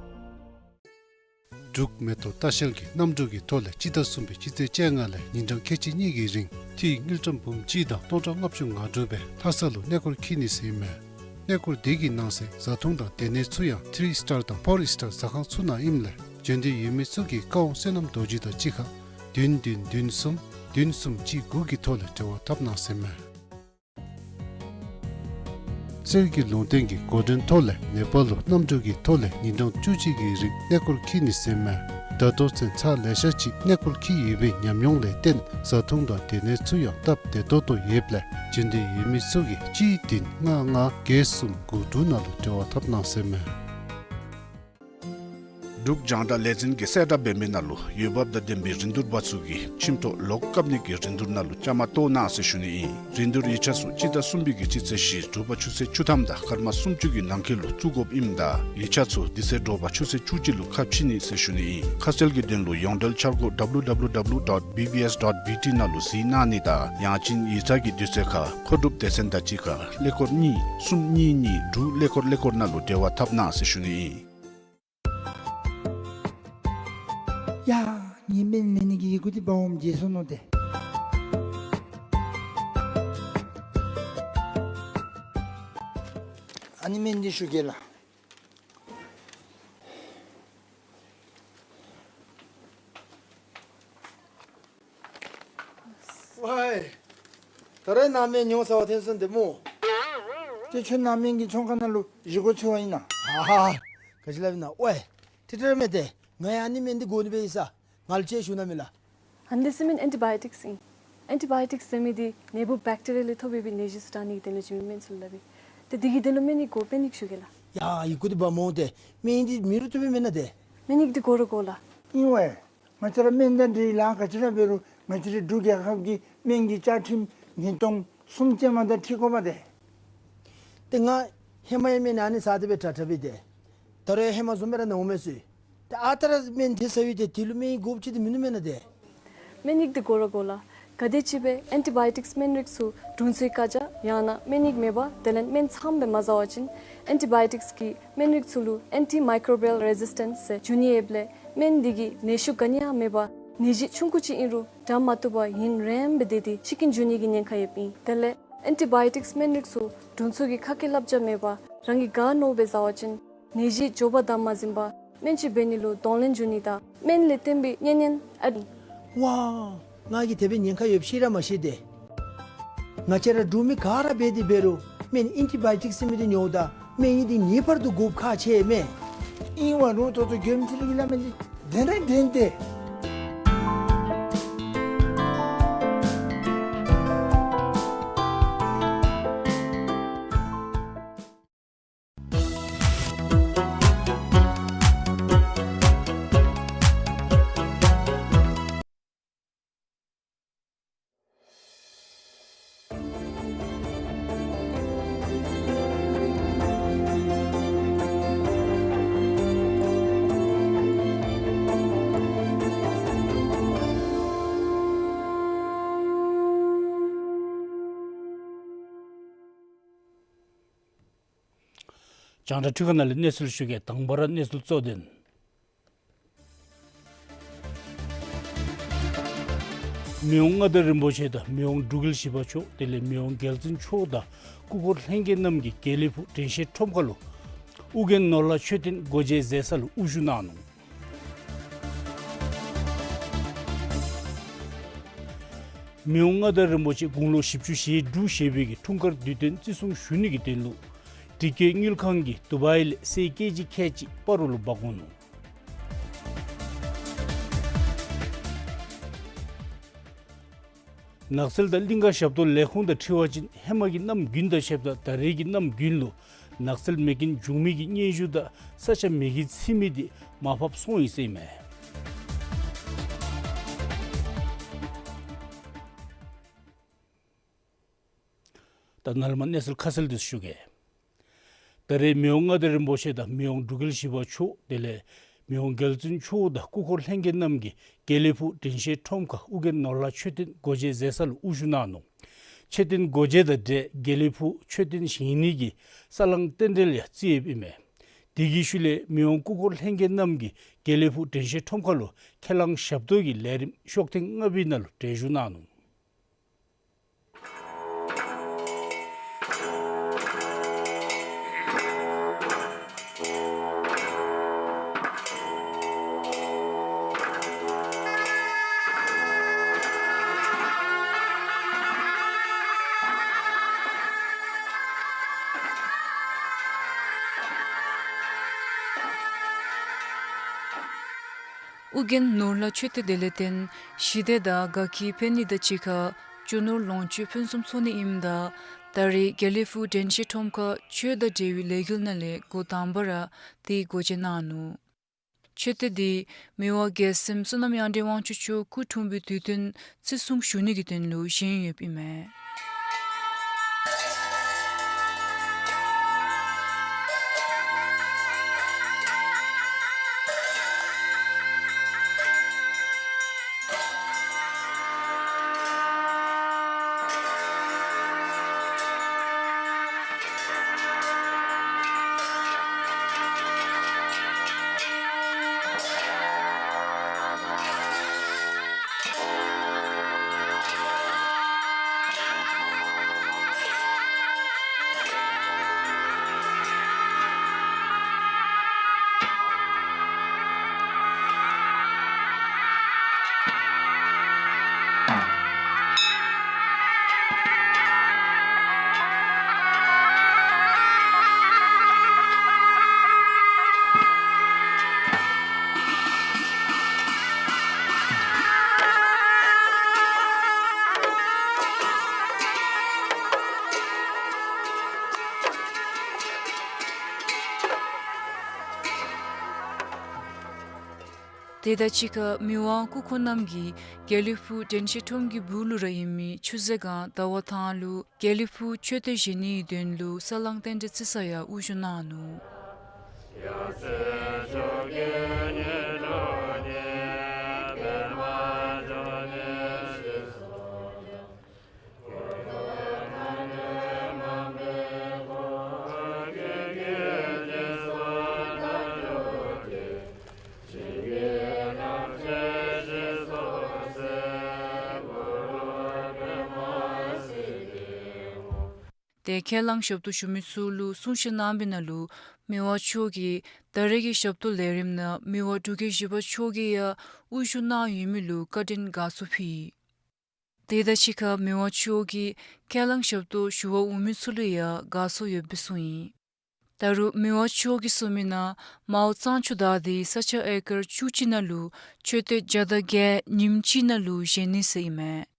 འབྲུག་མེ་ཏོག་ལྟ་བཤལ་གྱིས་གནམ་གྲུ་གི་ཐོག་ལས་སྤྱི་ཟླ་གསུམ་པའི་སྤྱི་ཚེས་བཅོ་ལྔ་ལས་ཉིན་གྲངས་ཁལ་གཅིག་གཉིས་ཀྱི་རིང་ཐིག་དངུལ་ཀྲམ་འབུམ་གཅིག་དང་སྟོང་ཕྲག་ལྔ་བཅུ་ང་དྲུག་སྦེ་ལྷ་ས་ལུ་གནས་སྐོར་འཁྱིད་ནི་ཟེར་ཨིན་མས། གནས་སྐོར་དེ་གི་ནང་གསེས་བཟའ་འཐུང་དང་སྡོད་གནས་ཚུ་ཡང་ཐི་རི་སི་ཊར་དང་ཕོར་སི་ཊར་ཟ་ཁང་ཚུ་ནང་ཨིནམ་ལས་བྱོན་འདོད་ཡོད་མི་ཚུ་གིས་བཀའ་དབང་བསོད་ནམས་རྡོ་རྗེ་དང་གཅིག་ཁར་བདུན་བདུན་བདུན་གསུམ་བདུན་གསུམ་གཅིག་དགུ་གི་ཐོག་ལས་འབྲེལ་བ་འཐབ་གནང་ཟེར་ཨིན་མས། གསེར་གྱི་ལུང་བསྟན་གྱི་འགོ་འདྲེན་ཐོག་ལས་ནེ་པཱལ་ལུ་གནམ་གྲུ་གི་ཐོག་ལས་ཉིན་གྲངས་བཅུ་གཅིག་གི་རིང་གནས་སྐོར་འཁྱིད་ནི་ཟེར་ཨིན་མས། ད་ལྟོ་ཚུན་ཚར་ལེ་ཤ་ཅིག་གནས་སྐོར་འཁྱིད་ཡོད་པའི་ཉམས་མྱོང་ལས་བརྟེན་བཟའ་འཐུང་དང་སྡོད་གནས་ཚུ་ཡང་སྟབས་བདེ་ཏོག་ཏོ་ཡོདཔ་ལས་འབྱོན་འདོད་ཡོད་མི་ཚུ་གིས་གཅིག་བདུན་ལྔ་ལྔ་བརྒྱད་གསུམ་དགུ་དྲུག་ནང་ལུ་འབྲེལ་བ་འཐབ་གནང་ཟེར་མས། འབྲུག་རྒྱང་བསྒྲགས་ལས་འཛིན་གྱིས་གསལ་བསྒྲགས་འབད་མི་ནང་ལུ་འོས་འབབ་དང་ལྡན་པའི་རིན་བསྡུར་པ་ཚུ་གིས་ཁྱིམ་ཐོག་ལོག་བཀབ་ནི་གི་རིན་བསྡུར་ནང་ལུ་བཅའ་མར་གཏོགས་གནང་ཟེར་ཞུ་ནི་ཨིན། རིན་བསྡུར་ཡིག་ཆ་ཚུ་སྤྱི་ཟླ་གསུམ་པའི་གི་སྤྱི་ཚེས་བཞི་དྲོ་པ་ཆུ་ཚོད་བཅུ་ཐམ་དང་སྐར་མ་སུམ་ཅུ་གི་ནང་འཁོད་ལུ་བཙུགས་དགོཔ་ཨིནམ་ད་ཡིག་ཆ་ཚུ་འདི་ཚེ་དྲོ་པ་ཆུ་ཚོད་བཅུ་གཅིག་ལུ་ཁ་ཕྱེ་ནི་ཟེར་ཞུ་ནི་ཨིན། ཁ་གསལ་གྱི་དོན་ལུ་ཡོངས་འབྲེལ་འཆར་སྒོ་W W W dot B B S dot B T ནང་ལུ་གཟིགས་གནང་ནི་དང་ཡང་ཅིན་ཡིག་ཚང་གི་དུས་ཚོད་ཁར་མཁོ་སྒྲུབ་སྡེ་ཚན་དང་གཅིག་ཁར་ཀླད་ཀོར་གཉིས་གསུམ་གཉིས་གཉིས་དྲུག་ཀླད་ཀོར་ཀླད་ཀོར་ནང་ལུ་འབྲེལ་བ་འཐབ་གནང་ཟེར་ཞུ་ནི་ཨིན། ཡ། ངེའི་སྨན་ལེན་ནི་གི་ཡི་གུ་འདི་འབག་འོངམ་བརྗེད་སོ་ནུག་ཏེ། ཨ་ནི་སྨན་འདི་ཞུ་གེ་ལགས། ཝའི། ད་རེས་ནཱ་སྨན་ཉོ་ཚར་བ་ཐོན་སོང་ཏེ་སྨོ། ཏེ་ཁྱོད་ནཱ་སྨན་གྱི་ཚོང་ཁང་ནང་ལུ་བཞེས་སྒོ་འཚོལ་བ་ཨིན་ན། ཧ་ཧ། ག་ཅི་སླབ་ཨིན་ན། ཝའི། ཏེ་ཏེ་ར་མེན་ཏེ། ང་ཡང་ཨ་ནི་སྨན་འདི་དགོ་ནི་སྦེ་ཡོད་ས། ང་ལུ་ཅིག་ཞུ་གནང་མས་ལགས། ཨ་ནི་འདི་ཟེར་མི་ཨེན་ཊི་བཱ་ཡོ་ཊིཀསི་ཨིན། ཨེན་ཊི་བཱ་ཡོ་ཊིཀསི་ཟེར་མི་འདི་ནད་འབུཔ་བེཀ་ཊི་རི་ཡ་ལས་ཐོབ་པའི་ནད་གཞི་ཚུ་དྲག་ནི་གི་དོན་ལུ་བྱིན་མི་སྨན་ཚུ་ལུ་སླབ་ཨིན། ཏེ་འདི་གི་དོན་ལུ་སྨན་ཡིག་དགོ་པས། སྨན་ཡིག་ཞུ་གེ་ལགས། ཡ་ཡི་གུ་འདི་འབག་འོང་ཏེ། སྨན་ཡིག་འདི་མེད་རུང་བཏུབ་པས་མེན་ན་ཏེ། སྨན་ཡིག་འདི་དགོ་ར་དགོ་ལགས། ཨིན་ཝའི། ང་བཅས་ར་སྨན་དང་འབྲེལ་ལཱ་ག་ཅི་ར་འབད་རུང་ང་བཅས་རའི་འབྲུག་རྒྱལ་ཁབ་ཀྱི་སྨན་གྱི་བཅའ་ཁྲིམས་ཉིས་སྟོང་གསུམ་ཅན་མ་དང་འཁྲིལ་དགོ་པས་ཏེ། ཏེ་ང་ཧེ་མ་ཡང་སྨན་ཨ་ནི་ཟ་སྟེ་སྦེ་དྲག་དྲག་སྦེ་ཏེ། ད་རུང་ཡང་ཧེ་མ་བཟུམ་སྦེ་ར་ན་འོང་མས་ཟེར། ཏེ་ཨ་རྟག་ར་སྨན་དེ་ཟ་ཡི་ཏེ་དེ་ལུ་སྨན་ཡིག་དགོཔ་ཅིག་ཏེ་མིན་ནུག་མེན་ན་ཏེ། སྨན་ཡིག་འདི་དགོ་ར་དགོ་ལགས། ག་དེ་ཅིག་སྦེ་ཨེན་ཊི་བཱ་ཡོ་ཊིཀསི་སྨན་རིགས་ཚུ་དྲུང་འཚོའི་བཀའ་རྒྱ་ཡང་ན་སྨན་ཡིག་མེད་པར་དེ་ལས་སྨན་ཚངམ་སྦེ་མ་ཟ་བ་ཅིན་ཨེན་ཊི་བཱ་ཡོ་ཊིཀསི་གི་སྨན་རིགས་ཚུ་ལུ་ཨེན་ཊི་མའི་ཀོ་རོ་བཱལ་རེ་ཟིས་ཊེནསི་ཟེར་འབྱུང་ནི་ཡོདཔ་ལས་སྨན་འདི་གིས་ནད་ཤུགས་ག་ནི་ཡང་མེད་པར་ནད་གཞི་ཆུང་ཀུ་ཅིག་ཨིན་རུང་དྲག་མ་བཏུབ་པར་ཡུན་རིངམོ་སྦེ་སྡོད་དེ་ཤི་རྐྱེན་འབྱུང་ནི་གི་ཉེན་ཁ་ཡོདཔ་ཨིན། དེ་ལས་ཨེན་ཊི་བཱ་ཡོ་ཊིཀསི་སྨན་རིགས་ཚུ་དྲུང་འཚོ་གི་ཁ་སྐད་བསླབ་བྱ་མེད་པར་རང་གིས་ག་མནོཝ་སྦེ་ཟ་བ་ཅིན་ནད་གཞི་མགྱོགས་པར་དམ་མ་འཛིན་པར་སྨན་བཅོས་འབད་ནི་ལུ་གདོང་ལེན་འབྱུང་ནི་དང་སྨན་ལས་བརྟེན་པའི་གཉན་ཉེན་ཨ། ཝའི། ང་གིས་དེ་སྦེ་ཉེན་ཁ་ཡོདཔ་ཤེས་ར་མ་ཤེས་ཏེ། ང་བཅས་ར་འབྲུག་མི་ག་ར་འབད་དེ་འབད་རུང་སྨན་ཨེན་ཊི་བཱ་ཡོ་ཊིཀསི་ཟེར་མི་འདི་ཉོཝ་ད་སྨན་ཡིག་འདི་ངེས་པར་དུ་དགོཔ་ཁག་ཆེ་མས། ཨིན་ཝའི་རུང་ད་ལྟོ་མགྱོནམ་ཅིག་ར་གི་སླབ་མི་འདི་བདེན་ར་བདེན་ཏེ། རྒྱང་བསྒྲགས་འཕྲུལ་ཁང་ནང་ལས་གནས་ཚུལ་ཞུ་གེ། དང་པ་ར་གནས་ཚུལ་གཙོ་དོན། མི་དབང་མངའ་བདག་རིན་པོ་ཆེ་དང་མི་དབང་འབྲུག་རྒྱལ་བཞི་པ་མཆོག་དེ་ལས་མི་དབང་རྒྱལ་བཙུན་མཆོག་དང་སྐུ་འཁོར་ལྷན་རྒྱས་རྣམས་ཀྱིས་དགེ་ལེགས་ཕུག་དྲན་ཤེས་ཁྲོམ་ཁ་ལུ་ཨོ་རྒྱན་ནོར་ལྷ་མཆོད་རྟེན་སྒོ་འབྱེད་མཛད་ས་ལུ་དབུ་བཞུགས་གནང་ནུག། མི་དབང་མངའ་བདག་རིན་པོ་ཆེ་དགུང་ལོ་བཞི་བཅུ་ཞེ་དྲུག་བཞེས་པའི་གི་འཁྲུངས་སྐར་དུས་སྟོན་བརྩི་སྲུང་ཞུ་ནི་གི་དོན་ལུ་འདི་གའི་དངུལ་ཁང་གིས་དུ་བའི་ལས་སེར་ཀེ་ཇི་ཁལ་གཅིག་སྤ་རོ་ལུ་འབག་འོང་ནུག། ནགས་ཚལ་དང་གླིང་ཀ་ཞབས་ཏོག་ལས་ཁུངས་དང་འཁྲིལ་བ་ཅིན་ཧེ་མ་གི་གནམ་དགུན་དང་ཕྱདཔ་ད་ད་རེས་ཀྱི་གནམ་དགུན་ལུ་ནགས་ཚལ་མེ་རྐྱེན་བྱུང་མི་གི་སྙན་ཞུ་དང་ས་ཆ་མེ་གིས་འཚིག་མི་འདི་མར་ཕབ་སོང་ཡི་ཟེར་ཨིན་མས། ད་ནཱ་ལས་མར་གནས་ཚུལ་ཁ་གསལ་འདི་ཞུ་གེ། ད་རེས་མི་དབང་མངའ་བདག་རིན་པོ་ཆེ་དང་མི་དབང་འབྲུག་རྒྱལ་བཞི་པ་མཆོག་དེ་ལས་མི་དབང་རྒྱལ་བཙུན་མཆོག་དང་སྐུ་འཁོར་ལྷན་རྒྱས་རྣམས་ཀྱིས་དགེ་ལེགས་ཕུག་དྲན་ཤེས་ཁྲོམ་ཁ་ཨོ་རྒྱན་ནོར་ལྷ་མཆོད་རྟེན་སྒོ་འབྱེད་མཛད་ས་ལུ་དབུ་བཞུགས་གནང་ནུག། མཆོད་རྟེན་སྒོ་འབྱེད་དང་འབྲེལ་དགེ་ལེགས་ཕུག་མཆོད་རྟེན་བཞེངས་ནི་གི་ས་བསླང་རྟེན་འབྲེལ་ཡང་བརྩི་ཡོདཔ་ཨིན་མས། དེ་གི་ཤུལ་ལས་མི་དབང་སྐུ་འཁོར་ལྷན་རྒྱས་རྣམས་ཀྱིས་དགེ་ལེགས་ཕུག་དྲན་ཤེས་ཁྲོམ་ཁ་ལུ་ཁས་བླངས་ཞབས་ཏོག་གི་ལས་རིམ་ཤོག་ཐེངས་ལྔ་པའི་ནང་ལུ་གྲལ་བཞུགས་གནང་ནུག། ཨོ་རྒྱན་ནོར་ལྷ་མཆོད་རྟེན་དེ་ལས་བརྟེན་ཞི་བདེ་དང་དགའ་སྐྱིད་ཕན་ནི་དང་གཅིག་ཁར་རྒྱུ་ནོར་ལོངས་སྤྱོད་ཕུན་སུམ་ཚོགས་ནི་ཨིནམ་ད་ད་རེས་དགེ་ལེགས་ཕུག་དྲན་ཤེས་ཁྲོམ་ཁར་ཆོས་དང་འབྲེལ་བའི་ལས་འགུལ་ནང་ལས་འགོ་དང་པ་ར་དེ་སྒོ་འབྱེད་གནང་ནུག། མཆོད་རྟེན་དེ་མི་དབང་རྒྱལ་སྲས་བསོད་ནམས་དབྱངས་ཅན་དབང་ཕྱུག་མཆོག་སྐུ་འཁྲུངས་པའི་དུས་སྟོན་བརྩི་སྲུང་ཞུ་ནི་གི་དོན་ལུ་བཞེངས་ཡོདཔ་ཨིན་མས། དེ་དང་གཅིག་ཁར་མི་དབང་སྐུ་འཁོར་རྣམས་ཀྱིས་དགེ་ལེགས་ཕུག་དྲན་ཤེས་ཁྲོམ་གྱི་སྦུག་ལུ་ར་ཨིན་མི་ཆུ་ཟེ་སྒང་ཟླ་བ་ཐང་ལུ་དགེ་ལེགས་ཕུག་མཆོད་རྟེན་བཞེངས་ནིའི་དོན་ལུ་ས་བསླང་རྟེན་འབྲེལ་རྩི་ས་ཡང་དབུ་བཞུགས་གནང་ནུག། ཏེ་ཁས་བླངས་ཞབས་ཏོག་ཞུ་མི་ཚུ་ལུ་གསུང་བཤད་གནང་བའི་ནང་ལུ་མི་དབང་མཆོག་གིས་ད་རེས་ཀྱི་ཞབས་ཏོག་ལས་རིམ་ནང་མི་དབང་འབྲུག་རྒྱལ་བཞི་པ་མཆོག་གིས་ཡང་དབུ་བཞུགས་གནང་ཡོད་མི་ལུ་བཀའ་དྲིན་དགའ་ཚོར་ཕུལ་ཡི། དེ་དང་གཅིག་ཁར་མི་དབང་མཆོག་གིས་ཁས་བླངས་ཞབས་ཏོག་ཞུ་བར་འོང་མི་ཚུ་ལུ་ཡང་དགའ་ཚོར་ཡོདཔ་སྦེ་གསུངས་ཡི། ད་རུང་མི་དབང་མཆོག་གིས་གསུངས་མི་ནང་མའོ་གཙང་ཆུ་བདའ་སྟེ་ས་ཆ་ཨེ་ཀར་བཅུ་གཅིག་ནང་ལུ་མཆོད་རྟེན་བརྒྱ་དང་བརྒྱད་ཉིནམ་གཅིག་ནང་ལུ་བཞེངས་ནི་ཟེར་ཨིན་མས།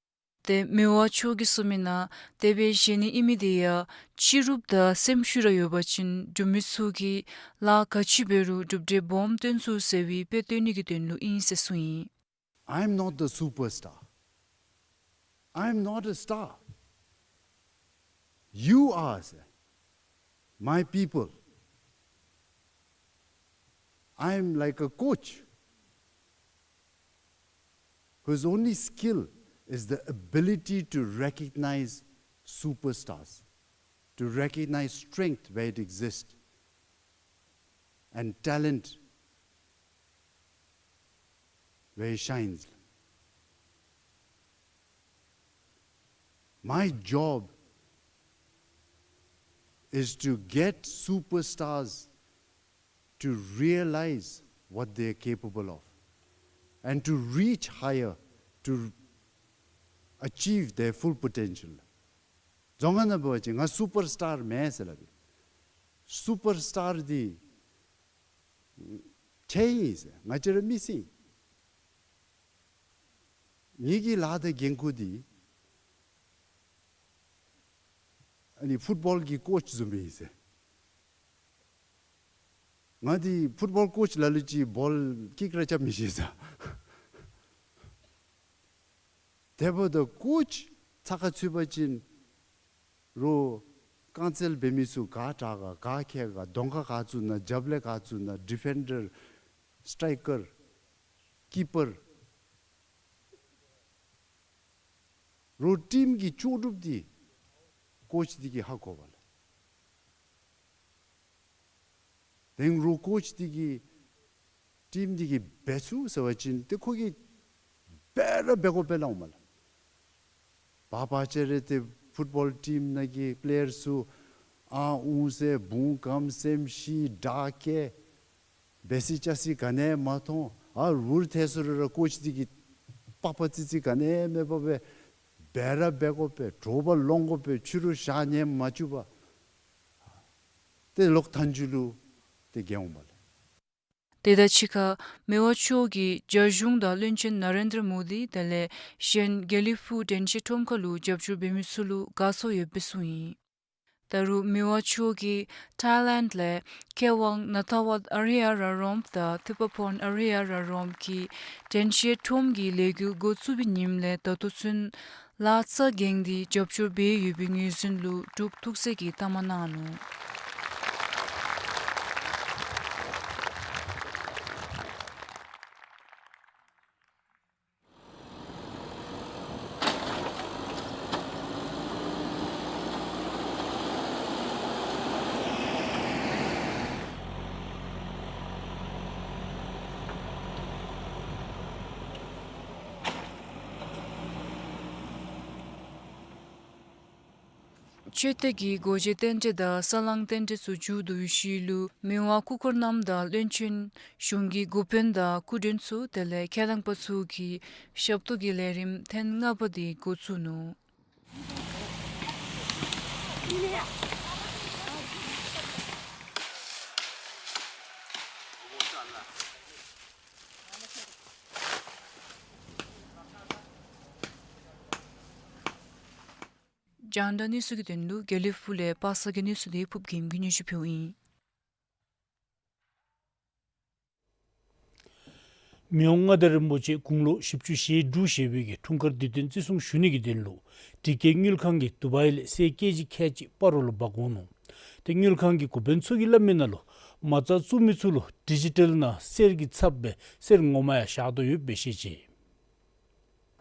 ཏེ་མི་དབང་མཆོག་གིས་གསུངས་མི་ནང་དེ་སྦེ་བཞེངས་ནི་ཨིན་མི་དེ་ཡང་སྤྱི་རུབ་དང་སེམས་ཤུགས་ར་ཡོད་པ་ཅིན་འབྲུག་མི་ཚུ་གིས་ལཱ་ག་ཅི་འབད་རུང་གྲུབ་འབྲས་སྦོམ་སྟོན་ཚུགས་ཟེར་བའི་དཔེ་སྟོན་ནི་གི་དོན་ལུ་ཨིན་ཟེར་གསུངས་ཡི། I am not the superstar. I am not a star. You are, sir. My people. I am like a coach whose only skill is the ability to recognize superstars, to recognize strength where it exists, and talent where it shines. My job is to get superstars to realize what they are capable of and to reach higher, to achieve their full potential. རྫོང་ཁ་ནང་འབད་བ་ཅིན་ང་སུ་པར་སི་ཊར་མེན་ཟེར་སླབ་ཨིན། སུ་པར་སི་ཊར་འདི་ཁྱོད་ཨིན་ཟེར། ང་བཅས་ར་མི་སེར་ཨིན། ངེ་གི་ལཱ་དང་འགན་ཁུར་འདི་ཨ་ནི་ཕུཊ་བཱོལ་གྱི་ཀོཆ་བཟུམ་སྦེ་ཨིན་ཟེར། ང་འདི་ཕུཊ་བཱོལ་ཀོཆ་ལ་ལུ་ཅིག་བཱོལ་ཀིཀ་ར་རྐྱབ་མི་ཤེས་ཟེར། དེ་འབདཝ་ད་ཀོཆ་ཚགས་ཁར་ཚུད་པ་ཅིན་རོགས་རྐང་རྩེད་འབད་མི་ཚུ་ག་དྲག་ག་ག་མཁས་ག་གདོང་ཁར་ག་བཙུགས་ན་རྒྱབ་ལས་ག་བཙུགས་ན་ཌི་ཕེན་ཌར་སི་ཊའི་ཀར་ཀི་པར་རོགས་ཊིམ་གྱི་ལྕོགས་གྲུབ་འདི་ཀོཆ་འདི་གིས་ཧ་གོ་བས་ལགས། དེ་རོགས་ཀོཆ་འདི་གིས་ཊིམ་འདི་གིས་འབད་ཚུགས་ཟེར་བ་ཅིན་ཏེ་ཁོ་གིས་འབད་ར་འབད་དགོ་པས་ལགས་འོང་མས་ལགས། བ་བ་ཅ་རེ་ཏེ་ཕུཊ་བཱོལ་ཊིམ་ནང་གི་པེ་ལེ་ཡར་ཚུ་ཨ་ཨུང་ཟེར་བུང་སྐམ་སེམས་ཤི་དྲག་སྐྱེད་འབད་སྲིད་བཅའ་སྲིད་ག་ནི་ཡང་མ་མཐོང་། ཨ་རུལ་ཐལ་སོང་རུང་ར་ཀོཆ་འདི་གིས་པགས་པ་ཙི་ཙི་ག་ནི་ཡང་མེད་པར་སྦེ་འབད་ར་འབད་དགོ་པས། དྲོ་པ་ལོང་དགོ་པས། ཕྱི་རུ་ཞག་ཉལ་མ་བཅུག་པར། ཏེ་ལོག་མཐའ་མཇུག་ལུ་ཏེ་རྒྱལ་འོང་མས་ལགས། དེ་དང་གཅིག་ཁར་མི་དབང་མཆོག་གིས་རྒྱ་གཞུང་དང་བློན་ཆེན་ན་རེན་དྲ་མོ་དི་དེ་ལས་གཞན་དགེ་ལེགས་ཕུག་དྲན་ཤེས་ཁྲོམ་ཁ་ལུ་རྒྱབ་སྐྱོར་འབད་མི་ཚུ་ལུ་དགའ་ཚོར་ཡོདཔ་སྦེ་གསུངས་ཡི། ད་རུང་མི་དབང་མཆོག་གིས་ཐཱའི་ལེནཌ་ལས་མཁས་དབང་ནཱ་ཐཱ་ཝཱད་ཨ་རི་ཡ་ར་རོམ་དང་ཐིབ་པ་ཕོན་ཨ་རི་ཡ་ར་རོམ་གྱིས་དྲན་ཤེས་ཁྲོམ་གྱི་ལས་འགུལ་འགོ་བཙུགས་པའི་ཉིནམ་ལས་ད་ལྟོ་ཚུན་ལཱ་རྩ་འགེངས་ཏེ་རྒྱབ་སྐྱོར་འབད་ཡོད་པའི་ངོས་འཛིན་ལུ་འབྲུག་ཐུགས་སྲས་ཀྱིས་གཏའ་མ་གནང་ནུག། མཆོད་རྟེན་གྱི་སྒོ་འབྱེད་རྟེན་འབྲེལ་དང་ས་བསླང་རྟེན་འབྲེལ་ཚུ་མཇུག་བསྡུ་བའི་ཤུལ་ལུ་མི་དབང་སྐུ་འཁོར་རྣམས་དང་བློན་ཆེན་གཞུང་གི་འགོ་དཔོན་དང་སྐུ་མགྲོན་ཚུ་དེ་ལས་ཁས་བླངས་པ་ཚུ་གིས་ཞབས་ཏོག་གི་ལས་རིམ་ཐེངས་ལྔ་པ་དེ་འགོ་བཙུགས་ནུག། རྒྱང་བསྒྲགས་གནས་ཚུལ་གྱི་དོན་ལུ་དགེ་ལེགས་ཕུག་ལས་པ་སངས་གི་གནས་ཚུལ་དེ་ཕུབ་རྒྱལམོ་གིས་སྙན་ཞུ་ཕུལཝ་ཨིན། མི་དབང་མངའ་བདག་རིན་པོ་ཆེ་དགུང་ལོ་བཞི་བཅུ་ཞེ་དྲུག་བཞེས་པའི་གི་འཁྲུངས་སྐར་དུས་སྟོན་བརྩི་སྲུང་ཞུ་ནི་གི་དོན་ལུ་ཊི་ཀེ་དངུལ་ཁང་གིས་དུ་བཱའི་ལས་གསེར་ཀེ་ཇི་ཁལ་གཅིག་སྤ་རོ་ལུ་འབག་འོང་ནུག། ཏེ་དངུལ་ཁང་གི་འགོ་དཔོན་ཚུ་གིས་སླབ་མི་ནང་ལུ་མ་རྩ་བཙུགས་མི་ཚུ་ལུ་ཌི་ཇི་ཊལ་ནང་གསེར་གྱི་ཚབ་སྦེ་གསེར་ངོ་མ་ཡང་བཞག་དོ་ཡོདཔ་སྦེ་བཤད་ཅི།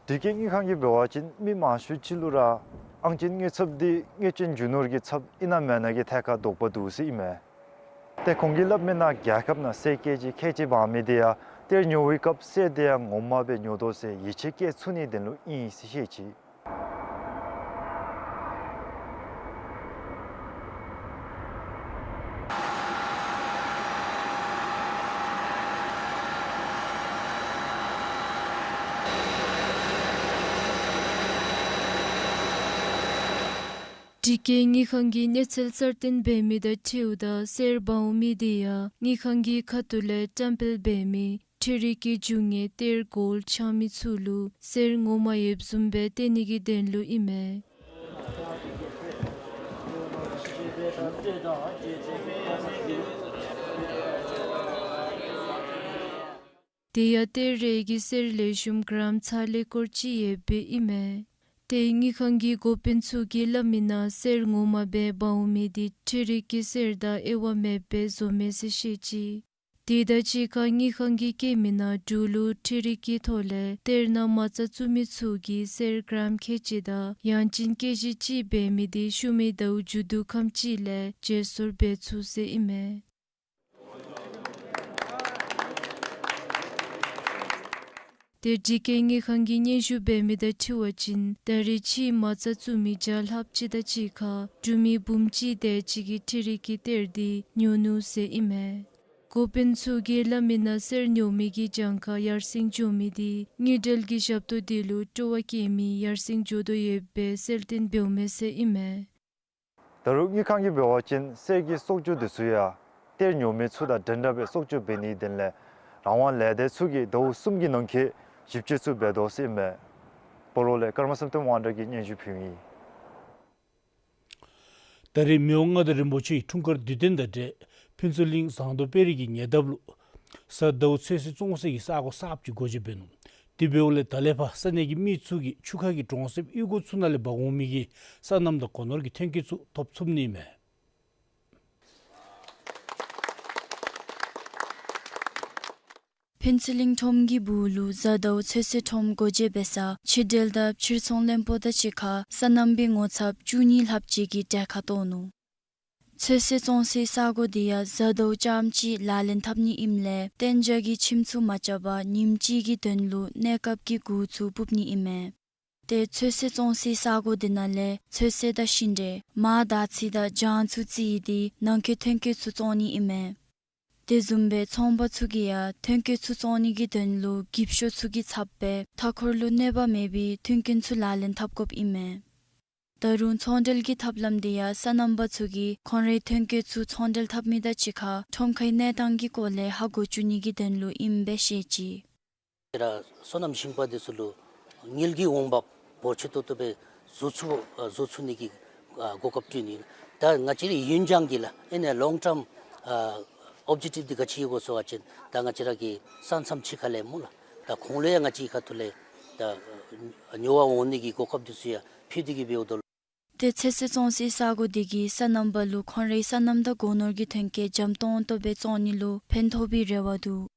ཊི་ཀེ་དངུལ་ཁང་གིས་འབད་བ་ཅིན་མི་མང་ཤོས་ཅིག་ལུ་ར་ཨང་ཅན་དངུལ་ཚབ་འདི་དངུལ་ཅན་རྒྱུ་ནོར་གྱི་ཚབ་ཨིན་ན་མེན་ན་གི་ཐད་ཁར་དོགས་པ་འདུག་ཟེར་ཨིན་མས། ཏེ་ཁོང་གིས་སླབ་མི་ནང་རྒྱལ་ཁབ་ནང་གསེར་ཀེ་ཇི་ཁལ་གཅིག་འབག་མི་དེ་ཡང་གཏེར་ཉོ་བའི་སྐབས་གསེར་དེ་ཡང་ངོ་མ་སྦེ་ཉོ་དོ་ཟེར་ཡིད་ཆེས་བསྐྱེད་ཚུགས་ནིའི་དོན་ལུ་ཨིན་ཟེར་བཤད་ཅི། ཊི་ཀེ་དངུལ་ཁང་གིས་གནས་ཚུལ་གསར་བཏོན་འབད་མི་དང་འཁྲིལཝ་ད་གསེར་འབག་འོང་མི་དེ་ཡང་དངུལ་ཁང་གི་ཁ་ཐུག་ལས་བཀྲམ་སྤེལ་འབད་མི་འཕྲུལ་རིག་གི་འབྱུང་གནས་གཏེར་གོལཌ་འཆང་མི་ཚུ་ལུ་གསེར་ངོ་མ་ཡོདཔ་བཟུམ་སྦེ་སྟོན་ནི་གི་དོན་ལུ་ཨིན་མས། དེ་ཡང་གཏེར་རེ་གི་གསེར་ལེགས་ཤོམ་གྲམ་ཚར་ལས་སྐོར་ཅིག་ཡོདཔ་ཨིན་མས། ཏེ་དངུལ་ཁང་གི་འགོ་དཔོན་ཚུ་གིས་སླབ་མི་ནང་གསེར་ངོ་མ་སྦེ་འབག་འོང་མི་དེ་འཕྲུལ་རིག་གི་གསེར་དང་དབྱེ་བ་མེདཔ་སྦེ་བཟོ་མས་ཟེར་བཤད་ཅི། དེ་དང་གཅིག་ཁར་དངུལ་ཁང་གིས་བཀོད་མི་ནང་འབྲུག་ལུ་འཕྲུལ་རིག་གི་ཐོག་ལས་གཏེར་ནང་མ་རྩ་བཙུགས་མི་ཚུ་གིས་གསེར་གྲམ་ཁལ་གཅིག་དང་ཡང་ཅིན་ཀེ་ཇི་གཅིག་འབད་མི་དེ་ཤུལ་མའི་ཟླཝ་མཇུག་བསྡུ་ཁམས་ཅིག་ལས་བརྗེ་སོར་འབད་ཚུགས་ཟེར་ཨིན་མས། ཏེ་ཊི་ཀེ་དངུལ་ཁང་གིས་སྙན་ཞུ་འབད་མི་དང་འཁྲིལ་བ་ཅིན་ད་རེས་ཕྱིའི་མ་རྩ་བཙུགས་མི་བརྒྱ་ལྷགཔ་ཅིག་དང་གཅིག་ཁར་འབྲུག་མི་འབུམ་གཅིག་དེ་ཅིག་གིས་འཕྲུལ་རིག་གི་གཏེར་དེ་ཉོ་ནུག་ཟེར་ཨིན་མས། འགོ་དཔོན་ཚུ་གིས་སླབ་མི་ནང་གསེར་ཉོ་མི་གི་གྱངས་ཁ་ཡར་སེང་འགྱོ་མི་དེ་དངུལ་འབྲེལ་གྱི་ཞབས་ཏོག་དེ་ལུ་སྤྲོ་བ་བསྐྱེད་མི་ཡར་སེང་འགྱོ་དོ་ཡོདཔ་སྦེ་གསལ་སྟོན་འབདཝ་མས་ཟེར་ཨིན་མས། ད་རུང་དངུལ་ཁང་གིས་འབད་བ་ཅིན་གསེར་གྱི་གསོག་འཇོག་དེ་ཚུ་ཡང་གཏེར་ཉོ་མི་ཚུ་དང་འདྲན་འདྲ་སྦེ་གསོག་འཇོག་འབད་ནིའི་དོན་ལས་རང་དབང་ལས་སྡེ་ཚུ་གིས་ཟླཝ་གསུམ་གྱི་ནང་འཁོད་ཞིབ་དཔྱད་ཚུ་འབད་དོ་ཟེར་ཨིན་མས། སྤ་རོ་ལས་ཀརྨ་བསམ་གཏན་དབང་གྲགས་ཀྱིས་སྙན་ཞུ་ཕུལཝ་ཨིན། ད་རེས་མི་དབང་མངའ་བདག་རིན་པོ་ཆེའི་འཁྲུངས་སྐར་དུས་སྟོན་དང་འབྲེལ་ཕུན་ཚོགས་གླིང་ཟངས་མདོག་དཔལ་རི་གི་ཉེ་འདབས་ལུ་གཟའ་ཟླཝ་ཚོད་བསྲེ་བཙོང་སའི་གི་ས་སྒོ་གསརཔ་ཅིག་སྒོ་འབྱེད་འབད་ནུག། དེ་འབདཝ་ལས་ད་ལས་ཕར་ས་གནས་ཀྱི་མི་ཚུ་གིས་ཆུ་ཁ་གི་གྲོང་གསེབ་གཡུས་སྒོ་ཚུ་ནང་ལས་འབག་འོང་མི་གི་སོ་ནམ་དང་སྒོ་ནོར་གྱི་ཐོན་སྐྱེད་ཚུ་ཐོབ་ཚུགས་ནི་མས། ཕུན་ཚོགས་གླིང་ཁྲོམ་གྱི་སྦུག་ལུ་གཟའ་ཟླཝ་ཚོད་བསྲེ་ཁྲོམ་སྒོ་འབྱེད་འབད་ས་ཕྱི་འབྲེལ་དང་ཕྱིར་ཚོང་བློན་པོ་དང་གཅིག་ཁར་སོ་ནམ་པའི་ངོ་ཚབ་བཅུ་གཉིས་ལྷགཔ་ཅིག་གིས་གྲལ་ཁར་གཏོགས་ནུག། ཚོད་བསྲེ་བཙོང་སའི་ས་སྒོ་དེ་ཡང་གཟའ་ཟླཝ་རྐྱངམ་ཅིག་ལག་ལེན་འཐབ་ནི་ཨིནམ་ལས་གཏན་འཇགས་ཀྱི་ཁྱིམ་ཚུ་མ་རྐྱབ་པར་ཉིནམ་གཅིག་གི་དོན་ལུ་གནས་སྐབས་ཀྱི་གུར་ཚུ་སྤུབ་ནི་ཨིན་མས། ཏེ་ཚོད་བསྲེ་བཙོང་སའི་ས་སྒོ་དེ་ནང་ལས་ཚོད་བསྲེ་དང་ཤིང་འབྲས་མར་དར་ཚི་དང་ལྗང་ཚུ་བརྩིས་ཏེ་ནང་འཁོད་ཐོན་སྐྱེད་ཚུ་བཙོང་ནི་ཨིན་མས། དེ་བཟུམ་སྦེ་ཚོང་པ་ཚུ་གིས་ཡང་ཐོན་སྐྱེད་ཚུ་བཙོང་ནི་གི་དོན་ལུ་འགྱིབ་ཤོག་ཚུ་གི་ཚབ་སྦེ་མཐའ་འཁོར་ལུ་གནོད་པ་མེད་པའི་མཐུན་རྐྱེན་ཚུ་ལག་ལེན་འཐབ་དགོཔ་ཨིན་མས། ད་རུང་ཚོང་འབྲེལ་གྱི་ཐབས་ལམ་དེ་ཡང་སོ་ནམ་པ་ཚུ་གིས་ཁོང་རའི་ཐོན་སྐྱེད་ཚུ་ཚོང་འབྲེལ་འཐབ་མི་དང་གཅིག་ཁར་ཁྲོམ་ཁའི་གནས་སྟངས་ཀྱི་སྐོར་ལས་ཧ་གོ་བཅུག་ནི་གི་དོན་ལུ་ཨིནམ་སྦེ་བཤད་ཅི། ཏེ་ར་སོ་ནམ་ཞིང་པ་འདི་ཚུ་ལུ་དངུལ་གྱི་འོང་འབབ་འབོར་ཆེ་ཏོག་ཏོ་སྦེ་བཟོ་ཚུགས་ཨ་བཟོ་ཚུགས་ནི་གི་ཨ་གོ་སྐབས་སྤྲོད་ནི་ལགས། ད་ང་བཅས་རའི་ཡུན་འགྱངས་ཀྱི་ལགས་ཨ་ནི་ལོང་ཊརམ་ཨ་ཨོབ་ཇེག་ཊིབ་འདི་ག་ཅི་ཡོད་གོ་ཟེར་བ་ཅིན་ད་ང་བཅས་ར་གི་ས་མཚམས་ཕྱི་ཁ་ལས་སྨོ་ལགས། ད་ཁོང་ལུ་ཡང་ང་བཅས་ཁ་ཐུག་ལས་ད་ཉོ་བ་འོང་ནི་གི་གོ་སྐབས་འདི་ཚུ་ཡང་ཕུལ་ཏེ་གི་འབདཝ་ད་ལུ། ཏེ་ཚོད་བསྲེ་བཙོང་སའི་ས་གོ་འདི་གིས་སོ་ནམ་པ་ལུ་ཁོང་རའི་སོ་ནམ་དང་སྒོ་ནོར་གྱི་ཐོན་སྐྱེད་འཇམ་ཏོང་ཏོ་སྦེ་བཙོང་ནི་ལུ་ཕན་ཐོགས་པའི་རེ་བ་འདུག།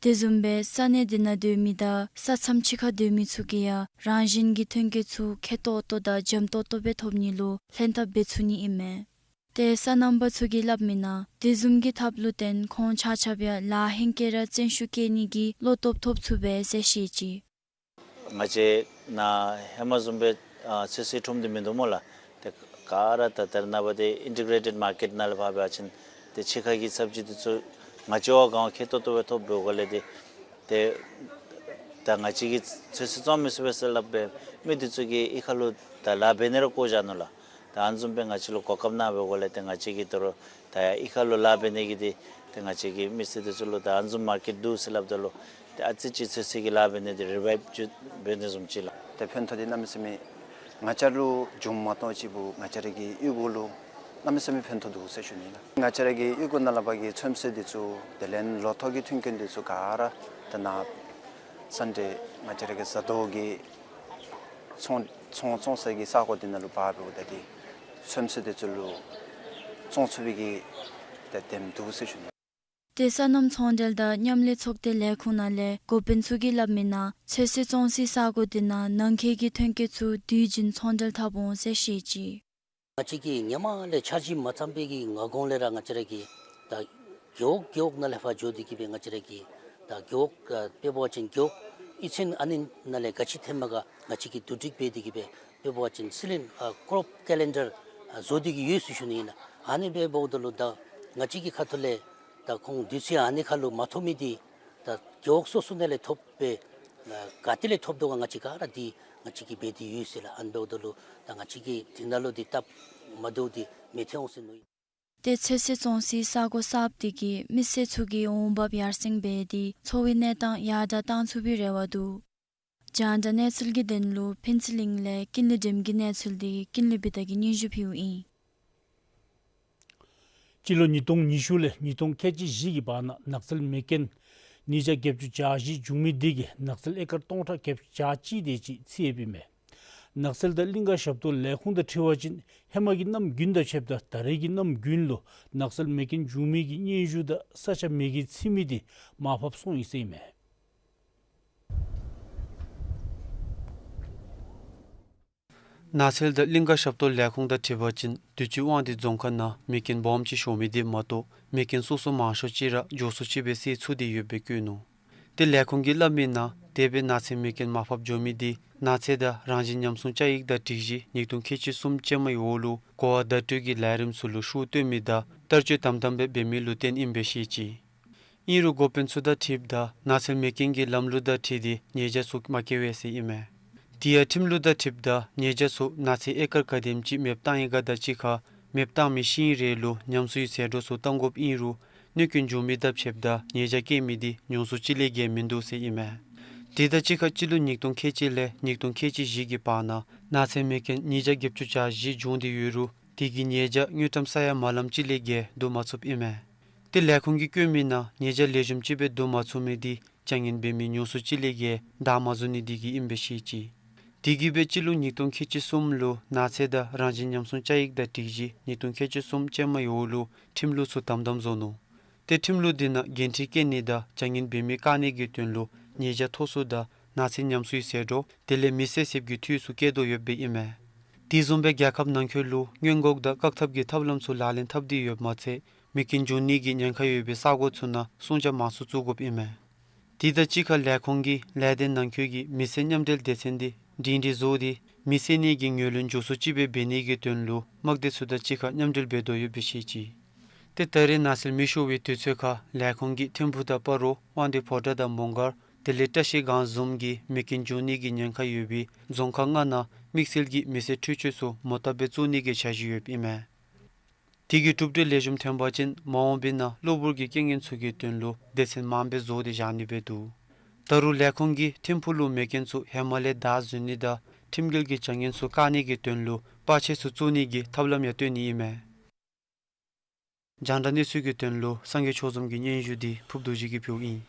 དེ་བཟུམ་སྦེ་ས་གནས་འདི་ནང་སྡོད་མི་དང་ས་མཚམས་ཕྱི་ཁར་སྡོད་མི་ཚུ་གིས་ཡང་རང་བཞིན་གྱི་ཐོན་སྐྱེད་ཚུ་ཁེ་ཏོག་ཏོ་དང་འཇམ་ཏོག་ཏོ་སྦེ་ཐོབ་ནི་ལུ་ལྷན་ཐབས་འབད་ཚུགས་ནི་ཨིན་མས། ཏེ་སོ་ནམ་པ་ཚུ་གིས་སླབ་མི་ནང་དེ་བཟུམ་གྱི་ཐབས་ལུ་བརྟེན་ཁོང་ཆ་ཁྱབ་ཡང་ལཱ་ཧེང་སྐལ་ར་བཙན་ཤུགས་བསྐྱེད་ནི་གི་བློ་སྟོབས་ཐོབ་ཚུགས་པས་ཟེར་བཤད་ཅི། ང་བཅས་ནཱ་ཧེ་མ་བཟུམ་སྦེ་ཨ་ཚོད་བསྲེ་ཁྲོམ་འདི་མིན་འདུག་སྨོ་ལགས། ཏེ་ག་ར་ད་ད་རེས་ནངས་པ་འདི་ཨིན་ཊི་གྲེ་ཊེཌ་མར་ཀེཊ་ནང་ལས་ཕར་འབད་བ་ཅིན་ཏེ་ཕྱི་ཁ་གི་སབ་ཇི་འདི་ཚུ་ང་བཅས་བ་གང་ཁེ་ཏོག་ཏོ་སྦེ་ཐོབ་འབདཝ་ལས་ཏེ་ཏེ་ད་ང་བཅས་ཀྱིས་ཚོད་བསྲེ་བཙོང་མི་ཚུགས་པས་ཟེར་སླབ་སྦེ་མི་འདི་ཚུ་གིས་གཡུས་ཁ་ལུ་ད་ལཱ་འབད་ནི་ར་བཀོ་བཞག་ནུག་ལགས། ད་ཨ་ནི་བཟུམ་སྦེ་ང་བཅས་ལུ་གོ་སྐབས་གནང་བའི་སྒོ་ལས་ཏེ་ང་བཅས་ཀྱིས་ད་རུང་ད་ཡར་གཡུས་ཁ་ལུ་ལཱ་འབད་ནི་གི་འདི་ཏེ་ང་བཅས་ཀྱིས་མི་སེར་འདི་ཚུ་ལུ་ད་ཨ་ནི་བཟུམ་མར་ཀེཊ་འདུག་ཟེར་སླབ་ད་ལུ་ཏེ་ཨ་ཙི་ཅིག་ཚོད་བསྲེ་གི་ལཱ་འབད་ནི་འདི་རི་བའིབ་ཅིག་འབད་ནི་བཟུམ་ཅིག་ལགས། ཏེ་ཕན་ཐོགས་འདི་གནམ་མེད་ས་མེད་ང་བཅས་ལུ་བྱུངམ་མ་གཏོགས་གཅིག་པུ་ང་བཅས་ར་གི་གཡུས་སྒོ་ལུ་གནམ་མེད་ས་མེད་ཕན་ཐོགས་འདུག་ཟེར་ཞུ་ནི་ལགས། ང་བཅས་ར་གི་གཡུས་སྒོ་ནང་ལས་ཕར་གྱི་ཚོད་བསྲེ་འདི་ཚུ་དེ་ལས་ལོ་ཐོག་གི་ཐོན་སྐྱེད་འདི་ཚུ་ག་ར་ད་ནཱ་སན་ཌེ་ང་བཅས་ར་གི་གཟའ་ཟླཝ་གི་ཚོང་ཚོང་བཙོང་ས་གི་ས་གོ་འདི་ནང་ལུ་འབག་འབདཝ་ད་ཏེ་ཚོད་བསྲེ་འདི་ཚུ་ལུ་བཙོང་ཚུགས་པའི་གི་ཏེ་དེམ་འདུག་ཟེར་ཞུ་ནི། ཏེ་སོ་ནམ་ཚོང་འབྲེལ་དང་མཉམ་ལས་ཚོགས་སྡེ་ལས་ཁུངས་ནང་ལས་འགོ་དཔོན་ཚུ་གིས་སླབ་མི་ནང་ཚོད་བསྲེ་བཙོང་སའི་ས་གོ་འདི་ནང་ནང་འཁོད་ཀྱི་ཐོན་སྐྱེད་ཚུ་དུས་རྒྱུན་ཚོང་འབྲེལ་འཐབ་འོང་ཟེར་བཤད་ཅི། ང་བཅས་ཀྱིས་ཧེ་མ་ལས་འཆར་གཞི་མ་བརྩམས་པའི་གི་སྔ་གོང་ལས་ར་ང་བཅས་ར་གིས་ད་རྒེད་འོག་རྒེད་འོག་ནང་ལས་ཕར་འགྱོ་སྟེ་གི་སྦེ་ང་བཅས་ར་གིས་ད་རྒེད་འོག་ཨ་དཔེ་འབད་བ་ཅིན་རྒེད་འོག་གཡུས་ཚན་ཨ་ནི་ནང་ལས་ག་ཅི་ཐོནམ་ག་ང་བཅས་ཀྱིས་བསྡུ་སྒྲིག་འབད་དེ་གི་སྦེ་དཔེ་འབད་བ་ཅིན་སི་ལིན་ཨ་ཀོརོཔ་ཀེ་ལེན་ཌར་ཨ་བཟོ་སྟེ་གི་ཡོད་ཟེར་ཞུ་ནི་ཨིན་ལགས། ཨ་ནི་སྦེ་འབདཝ་ད་ལུ་ད་ང་བཅས་ཀྱི་ཁ་ཐུག་ལས་ད་ཁོང་དུས་ཚོད་ཨ་ནི་ཁར་ལུ་མ་ཐོབ་མི་འདི་ད་རྒེད་འོག་སོ་སོ་ནང་ལས་ཐོབ་སྦེ་ཨ་ག་ཏེ་ལས་ཐོབ་དོ་ག་ང་བཅས་ག་ར་འདི་ང་བཅས་ཀྱིས་འབད་དེ་ཡོད་ཟེར་ལགས། ཨ་ནི་འབདཝ་ད་ལུ་ད་ང་བཅས་ཀྱིས་འདི་ནང་ལུ་འདི་སྟབས་མ་བདེཝ་འདི་མི་ཐོན་འོང་ཟེར་མནོ་ཡི། ཏེ་ཚོད་བསྲེ་བཙོང་སའི་ས་གོ་གསརཔ་འདི་གིས་མི་སེར་ཚུ་གི་འོང་འབབ་ཡར་སེང་འབད་དེ་འཚོ་བའི་གནས་སྟངས་ཡར་དྲག་གཏང་ཚུགས་པའི་རེ་བ་འདུག། རྒྱང་བསྒྲགས་གནས་ཚུལ་གྱི་དོན་ལུ་ཕུན་ཚོགས་གླིང་ལས་ཀུན་ལེགས་སྒྲོལམ་གྱི་གནས་ཚུལ་འདི་ཀུན་ལེགས་བི་ཏ་གིས་སྙན་ཞུ་ཕུལཝ་ཨིན། སྤྱི་ལོ་ཉིས་སྟོང་ཉི་ཤུ་ལས་ཉིས་སྟོང་ཁལ་གཅིག་བཞི་གི་བར་ན་ནགས་ཚལ་མེ་རྐྱེན་ཉིས་བརྒྱ་བརྒྱད་ཅུ་གྱ་བཞི་བྱུང་མི་འདི་གིས་ནགས་ཚལ་ཨེ་ཀར་སྟོང་ཕྲག་བརྒྱད་ཅུ་གྱ་གཅིག་དེ་ཅིག་འཚིག་ཡོདཔ་ཨིན་མས། ནགས་ཚལ་དང་གླིང་ག་ཞབས་ཏོག་ལས་ཁུངས་དང་འཁྲིལ་བ་ཅིན་ཧེ་མ་གི་གནམ་དགུན་དང་ཕྱདཔ་ད་ད་རེས་ཀྱི་གནམ་དགུན་ལུ་ནགས་ཚལ་མེ་རྐྱེན་བྱུང་མི་གི་སྙན་ཞུ་དང་ས་ཆ་མེ་གིས་འཚིག་མི་འདི་མར་ཕབ་སོང་ཡི་ཟེར་ཨིན་མས། ནགས་ཚལ་དང་གླིང་ག་ཞབས་ཏོག་ལས་ཁུངས་དང་འཁྲིལ་བ་ཅིན་དུས་ཅི་དབང་འདུས་རྫོང་ཁག་ནང་མེ་རྐྱེན་སྦོམ་ཅིག་ཤོར་མི་འདི་མ་གཏོགས་མེ་རྐྱེན་སོ་སོ་མང་ཤོས་ཅིག་ར་མགྱོགས་སུ་ཅིག་སྦེ་སེལ་ཚུགས་ཏེ་ཡོདཔ་སྦེ་བཀོད་ནུག། ཏེ་ལས་ཁུངས་ཀྱིས་སླབ་མི་ནང་དེ་སྦེ་ནགས་ཚལ་མེ་རྐྱེན་མར་ཕབ་འགྱོ་མི་འདི་ནགས་ཚལ་དང་རང་བཞིན་ཉམས་སྲུང་བཅའ་ཡིག་དང་སྒྲིག་གཞི་ཉིས་སྟོང་ཁལ་གཅིག་གསུམ་ཅན་མའི་འོག་ལུ་གོ་བ་བརྡ་སྤྲོད་ཀྱི་ལས་རིམ་ཚུ་ལུ་ཤུགས་བཏོན་མི་དང་བསྟར་སྤྱོད་དམ་དམ་སྦེ་འབད་མི་ལུ་བརྟེན་ཨིནམ་སྦེ་བཤད་ཅི། ཨིན་རུང་འགོ་དཔོན་ཚུ་དང་འཁྲིལཝ་ད་ནགས་ཚལ་མེ་རྐྱེན་གྱི་ལམ་ལུགས་དང་འཁྲིལ་ཏེ་ཉེས་བྱ་ཚུ་མ་བཀལ་བས་ཟེར་ཨིན་མས། དེ་ཡང་ཁྲིམས་ལུགས་དང་འཁྲིལཝ་ད་ཉེས་བྱ་ཚུ་ནགས་ཚལ་ཨེ་ཀར་ག་དེམ་ཅིག་མེདཔ་བཏང་ཡི་ག་དང་གཅིག་ཁར་མེདཔ་བཏང་མི་ཤིང་རེ་ལུ་ཉམས་གསོའི་ཟད་འགྲོ་ཚུ་གཏང་དགོཔ་ཨིན་རུང་གནོད་སྐྱོན་འབྱུང་མི་དང་ཕྱདཔ་ད་ཉེས་བྱ་བཀལ་མི་འདི་མྱོང་ཚོར་ཅིག་ལས་བརྒལ་མིན་འདུག་ཟེར་ཨིན་མས། དེ་དང་གཅིག་ཁར་སྤྱི་ལོ་ཉིས་སྟོང་ཁལ་གཅིག་ལས་ཉིས་སྟོང་ཁལ་གཅིག་བཞི་གི་བར་ན་ནགས་ཚལ་མེ་རྐྱེན་ཉིས་བརྒྱ་བརྒྱད་ཅུ་གྱ་བཞི་བྱུང་སྟེ་ཡོད་རུང་དེ་གི་ཉེས་བྱ་དངུལ་ཀྲམ་ས་ཡ་མ་ལམ་ཅིག་ལས་བརྒལ་བསྡུ་མ་ཚུགསཔ་ཨིན་མས། ཏེ་ལས་ཁུངས་ཀྱིས་བཀོད་མི་ནང་ཉེས་བྱ་ལེགས་ཤོམ་ཅིག་སྦེ་བསྡུ་མ་ཚུགས་མི་འདི་བྱ་ངན་འབད་མི་མྱོང་ཚོར་ཅིག་ལས་བརྒལ་བདའ་མ་བཟོ་ནི་འདི་གིས་ཨིནམ་སྦེ་བཤད་ཅི། དེ་གིས་སྦེ་སྤྱི་ལོ་ཉིས་སྟོང་ཁལ་གཅིག་གསུམ་ལུ་ནགས་ཚལ་དང་རང་བཞིན་ཉམས་སྲུང་བཅའ་ཡིག་དང་སྒྲིག་གཞི་ཉིས་སྟོང་ཁལ་གཅིག་གསུམ་ཅན་མའི་འོག་ལུ་ཁྲིམས་ལུགས་ཚུ་དམ་དམ་བཟོ་ནུག། ཏེ་ཁྲིམས་ལུགས་འདི་ནང་འགན་འཁྲི་བཀལ་ནི་དང་བྱ་ངན་འབད་མི་བཀག་ནི་གི་དོན་ལུ་ཉེས་བྱ་མཐོ་སུ་དང་ནགས་ཚལ་ཉམས་གསོའི་ཟད་འགྲོ་དེ་ལས་མི་སེར་བསདཔ་གི་འཐུས་ཚུ་བཀལ་དོ་ཡོདཔ་སྦེ་ཨིན་མས། དེ་བཟུམ་སྦེ་རྒྱལ་ཁབ་ནང་འཁོད་ལུ་སྔོན་འགོག་དང་བཀག་ཐབས་ཀྱི་ཐབས་ལམ་ཚུ་ལག་ལེན་འཐབ་སྟེ་ཡོདཔ་མ་ཚད་མེ་རྐྱེན་འབྱུང་ནི་གི་ཉེན་ཁ་ཡོད་པའི་ས་གོ་ཚུ་ནང་སྲུང་བྱ་མང་སུ་བཙུགས་དགོཔ་ཨིན་མས། དེ་དང་གཅིག་ཁར་ལས་ཁུངས་ཀྱིས་ལས་སྡེ་ནང་འཁོད་ཀྱི་མི་སེར་མཉམ་འབྲེལ་སྡེ་ཚན་འདི་སྒྲིང་སྒྲི་བཟོ་སྟེ་མི་སེར་གཉིས་ཀྱི་ངོས་ལེན་མགྱོགས་སུ་ཅིག་སྦེ་འབད་ནི་གི་དོན་ལུ་དམག་སྡེ་ཚུ་དང་གཅིག་ཁར་མཉམ་འབྲེལ་འབད་དོ་ཡོདཔ་སྦེ་བཤད་ཅི། ཏེ་ད་རེས་ནགས་ཚལ་མེ་ཤོར་བའི་དུས་ཚོད་ཁར་ལས་ཁུངས་ཀྱིས་ཐིམ་ཕུག་དང་སྤ་རོ་དབང་འདུས་ཕོ་བྲང་དང་མོང་སྒར་ དེ་ལས་བཀྲིས་སྒང་བཟུམ་གྱི་མེ་རྐྱེན་འབྱུང་ནི་གི་ཉེན་ཁ་ཡོད་པའི་རྫོང་ཁག་ལྔ་ནང་དམིགས་བསལ་གྱི་མེ་སེར་འཕྲུལ་ཆས་ཚུ་མོ་བཏབ་སྦེ་བཙུགས་ནི་གི་འཆར་གཞི་ཡོདཔ་ཨིན་མས། དེ་གི་གྲུབ་འབྲས་ལེགས་ཤོམ་ཐོན་པ་ཅིན་མ་འོངས་པའི་ནང་གློ་བུར་གྱི་རྐྱེན་ངན་ཚུ་གི་དོན་ལུ་སྡེ་ཚན་མངམ་སྦེ་བཟོ་སྟེ་བཞག་ནི་སྦེ་འདུག། ད་རུང་ལས་ཁུངས་ཀྱིས་ཐིམ་ཕུག་ལུ་མེ་རྐྱེན་ཚུ་ཧེ་མ་ལས་བདའ་འཛུལ་ནི་དང་ཁྲིམས་འགལ་གྱི་བྱ་ངན་ཚུ་བཀག་ནི་གི་དོན་ལུ་པར་ཆས་ཚུ་བཙུགས་ནི་གི་ཐབས་ལམ་ཡང་སྟོན་ནི་ཨིན་མས། རྒྱང་བསྒྲགས་གནས་ཚུལ་གྱི་དོན་ལུ་སངས་རྒྱས་ཆོས་འཛོམས་ཀྱི་སྙན་ཞུ་འདི་ཕུརབ་རྡོ་རྗེ་གིས་ཕུལཝ་ཨིན།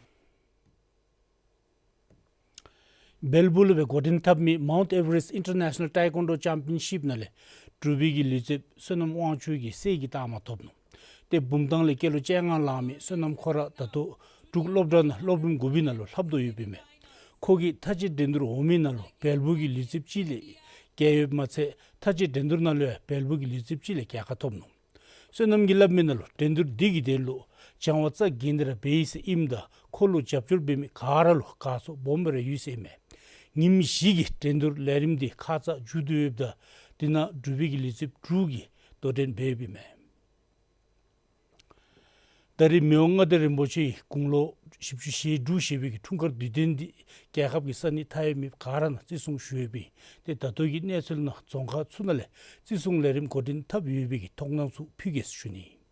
སྦེལ་པུར་ལུ་སྦེ་འགོ་འདྲེན་འཐབ་མི་Mount Everest International Taekwondo Championship ནང་ལས་འབྲུག་པའི་གི་ལུས་རྩལཔ་བསོད་ནམས་དབང་ཕྱུག་གིས་གསེར་གྱི་རྟགས་མ་ཐོབ་ནུག། ཏེ་བུམ་ཐང་ལས་སྐྱེས་ལོ་བཅོ་ལྔ་ལང་མི་བསོད་ནམས་ཁོ་ར་ད་ལྟོ་འབྲུག་སློབ་གྲྭ་ནང་སློབ་རིམ་དགུ་པའི་ནང་ལུ་ལྷབ་དོ་ཡོདཔ་ཨིན་མས། ཁོ་གིས་མཐའ་དཔྱད་འགྲན་བསྡུར་འོང་མི་ནང་ལུ་སྦེལ་པུར་གྱི་ལུས་རྩལཔ་གཅིག་ལས་རྒྱལ་ཡོདཔ་མ་ཚད་མཐའ་དཔྱད་འགྲན་བསྡུར་ནང་ལུ་ཡང་སྦེལ་པུར་གྱི་ལུས་རྩལཔ་གཅིག་ལས་རྒྱལ་ཁ་ཐོབ་ནུག། བསོད་ནམས་ཀྱིས་སླབ་མི་ནང་ལུ་འགྲན་བསྡུར་འདི་གི་དོན་ལུ་སྦྱང་བ་རྩ་འགེངས་ཏེ་ར་འབད་ཡི་ཟེར་ཨིནམ་ད་ཁོ་ལུ་རྒྱབ་སྐྱོར་འབད་མི་ག་ར་ལུ་དགའ་ཚོར་སྦོམ་སྦེ་ར་ཡོད་ཟེར་ཨིན་མས། ཉིནམ་བཞི་གི་འགྲན་བསྡུར་ལས་རིམ་འདི་ཁ་ཙ་མཇུག་བསྡུ་ཡོདཔ་ད་དེ་ནང་འབྲུག་པའི་གི་ལུས་རྩལཔ་དྲུག་གིས་དོ་འགྲན་འབད་ཡོདཔ་ཨིན་མས། ད་རེས་མི་དབང་མངའ་བདག་རིན་པོ་ཆེ་དགུང་ལོ་བཞི་བཅུ་ཞེ་དྲུག་བཞེས་པའི་གི་འཁྲུངས་སྐར་དུས་སྟོན་འདི་རྒྱལ་ཁབ་ཀྱི་ས་གནས་མཐའ་ཡས་མི་ག་ར་ནང་བརྩི་སྲུང་ཞུ་ཡོདཔ་ཨིན། ཏེ་ད་ལྟོ་གི་གནས་ཚུལ་ནང་རྫོང་ཁག་ཚུ་ནང་ལས་བརྩི་སྲུང་ལས་རིམ་འགོ་འདྲེན་འཐབ་ཡོད་པའི་གི་མཐོང་སྣང་ཚུ་ཕུལ་གེ་ཟེར་ཞུ་ནི།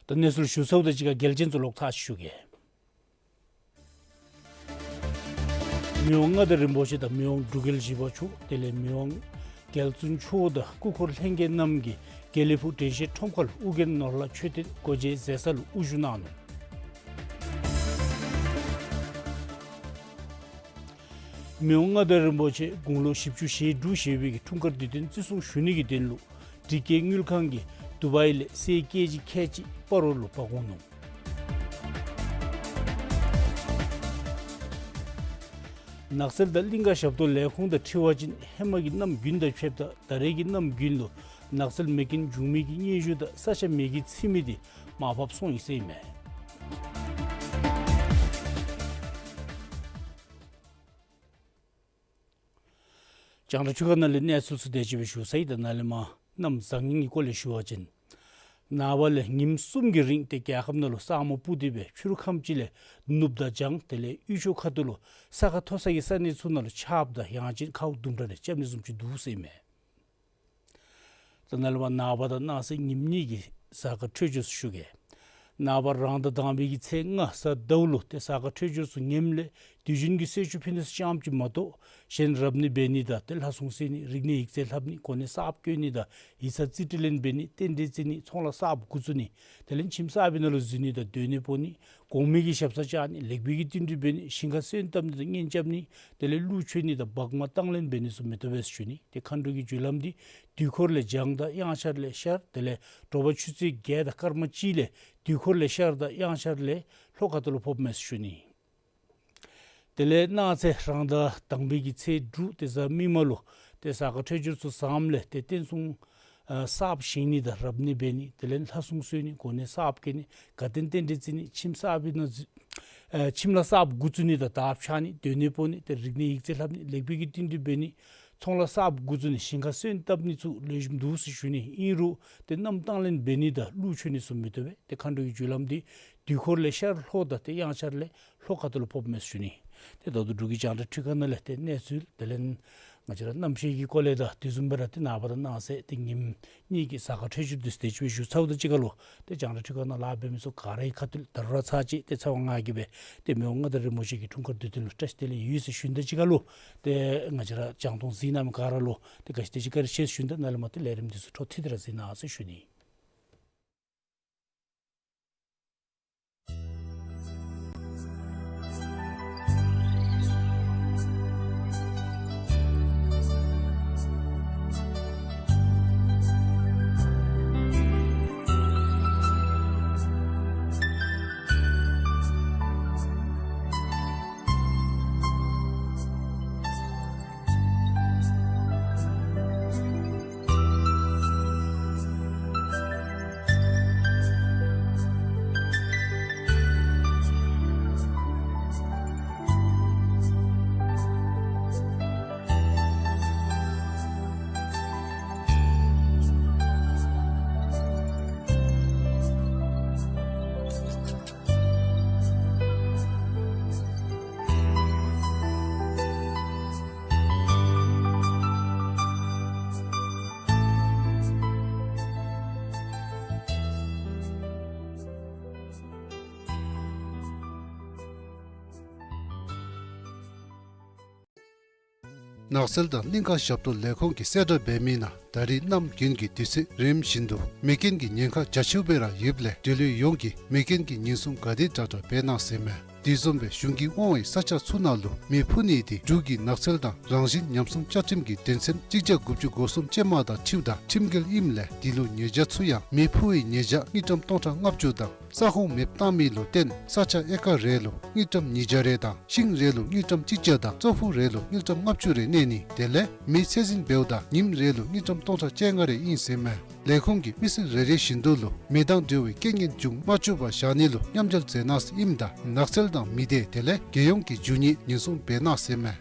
ད་གནས་ཚུལ་ཞུ་ཚརཝ་དང་གཅིག་ཁར་གལ་ཅན་ཚུ་ལོག་ཐག་ཞུ་གེ། མི་དབང་མངའ་བདག་རིན་པོ་ཆེ་དང་མི་དབང་འབྲུག་རྒྱལ་བཞི་པ་མཆོག་དེ་ལས་མི་དབང་རྒྱལ་བཙུན་མཆོག་དང་སྐུ་འཁོར་ལྷན་རྒྱས་རྣམས་ཀྱིས་དགེ་ལེགས་ཕུག་དྲན་ཤེས་ཁྲོམ་ཁར་ཨོ་རྒྱན་ནོར་ལྷ་མཆོད་རྟེན་སྒོ་འབྱེད་མཛད་ས་ལུ་དབུ་བཞུགས་གནང་ནུག། མི་དབང་མངའ་བདག་རིན་པོ་ཆེ་དགུང་ལོ་བཞི་བཅུ་ཞེ་དྲུག་བཞེས་པའི་གི་འཁྲུངས་སྐར་དུས་སྟོན་བརྩི་སྲུང་ཞུ་ནི་གི་དོན་ལུ་འབྲི་རྒྱལ་དངུལ་ཁང་གིས་དུ་བའི་ལས་གསེར་ཀེ་ཇི་ཁལ་གཅིག་སྤ་རོ་ལུ་འབག་འོང་ནུག། ནགས་ཚལ་དང་གླིང་ཀ་ཞབས་ཏོག་ལས་ཁུངས་དང་འཁྲིལ་བ་ཅིན་ཧེ་མ་གི་གནམ་དགུན་དང་ཕྱདཔ་ད་ད་རེས་ཀྱི་གནམ་དགུན་ལུ་ནགས་ཚལ་མེ་རྐྱེན་འབྱུང་མི་གི་སྙན་ཞུ་དང་ས་ཆ་མེ་གིས་ཚིག་མི་འདི་མར་ཕབ་སོང་ཡི་ཟེར་ཨིན་མས། རྒྱང་བསྒྲགས་ཆུ་ཁ་ནང་ལས་གནས་ཚུལ་ཚུ་དེ་ཅིག་སྦེ་ཞུ་ཚར་ཡི། ད་ནཱ་ལས་མར་གནམ་བཟང་ངན་གྱི་སྐོར་ལས་ཞུ་བ་ཅིན་ནངས་པ་ལས་ཉིནམ་གསུམ་གྱི་རིང་ཏེ་རྒྱལ་ཁབ་ནང་ལུ་ས་སྨུག་སྤུབས་ཏེ་སྦེ་ཕྱི་རུ་ཁམས་ཅིག་ལས་ནུབ་དང་བྱང་དེ་ལས་དབུས་ཕྱོགས་ཁ་ཐུག་ལུ་ས་ཁ་མཐོ་ས་གི་ས་གནས་ཚུ་ནང་ལུ་ཆརཔ་དང་ཡང་ཅིན་ཁཝ་དུམ་གྲ་རེ་རྐྱབ་ནི་བཟུམ་ཅིག་འདུག་ཟེར་ཨིན་མས། ད་ནཱ་ལས་མར་ནངས་པ་དང་གནངས་ཚེ་ཉིནམ་གཉིས་ཀྱི་གཟའ་སྐར་འཕྲོད་སྦྱོར་ཚུ་ཞུ་གེ། ནངས་པ་རང་ཟླ་དང་པའི་གི་ཚེས་ལྔ་གཟའ་ཟླཝ་ལུ་ཏེ་གཟའ་སྐར་འཕྲོད་སྦྱོར་ཚུ་ངནམ་ལས་དུས་རྒྱུན་གྱི་གསོལ་མཆོད་ཕུལ་ནི་ཚུ་ཙམ་ཅིག་མ་གཏོགས་གཞན་རབ་གནས་འབད་ནི་དང་ཏེ་ལྷ་སྲུང་གསོལ་ནི་རིག་གནས་ཡིག་རྩིས་ལྷབ་ནི་གོ་གནས་གསརཔ་བསྐོ་ནི་དང་ཡིག་ཚང་རྩིས་ཁྲ་ལེན་འབད་ནི་རྟེན་འབྲེལ་བརྩི་ནི་ཚོང་ལཱ་གསརཔ་འགོ་བཙུགས་ནི་དེ་ལས་ཁྱིམ་གསར་པའི་ནང་ལུ་འཛུལ་ནི་དང་སྡོད་གནས་སྤོ་ནི་གོང་མའི་གི་ཞབས་སར་བཅར་ནི་ལེགས་པའི་གི་བསྟུན་གྲོས་འབད་ནི་ཞིང་ཁ་སོན་བཏབ་ནི་དང་གཉེན་རྐྱབ་ནི་དེ་ལས་ཀླུ་མཆོད་ནི་དང་སྦྲགས་མ་གཏང་ལེན་འབད་ནི་ཚུ་མི་བཏུབ་པས་ཟེར་ཞུ་ནི། ཏེ་མཁའ་འགྲོ་གི་རྒྱུ་ལམ་འདི་དུས་འཁོར་ལས་བྱང་དང་དབྱངས་འཆར་ལས་ཤར་དེ་ལས་དྲོ་པ་ཆུ་ཚོད་བརྒྱད་དང་སྐར་མ་གཅིག་ལས་དུས་འཁོར་ལས་ཤར་དང་དབྱངས་འཆར་ལས་ལྷོ་ཁ་ཐུག་ལུ་ཕོགཔ་མས་ཟེར་ཞུ་ནི། དེ་ལས་གནངས་ཚེ་རང་ཟླ་དང་པའི་གི་ཚེས་དྲུག་ཏེ་གཟའ་མིག་དམར་ལུ་ཏེ་གཟའ་སྐར་འཕྲོད་སྦྱོར་ཚུ་བཟངམ་ལས་ཏེ་བསྟན་སྲུང་ ཨ་གསརཔ་བཞེངས་ནི་དང་རབ་གནས་འབད་ནི། དེ་ལས་ལྷ་སྲུང་གསོལ་ནི། གོ་གནས་གསརཔ་བཀལ་ནི། དགའ་སྟོན་རྟེན་འབྲེལ་བརྩི་ནི། ཁྱིམ་གསརཔ་ཨིན་ན་འཛུལ་ཨ་ཁྱིམ་ལྷ་གསརཔ་འགོ་བཙུགས་ནི་དང་དར་འཕྱར་ནི། སྡོད་གནས་སྤོ་ནི། ཏེ་རིག་གནས་ཡིག་རྩིས་ལྷབ་ནི། ལེགས་སྤེལ་གྱི་བསྟུན་གྲོས་འབད་ནི། ཚོང་ལཱ་གསརཔ་འགོ་བཙུགས་ནི། ཞིང་ཁ་སོན་བཏབ་ནི་ཚུ་ལེགས་ཤོམ་འདུག་ཟེར་ཞུ་ནི། ཨིན་རུང་ཏེ་མནའམ་བཏང་ལེན་འབད་ནི་དང་གླུ་མཆོད་ནི་ཚུ་མི་བཏུབ་པས། ཏེ་མཁའ་འགྲོ་གི་རྒྱུ་ལམ་འདི་དུས་འཁོར་ལས་ཤར་ལྷོ་དང་ཏེ་དབྱངས་འཆར་ལས་ལྷོ་ཁ་ཐུག་ལུ་ཕོགཔ་མས་ཟེར་ཞུ་ནི། ཏེ་ད་ལྟོ་འབྲུག་གི་རྒྱང་བསྒྲགས་ཁྲི་ཁང་ནང་ལས་ཏེ་གནས་ཚུལ་དེ་ལས་ང་བཅས་ར་གནམ་གཤིས་ཀྱི་སྐོར་ལས་དང་དེ་བཟུམ་སྦེ་ར་ཏེ་ནངས་པ་དང་གནངས་ཚེ་ཏེ་ཉིནམ་གཉིས་ཀྱི་གཟའ་སྐར་འཕྲོད་སྦྱོར་འདི་ཚུ་དེ་ཅིག་སྦེ་ཞུ་ཚརཝ་དང་གཅིག་ཁར་ལུ་ཏེ་རྒྱང་བསྒྲགས་ཁྲི་ཁང་ནང་ལཱ་འབད་མི་ཚུ་ག་རའི་ཁ་ཐུག་ལས་ད་རུང་ར་ཚར་གཅིག་ཏེ་ཚེ་དབང་མངའ་གིས་སྦེ་ཏེ་མི་དབང་མངའ་བདག་རིན་པོ་ཆེ་གི་འཁྲུངས་སྐར་དུས་སྟོན་ལུ་བཀྲ་ཤིས་བདེ་ལེགས་ཡོད་ཟེར་ཞུ་ནི་དང་གཅིག་ཁར་ལུ་ཏེ་ང་བཅས་ར་རྒྱང་མཐོང་གཟིགས་གནང་མི་ག་ར་ལུ་ཏེ་ག་ཅི་དེ་ཅིག་བཀའ་དྲིན་ཆེ་ཟེར་ཞུ་ནི་དང་ནཱ་ལས་མར་ཏེ་ལས་རིམ་འདི་ཚུ་འཕྲོ་མཐུད་དེ་ར་གཟིགས་གནང་ཟེར་ཞུ་ནི། ནགས་ཚལ་དང་གླིང་ཁ་ཞབས་ཏོག་ལས་ཁུངས་ཀྱིས་གསལ་བསྒྲགས་འབད་མི་ནང་ད་རིས་གནམ་དགུན་གྱི་དུས་ཚོད་རིམ་བཞིན་དུ་མེ་རྐྱེན་གྱི་ཉེན་ཁ་རྒྱ་ཆེཝ་སྦེ་ར་ཡོདཔ་ལས་འབྲེལ་ཡོད་ཡོངས་ཀྱིས་མེ་རྐྱེན་གྱི་ཉེན་སྲུང་ག་དེ་དྲག་དྲག་འབད་གནང་ཟེར་མས། དེ་བཟུམ་སྦེ་གཞུང་གིས་དབང་བའི་ས་ཆ་ཚུ་ནང་ལུ་མེ་ཕུ་ནི་དེ་འབྲུག་གི་ནགས་ཚལ་དང་རང་བཞིན་ཉམས་སྲུང་བཅའ་ཁྲིམས་ཀྱི་དོན་ཚན་གཅིག་བརྒྱ་དགུ་བཅུ་གོ་གསུམ་ཅན་མ་དང་འཁྲིལཝ་ད་ཁྲིམས་འགལ་ཨིནམ་ལས་འདི་ལུ་ཉེས་བྱ་ཚུ་ཡང་མེ་ཕུ་བའི་ཉེས་བྱ་དངུལ་ཀྲམ་སྟོང་ཕྲག་ལྔ་བཅུ་དང་ས་ཁོངས་མེདཔ་བཏང་མི་ལུ་བརྟེན་ས་ཆ་ཨེ་ཀར་རེ་ལུ་དངུལ་ཀྲམ་ཉིས་བརྒྱ་རེ་དང་ཤིང་རེ་ལུ་དངུལ་ཀྲམ་གཅིག་བརྒྱ་དང་ཙོག་ཕུ་རེ་ལུ་དངུལ་ཀྲམ་ལྔ་བཅུ་རེ་གནས་ནི། དེ་ལས་མེ་ཚད་འཛིན་འབདཝ་ད་ཉིནམ་རེ་ལུ་དངུལ་ཀྲམ་སྟོང་ཕྲག་བཅོ་ལྔ་རེ་ཨིན་ཟེར་མས། ལས་ཁུངས་ཀྱིས་མི་སེར་རེ་རེ་བཞིན་དུ་ལུ་མེ་དང་འབྲེལ་བའི་རྐྱེན་ངན་འབྱུང་མ་བཅུག་པར་བཞག་ནི་ལུ་མཉམ་འབྲེལ་མཛད་གནང་ཟེར་ཨིནམ་ད་ནགས་ཚལ་དང་མི་སྡེ་དེ་ལས་རྒྱལ་ཡོངས་ཀྱི་རྒྱུ་དངོས་ཉེན་སྲུང་འབད་གནང་ཟེར་མས།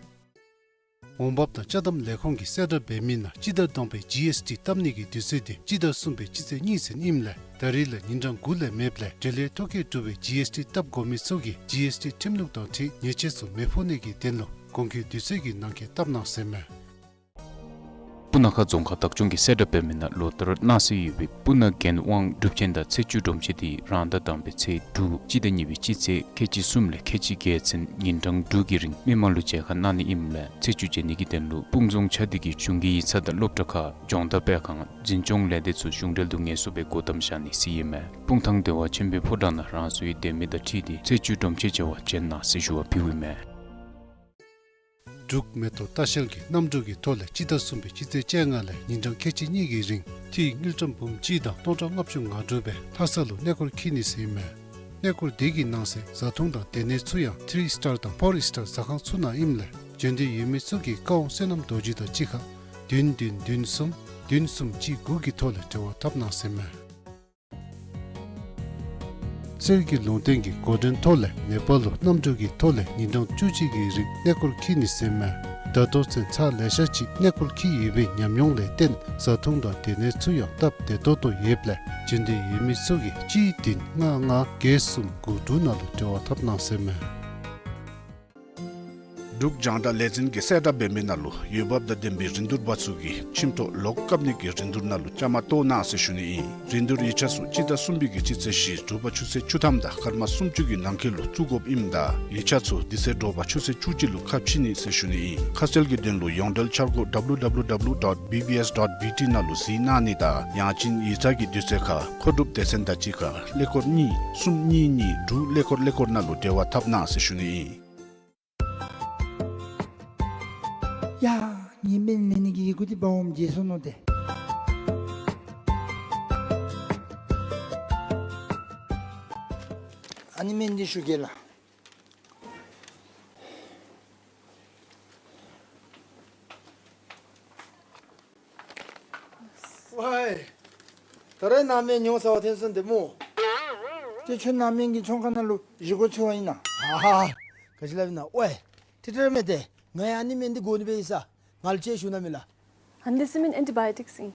འོང་འབབ་དང་ཅ་དམ་ལས་ཁུངས་ཀྱིས་གསལ་བསྒྲགས་འབད་མི་ནང་སྤྱི་ཟླ་བདུན་པའི་ཇི་ཨེསི་ཊི་བཏབ་ནི་གི་དུས་ཚོད་དེ་སྤྱི་ཟླ་གསུམ་པའི་སྤྱི་ཚེས་གཉིས་ཚུན་ཨིནམ་ལས་ད་རིས་ལས་ཉིན་གྲངས་དགུ་ལས་མེདཔ་ལས་འབྲེལ་ཡོད་ཐོ་བཀོད་གྲུབ་པའི་ཇི་ཨེསི་ཊི་བཏབ་དགོ་མི་ཚུ་གིས་ཇི་ཨེསི་ཊི་ཁྲིམས་ལུགས་དང་འཁྲིལ་ཉེས་ཆད་ཚུ་མི་ཕོག་ནི་གི་དོན་ལུ་གོང་འཁོད་དུས་ཚོད་ཀྱི་ནང་འཁོད་བཏབ་གནང་ཟེར་མས། སྤུ་ན་ཁ་རྫོང་ཁག་བདག་སྐྱོང་གིས་གསལ་བསྒྲགས་འབད་མི་ནང་ལོ་ལྟར་གནང་སྲོལ་ཡོད་པའི་སྤུ་ན་རྒྱལ་དབང་སྒྲུབ་ཆེན་དང་ཚེས་བཅུ་སྒྲོམ་ཆེན་དེ་རང་ཟླ་དང་པའི་ཚེས་དྲུག་སྤྱི་ཟླ་གཉིས་པའི་སྤྱི་ཚེས་ཁལ་གཅིག་གསུམ་ལས་ཁལ་གཅིག་བརྒྱད་ཚུན་ཉིན་གྲངས་དྲུག་གི་རིང་མི་མང་ལུ་མཇལ་ཁ་གནང་ནི་ཨིནམ་ལས་ཚེས་བཅུ་མཇལ་ནི་གི་དོན་ལུ་སྤུངས་རྫོང་ཆ་འདི་གི་གཞུང་གི་ཡིག་ཚང་དང་སློབ་གྲྭ་ཁག་སྦྱོང་བརྡར་སྤེལ་ཁང་འཛིན་སྐྱོང་ལས་སྡེ་ཚུ་གཞུང་འབྲེལ་དུ་ངལ་གསོ་སྦེ་སྒོ་བསྡམས་བཞག་ནི་ཟེར་ཨིན་མས། སྤུངས་ཐང་སྡེ་བ་ཆེན་པོའི་ཕོ་བྲང་ནང་རང་སོའི་སྡོད་མི་དང་འཁྲིལ་ཏེ་ཚེས་བཅུ་སྒྲོམ་ཆེན་མཇལ་བར་བྱོན་གནང་ཟེར་ཞུ་བ་ཕུལཝ་ཨིན་མས། འབྲུག་མེ་ཏོག་ལྟ་བཤལ་གྱིས་གནམ་གྲུ་གི་ཐོག་ལས་སྤྱི་ཟླ་གསུམ་པའི་སྤྱི་ཚེས་བཅོ་ལྔ་ལས་ཉིན་གྲངས་ཁལ་གཅིག་གཉིས་ཀྱི་རིང་ཁྲི་དངུལ་ཀྲམ་འབུམ་གཅིག་དང་སྟོང་ཕྲག་ལྔ་བཅུ་ང་དྲུག་སྦེ་ལྷ་ས་ལུ་གནས་སྐོར་འཁྱིད་ནི་ཟེར་ཨིན་མས། གནས་སྐོར་དེ་གི་ནང་གསེས་བཟའ་འཐུང་དང་སྡོད་གནས་ཚུ་ཡང་ཐི་རི་སི་ཊར་དང་ཕོར་སི་ཊར་ཟ་ཁང་ཚུ་ནང་ཨིནམ་ལས་བྱོན་འདོད་ཡོད་མི་ཚུ་གིས་བཀའ་དབང་བསོད་ནམས་རྡོ་རྗེ་དང་གཅིག་ཁར་བདུན་བདུན་བདུན་གསུམ་བདུན་གསུམ་གཅིག་དགུ་གི་ཐོག་ལས་འབྲེལ་བ་འཐབ་གནང་ཟེར་ཨིན་མས། གསེར་གྱི་ལུང་བསྟན་གྱི་འགོ་འདྲེན་ཐོག་ལས་ནེ་པཱལ་ལུ་གནམ་གྲུ་གི་ཐོག་ལས་ཉིན་གྲངས་བཅུ་གཅིག་གི་རིང་གནས་སྐོར་འཁྱིད་ནི་ཟེར་ཨིན་མས། ད་ལྟོ་ཚུན་ཚར་ལེ་ཤ་ཅིག་གནས་སྐོར་འཁྱིད་ཡོད་པའི་ཉམས་མྱོང་ལས་བརྟེན་བཟའ་འཐུང་དང་སྡོད་གནས་ཚུ་ཡང་སྟབས་བདེ་ཏོག་ཏོ་ཡོདཔ་ལས་བྱོན་འདོད་ཡོད་མི་ཚུ་གིས་གཅིག་བདུན་ལྔ་ལྔ་བརྒྱད་གསུམ་དགུ་དྲུག་ནང་ལུ་འབྲེལ་བ་འཐབ་གནང་ཟེར་ཨིན་མས། འབྲུག་རྒྱང་བསྒྲགས་ལས་འཛིན་གྱིས་གསལ་བསྒྲགས་འབད་མི་ནང་ལུ་འོས་འབབ་དང་ལྡན་པའི་རིན་བསྡུར་པ་ཚུ་གིས་ཁྱིམ་ཐོག་ལོག་བཀབ་ནི་གི་རིན་བསྡུར་ནང་ལུ་བཅའ་མར་གཏོགས་གནང་ཟེར་ཞུ་ནི་ཨིན། རིན་བསྡུར་ཡིག་ཆ་ཚུ་སྤྱི་ཟླ་གསུམ་པའི་གི་སྤྱི་ཚེས་བཞི་དྲོ་པ་ཆུ་ཚོད་བཅུ་ཐམ་དང་སྐར་མ་སུམ་ཅུ་གི་ནང་འཁོད་ལུ་བཙུགས་དགོཔ་ཨིནམ་ད་ཡིག་ཆ་ཚུ་དེ་ཚེ་དྲོ་པ་ཆུ་ཚོད་བཅུ་གཅིག་ལུ་ཁ་ཕྱེ་ནི་ཟེར་ཞུ་ནི་ཨིན། ཁ་གསལ་གྱི་དོན་ལུ་ཡོངས་འབྲེལ་འཆར་སྒོ་W W W dot B B S dot B T ནང་ལུ་གཟིགས་གནང་ནི་དང་ཡང་ཅིན་ཡིག་ཚང་གི་དུས་ཚོད་ཁར་མཁོ་སྒྲུབ་སྡེ་ཚན་དང་གཅིག་ཁར་ཀླད་ཀོར་གཉིས་གསུམ་གཉིས་གཉིས་དྲུག་ཀླད་ཀོར་ཀླད་ཀོར་ནང་ལུ་འབྲེལ་བ་འཐབ་གནང་ཟེར་ཞུ་ནི་ཨིན། ཡ། ངེའི་སྨན་ལེན་ནི་གི་ཡི་གུ་འདི་འབག་འོངམ་བརྗེད་སོ་ནུག་ཏེ། ཨ་ནི་སྨན་འདི་ཞུ་གེ་ལགས། ཧའི། ད་རེས་ནཱ་སྨན་ཉོ་ཚར་བ་ཐོན་སོང་དེ་སྨོ། ཏེ་ཁྱོད་ནཱ་སྨན་གྱི་ཚོང་ཁང་ནང་ལུ་གཞི་སྒོ་ཕྱེ་བ་ཨིན་ན། ཨ་ཧ། ག་ཅི་སླབ་ཨིན་ན། ཝའི། ཏེ་ཏེ་ར་མེན་ཏེ། ང་ཡང་ཨ་ནི་སྨན་འདི་དགོ་ནི་སྦེ་ཨིན་ས། ང་ལུ་ཅིག་ཞུ་གནང་མས་ལགས། ཨ་ནི་འདི་ཟེར་སྨན་ཨེན་ཊི་བཱ་ཡོ་ཊིཀསི་ཨིན།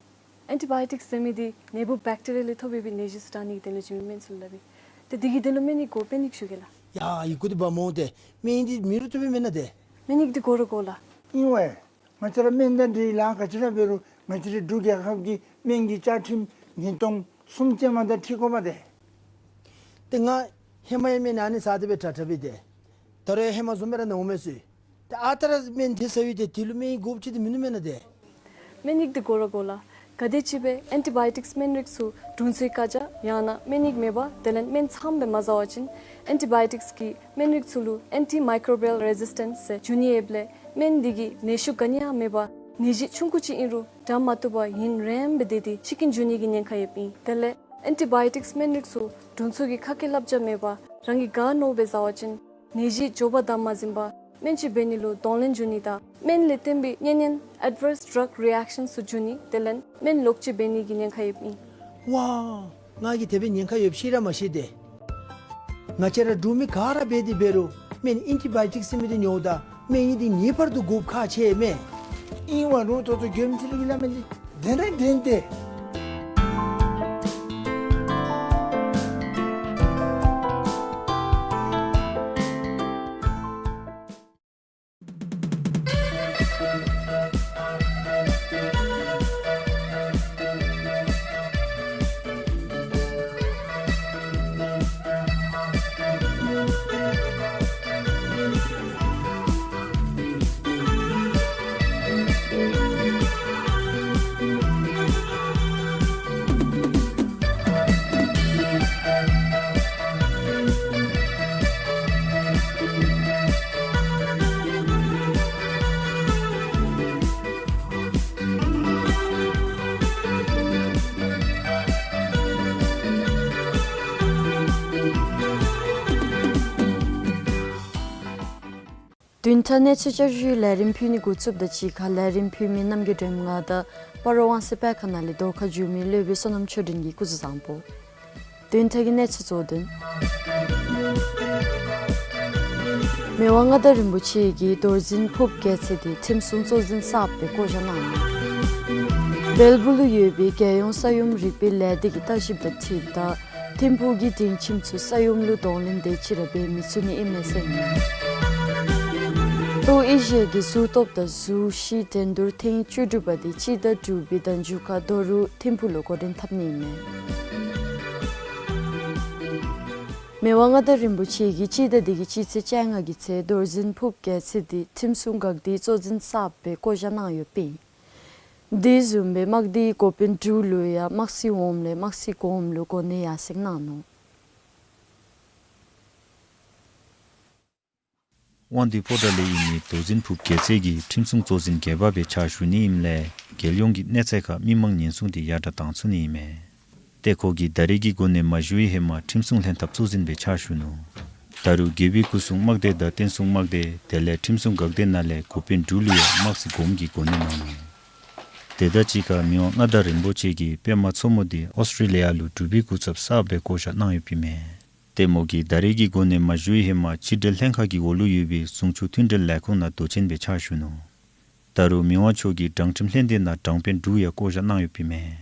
ཨེན་ཊི་བཱ་ཡོ་ཊིཀསི་ཟེར་མི་འདི་ནད་འབུཔ་བེཀ་ཊི་རི་ཡ་ལས་ཐོབ་པའི་ནད་གཞི་ཚུ་དྲག་ནི་གི་དོན་ལུ་བྱིན་མི་སྨན་ཚུ་ལུ་སླབ་ཨིན། ཏེ་འདི་གི་དོན་ལུ་སྨན་ཡིག་དགོ། སྨན་ཡིག་ཞུ་གེ་ལགས། ཡ་ཡི་གུ་འདི་འབག་སྨོ་ཏེ། སྨན་ཡིག་འདི་མེད་རུང་བཏུབ་པས་མེན་ན་ཏེ། སྨན་ཡིག་འདི་དགོ་ར་དགོ་ལགས། ཨིན་ཝའི། ང་བཅས་ར་སྨན་དང་འབྲེལ་ལཱ་ག་ཅི་ར་འབད་རུང་ང་བཅས་རའི་འབྲུག་རྒྱལ་ཁབ་ཀྱི་སྨན་གྱི་བཅའ་ཁྲིམས་ཉིས་སྟོང་གསུམ་ཅན་མ་དང་འཁྲིལ་དགོ་པས་ཏེ། ཏེ་ང་ཧེ་མ་ཡང་སྨན་ཨ་ནི་ཟ་སྟེ་སྦེ་དྲག་དྲག་པས་ཏེ། ད་རུང་ཧེ་མ་བཟུམ་སྦེ་ར་ན་འོང་མས་ཟེར། ཏེ་ཨ་རྟག་ར་སྨན་དེ་ཟ་ཡི་ཏེ་དེ་ལུ་སྨན་ཡིག་དགོཔ་ཅིག་ཏེ་མིན་ནུག་མེན་ན་ཏེ། སྨན་ཡིག་འདི་དགོ་ར་དགོ་ལགས། ག་དེམ་ཅིག་སྦེ་ཨེན་ཊི་བཱ་ཡོ་ཊིཀསི་སྨན་རིགས་ཚུ་དྲུང་འཚོའི་བཀའ་རྒྱ་ཡང་ན་སྨན་ཡིག་མེད་པར་དེ་ལས་སྨན་ཚངམ་སྦེ་མ་ཟ་བ་ཅིན་ཨེན་ཊི་བཱ་ཡོ་ཊིཀསི་གི་སྨན་རིགས་ཚུ་ལུ་ཨེན་ཊི་མའི་ཀོ་བི་ཡལ་རེ་ཟིས་ཊེནསི་ཟེར་འབྱུང་ནི་ཡོདཔ་ལས་སྨན་འདི་གིས་ནད་ཤུགས་ག་ནི་ཡང་མེད་པར་ནད་གཞི་ཆུང་ཀུ་ཅིག་ཨིན་རུང་དྲག་མ་བཏུབ་པར་ཡུན་རིངམོ་སྦེ་སྡོད་དེ་འཆི་རྐྱེན་འབྱུང་ནི་གི་ཉེན་ཁ་ཡོདཔ་ཨིན། དེ་ལས་ཨེན་ཊི་བཱ་ཡོ་ཊིཀསི་སྨན་རིགས་ཚུ་དྲུང་འཚོ་གི་ཁ་སྐད་བསླབ་བྱ་མེད་པར་རང་གིས་ག་མནོཝ་སྦེ་ཟ་བ་ཅིན་ནད་གཞི་མགྱོགས་པར་དམ་མ་འཛིན་པར་སྨན་བཅོས་འབད་ནི་ལུ་གདོང་ལེན་འབྱུང་ནི་དང་སྨན་ལས་བརྟེན་པའི་གཉན་ཉེན་ཨེཌ་ཝརསི་ཌྲག་རི་ཨེཀ་ཤཱནསི་ཚུ་འབྱུང་ནི་དེ་ལས་སྨན་ལོག་སྤྱོད་འབད་ནི་གི་ཉེན་ཁ་ཡོདཔ་ཨིན། ཝའི། ང་གིས་དེ་སྦེ་ཉེན་ཁ་ཡོདཔ་ཤེས་ར་མ་ཤེས་ཏེ། ང་བཅས་ར་འབྲུག་མི་ག་ར་འབད་དེ་འབད་རུང་སྨན་ཨེན་ཊི་བཱ་ཡོ་ཊིཀསི་ཟེར་མི་འདི་ཉོཝ་ད་སྨན་ཡིག་འདི་ངེས་པར་དུ་དགོཔ་ཁག་ཆེ་མས། ཨིན་ཝའི་རུང་ད་ལྟོ་མགྱོནམ་ཅིག་ལུ་གི་སླབ་མི་འདི་བདེན་ར་བདེན་ཏེ། བདུན་ཕྲག་གནས་ཚུལ་བསྐྱར་ཞུའི་ལས་རིམ་ཕུལ་ནི་འགོ་བཙུགསཔ་དང་གཅིག་ཁར་ལས་རིམ་ཕུལ་མི་རྣམ་རྒྱལ་སྒྲོལམ་ང་དང་སྤ་རོ་དབང་གསལ་དཔེ་ཁང་ནང་ལས་རྫོང་ཁ་བསྒྱུར་མི་སློབ་དཔོན་བསོད་ནམས་ཆོས་སྒྲོན་གྱིས་སྐུ་གཟུགས་བཟང་པོ། བདུན་ཕྲག་གི་གནས་ཚུལ་གཙོ་དོན། མི་དབང་མངའ་བདག་རིན་པོ་ཆེ་གིས་རྡོར་འཛིན་ཕུརཔ་རྒྱལ་མཚན་དེ་ཁྲིམས་སྲུང་གཙོ་འཛིན་གསརཔ་སྦེ་བསྐོ་བཞག་གནང་ནུག། སྦེལ་པུར་ལུ་ཡོད་པའི་རྒྱལ་ཡོངས་ས་ཡོམ་རིག་པའི་ལས་སྡེ་གི་ལྟ་ཞིབ་དང་འཁྲིལཝ་ད་ཐིམ་ཕུག་གི་སྡིངས་ཁྱིམ་ཚུ་ས་ཡོམ་ལུ་གདོང་ལེན་དེ་ཅིག་ར་འབད་མི་ཚུགས་ནི་ཨིན་མས་ཟེར་ཨིན་མས། ལྟོ་ཨེ་ཤི་ཡ་གི་གཟུགས་སྟོབས་དང་གཟུགས་གཞི་འགྲན་བསྡུར་ཐེངས་བཅུ་དྲུག་པ་དེ་སྤྱི་ཟླ་དྲུག་པའི་ཟླ་མཇུག་ཁར་རྡོ་རུ་ཐིམ་ཕུག་ལུ་འགོ་འདྲེན་འཐབ་ནི་ཨིན་མས། མི་དབང་མངའ་བདག་རིན་པོ་ཆེ་གིས་སྤྱི་ཟླ་འདི་གི་སྤྱི་ཚེས་བཅོ་ལྔ་གི་ཚེ་རྡོར་འཛིན་ཕུརཔ་རྒྱལ་མཚན་དེ་ཁྲིམས་སྲུང་འགག་སྡེའི་གཙོ་འཛིན་གསརཔ་སྦེ་བསྐོ་བཞག་གནང་ཡོདཔ་ཨིན། དེ་བཟུམ་སྦེ་དམག་སྡེའི་འགོ་དཔོན་དྲུག་ལུ་ཡང་དམག་སྲིད་འོགམ་ལས་དམག་སྲིད་གོངམ་ལུ་གོ་གནས་ཡར་སེང་གནང་ནུག། དབང་འདུས་ཕོ་བྲང་ལས་ཨིན་མི་རྡོར་འཛིན་ཕུརཔ་རྒྱལ་མཚན་གྱིས་ཁྲིམས་སྲུང་གཙོ་འཛིན་སྒར་པ་སྦེ་ཕྱག་ཞུ་ནི་ཨིནམ་ལས་རྒྱལ་ཡོངས་ཀྱི་གནས་ཚད་ཁར་མི་མང་ཉེན་སྲུང་དེ་ཡར་དྲག་བཏང་ཚུགས་ནི་ཨིན་མས། ཏེ་ཁོ་གིས་ད་རེས་ཀྱི་གོ་གནས་མ་ཞུ་བའི་ཧེ་མ་ཁྲིམས་སྲུང་ལྷན་ཐབས་གཙོ་འཛིན་སྦེ་ཕྱག་ཞུ་ནུག། ད་རུང་རྒྱལ་པོའི་སྐུ་སྲུང་དམག་སྡེ་དང་བསྟན་སྲུང་དམག་སྡེ་དེ་ལས་ཁྲིམས་སྲུང་འགག་སྡེ་ནང་ལས་འགོ་དཔོན་དྲུག་ལུ་ཡང་དམག་སྲིད་གོངམ་གྱི་གོ་གནས་གནང་ནུག། དེ་དང་གཅིག་ཁར་མི་དབང་མངའ་བདག་རིན་པོ་ཆེ་གིས་པདྨ་མཚོ་མོ་དེ་ཨོསི་ཊྲེ་ལི་ཡ་ལུ་འབྲུག་པའི་སྐུ་ཚབ་གསརཔ་སྦེ་བསྐོ་བཞག་གནང་ཡོདཔ་ཨིན་མས། ཏེ་མོ་གིས་ད་རེས་ཀྱི་གོ་གནས་མ་ཞུ་བའི་ཧེ་མ་ཕྱི་འབྲེལ་ལྷན་ཁག་གི་འོག་ལུ་ཡོད་པའི་གཞུང་ཕྱོགས་མཐུན་འབྲེལ་ལས་ཁུངས་ནང་མདོ་ཆེན་སྦེ་ཕྱག་ཞུ་ནུག། ད་རུང་མི་དབང་མཆོག་གིས་དྲང་ཁྲིམས་ལྷན་སྡེ་ནང་དྲང་དཔོན་དྲུག་ཡང་བསྐོ་བཞག་གནང་ཡོདཔ་ཨིན་མས།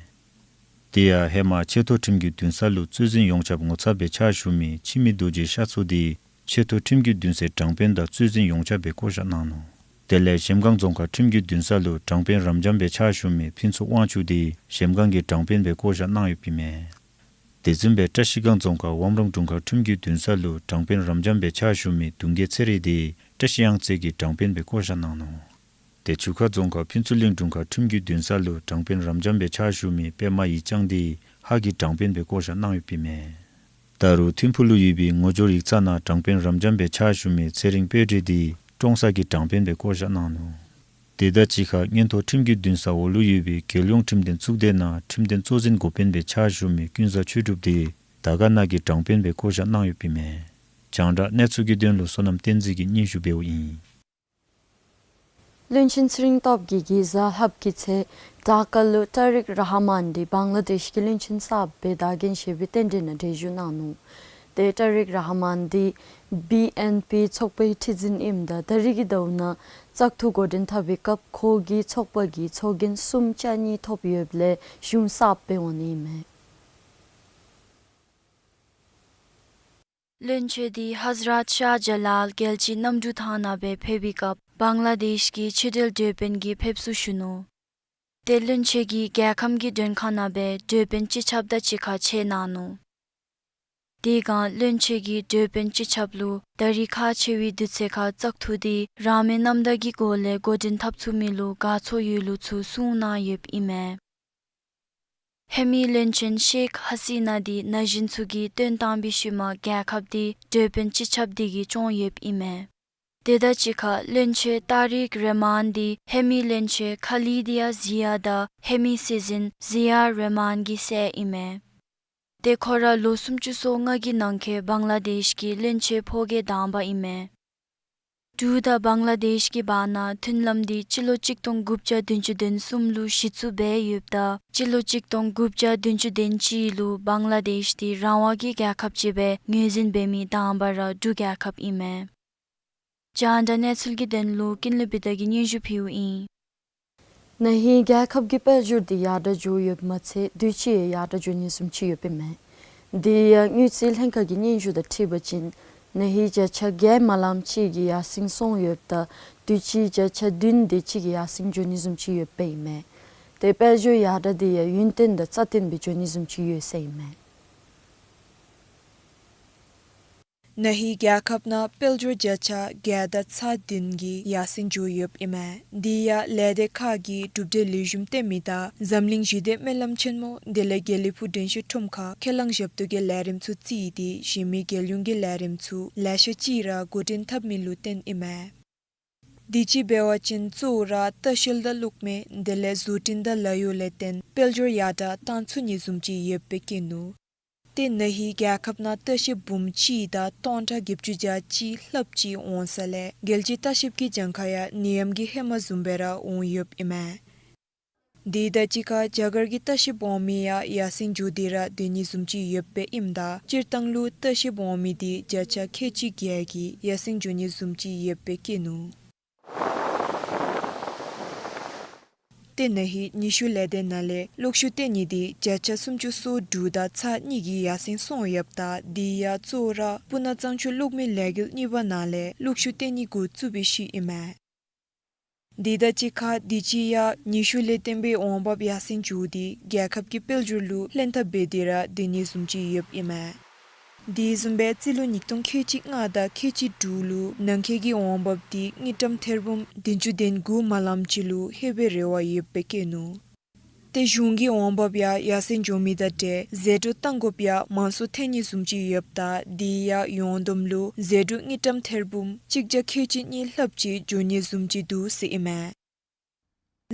དེ་ཡང་ཧེ་མ་ཆེ་མཐོ་ཁྲིམས་ཀྱི་འདུན་ས་ལུ་གཙོ་འཛིན་ཡོངས་ཁྱབ་ངོ་ཚབ་སྦེ་ཕྱག་ཞུ་མི་འཆི་མེད་རྡོ་རྗེ་ཤ་མཚོ་དེ་ཆེ་མཐོ་ཁྲིམས་ཀྱི་འདུན་སའི་དྲང་དཔོན་དང་གཙོ་འཛིན་ཡོངས་ཁྱབ་སྦེ་བསྐོ་བཞག་གནང་ནུག། དེ་ལས་གཞལམ་སྒང་རྫོང་ཁག་ཁྲིམས་ཀྱི་འདུན་ས་ལུ་དྲང་དཔོན་རབ་འབྱམས་སྦེ་ཕྱག་ཞུ་མི་ཕུན་ཚོགས་དབང་ཕྱུག་དེ་གཞལམ་སྒང་གི་དྲང་དཔོན་སྦེ་བསྐོ་བཞག་གནང་ཡོདཔ་ཨིན་མས། དེ་བཟུམ་སྦེ་བཀྲ་ཤིས་སྒང་རྫོང་ཁག་ཝམ་རོང་དྲུང་ཁག་ཁྲིམས་ཀྱི་འདུན་ས་ལུ་དྲང་དཔོན་རབ་འབྱམས་སྦེ་ཕྱག་ཞུ་མི་གདུང་རྒྱལ་ཚེ་རིང་དེ་བཀྲ་ཤིས་གཡང་རྩེ་གི་དྲང་དཔོན་སྦེ་བསྐོ་བཞག་གནང་ནུག། ཏེ་ཆུ་ཁ་རྫོང་ཁག་ཕུན་ཚོགས་གླིང་དྲུང་ཁག་ཁྲིམས་ཀྱི་འདུན་ས་ལུ་དྲང་དཔོན་རབ་འབྱམས་སྦེ་ཕྱག་ཞུ་མི་པདྨ་ཡིག་བྱང་དེ་ཧཱ་གི་དྲང་དཔོན་སྦེ་བསྐོ་བཞག་གནང་ཡོདཔ་ཨིན་མས། ད་རུང་ཐིམ་ཕུག་ལུ་ཡོད་པའི་ངོ་སྦྱོར་ཡིག་ཚང་ནང་དྲང་དཔོན་རབ་འབྱམས་སྦེ་ཕྱག་ཞུ་མི་ཚེ་རིང་དཔལ་རི་དེ་ཀྲོང་གསར་གྱི་དྲང་དཔོན་སྦེ་བསྐོ་བཞག་གནང་ནུག། དེ་དང་གཅིག་ཁར་མངོན་མཐོ་ཁྲིམས་ཀྱི་འདུན་ས་འོག་ལུ་ཡོད་པའི་རྒྱལ་ཡོངས་ཁྲིམས་དོན་གཙུག་སྡེ་ནང་ཁྲིམས་དོན་གཙོ་འཛིན་འགོ་དཔོན་སྦེ་ཕྱག་ཞུ་མི་ཀུན་བཟང་ཆོས་གྲུབ་དེ་དར་དཀར་ན་གི་དྲང་དཔོན་སྦེ་བསྐོ་བཞག་གནང་ཡོདཔ་ཨིན་མས། རྒྱང་བསྒྲགས་གནས་ཚུལ་གྱི་དོན་ལུ་བསོད་ནམས་བསྟན་འཛིན་གྱིས་སྙན་ཞུ་འབདཝ་ཨིན། བློན་ཆེན་ཚེ་རིང་སྟོབས་རྒྱས་ཀྱིས་གཟའ་ལྷགཔ་གི་ཚེ་ཌཱ་ཀ་ལུ་ཏཱ་རིག་ར་ཧ་མཱན་འདི་བང་ལ་དེཤ་གི་བློན་ཆེན་གསརཔ་སྦེ་བདག་འཛིན་འབད་བའི་རྟེན་འབྲེལ་ནང་གྲལ་བཞུགས་གནང་ནུག། ཏེ་ཏཱ་རིག་ར་ཧ་མཱན་འདི་བི་ཨེན་པི་ཚོགས་པའི་ཁྲི་འཛིན་ཨིནམ་ད་ད་རིས་ཀྱི་ཟླཝ་ནང་བཙག་འཐུ་འགོ་འདྲེན་འཐབ་པའི་སྐབས་ཁོ་གིས་ཚོགས་པ་གི་ཚོགས་རྒྱན་གསུམ་ཅ་གཉིས་ཐོབ་ཡོདཔ་ལས་གཞུང་གསརཔ་སྦེ་འོང་ནི་ཨིན་མས། བློན་ཆེན་འདི་ཧ་ཛ་རཏ་ཤཱ་ཇ་ལཱལ་རྒྱལ་སྤྱིའི་གནམ་གྲུ་ཐང་ནང་སྦེ་ཕེབས་པའི་སྐབས་བང་ལ་དེཤ་གི་ཕྱི་འབྲེལ་དོན་པ་གིས་ཕེབས་བསུ་ཞུ་ནུག། ཏེ་བློན་ཆེན་གྱིས་རྒྱལ་ཁམས་ཀྱི་མགྲོན་ཁང་ནང་སྦེ་དོན་པ་སྤྱི་ཁྱབ་དང་གཅིག་ཁར་ཕྱད་གནང་ནུག། དེ་སྒང་བློན་ཆེན་གྱིས་དོན་པ་སྤྱི་ཁྱབ་ལུ་ད་རིས་ཁག་ཆེ་བའི་དུས་ཚོད་ཁར་བཙག་འཐུ་འདི་རང་མོས་རྣམ་དག་གི་སྒོ་ལས་འགོ་འདྲེན་འཐབ་ཚུགས་མི་ལུ་དགའ་ཚོར་ཡོད་ལུགས་ཚུ་གསུངས་གནང་ཡོདཔ་ཨིན་མས། ཧེ་མའི་བློན་ཆེན་ཤེག་ཧ་སི་ན་འདི་ན་གཞོན་ཚུ་གིས་བཏོན་བཏང་པའི་ཤུལ་མ་རྒྱལ་ཁབ་འདི་དོན་པ་སྤྱི་ཁྱབ་འདི་གིས་སྐྱོང་ཡོདཔ་ཨིན་མས། དེ་དང་གཅིག་ཁར་བློན་ཆེན་ཏཱ་རིག་རེ་མཱན་འདི་ཧེ་མའི་བློན་ཆེན་ཁ་ལི་དི་ཡ་ཟི་ཡ་དང་ཧེ་མའི་སྲིད་འཛིན་ཟི་ཡ་རེ་མཱན་གྱི་སྲས་ཨིན་མས། ཏེ་ཁོ་ར་ལོ་སུམ་ཅུ་སོ་ལྔ་གི་ནང་འཁོད་བང་ལ་དེཤ་གི་བློན་ཆེན་ཕོ་རྒྱས་དང་པ་ཨིན་མས། འབྲུག་དང་བང་ལ་དེཤ་གི་བར་ན་མཐུན་ལམ་འདི་སྤྱི་ལོ་གཅིག་སྟོང་དགུ་བརྒྱ་བདུན་ཅུ་དོན་གསུམ་ལུ་གཞི་བཙུགས་འབད་ཡོདཔ་ད་སྤྱི་ལོ་གཅིག་སྟོང་དགུ་བརྒྱ་བདུན་ཅུ་དོན་གཅིག་ལུ་བང་ལ་དེཤ་འདི་རང་དབང་གི་རྒྱལ་ཁབ་ཅིག་སྦེ་ངོས་འཛིན་འབད་མི་དང་པ་ར་འབྲུག་རྒྱལ་ཁབ་ཨིན་མས། རྒྱང་བསྒྲགས་གནས་ཚུལ་གྱི་དོན་ལུ་ཀུན་ལེགས་བི་དྷ་གིས་སྙན་ཞུ་ཕུལཝ་ཨིན། ན་ཧིང་རྒྱལ་ཁབ་ཀྱི་དཔལ་འབྱོར་འདི་ཡར་དྲག་འགྱོ་ཡོདཔ་མ་ཚད་དུས་ཅི་ཡང་ཡར་དྲག་འགྱོ་ནི་བཟུམ་ཅིག་ཡོདཔ་ཨིན་མས། དེ་ཡང་དངུལ་རྩིས་ལྷན་ཁག་གི་སྙན་ཞུ་དང་འཁྲིལ་བ་ཅིན་ན་ཧིང་བརྒྱ་ཆ་བརྒྱད་མ་ལངམ་ཅིག་གི་ཡར་སེང་སོང་ཡོདཔ་ད་དུས་ཅི་བརྒྱ་ཆ་བདུན་དེ་ཅིག་གི་ཡར་སེང་འགྱོ་ནི་བཟུམ་ཅིག་ཡོདཔ་ཨིན་མས། ཏེ་དཔལ་འབྱོར་ཡར་དྲག་འདི་ཡང་ཡུན་བརྟན་དང་རྩ་བརྟན་སྦེ་འགྱོ་ནི་བཟུམ་ཅིག་ཡོད་ཟེར་ཨིན་མས། ན་ཧིང་རྒྱལ་ཁབ་ནང་དཔལ་འབྱོར་བརྒྱ་ཆ་བརྒྱད་དང་ཚག་བདུན་གྱི་ཡར་སེང་འགྱོ་ཡོདཔ་ཨིན་མས། དེ་ཡང་ལས་སྡེ་ཁག་གིས་གྲུབ་འབྲས་ལེགས་ཤོམ་བཏོན་མི་དང་འཛམ་གླིང་ཞི་བདེ་སྨོན་ལམ་ཆེན་མོ་དེ་ལས་དགེ་ལེགས་ཕུག་དྲན་ཤེས་ཁྲོམ་ཁར་ཁས་བླངས་ཞབས་ཏོག་གི་ལས་རིམ་ཚུ་བརྩིས་ཏེ་གཞན་མི་རྒྱལ་ཡོངས་ཀྱི་ལས་རིམ་ཚུ་ལེ་ཤ་ཅིག་ར་འགོ་འདྲེན་འཐབ་མི་ལུ་བརྟེན་ཨིན་མས། དུས་ཅི་འབད་བ་ཅིན་གཙོ་བོ་ར་ལྟ་བཤལ་དང་གློག་མེ་དེ་ལས་བཟོ་སྐྲུན་དང་ལཱ་གཡོག་ལས་བརྟེན་དཔལ་འབྱོར་ཡར་དྲག་བཏང་ཚུགས་ནི་བཟུམ་ཅིག་ཡོདཔ་སྦེ་བཀོད་ནུག། ཏེ་ན་ཧིང་རྒྱལ་ཁབ་ནང་ལྟ་བཤལ་འབུམ་གཅིག་དང་སྟོང་ཕྲག་བརྒྱད་ཅུ་གྱ་གཅིག་ལྷགཔ་ཅིག་འོང་ས་ལས་རྒྱལ་སྤྱིའི་ལྟ་བཤལ་གྱི་གྱངས་ཁ་ཡང་ནད་ཡམས་ཀྱི་ཧེ་མ་བཟུམ་སྦེ་ར་འོང་ཡོདཔ་ཨིན་མས། དེ་དང་གཅིག་ཁར་རྒྱ་གར་གྱི་ལྟ་བཤལ་འོང་མི་ཡང་ཡར་སེང་འགྱོ་སྟེ་ར་སྡོད་ནི་བཟུམ་ཅིག་ཡོདཔ་ཨིནམ་ད་སྤྱིར་བཏང་ལུ་ལྟ་བཤལ་འོང་མི་འདི་བརྒྱ་ཆ་ཁལ་གཅིག་བརྒྱད་ཀྱི་ཡར་སེང་འགྱོ་ནི་བཟུམ་ཅིག་ཡོདཔ་སྦེ་བཀོད་ནུག། ཏེ་ན་ཧིང་ཉི་ཤུ་ལས་སྡེ་ནང་ལས་གློག་ཤུགས་བཏོན་ནི་འདི་བརྒྱ་ཆ་སུམ་ཅུ་སོ་དྲུག་དང་ཚག་གཉིས་ཀྱི་ཡར་སེང་སོང་ཡོདཔ་ད་དེ་ཡང་གཙོ་བོ་ར་སྤུ་ན་གཙང་ཆུ་གློག་མེ་ལས་འགུལ་གཉིས་པ་ནང་ལས་གློག་ཤུགས་བཏོན་ནི་འགོ་བཙུགས་པའི་ཤུལ་ཨིན་མས། དེ་དང་གཅིག་ཁར་དུས་ཅི་ཡང་ཉི་ཤུ་ལས་བརྟེན་པའི་འོང་འབབ་ཡར་སེང་འགྱོ་སྟེ་རྒྱལ་ཁབ་ཀྱི་དཔལ་འབྱོར་ལུ་ལྷན་ཐབས་འབད་དེ་ར་སྡོད་ནི་བཟུམ་ཅིག་ཡོདཔ་ཨིན་མས། དེ་བཟུམ་སྦེ་རྩིས་ལོ་ཉིས་སྟོང་ཁལ་གཅིག་ལྔ་དང་ཁལ་གཅིག་དྲུག་ལུ་ནང་འཁོད་ཀྱི་འོང་འབབ་འདི་དངུལ་ཀྲམ་ཐེར་འབུམ་བདུན་ཅུ་དོན་དགུ་མ་ལངམ་ཅིག་ལུ་ལྷོད་པའི་རེ་བ་ཡོདཔ་སྦེ་བཀོད་ནུག། ཏེ་གཞུང་གི་འོང་འབབ་ཡང་ཡར་སེང་འགྱོ་མི་དང་འབྲེལ་ཟད་འགྲོ་བཏང་དགོཔ་ཡང་མང་སུ་ཐོན་ནི་བཟུམ་ཅིག་ཡོདཔ་ད་དེ་ཡང་ཡོངས་བསྡོམས་ལུ་ཟད་འགྲོ་དངུལ་ཀྲམ་ཐེར་འབུམ་གཅིག་བརྒྱ་ཁལ་གཅིག་གཉིས་ལྷགཔ་ཅིག་འགྱོ་ནི་བཟུམ་ཅིག་འདུག་ཟེར་ཨིན་མས།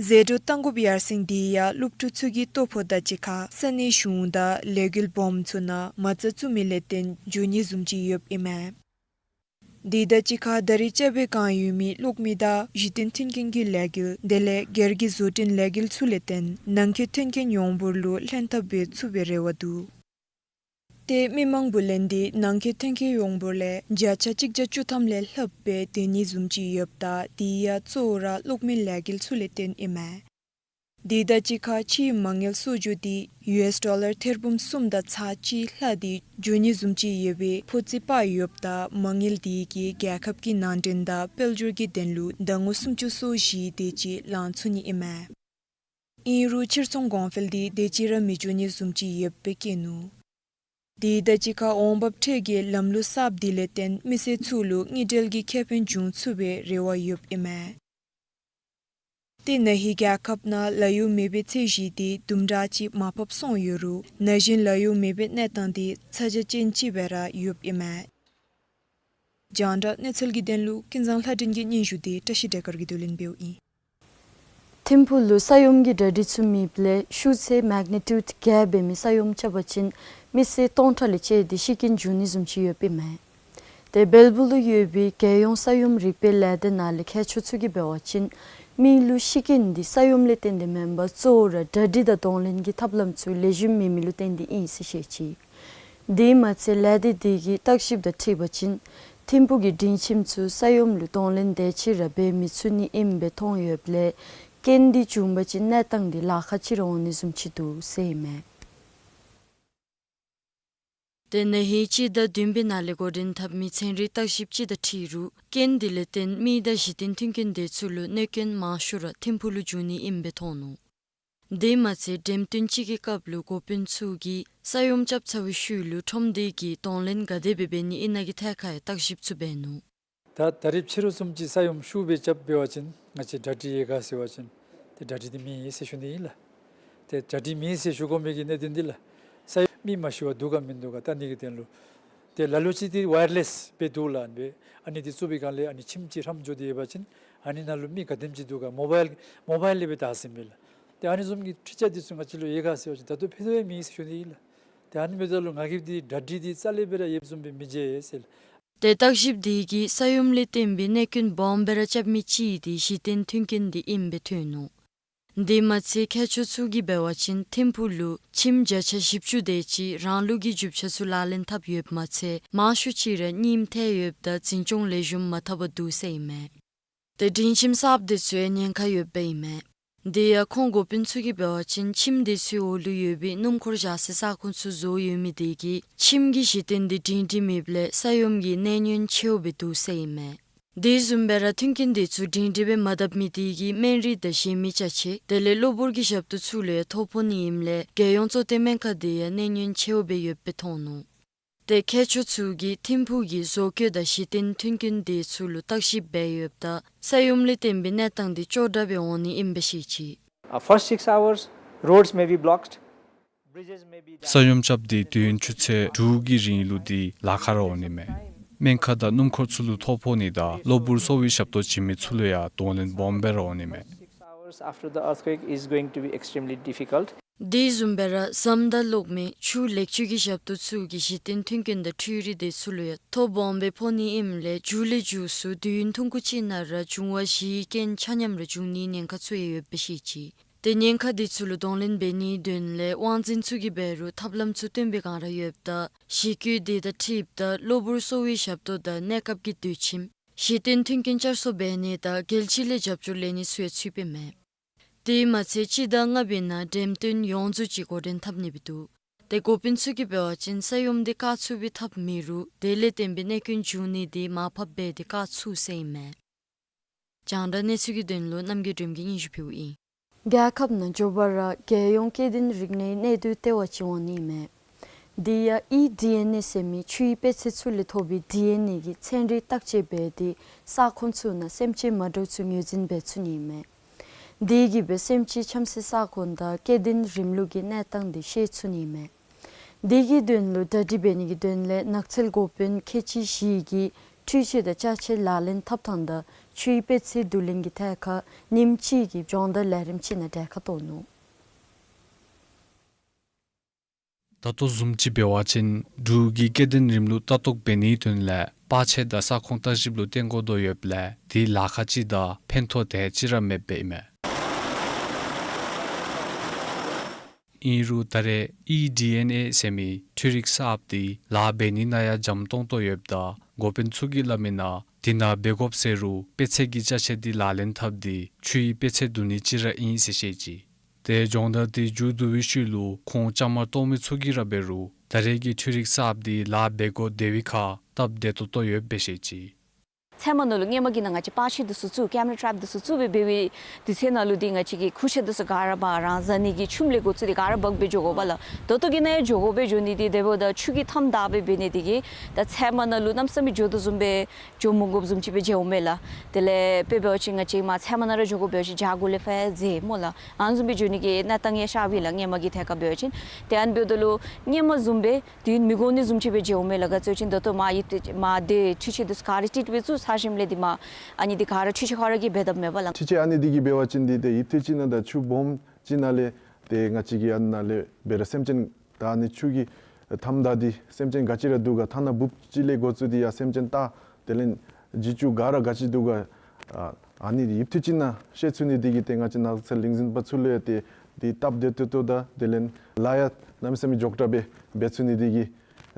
ཟད་འགྲོ་བཏང་དགོཔ་ཡར་སེང་དེ་ཡང་སློབ་ཕྲུག་ཚུ་གི་ལྟོ་ཕོགས་དང་གཅིག་ཁར་ས་གནས་གཞུང་དང་ལས་འགུལ་སྦོམ་ཚུ་ནང་མ་རྩ་བཙུགས་མི་ལས་བརྟེན་འགྱོ་ནི་བཟུམ་ཅིག་ཡོདཔ་ཨིན་མས། དེ་དང་གཅིག་ཁར་ད་རེས་རྐྱབ་པའི་བསྒང་ཡོད་མི་གློག་མེ་དང་གཞི་རྟེན་མཐུན་རྐྱེན་གྱི་ལས་འགུལ་དེ་ལས་སྒེར་གྱི་བཟོ་སྐྲུན་ལས་འགུལ་ཚུ་ལས་བརྟེན་ནང་འཁོད་མཐུན་རྐྱེན་ཡོངས་འབོར་ལུ་ལྷན་ཐབས་འབད་ཚུགས་པའི་རེ་བ་འདུག། ཏེ་མི་མང་བུ་ལོན་འདི་ནང་འཁོད་མཐུན་རྐྱེན་ཡོངས་འབོར་ལས་བརྒྱ་ཆ་གཅིག་བརྒྱ་བཅུ་ཐམ་ལས་ལྷགཔ་སྦེ་སྡོད་ནི་བཟུམ་ཅིག་ཡོདཔ་ད་དེ་ཡང་གཙོ་བོ་ར་གློག་མེ་ལས་འགུལ་ཚུ་ལས་བརྟེན་ཨིན་མས། དེ་དང་གཅིག་ཁར་ཕྱིའི་མ་དངུལ་གསོག་འཇོག་འདི་ཡུ་ཨེས་ཌོ་ལར་ཐེར་འབུམ་གསུམ་དང་ཚག་གཅིག་ལྷག་སྟེ་འགྱོ་ནི་བཟུམ་ཅིག་ཡོད་པའི་ཕོ་རྩིས་པར་ཡོདཔ་ད་མ་དངུལ་དེ་གིས་རྒྱལ་ཁབ་ཀྱི་ནང་འདྲེན་དང་དཔལ་འབྱོར་གྱི་དོན་ལུ་ཟླ་ངོ་སུམ་ཅུ་སོ་བཞི་དེ་ཅིག་ལང་ཚུགས་ནི་ཨིན་མས། ཨིན་རུང་ཕྱིར་ཚོང་གོང་འཕེལ་འདི་དེ་ཅིག་ར་མི་འགྱོ་ནི་བཟུམ་ཅིག་ཡོདཔ་སྦེ་བཀོད་ནུག། དེ་དང་གཅིག་ཁར་འོང་འབབ་ཁྲལ་གྱི་ལམ་ལུགས་གསརཔ་དེ་ལས་བརྟེན་མི་སེར་ཚུ་ལུ་དངུལ་འབྲེལ་གྱི་ཁེ་ཕན་འབྱུང་ཚུགས་པའི་རེ་བ་ཡོདཔ་ཨིན་མས། ཏེ་ན་ཧིང་རྒྱལ་ཁབ་ནང་ལཱ་གཡོག་མེད་པའི་ཚད་གཞི་འདི་དུམ་གྲ་ཅིག་མར་ཕབ་སོང་ཡོད་རུང་ན་གཞོན་ལཱ་གཡོག་མེད་པའི་གནས་སྟངས་འདི་ཚ་གྱང་ཅན་ཅིག་སྦེ་ར་ཡོདཔ་ཨིན་མས། རྒྱང་བསྒྲགས་གནས་ཚུལ་གྱི་དོན་ལུ་ཀུན་བཟང་ལྷ་སྒྲོན་གྱི་སྙན་ཞུ་འདི་བཀྲ་ཤིས་བདེ་སྐར་གྱིས་བསྡུ་ལེན་འབདཝ་ཨིན། ཐིམ་ཕུག་ལུ་ས་ཡོམ་གྱི་གྲ་སྒྲིག་ཚུ་མེདཔ་ལས་ཤུགས་ཚད་མེག་ནི་ཊུཌ་བརྒྱད་འབད་མི་ས་ཡོམ་རྐྱབ་པ་ཅིན་མི་སེར་སྟོང་ཕྲག་ལས་བཅད་དེ་ཤི་རྐྱེན་བྱུང་ནི་བཟུམ་ཅིག་ཡོདཔ་ཨིན་མས། ཏེ་སྦེལ་པུར་ལུ་ཡོད་པའི་རྒྱལ་ཡོངས་ས་ཡོམ་རིག་པའི་ལས་སྡེ་ནང་ལས་མཁས་མཆོག་ཚུ་གིས་འབད་བ་ཅིན་ མི་ལུ་ཤི་རྐྱེན་འདི་ས་ཡོམ་ལས་བརྟེན་ཏེ་མེན་པར་གཙོ་བོ་ར་གྲ་སྒྲིག་དང་གདོང་ལེན་གྱི་ཐབས་ལམ་ཚུ་ལེགས་ཤོམ་མེད་མི་ལུ་བརྟེན་ཏེ་ཨིན་ཟེར་བཤད་ཅི། དེ་མ་ཚད་ལས་སྡེ་དེ་གིས་བརྟག་ཞིབ་དང་འཁྲིལ་བ་ཅིན་ཐིམ་ཕུག་གི་སྒྲིང་ཁྱིམ་ཚུ་ས་ཡོམ་ལུ་གདོང་ལེན་དེ་ཅིག་ར་འབད་མི་ཚུགས་ནི་ཨིནམ་སྦེ་མཐོང་ཡོདཔ་ལས་རྐྱེན་འདི་བྱུང་པ་ཅིན་གནས་སྟངས་འདི་ལཱ་ཁག་ཅིག་ར་འོང་ནི་བཟུམ་ཅིག་འདུག་ཟེར་ཨིན་མས། དེ་ནང་ཧིང་སྤྱི་ཟླ་བདུན་པའི་ནང་ལས་འགོ་འདྲེན་འཐབ་མི་ཚན་རིག་བརྟག་ཞིབ་ཅིག་དང་འཁྲིལ་རུང་རྐྱེན་འདི་ལས་བརྟེན་མི་དང་གཞི་རྟེན་མཐུན་རྐྱེན་དེ་ཚུ་ལུ་གནོད་སྐྱོན་མང་ཤོས་ར་ཐིམ་ཕུག་ལུ་བྱུང་ནི་ཨིནམ་སྦེ་མཐོང་ནུག། དེ་མ་ཚད་འགྲེམས་སྟོན་ཅིག་གི་སྐབས་ལུ་འགོ་དཔོན་ཚུ་གིས་ས་ཡོམ་རྐྱབ་ཚར་བའི་ཤུལ་ལུ་ཁྲོམ་སྡེ་གིས་གདོང་ལེན་ག་དེ་སྦེ་འབད་ནི་ཨིན་ན་གི་ཐད་ཁར་ཡང་བརྟག་ཞིབ་ཚུ་འབད་ནུག། ད་ད་རིས་ཕྱི་རུ་བཟུམ་ཅིག་ས་ཡོམ་ཤུགས་སྦེ་རྐྱབ་འབད་བ་ཅིན་ང་བཅས་གྲ་སྒྲིག་ཡོད་ག་ཟེར་བ་ཅིན་ཏེ་གྲ་སྒྲིག་འདི་མེད་ཟེར་ཞུ་ནི་ཨིན་ལགས། ཏེ་གྲ་སྒྲིག་མེད་ཟེར་ཞུ་དགོ་མི་གི་གནད་དོན་འདི་ལགས། ས་ཡོམ་མི་མ་ཤི་བར་འདུག་ག་མིན་འདུག་ག་བལྟ་ནི་གི་དོན་ལུ་ཏེ་ལ་ལུ་ཅིག་འདི་ཝའི་ཡར་ལེསི་སྦེ་འདུག་ལགས། ཨ་ནི་སྦེ་ཨ་ནི་འདི་བཙུགས་པའི་སྒང་ལས་ཨ་ནི་ཁྱིམ་ཅིག་ཧྲམ་འགྱོ་སྟེ་ཡོད་པ་ཅིན་ཨ་ནི་ནང་ལུ་མི་ག་དེམ་ཅིག་འདུག་ག་མོ་བཱའིལ་མོ་བཱའིལ་ལས་སྦེ་བལྟ་ཟེར་མས་ལགས། ཏེ་ཨ་ནི་བཟུམ་གྱི་འཕྲུལ་ཆས་འདི་ཚུ་ང་བཅས་ལུ་ཡོད་ག་ཟེར་བ་ཅིན་ད་ལྟོ་ཕུད་རྡོག་ཡང་མེད་ཟེར་ཞུ་ནི་ཨིན་ལགས། ཏེ་ཨ་ནི་འབདཝ་ད་ལུ་ང་གིས་འདི་གྲ་སྒྲིག་འདི་རྩ་ལས་སྦེ་ར་ཡོདཔ་བཟུམ་སྦེ་མི་མཇལ་ཟེར་ལགས། ཏེ་བརྟག་ཞིབ་དེ་གིས་ས་ཡོམ་ལས་བརྟེན་པའི་གནོད་སྐྱོན་སྦོམ་སྦེ་ར་རྐྱབ་མི་ཅིག་འདི་གཞི་རྟེན་མཐུན་རྐྱེན་འདི་ཨིནམ་སྦེ་ཐོན་ནུག། དེ་མ་ཚད་མཁས་མཆོག་ཚུ་གིས་འབད་བ་ཅིན་ཐིམ་ཕུག་ལུ་ཁྱིམ་བརྒྱ་ཆ་བཞི་བཅུ་དེ་ཅིག་རང་ལུགས་ཀྱི་རྒྱུ་ཆ་ཚུ་ལག་ལེན་འཐབ་ཡོདཔ་མ་ཚད་མང་ཤོས་ཅིག་ར་རྙིངམ་ཐལ་ཡོདཔ་དང་འཛིན་སྐྱོང་ལེགས་ཤོམ་མ་འཐབ་པར་འདུག་ཟེར་ཨིན་མས། ཏེ་སྒྲིང་ཁྱིམ་གསརཔ་དེ་ཚུ་ཡང་ཉེན་ཁ་ཡོདཔ་ཨིན་མས། དེ་ཡང་ཁོང་འགོ་དཔོན་ཚུ་གིས་འབད་བ་ཅིན་ཁྱིམ་དེ་ཚུའི་འོག་ལུ་ཡོད་པའི་སྣུམ་འཁོར་བཞག་སའི་ས་ཁོངས་ཚུ་བཟོ་ཡོད་མི་དེ་གིས་ཁྱིམ་གྱི་གཞི་རྟེན་དེ་སྒྲིང་སྒྲིང་མེདཔ་ལས་ས་ཡོམ་གྱི་གནོད་ཉེན་ཆེཝ་སྦེ་འདུག་ཟེར་ཨིན་མས། དེ་བཟུམ་སྦེ་ར་མཐུན་རྐྱེན་དེ་ཚུ་སྒྲིང་སྒྲིང་སྦེ་མ་བཏབ་མི་དེ་གིས་སྨན་རིགས་དང་གཞན་མི་ཅ་ཆས་དེ་ལས་གློ་བུར་གྱི་ཞབས་ཏོག་ཚུ་ལུ་ཡང་ཐོ་ཕོག་ནི་ཨིནམ་ལས་རྒྱལ་ཡོངས་གཙོ་བསྟེན་སྨན་ཁང་དེ་ཡང་གནོད་ཉེན་ཆེཝ་སྦེ་ཡོདཔ་སྦེ་མཐོང་ནུག། ཏེ་མཁས་མཆོག་ཚུ་གིས་ཐིམ་ཕུག་གི་བཟོ་བཀོད་དང་གཞི་རྟེན་མཐུན་རྐྱེན་དེ་ཚུ་ལུ་བརྟག་ཞིབ་འབད་ཡོདཔ་ད་ས་ཡོམ་ལས་བརྟེན་པའི་གནས་སྟངས་དེ་སྐྱོ་དྲགས་སྦེ་འོང་ནི་ཨིནམ་སྦེ་བཤད་ཅི། Uh, first six hours, roads may be blocked, bridges may be ད་ས་ཡོམ་རྐྱབ་སྟེ་དུས་ཡུན་ཆུ་ཚོད་དྲུག་གི་རིང་ལུ་འདི་ལཱ་ཁག་ར་འོང་ནི་མས། སྨན་ཁང་དང་སྣུམ་འཁོར་ཚུ་ལུ་ཐོ་ཕོག་ནི་དང་གློ་བུར་གསོ་བའི་ཞབས་ཏོག་བྱིན་མི་ཚུ་ལུ་ཡང་གདོང་ལེན་སྦོམ་སྦེ་ར་འོང་ནི་མས། Six hours after the earthquake is going to be extremely difficult. དེ་བཟུམ་སྦེ་ར་ཟམ་དང་གློག་མེ་ཆུ་ལེགས་བཅོས་ཀྱི་ཞབས་ཏོག་ཚུ་གིས་གཞི་རྟེན་མཐུན་རྐྱེན་དང་འཕྲུལ་རིག་དེ་ཚུ་ལུ་ཡང་ཐོ་སྦོམ་སྦེ་ཕོག་ནི་ཨིནམ་ལས་མཇུག་ལས་མཇུག་སུ་དུས་ཡུན་ཐུང་ཀུ་ཅིག་ནང་ར་འབྱུང་བ་བཞིའི་རྐྱེན་ཆ་མཉམ་ར་འབྱུང་ནིའི་ཉེན་ཁ་ཚུ་ཡང་ཡོདཔ་སྦེ་བཤད་ཅི། ཏེ་ཉེན་ཁ་དེ་ཚུ་ལུ་གདོང་ལེན་འབད་ནིའི་དོན་ལས་དབང་འཛིན་ཚུ་གིས་འབད་རུང་ཐབས་ལམ་ཚུ་སྟོན་པའི་བསྒང་ར་ཡོདཔ་ད་གཞི་བཀོད་དེ་དང་འཁྲིལཝ་ད་གློ་བུར་གསོ་བའི་ཞབས་ཏོག་དང་གནས་སྐབས་ཀྱི་སྡོད་ཁྱིམ་གཞི་རྟེན་མཐུན་རྐྱེན་བསྐྱར་གསོ་འབད་ནི་དང་རྒྱལ་སྤྱི་ལས་རྒྱབ་སྐྱོར་ལེན་ནི་ཚུ་ཡང་ཚུད་པའི་མས། དེ་མ་ཚད་སྤྱི་ཟླ་ལྔ་པའི་ནང་འགྲེམས་སྟོན་ཡོངས་རྫོགས་ཅིག་འགོ་འདྲེན་འཐབ་ནི་སྦེ་འདུག། ཏེ་འགོ་དཔོན་ཚུ་གིས་འབད་བ་ཅིན་ས་ཡོམ་དེ་བཀག་ཚུགས་པའི་ཐབས་མེད་རུང་དེ་ལས་བརྟེན་པའི་གནོད་སྐྱོན་འབྱུང་ནི་དེ་མར་ཕབ་འབད་དེ་བཀག་ཚུགས་ཟེར་ཨིན་མས། རྒྱང་བསྒྲགས་གནས་ཚུལ་གྱི་དོན་ལུ་རྣམ་རྒྱལ་སྒྲོལམ་གིས་སྙན་ཞུ་ཕུལཝ་ཨིན། རྒྱལ་ཁབ་ནང་མགྱོགས་པ་ར་རྒྱལ་ཡོངས་སྐྱེ་ལྡན་རིགས་སྣའི་གནས་སྡུད་ལྟེ་བ་ཅིག་འོང་ནི་མས། དེ་ཡང་ཨི་ཌི་ཨེན་ཨེ་ཟེར་མི་ཆུའི་དཔེ་ཚད་ཚུ་ལས་ཐོབ་པའི་ཌི་ཨེན་ཨེ་གི་ཚན་རིག་བརྟག་དཔྱད་འབད་དེ་ས་ཁོངས་ཚུ་ནང་སེམས་ཅན་མ་འདྲཝ་ཚུ་ངོས་འཛིན་འབད་ཚུགས་ནི་མས། དེ་གིས་སྦེ་སེམས་ཅན་འཁྱམ་སའི་ས་ཁོངས་དང་སྐྱེ་ལྡན་རིམ་ལུགས་ཀྱི་གནས་སྟངས་དེ་ཤེས་ཚུགས་ནི་མས། དེ་གི་དོན་ལུ་གྲ་སྒྲིག་འབད་ནི་གི་དོན་ལས་ནགས་ཚལ་འགོ་དཔོན་ཁལ་གཅིག་བཞི་གིས་འཕྲུལ་ཆས་དང་ཅ་ཆས་ལག་ལེན་འཐབ་ཐངས་དང་ཆུའི་དཔེ་ཚད་བསྡུ་ལེན་གྱི་ཐད་ཁར་ཉིནམ་གཅིག་གི་སྦྱོང་བརྡར་ལས་རིམ་ཅིག་ནང་གྲལ་ཁར་གཏོགས་ནུག། ད་ལྟོ་བཟུམ་ཅིག་འབད་བ་ཅིན་འབྲུག་གི་སྐྱེ་ལྡན་རིམ་ལུགས་ལྟ་རྟོག་འབད་ནིའི་དོན་ལས་པར་ཆས་དང་ས་ཁོངས་བརྟག་ཞིབ་ལུ་བརྟེན་དགོ་དོ་ཡོདཔ་ལས་དེ་ལཱ་ཁག་ཅིག་དང་ཕན་ཐོགས་དེ་ཅིག་ར་མེདཔ་ཨིན་མས། ཨིན་རུང་ད་རེས་ཨི་ཌི་ཨེན་ཨེ་ཟེར་མི་འཕྲུལ་རིག་གསརཔ་དེ་ལཱ་འབད་ནི་ནང་ཡང་འཇམ་ཏོང་ཏོ་ཡོདཔ་ད་འགོ་དཔོན་ཚུ་གིས་སླབ་མི་ནང་དེ་ནང་འབད་དགོཔ་ཟེར་རུང་དཔེ་ཚད་ཀྱི་ཅ་ཆས་དེ་ལག་ལེན་འཐབ་སྟེ་ཆུའི་དཔེ་ཚད་བསྡུ་ནི་ཅིག་ར་ཨིན་ཟེར་བཤད་ཅི། ཏེ་སྦྱོང་བརྡར་དེ་མཇུག་བསྡུ་བའི་ཤུལ་ལུ་ཁོང་བཅའ་མར་གཏོགས་མི་ཚུ་གིས་ར་འབད་རུང་ད་རེས་ཀྱི་འཕྲུལ་རིག་གསརཔ་དེ་ལཱ་འབད་དགོ་དེ་བའི་ཁར་སྟབས་བདེ་ཏོག་ཏོ་ཡོདཔ་སྦེ་བཤད་ཅི། ཚལ་མ་ནང་ལུ་སྔོན་མ་གི་ནང་ང་བཅས་པར་ཆས་འདི་ཚུ་བཙུགས་ཀེམ་ར་ཊྲེཔ་འདི་ཚུ་བཙུགས་སྦེ་འབད་བའི་དུས་ཚོད་ནང་ལུ་འདི་ང་བཅས་ཀྱི་ཁུར་ཆ་འདི་ཚུ་ག་ར་འབག་རང་བཟའ་ནི་གི་ཆུམ་ལས་འགོ་བཙུགས་ཏེ་ག་ར་འབག་སྦེ་འགྱོ་དགོ་པས་ལགས། ད་ལྟོ་གི་ནང་ཡང་འགྱོ་དགོ་སྦེ་འགྱོ་ནི་འདི་དེ་འབདཝ་ད་ཆུ་གིས་མཐའམ་བདའ་སྦེ་འབད་ནི་དེ་གིས་ད་ཚལ་མ་ནང་ལུ་གནམ་མེད་ས་མེད་འགྱོ་དོ་བཟུམ་སྦེ་འགྱོ་མི་དགོཔ་བཟུམ་ཅིག་སྦེ་མཇལཝ་མས་ལགས། དེ་ལས་དཔེ་འབད་བ་ཅིན་ང་བཅས་མར་ཚལ་མ་ནང་ར་འགྱོ་དགོ་འབད་བ་ཅིན་བྱག་གུ་ལས་ཕར་འཛེགས་སྨོ་ལགས། ཨ་ནི་བཟུམ་སྦེ་འགྱོ་ནི་གི་གནས་སྟངས་ཡང་ཤར་བས་ལགས། སྔོན་མ་གི་ཐད་ཁར་འབད་བ་ཅིན་ཏེ་ཨ་ནི་འབདཝ་ད་ལུ་སྔོན་མ་བཟུམ་སྦེ་དུས་མི་དགོ་ནི་བཟུམ་ཅིག་སྦེ་མཇལཝ་མས་ལགས། ག་ཅི་ཟེར་བ་ཅིན་ད་ལྟོ་མར་ཡུདཔ་ཐེངས་མར་དེ་འཕྲུལ་ཆས་འདི་ཚུ་ག་ར་ཊིཊ་སྦེ་བཙུགས་ཚར་ཞིནམ་ལས་འདི་མར་ཨ་ནི་འདི་ག་ར་འཕྲུལ་ཆས་ཁོ་ར་གིས་འབད་དཔ་མས་པ་ལགས། འཕྲུལ་ཆས་ཨ་ནི་འདི་གིས་འབད་བ་ཅིན་འདི་ཏེ་ཡུདཔ་ཐེངས་ཅིག་ནང་ད་ཆུ་སྦོམ་ཅིག་ནང་ལས་ཏེ་ང་བཅས་ཀྱི་ཨ་ནཱ་ལས་འབད་ར་སེམས་ཅན་ད་ཨ་ནི་ཆུ་གིས་མཐའམ་བདའ་སྟེ་སེམས་ཅན་ག་ཅི་ར་འདུག་ག་ཐ་ན་འབུཔ་ཅིག་ལས་འགོ་བཙུགས་ཏེ་ཡར་སེམས་ཅན་ད་དེ་ལས་རྗེས་ཅུ་ག་ར་ག་ཅི་འདུག་ག་ ཨ་ཨ་ནི་འདི་ཡུདཔ་ཐེངས་ཅིག་ནང་བཤད་ཚུགས་ནི་འདི་གིས་ཏེ་ང་བཅས་ནགས་ཚལ་ལས་འཛིན་པ་ཚུ་ལུ་ཡང་ཏེ་འདི་སྟབས་བདེ་ཏོག་ཏོ་དང་དེ་ལས་ལཱ་ཡང་གནམ་མེད་ས་མེད་མགྱོགས་དྲགས་སྦེ་འབད་ཚུགས་ནི་འདི་གིས་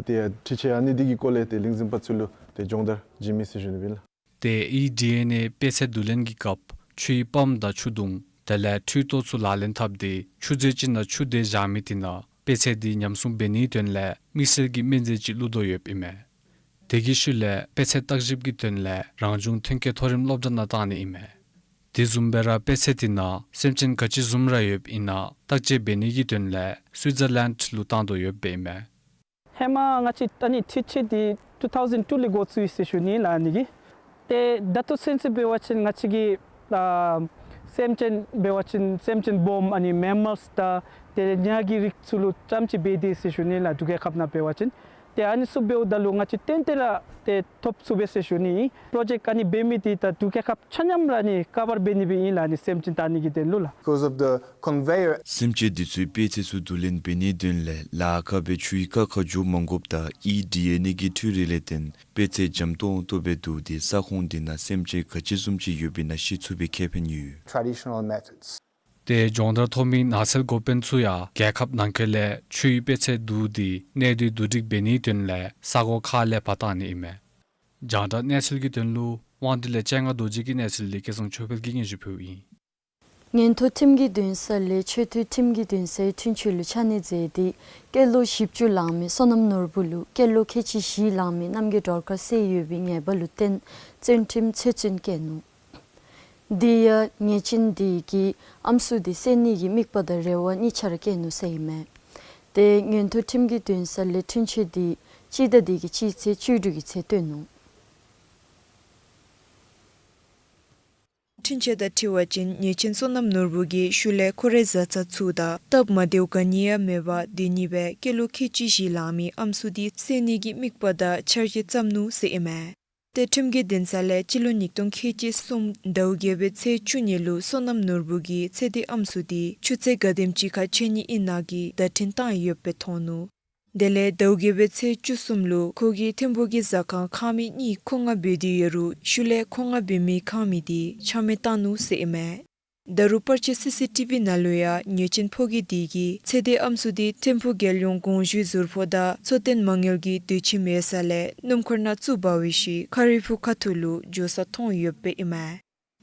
ཏེ་འཕྲུལ་ཆས་ཨ་ནི་འདི་གི་སྐོར་ལས་ཏེ་ལས་འཛིན་པ་ཚུ་ལུ་ཏེ་སྦྱོང་བརྡར་བྱིན་མི་ཟེར་ཞུ་ནི་ཨིན་ལགས། ཏེ་ཨི་ཌི་ཨེན་ཨེ་དཔེ་ཚད་བསྡུ་ལེན་གྱི་སྐབས་ཆུའི་པམཔ་དང་ཆུ་དུང་དེ་ལས་འཕྲུལ་ཏོག་ཚུ་ལག་ལེན་འཐབ་སྟེ་ཆུ་མཛོད་ཅིག་ནང་ཆུ་དེ་བཞག་མི་དེ་ནང་དཔེ་ཚད་དེ་ཉམས་སྲུང་འབད་ནིའི་དོན་ལས་དམིགས་བསལ་གྱི་སྨན་རྫས་ཅིག་བླུག་དོ་ཡོདཔ་ཨིན་མས། དེ་གི་ཤུལ་ལས་དཔེ་ཚད་བརྟག་ཞིབ་ཀྱི་དོན་ལས་རང་བྱུང་ཐོན་སྐྱེད་མཐོ་རིམ་སློབ་གྲྭ་ནང་བཏང་ནི་ཨིན་མས། དེ་བཟུམ་སྦེ་ར་དཔེ་ཚད་དེ་ནང་སེམས་ཅན་ག་ཅི་བཟུམ་ར་ཡོདཔ་ཨིན་ན་བརྟག་དཔྱད་འབད་ནི་གི་དོན་ལས་སུའི་ཛར་ལེནཌ་ལུ་བཏང་དོ་ཡོདཔ་ཨིན་མས། ཧེ་མ་ང་བཅས་ཨ་ནི་འཕྲུལ་ཆས་འདི་two thousand two ལས་འགོ་བཙུགས་ཡི་ཟེར་ཞུ་ནི་ལགས། ཨ་ནི་གི་ཏེ་ད་ལྟོ་ཚུན་ཚོད་འབད་བ་ཅིན་ང་བཅས་ཀྱིས་ཨ་སེམས་ཅན་འབད་བ་ཅིན་སེམས་ཅན་སྦོམ་ཨ་ནི་མེ་མཱལསི་དང་དེ་ལས་ཉ་གི་རིགས་ཚུ་ལུ་རྐྱངམ་ཅིག་འབད་དེ་ཟེར་ཞུ་ནི་ལགས། འབྲུག་རྒྱལ་ཁབ་ནང་འབད་བ་ཅིན་ཏེ་ཨ་ནི་ཚུ་འབདཝ་ད་ལུ་ང་བཅས་ཏན་ཏན་ར་ཏེ་ཐོབ་ཚུགས་པས་ཟེར་ཞུ་ནི། པྲོ་ཇེཀཊ་ཨ་ནི་འབད་མི་འདི་ད་འབྲུག་རྒྱལ་ཁབ་ཆ་མཉམ་ར་ཨ་ནི་ཀ་བར་འབད་ནི་སྦེ་ཨིན་ལགས། ཨ་ནི་སེམས་ཅན་བཏང་ནི་གི་དོན་ལུ་ལགས། Because of the conveyor. སེམས་ཅན་འདི་ཚུའི་དཔེ་ཚད་ཚུ་བསྡུ་ལེན་འབད་ནིའི་དོན་ལས་ལཱ་ཁག་སྦེ་ཆུའི་ཁ་ཁར་འགྱོ་མ་དགོཔ་དང་ཨི་ཌི་ཨེན་ཨེ་གི་འཕྲུལ་རིག་ལས་བརྟེན་དཔེ་ཚད་འཇམ་ཏོང་ཏོ་སྦེ་བསྡུ་སྟེ་ས་ཁོངས་འདི་ནང་སེམས་ཅན་ག་ཅི་བཟུམ་ཅིག་ཡོདཔ་ཨིན་ན་ཤེས་ཚུགས་པའི་ཁེ་ཕན་ཡོད། Traditional methods. ཏེ་སྦྱོང་བརྡར་ཐོབ་མི་ནགས་ཚལ་འགོ་དཔོན་ཚུ་ཡང་རྒྱལ་ཁབ་ནང་འཁོད་ལས་ཆུའི་དཔེ་ཚད་བསྡུ་སྟེ་གནད་སྡུད་བསྡུ་སྒྲིག་འབད་ནིའི་དོན་ལས་ས་གོ་ཁག་ལས་འབག་བཏང་ནི་ཨིན་མས། རྒྱང་བསྒྲགས་གནས་ཚུལ་གྱི་དོན་ལུ་དབང་འདུས་ལས་སྤྱན་སྔ་རྡོ་རྗེ་གི་གནས་ཚུལ་འདི་སྐལ་བཟང་ཆོས་འཕེལ་གྱིས་སྙན་ཞུ་ཕུལཝ་ཨིན། མངོན་མཐོ་ཁྲིམས་ཀྱི་འདུན་ས་ལས་ཆེས་མཐོའི་ཁྲིམས་ཀྱི་འདུན་སའི་འཁྲུན་ཆོད་ལུ་ཆ་གནས་མཛད་དེ་སྐྱེས་ལོ་བཞི་བཅུ་ལང་མི་བསོད་ནམས་ནོར་བུ་ལུ་སྐྱེས་ལོ་ཁལ་གཅིག་བཞི་ལང་མི་རྣམ་རྒྱལ་སྒྲོལ་དཀར་བསད་ཡོད་པའི་ཉེས་པ་ལུ་བརྟེན་བཙོན་ཁྲིམས་ཚེ་བཙོན་བཀལ་ནུག། དེ་ཡང་ཉེས་ཅན་དེ་གིས་ཨམ་སྲུ་དེ་བསད་ནི་གི་དམིགས་པ་དང་རེ་བ་གཉིས་ཆ་ར་བཀལ་ནུག་ཟེར་ཨིན་མས། ཏེ་མངོན་མཐོ་ཁྲིམས་ཀྱི་འདུན་ས་ལས་འཁྲུན་ཆོད་དེ་སྤྱི་ཟླ་འདི་གི་སྤྱི་ཚེས་བཅུ་དྲུག་གི་ཚེ་བཏོན་ནུག། འཁྲུན་ཆོད་དང་འཁྲིལ་བ་ཅིན་ཉེས་ཅན་བསོད་ནམས་ནོར་བུ་གིས་ཤུལ་ལས་ཁོ་རའི་བཟའ་ཚང་ཚུ་དང་སྟབས་མ་བདེཝ་ག་ནི་ཡང་མེད་པར་དེ་ཉིད་སྦེ་སྐྱེས་ལོ་ཁལ་གཅིག་བཞི་ལང་མི་ཨམ་སྲུ་དེ་བསད་ནི་གི་དམིགས་པ་དང་འཆར་གཞི་བརྩམས་ནུག་ཟེར་ཨིན་མས། ཏེ་ཁྲིམས་ཀྱི་འདུན་ས་ལས་སྤྱི་ལོ་ཉིས་སྟོང་ཁལ་གཅིག་གསུམ་ཟླཝ་བརྒྱད་པའི་ཚེས་བཅུ་གཉིས་ལུ་བསོད་ནམས་ནོར་བུ་གིས་ཚེ་འདས་ཨམ་སྲུ་དེ་ཆུ་ཚོད་ག་དེམ་ཅིག་ཁར་འཕྱད་ནི་ཨིན་ན་གི་བརྡ་འཕྲིན་བཏང་ཡོདཔ་སྦེ་མཐོང་ནུག། དེ་ལས་ཟླཝ་བརྒྱད་པའི་ཚེས་བཅུ་གསུམ་ལུ་ཁོ་གིས་ཐིམ་ཕུག་གི་ཟ་ཁང་ཁང་མིག་གཉིས་མཁོ་མངགས་འབད་དེ་ཡོད་རུང་ཤུལ་ལས་མཁོ་མངགས་འབད་མི་ཁང་མིག་དེ་ཆ་མེད་བཏང་ནུག་ཟེར་ཨིན་མས། ད་རུང་པར་ཆས་སི་སི་ཊི་བི་ནང་ལུ་ཡང་ཉེས་ཅན་ཕོ་སྐྱེས་དེ་གིས་ཚེ་འདས་ཨམ་སྲུ་དེ་ཐིམ་ཕུག་རྒྱལ་ཡོངས་དགོངས་ཞུའི་ཟུར་ཕོགས་དང་འཚོ་རྟེན་མ་དངུལ་གྱི་དུས་ཆེན་ཡོད་ས་ལས་སྣུམ་འཁོར་ནང་བཙུགས་འབག་པའི་ཤུལ་ཁ་རི་ཕུག་ཁ་ཐུག་ལུ་འགྱོ་ས་མཐོང་ཡོདཔ་སྦེ་ཨིན་མས།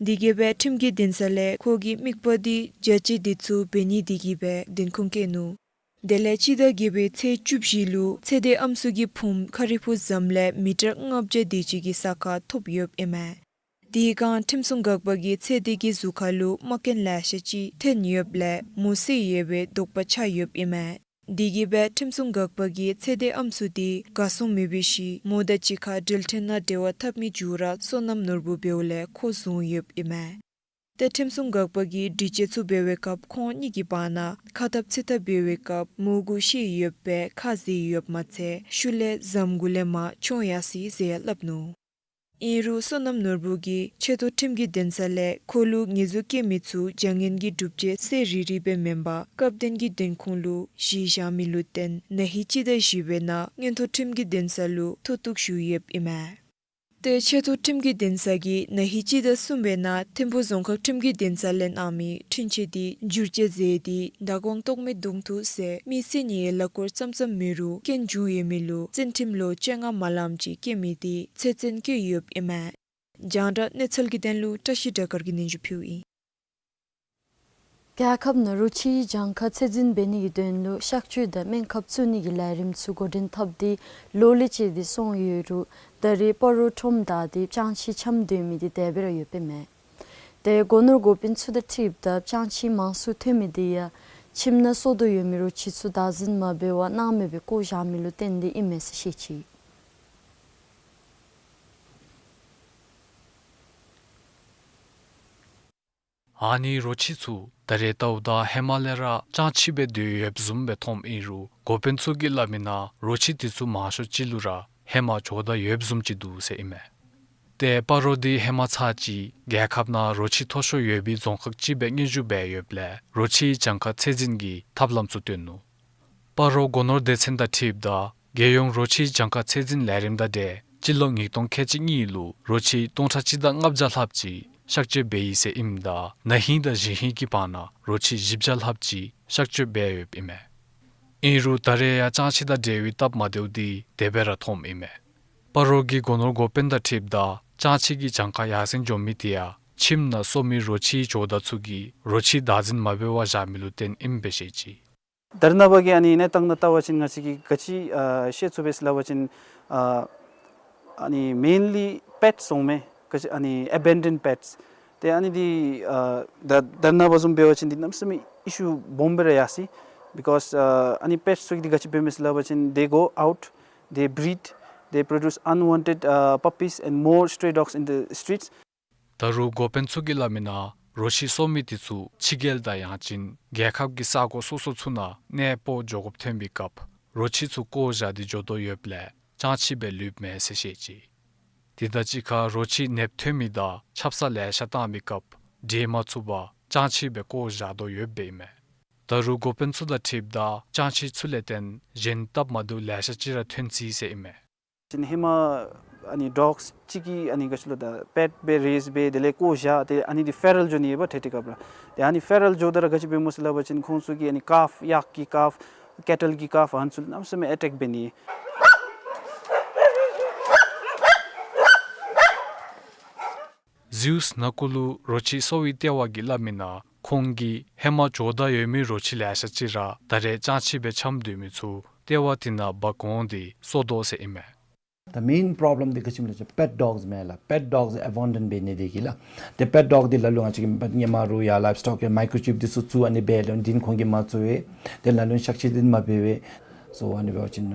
དེ་གིས་སྦེ་ཁྲིམས་ཀྱི་འདུན་ས་ལས་ཁོ་གི་དམིགས་པ་དེ་བྱ་སྤྱོད་དེ་ཚུ་འབད་ནི་དེ་གིས་སྦེ་བདེན་ཁུངས་བཀལ་ནུག། དེ་ལས་སྤྱི་ཟླ་བརྒྱད་པའི་ཚེས་བཅུ་བཞི་ལུ་ཚེ་འདས་ཨམ་སྲུ་གི་ཕུངམ་ཁ་རི་ཕུག་ཟམ་ལས་མི་ཊར་ལྔ་བརྒྱ་དེ་ཅིག་གི་ས་ཁར་ཐོབ་ཡོདཔ་ཨིན་མས། དེ་སྒང་ཁྲིམས་སྲུང་འགག་པ་གིས་ཚེ་འདས་ཀྱི་གཟུགས་ཁར་ལུ་རྨ་སྐྱོན་ལེ་ཤ་ཅིག་ཐོན་ཡོདཔ་ལས་མོ་བསད་ཡོད་པའི་དོགས་པ་ཆགས་ཡོདཔ་ཨིན་མས། དེ་གིས་སྦེ་ཁྲིམས་སྲུང་འགག་པ་གིས་ཚེ་འདས་ཨམ་སྲུ་དེ་གར་སོང་མེད་པའི་ཤུལ་མོ་དང་གཅིག་ཁར་འབྲེལ་མཐུད་ནང་འབྲེལ་བ་འཐབ་མི་མཇུག་ར་བསོད་ནམས་ནོར་བུ་འབདཝ་ལས་ཁོ་བཟུང་ཡོདཔ་ཨིན་མས། ཏེ་ཁྲིམས་སྲུང་འགག་པ་གིས་དྲི་དཔྱད་ཚུ་འབད་བའི་སྐབས་ཁོང་གཉིས་ཀྱི་བར་ན་ཁ་འཐབ་ཚིག་འཐབ་འབད་བའི་སྐབས་མོ་གུ་བཤེད་ཡོདཔ་སྦེ་ཁ་བཟེད་ཡོདཔ་མ་ཚད་ཤུལ་ལས་ཟམ་གུ་ལས་མར་མཆོང་ཡར་སོ་ཡི་ཟེར་ཡང་སླབ་ནུག། ཨིན་རུང་བསོད་ནམས་ནོར་བུ་གིས་ཆེ་མཐོ་ཁྲིམས་ཀྱི་འདུན་ས་ལས་ཁོ་ལུ་ཉེས་འཛུགས་བཀལ་མི་ཚུ་བྱ་ངན་གྱི་སྒྲུབ་བྱེད་གསལ་རི་རི་སྦེ་མེན་པར་སྐབས་དོན་གྱི་བདེན་ཁུངས་ལུ་གཞི་བཞག་མི་ལུ་བརྟེན་ན་ཧིང་སྤྱི་ཟླ་བཞི་པའི་ནང་མངོན་མཐོ་ཁྲིམས་ཀྱི་འདུན་ས་ལུ་མཐོ་གཏུགས་ཞུ་ཡོདཔ་ཨིན་མས། ཏེ་ཆེ་མཐོ་ཁྲིམས་ཀྱི་འདུན་ས་གིས་ན་ཧིང་སྤྱི་ཟླ་གསུམ་པའི་ནང་ཐིམ་ཕུག་རྫོང་ཁག་ཁྲིམས་ཀྱི་འདུན་ས་ལས་གནང་མི་འཁྲུན་ཆོད་དེ་བསྒྱུར་བཅོས་མཛད་དེ་མདང་དགོང་ལྟོགས་མེད་གདོང་ཐུག་ཟེར་མི་བསད་ནིའི་གླ་འཁོར་ཙམ་ཙམ་མེན་རུང་སྐྱོན་བྱུང་ཡོད་མི་ལུ་བཙོན་ཁྲིམས་ལོ་བཅོ་ལྔ་མ་ལངམ་ཅིག་བཀལ་མི་དེ་ཚེ་བཙོན་བཀལ་ཡོདཔ་ཨིན་མས། རྒྱང་བསྒྲགས་གནས་ཚུལ་གྱི་དོན་ལུ་བཀྲ་ཤིས་སྒྲོལ་དཀར་གྱིས་སྙན་ཞུ་ཕུལཝ་ཨིན། རྒྱལ་ཁབ་ནང་རོ་ཁྱིའི་གྱངས་ཁ་ཚད་འཛིན་འབད་ནི་གི་དོན་ལུ་གཤག་བཅོས་དང་སྨན་ཁབ་བཙུགས་ནི་གི་ལས་རིམ་ཚུ་འགོ་འདྲེན་འཐབ་སྟེ་ལོ་ལེགས་བཅད་དེ་སོང་ཡོད་རུང་ད་རེས་སྤ་རོ་ཁྲོམ་བདའ་སྟེ་ལྕང་ཁྱི་འཆམ་སྡོད་མི་དེ་དེ་སྦེ་ར་ཡོདཔ་ཨིན་མས། ཏེ་སྒོ་ནོར་འགོ་དཔོན་ཚུ་དང་འཁྲིལཝ་ད་ལྕང་ཁྱི་མང་སུ་ཐོན་མི་དེ་ཡང་ཁྱིམ་ནང་གསོ་དོ་ཡོད་མི་རོ་ཁྱི་ཚུ་བདག་འཛིན་མ་འབད་བར་གནང་མེད་པའི་བཀོ་བཞག་མི་ལུ་བརྟེན་ཏེ་ཨིན་མས་ཟེར་བཤད་ཅི། ཨ་ནི་རོ་ཁྱི་ཚུ་ད་རེས་ལྟཝ་ད་ཧེ་མ་ལས་ར་ལྕང་ཁྱི་སྦེ་སྡོད་ཡོདཔ་བཟུམ་སྦེ་མཐོངམ་ཨིན་རུང་འགོ་དཔོན་ཚུ་གིས་སླབ་མི་ནང་རོ་ཁྱི་དེ་ཚུ་མང་ཤོས་ཅིག་ལུ་ར་ཧེ་མ་བྱོག་ད་ཡོདཔ་བཟུམ་ཅིག་འདུག་ཟེར་ཨིན་མས། ཏེ་སྤ་རོ་འདི་ཧེ་མ་ཚར་གཅིག་རྒྱལ་ཁབ་ནང་རོ་ཁྱི་མཐོ་ཤོས་ཡོད་པའི་རྫོང་ཁག་ཅིག་སྦེ་སྙན་ཞུ་འབད་ཡོདཔ་ལས་རོ་ཁྱིའི་གྱངས་ཁ་ཚད་འཛིན་གྱི་ཐབས་ལམ་ཚུ་བཏོན་ནུག། སྤ་རོ་སྒོ་ནོར་སྡེ་ཚན་དང་འཁྲིལཝ་ད་རྒྱལ་ཡོངས་རོ་ཁྱིའི་གྱངས་ཁ་ཚད་འཛིན་ལས་རིམ་དང་འབྲེལ་སྤྱི་ལོ་ཉིས་སྟོང་ཁལ་གཅིག་གཉིས་ལུ་རོ་ཁྱི་སྟོང་ཕྲག་གཅིག་དང་ལྔ་བརྒྱ་ལྷགཔ་ཅིག་ གཤག་བཅོས་འབད་ཡི་ཟེར་ཨིནམ་ད་ན་ཧིང་དང་གཞེས་ཧིང་གི་བར་ན་རོ་ཁྱི་བཞི་བརྒྱ་ལྷགཔ་ཅིག་གཤག་བཅོས་འབད་ཡོདཔ་ཨིན་མས། ཨིན་རུང་ད་རེས་ཡང་སྤྱང་ཁྱི་དང་འབྲེལ་བའི་སྟབས་མ་བདེཝ་འདི་དེ་སྦེ་ར་མཐོངམ་ཨིན་མས། སྤ་རོ་གི་སྒོ་ནོར་འགོ་དཔོན་དང་འཁྲིལཝ་ད་སྤྱང་ཁྱི་གི་གྱངས་ཁ་ཡར་སེང་འགྱོ་མི་དེ་ཡང་ཁྱིམ་ནང་གསོ་མི་རོ་ཁྱིའི་ཇོ་བདག་ཚུ་གིས་རོ་ཁྱི་བདག་འཛིན་མ་འབད་བར་བཞག་མི་ལུ་བརྟེན་ཨིནམ་སྦེ་བཤད་ཅི། ད་རེས་ནངས་པ་གི་ཨ་ནི་གནས་སྟངས་ནང་བལྟ་བ་ཅིན་ང་བཅས་ཀྱིས་ག་ཅི་ཨ་ཤེས་ཚུགས་པས་ཟེར་སླབ་པ་ཅིན་ཨ་ཨ་ནི་མེནལི་པེཊསི་འོང་མས། ག་ཅི་ཨ་ནི་ཨེ་བེན་ཌེནཌ་པེཊསི། ཏེ་ཨ་ནི་འདི་ཨ་ད་ད་རེས་ནངས་པ་བཟུམ་འབད་བ་ཅིན་འདི་གནམ་མེད་ས་མེད་ཨི་ཤུ་སྦོམ་སྦེ་ར་ཡར་སོ་ཡི། བི་ཀོསི་ཨ་ཨ་ནི་པེཊསི་ཚུ་གིས་འདི་ག་ཅི་འབདཝ་མས་ཟེར་སླབ་པ་ཅིན་they go out, they breed, they produce unwanted uh, puppies and more stray dogs in the streets. ད་རུང་འགོ་དཔོན་ཚུ་གིས་སླབ་མི་ནང་རོ་ཁྱི་གསོ་མི་དེ་ཚུ་ཕྱི་རྒྱལ་དང་ཡང་ཅིན་རྒྱལ་ཁབ་ཀྱི་ས་གོ་སོ་སོ་ཚུ་ནང་གནས་སྤོ་འགྱོ་དགོཔ་ཐོན་པའི་སྐབས་རོ་ཁྱི་ཚུ་བཀོ་བཞག་སྟེ་འགྱོ་དོ་ཡོདཔ་ལས་སྤྱང་ཁྱི་སྦེ་ལུསཔ་མས་ཟེར་བཤད་ཅི། དེ་དང་གཅིག་ཁར་རོ་ཁྱི་ནདཔ་ཐོན་མི་དང་ཆབ་གསང་ལེ་ཤ་བཏང་མི་སྐབས་འདྲེན་མ་ཚུགས་པར་སྤྱང་ཁྱི་སྦེ་བཀོ་བཞག་དོ་ཡོདཔ་ཨིན་མས། ད་རུང་འགོ་དཔོན་ཚུ་དང་འཁྲིལཝ་ད་སྤྱང་ཁྱི་ཚུ་ལས་བརྟེན་གཞན་སྟབས་མ་བདེཝ་ལེ་ཤ་ཅིག་ར་ཐོན་ཅི་ཟེར་ཨིན་མས། ཅིན་ཧེ་མ་ཨ་ནི་ཌོགསི་གཅིག་གིས་ཨ་ནི་ག་ཅི་ལོ་ད་པེཊ་སྦེ་རེསི་འབད་དེ་ལས་བཀོ་བཞག་སྟེ་ཨ་ནི་འདི་ཕེ་རལ་འགྱོ་ནི་ཡོདཔ་ཏེ་དེ་སྐབས་ར། ཏེ་ཨ་ནི་ཕེ་རལ་འགྱོཝ་ད་ར་ག་ཅི་འབད་མོ་ཟེར་སླབ་པ་ཅིན་ཁོང་ཚུ་གིས་ཨ་ནི་ཀཱལཕ་གཡག་གི་ཀཱལཕ་ཀེ་ཊལ་གྱི་ཀཱལཕ་ཨ་ནི་ཚུ་གནམ་མེད་ས་མེད་ཨེ་ཊེཀ་འབད་ནི། ཟེའུསི་ནཱ་ཀུ་ལུ་རོ་ཁྱི་གསོ་བའི་ལྟེ་བ་གིས་སླབ་མི་ནང་ཁོང་གིས་ཧེ་མ་ཇོ་བདག་ཡོད་མི་རོ་ཁྱི་ལེ་ཤ་ཅིག་ར་ད་རེས་སྤྱང་ཁྱི་སྦེ་འཁྱམས་སྡོད་མི་ཚུ་ལྟེ་བ་དེ་ནང་འབག་འོང་སྟེ་གསོ་དོ་ཟེར་ཨིན་མས། The main problem འདི་ག་ཅི་སྨོ་ལགས་ཟེར་བ་ཅིན་པེཊ་ཌོགསི་མས་ལགས། པེཊ་ཌོགསི་ཨེ་བེན་ཌོན་འབད་ནི་འདི་གིས་ལགས། ཏེ་པེཊ་ཌོག་འདི་ལ་ལུ་ང་བཅས་ཀྱིས་ཧེ་མ་རུང་ཡར་ལའིབ་སི་ཊོཀ་ཡང་མའི་ཀྲོ་ཅིཔ་འདི་ཚུ་བཙུགས་ཨ་ནི་འབད་ལོ་འདི་ཁོང་གིས་མ་བཙུགས་པས། ཏེ་ལ་ལུ་གཤག་བཅོས་འདི་མ་འབད་བས། སོ་ཨ་ནི་འབད་བ་ཅིན་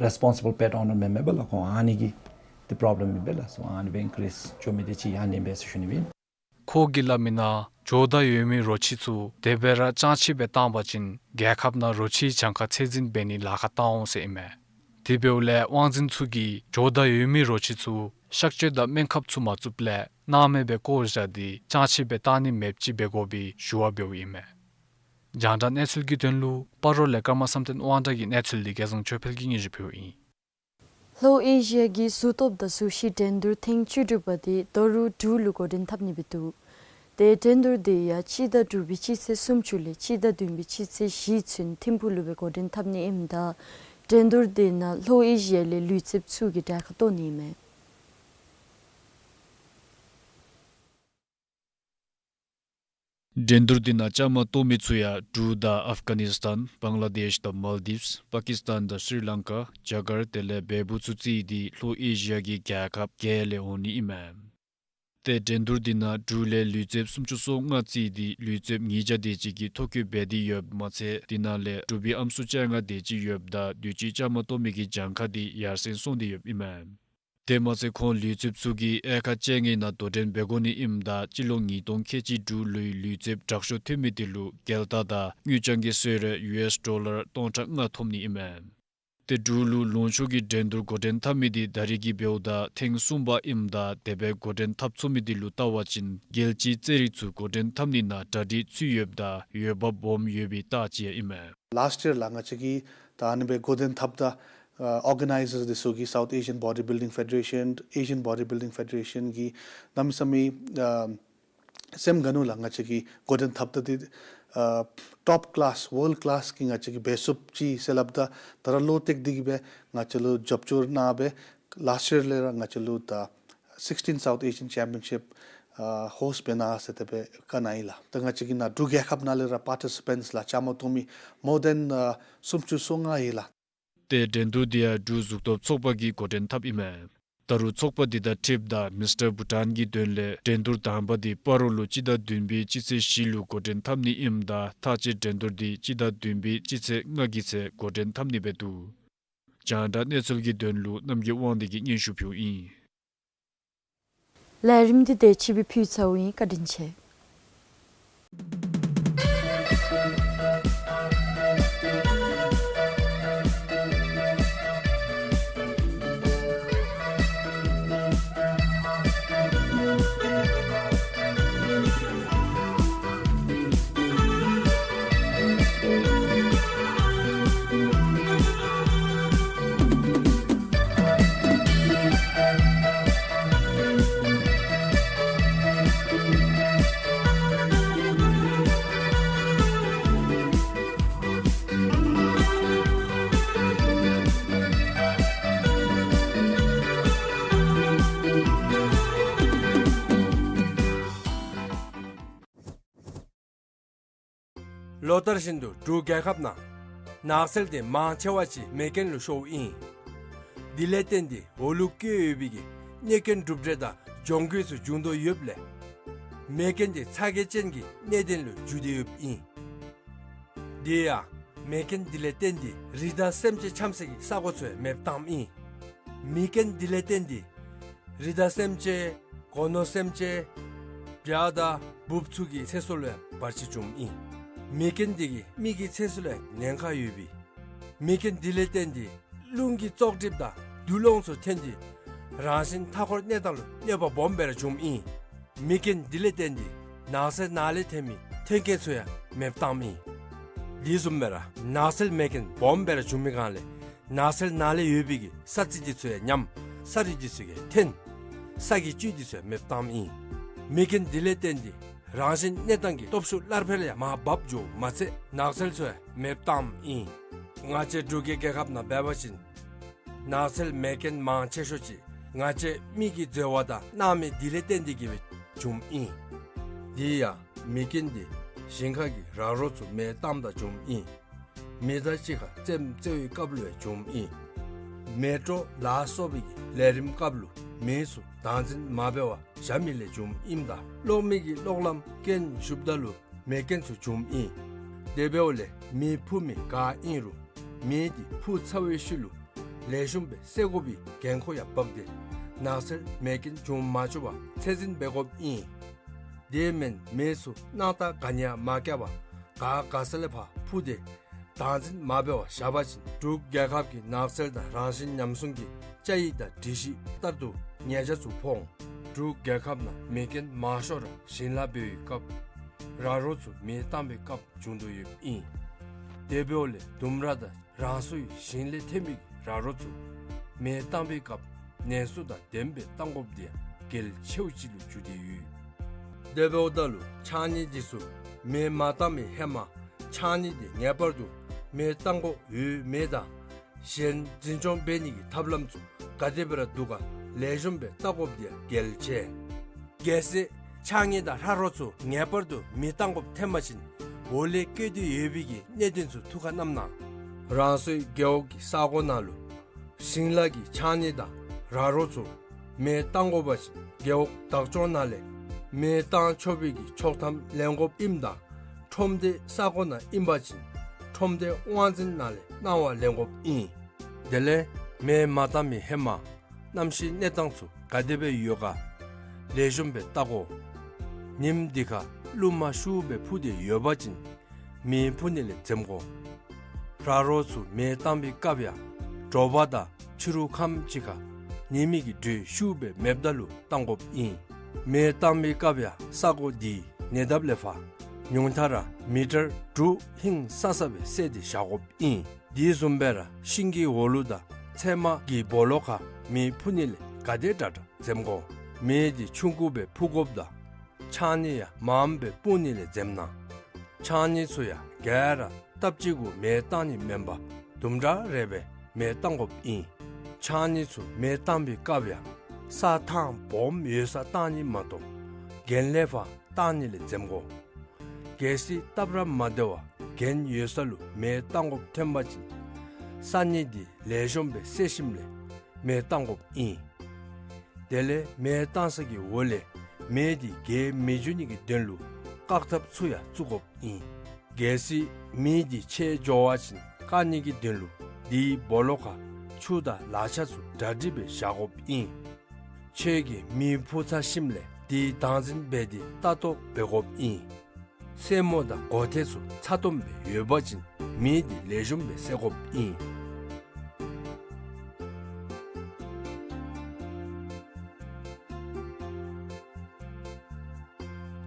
རེསི་པོན་སི་བཱལ་པེཊ་ཨོ་ནར་མེན་མས་པ་ལགས། ཁོང་ཨ་ནི་གིས་ཏེ་པོརོབ་ལེམ་ཨིན་པས་ལགས། སོ་ཨ་ནི་སྦེ་ཨིན་ཀི་རིསི་འགྱོ་མི་འདི་ཅིག་ཡང་ཨ་ནི་སྦེ་ཟེར་ཞུ་ནི་ཨིན། ཁོ་གིས་སླབ་མི་ནང་ཇོ་བདག་ཡོད་མི་རོ་ཁྱི་ཚུ་དེ་སྦེ་ར་སྤྱང་ཁྱི་སྦེ་བཏང་པ་ཅིན་རྒྱལ་ཁབ་ནང་རོ་ཁྱིའི་གྱངས་ཁ་ཚད་འཛིན་འབད་ནི་ལཱ་ཁག་བཏང་འོང་ཟེར་ཨིན་མས། དེ་འབདཝ་ལས་དབང་འཛིན་ཚུ་གིས་ཇོ་བདག་ཡོད་མི་རོ་ཁྱི་ཚུ་གཤག་བཅོས་དང་སྨན་ཁབ་ཚུ་མ་བཙུགསཔ་ལས་སྣང་མེད་སྦེ་བཀོ་བཞག་སྟེ་སྤྱང་ཁྱི་སྦེ་བཏང་ནི་མེདཔ་ཅིག་འབད་དགོ་པའི་ཞུ་བ་འབདཝ་ཨིན་མས། རྒྱང་བསྒྲགས་གནས་ཚུལ་གྱི་དོན་ལུ་སྤ་རོ་ལས་ཀརྨ་བསམ་གཏན་དབང་གྲགས་ཀྱི་གནས་ཚུལ་འདི་རྒྱལ་བཟང་ཆོས་འཕེལ་གྱིས་སྙན་ཞུ་ཕུལཝ་ཨིན། ལྷོ་ཨེ་ཤི་ཡ་གི་གཟུགས་སྟོབས་དང་གཟུགས་གཞི་འགྲན་བསྡུར་ཐེངས་བཅུ་དྲུག་པ་དེ་ད་རུང་འབྲུག་ལུ་འགོ་འདྲེན་འཐབ་ནི་སྦེ་འདུག། ཏེ་འགྲན་བསྡུར་དེ་ཡང་སྤྱི་ཟླ་དྲུག་པའི་སྤྱི་ཚེས་སུམ་ཅུ་ལས་སྤྱི་ཟླ་བདུན་པའི་སྤྱི་ཚེས་བཞི་ཚུན་ཐིམ་ཕུག་ལུ་སྦེ་འགོ་འདྲེན་འཐབ་ནི་ཨིནམ་ད་འགྲན་བསྡུར་དེ་ནང་ལྷོ་ཨེ་ཤི་ཡ་ལས་ལུས་རྩལཔ་ཚུ་གིས་གྲལ་ཁར་གཏོགས་ནི་ཨིན་མས། འགྲན་བསྡུར་འདི་ནང་བཅའ་མར་གཏོགས་མི་ཚུ་ཡང་འབྲུག་དང་ཨཕ་གྷ་ནིས་ཐཱན་བང་ལ་དེཤ་དང་མཱལ་དིབས་པ་ཀིས་ཐཱན་དང་སི་རི་ལང་ཀ་རྒྱ་གར་དེ་ལས་བལ་པོ་ཚུ་བརྩིས་ཏེ་ལྷོ་ཨེ་ཤི་ཡ་གི་རྒྱལ་ཁབ་བརྒྱད་ལས་འོང་ནི་ཨིན་མས། ཏེ་འགྲན་བསྡུར་འདི་ནང་འབྲུག་ལས་ལུས་རྩལཔ་སུམ་ཅུ་སོ་ལྔ་བརྩིས་ཏེ་ལུས་རྩལཔ་ཉིས་བརྒྱ་དེ་ཅིག་གིས་ཐོ་བཀོད་འབད་དེ་ཡོདཔ་མ་ཚད་འདི་ནང་ལས་འབྲུག་པའི་ཨམ་སྲུ་བཅོ་ལྔ་དེ་ཅིག་ཡོདཔ་ད་དུས་ཅི་བཅའ་མར་གཏོགས་མི་གི་གྱངས་ཁ་འདི་ཡར་སེང་སོང་སྟེ་ཡོདཔ་ཨིན་མས། དེ་མ་ཚད་ཁོང་ལུས་རྩལཔ་ཚུ་གིས་དབྱེ་ཁག་བཅོ་ལྔའི་ནང་དོ་འགྲན་འབད་དགོ་ནི་ཨིནམ་ད་སྤྱི་ལོ་ཉིས་སྟོང་ཁལ་གཅིག་འབྲུག་ལུའི་ལུས་རྩལཔ་དྲག་ཤོས་ཐོན་མི་དེ་ལུ་རྒྱལ་རྟགས་དང་དངུལ་རྐྱང་གི་གསོལ་རས་ཡུ་ཨེསི་ཌོ་ལར་སྟོང་ཕྲག་ལྔ་ཐོབ་ནི་ཨིན་མས། ཏེ་འབྲུག་ལུ་ལུང་ཕྱོགས་ཀྱི་འགྲན་བསྡུར་འགོ་འདྲེན་འཐབ་མི་དེ་ད་རེས་ཀྱི་འབདཝ་ད་ཐེངས་གསུམ་པ་ཨིནམ་ད་དེ་སྦེ་འགོ་འདྲེན་འཐབ་ཚུགས་མི་དེ་ལུ་བལྟ་བ་ཅིན་རྒྱལ་སྤྱིའི་རྩེད་རིགས་ཚུ་འགོ་འདྲེན་འཐབ་ནི་ནང་གྲ་སྒྲིག་ཚུད་ཡོདཔ་དང་འོས་འབབ་སྦོམ་ཡོད་པའི་རྟགས་ཅིག་ཡང་ཨིན་མས། ལཱསཊ་ཡིར་ལགས་ང་བཅས་ཀྱིས་ད་ཨ་ནི་སྦེ་འགོ་འདྲེན་འཐབ་ད་ཨ་ཨོར་ག་ནའི་ཛརསི་འདི་ཚུ་གིས་སའུཐ་ཨེ་ཤི་ཡཱན་བོ་ཌི་བིལ་ཌིང་ཕེ་ཌེ་རེ་ཤཱན་ཨེ་ཤི་ཡཱན་བོ་ཌི་བིལ་ཌིང་ཕེ་ཌེ་རེ་ཤཱན་གྱིས་གནམ་མེད་ས་མེད་ཨ་སེམས་དགའ་ནུག་ལགས། ང་བཅས་ཀྱིས་འགོ་འདྲེན་འཐབ་ད་འདི་ཨ་ཊོཔ་ཀི་ལཱསི་ཝཱལཌ་ཀི་ལཱསི་གི་ང་བཅས་ཀྱིས་འབད་ཚུགསཔ་ཅིག་ཟེར་སླབ་ད་ད་ར་བློ་གཏད་དེ་གིས་སྦེ་ང་བཅས་ལུ་རྒྱབ་སྐྱོར་གནང་སྦེ་ལཱསཊ་ཡིར་ལས་ར་ང་བཅས་ལུ་ད་སིགསི་ཊིན་སའུཐ་ཨེ་ཤི་ཡཱན་ཅེམ་པི་ཡོན་ཤིཔ་ཨ་ཧོསཊ་འབད་གནང་ཟེར་དེ་སྦེ་བཀའ་གནང་ཡི་ལགས། ད་ང་བཅས་ཀྱི་ནཱ་འབྲུག་རྒྱལ་ཁབ་ནང་ལས་ར་པར་ཊི་སི་པེནཊསི་ལགས་བཅའ་མར་གཏོགས་མི་མོར་དེན་ཨ་སུམ་ཅུ་སོ་ལྔ་ཡོད་ལགས། ཏེ་འགྲན་བསྡུར་འདི་ཡང་འབྲུག་གཟུགས་སྟོབས་ཚོགས་པ་གིས་འགོ་འདྲེན་འཐབ་ཨིན་མས། ད་རུང་ཚོགས་པ་འདི་དང་འཁྲིལཝ་ད་མིསི་ཊར་བྷུ་ཊཱན་གྱི་དོན་ལས་འགྲན་བསྡུར་དང་པ་འདི་སྤ་རོ་ལུ་སྤྱི་ཟླ་བདུན་པའི་སྤྱི་ཚེས་བཞི་ལུ་འགོ་འདྲེན་འཐབ་ནི་ཨིནམ་ད་མཐའ་དཔྱད་འགྲན་བསྡུར་འདི་སྤྱི་ཟླ་བདུན་པའི་སྤྱི་ཚེས་ལྔ་གི་ཚེས་འགོ་འདྲེན་འཐབ་ནི་སྦེ་འདུག། རྒྱང་བསྒྲགས་གནས་ཚུལ་གྱི་དོན་ལུ་རྣམ་རྒྱལ་དབང་འདུས་ཀྱིས་སྙན་ཞུ་ཕུལཝ་ཨིན། ལས་རིམ་འདི་དེ་ཅིག་སྦེ་ཕུལ་ཚརཝ་ཨིན། བཀའ་དྲིན་ཆེ། ལོ་ལྟར་བཞིན་དུ་འབྲུག་རྒྱལ་ཁབ་ནང་ནགས་ཚལ་དེ་མང་ཆེ་བ་ཅིག་མེ་རྐྱེན་ལུ་ཤོརཝ་ཨིན། དེ་ལས་བརྟེན་ཏེ་འོག་ལུ་བཀོད་ཡོད་པའི་གི་གནོད་སྐྱོན་གྲུབ་འབྲས་དང་གྱོང་གུད་ཚུ་འབྱུང་དོ་ཡོདཔ་ལས་མེ་རྐྱེན་དེ་ཚ་གྱང་ཅན་གྱི་གནད་དོན་ལུ་འགྱུར་ཏེ་ཡོདཔ་ཨིན། དེ་ཡང་མེ་རྐྱེན་དེ་ལས་བརྟེན་ཏེ་རི་དྭགས་སེམས་ཅན་འཁྱམ་སའི་གི་ས་གོ་ཚུ་ཡང་མེདཔ་བཏངམ་ཨིན། མེ་རྐྱེན་དེ་ལས་བརྟེན་ཏེ་རི་དྭགས་སེམས་ཅན་སྒོ་ནོར་སེམས་ཅན་བྱ་དང་འབུཔ་ཚུ་གི་ཚེ་སྲོག་ལུ་ཡང་བར་ཆད་བྱུངམ་ཨིན། མེ་རྐྱེན་དེ་གིས་མི་གི་ཚེ་སྲོག་ལུ་ཡང་ཉེན་ཁ་ཡོད་པས། མེ་རྐྱེན་དེ་ལས་བརྟེན་ཏེ་རླུང་གི་བཙོག་གྲིབ་དང་རྡུལ་སློང་ཚུ་ཐོན་ཏེ་རང་བཞིན་མཐའ་འཁོར་གནས་སྟངས་ལུ་གནོད་པ་སྦོམ་སྦེ་ར་བྱུངམ་ཨིན། མེ་རྐྱེན་དེ་ལས་བརྟེན་ཏེ་ནགས་ཚལ་ནང་ལས་ཐོན་མི་ཐོན་སྐྱེད་ཚུ་ཡང་མེདཔ་བཏངམ་ཨིན། དེ་བཟུམ་སྦེ་ར་ནགས་ཚལ་མེ་རྐྱེན་སྦོམ་སྦེ་ར་བྱུང་མི་སྒང་ལས་ནགས་ཚལ་ནང་ལས་ཡོད་པའི་གི་ས་རྩི་དེ་ཚུ་ཡང་ཉམས། ས་རི་དེ་ཚུ་ཡང་ཐོན། ས་གི་བཅུད་དེ་ཚུ་ཡང་མེདཔ་བཏངམ་ཨིན། མེ་རྐྱེན་དེ་ལས་བརྟེན་ཏེ་རང་བཞིན་གནས་སྟངས་ཀྱི་སྟོབས་ཤུགས་སླར་འཕེལ་ཡང་མར་བབས་འགྱོཝ་མ་ཚད་ནགས་ཚལ་ཚུ་ཡང་མེདཔ་བཏངམ་ཨིན། ང་བཅས་འབྲུག་གི་རྒྱལ་ཁབ་ནང་འབད་བ་ཅིན་ནགས་ཚལ་མེ་རྐྱེན་མང་ཆེ་ཤོས་ཅིག་ང་བཅས་མི་གི་འཛོལ་བ་དང་སྣང་མེད་དེ་ལས་བརྟེན་ཏེ་གིས་སྦེ་བྱུངམ་ཨིན། དེ་ཡང་མེ་རྐྱེན་དེ་ཞིང་ཁ་གི་ར་རོ་ཚུ་མེ་བཏངམ་ད་བྱུངམ་ཨིན། མེ་མདའ་གཅིག་ཁར་རྩེདམོ་རྩེ་བའི་སྐབས་ལུ་ཡང་བྱུངམ་ཨིན། མེ་སྤྲོ་ལ་སོགས་པའི་གི་ལས་རིམ་སྐབས་ལུ་མེ་ཚུ་བདག་འཛིན་མ་འབད་བར་བཞག་མི་ལས་བྱུངམ་ཨིནམ་ད་གློག་མེ་གི་གློག་ལམ་རྐྱེན་ཞུགསཔ་ད་ལུ་མེ་རྐྱེན་ཚུ་བྱུངམ་ཨིན། དེ་འབདཝ་ལས་མེ་འཕུ་མི་ག་ཨིན་རུང་མེ་དེ་འཕུ་ཚར་བའི་ཤུལ་ལུ་ལེགས་ཤོམ་སྦེ་བསད་དགོ་པའི་འགན་ཁུར་ཡང་འབག་སྟེ་ནགས་ཚལ་མེ་རྐྱེན་འབྱུང་མ་བཅུག་པར་ཚད་འཛིན་འབད་དགོཔ་ཨིན། དེ་མེན་མེ་ཚུ་སྣང་ཐག་ག་ནི་ཡང་མ་བཀལ་བར་ག་དགའ་ས་ལས་ཕར་འཕུ་སྟེ་བདག་འཛིན་མ་འབད་བར་བཞག་པ་ཅིན་འབྲུག་རྒྱལ་ཁབ་ཀྱི་ནགས་ཚལ་དང་རང་བཞིན་ཉམས་སྲུང་གི་བཅའ་ཡིག་དང་སྒྲིག་གཞི་ལྟར་དུ་ཉེས་ཆད་ཚུ་ཕོག་འོང་། འབྲུག་རྒྱལ་ཁབ་ནང་མེ་རྐྱེན་མང་ཤོས་ར་ཞིང་ལཱ་འབད་བའི་སྐབས་ར་རོ་ཚུ་མེ་བཏང་བའི་སྐབས་བྱུང་དོ་ཡོདཔ་ཨིན། དེ་འབདཝ་ལས་ལྡུམ་ར་དང་རང་སོའི་ཞིང་ལས་ཐོན་མི་གི་ར་རོ་ཚུ་མེ་བཏང་བའི་སྐབས་ནན་སུ་དང་ལྡནམ་སྦེ་བཏང་དགོཔ་དེ་ཡང་གལ་ཆེཝ་ཅིག་ལུ་གྱུར་ཏེ་ཡོད། དེ་འབདཝ་ད་ལུ་ཕྱགས་སྙིགས་དེ་ཚུ་མེ་མ་བཏང་བའི་ཧེ་མ་ཕྱགས་སྙིགས་དེ་ངེས་པར་དུ་མེ་བཏང་དགོཔ་ཡོད་མེད་དང་གཞན་འཛིན་སྐྱོང་འབད་ནི་གི་ཐབས་ལམ་ཚུ་ག་དེ་སྦེ་ར་འདུག་ག་ལེགས་ཤོམ་སྦེ་བལྟ་དགོཔ་དེ་ཡང་གལ་ཆེ། གལ་སྲིད་ཕྱགས་སྙིགས་དང་ར་རོ་ཚུ་ངེས་པར་དུ་མེ་བཏང་དགོཔ་ཐོན་པ་ཅིན་འོག་ལས་བཀོད་དེ་ཡོད་པའི་གི་གནད་དོན་ཚུ་ཐུགས་ཁར་བསྣམ་གནང་། རང་སོའི་རྒེད་འོག་གི་ས་གོ་ནང་ལུ་ཞིང་ལཱ་གི་ཕྱགས་སྙིགས་དང་ར་རོ་ཚུ་མེ་བཏང་དགོ་པ་ཅིན་རྒེད་འོག་བདག་སྐྱོང་ནང་ལས་མེ་བཏང་ཆོག་པའི་གི་ཆོག་ཐམ་ལེན་དགོཔ་ཨིནམ་ད་ཁྲོམ་སྡེ་ས་གོ་ནང་ཨིན་པ་ཅིན་ཁྲོམ་སྡེ་དབང་འཛིན་ནང་ལས་གནང་བ་ལེན་དགོཔ་ཨིན། དེ་ལས་མེ་མ་བཏང་མི་ཧེ་མ་གནམ་གཤིས་གནས་སྟངས་ཚུ་ག་དེ་སྦེ་ཡོད་ག་ལེགས་ཤོམ་སྦེ་བལྟ་དགོ། ཉིནམ་དེ་ཁར་རླུང་མ་ཤུགས་སྦེ་འཕུ་སྟེ་ཡོད་པ་ཅིན་མེ་འཕུ་ནི་ལས་འཛེམ་དགོ། ར་རོ་ཚུ་མེ་བཏང་བའི་སྐབས་ཡང་དྲོ་པ་དང་ཕྱི་རུ་ཁམས་ཅིག་ཁར་ཉི་མའི་གི་དྲོད་ཤུགས་སྦེ་མེདཔ་ད་ལུ་བཏང་དགོཔ་ཨིན། མེ་བཏང་བའི་སྐབས་ཡང་ས་གོ་དེའི་ཉེ་འདབས་ལས་ཕར་ཉུང་མཐའ་ར་མི་ཊར་དྲུག་ཧིང་སང་ས་སྦེ་བསལ་ཏེ་བཞག་དགོཔ་ཨིན། དེ་བཟུམ་སྦེ་ར་ཤིང་གི་འོག་ལུ་དང་ཚལ་མ་གི་སྦོ་ལོགས་ཁར་མེ་འཕུ་ནི་ལས་ག་དེ་དྲག་དྲག་འཛེམ་དགོ། མེ་དེ་ཆུང་ཀུ་སྦེ་འཕུ་དགོཔ་དང་ཕྱགས་སྙིགས་ཡང་མངམ་སྦེ་སྤུངས་ནི་ལས་འཛེམ་གནང་། ཕྱགས་སྙིགས་ཚུ་ཡང་ག་ར་སྟབས་གཅིག་གུ་མེ་བཏང་ནི་མེན་པར་དུམ་གྲ་རེ་སྦེ་མེ་བཏང་དགོཔ་ཨིན། ཕྱགས་སྙིགས་ཚུ་མེ་བཏང་བའི་སྐབས་ཡང་ས་ཐང་སྦོམ་ཡོད་སར་བཏང་ནི་མ་གཏོགས་གྱེན་ལས་ཕར་བཏང་ནི་ལས་འཛེམ་དགོ། གལ་སྲིད་སྟབས་ར་མ་བདེ་བར་གྱེན་ཡོད་ས་ལུ་མེ་བཏང་དགོཔ་ཐོན་པ་ཅིན་ས་སྙིགས་དེ་ལེགས་ཤོམ་སྦེ་བསལ་ཞིནམ་ལས་མེ་བཏང་དགོཔ་ཨིན། དེ་ལས་མེ་བཏང་ས་གི་འོག་ལས་མེ་དེ་རྒྱས་མི་འགྱོ་ནི་གི་དོན་ལུ་བཀག་ཐབས་ཚུ་ཡང་བཙུགས་དགོཔ་ཨིན། གལ་སྲིད་མེ་དེ་ཆད་འགྱོ་བ་ཅིན་བཀག་ནི་གི་དོན་ལུ་དེའི་སྦོ་ལོགས་ཁར་ཆུ་དང་ལག་ཆ་ཚུ་གྲ་སྒྲིག་སྦེ་བཞག་དགོཔ་ཨིན། ཁྱོད་ཀྱིས་མེ་འཕུ་ཚར་ཞིནམ་ལས་དེ་བདག་འཛིན་འབད་དེ་ལྟ་རྟོག་འབད་དགོཔ་ཨིན། སེན་མོ་དང་སྒོ་ཐེལ་ཚུ་ཚ་ཏོམ་སྦེ་ཡོད་པ་ཅིན་མེ་དེ་ལེགས་ཤོམ་སྦེ་བསད་དགོཔ་ཨིན།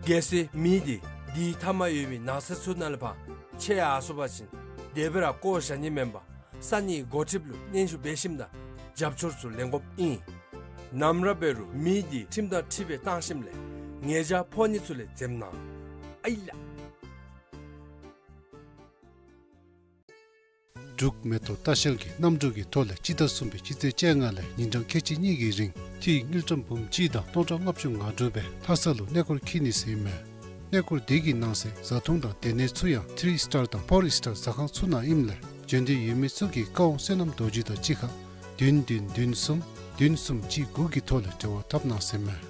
གལ་སྲིད་མེ་དེ་དེའི་མཐའ་མར་ཡོད་པའི་ནགས་ཚལ་ཚུ་ནང་ལས་ཕར་ཆད་ཡར་སོང་པ་ཅིན་དེ་སྦེ་ར་བཀོ་བཞག་ནི་མེན་པར་ས་གནས་འགོ་ཁྲིདཔ་ལུ་སྙན་ཞུ་འབད་ཞིནམ་ད་རྒྱབ་སྐྱོར་ཚུ་ལེན་དགོཔ་ཨིན། ནམ་ར་འབད་རུང་མེ་དེ་ཁྲིམས་དང་འཁྲིལ་སྦེ་བཏང་ཞིནམ་ལས་ཉེས་བྱ་ཕོག་ནི་ཚུ་ལས་འཛེམ་གནང་། ཨའི་ལགས། འབྲུག་མེ་ཏོག་ལྟ་བཤལ་གྱིས་གནམ་གྲུ་གི་ཐོག་ལས་སྤྱི་ཟླ་གསུམ་པའི་སྤྱི་ཚེས་བཅོ་ལྔ་ལས་ཉིན་གྲངས་ཁལ་གཅིག་གཉིས་ཀྱི་རིང་ཐིག་དངུལ་ཀྲམ་འབུམ་གཅིག་དང་སྟོང་ཕྲག་ལྔ་བཅུ་ང་དྲུག་སྦེ་ལྷ་ས་ལུ་གནས་སྐོར་འཁྱིད་ནི་ཟེར་ཨིན་མས། གནས་སྐོར་འདི་གི་ནང་གསེས་བཟའ་འཐུང་དང་སྡོད་གནས་ཚུ་ཡང་ཐི་རི་སི་ཊར་དང་ཕོར་སི་ཊར་ཟ་ཁང་ཚུ་ནང་ཨིནམ་ལས་བྱོན་འདོད་ཡོད་མི་ཚུ་གིས་ཀ་ཝང་བསོད་ནམས་རྡོ་རྗེ་དང་གཅིག་ཁར་བདུན་བདུན་བདུན་གསུམ་བདུན་གསུམ་གཅིག་དགུ་གི་ཐོག་ལས་འབྲེལ་བ་འཐབ་གནང་ཟེར་མས།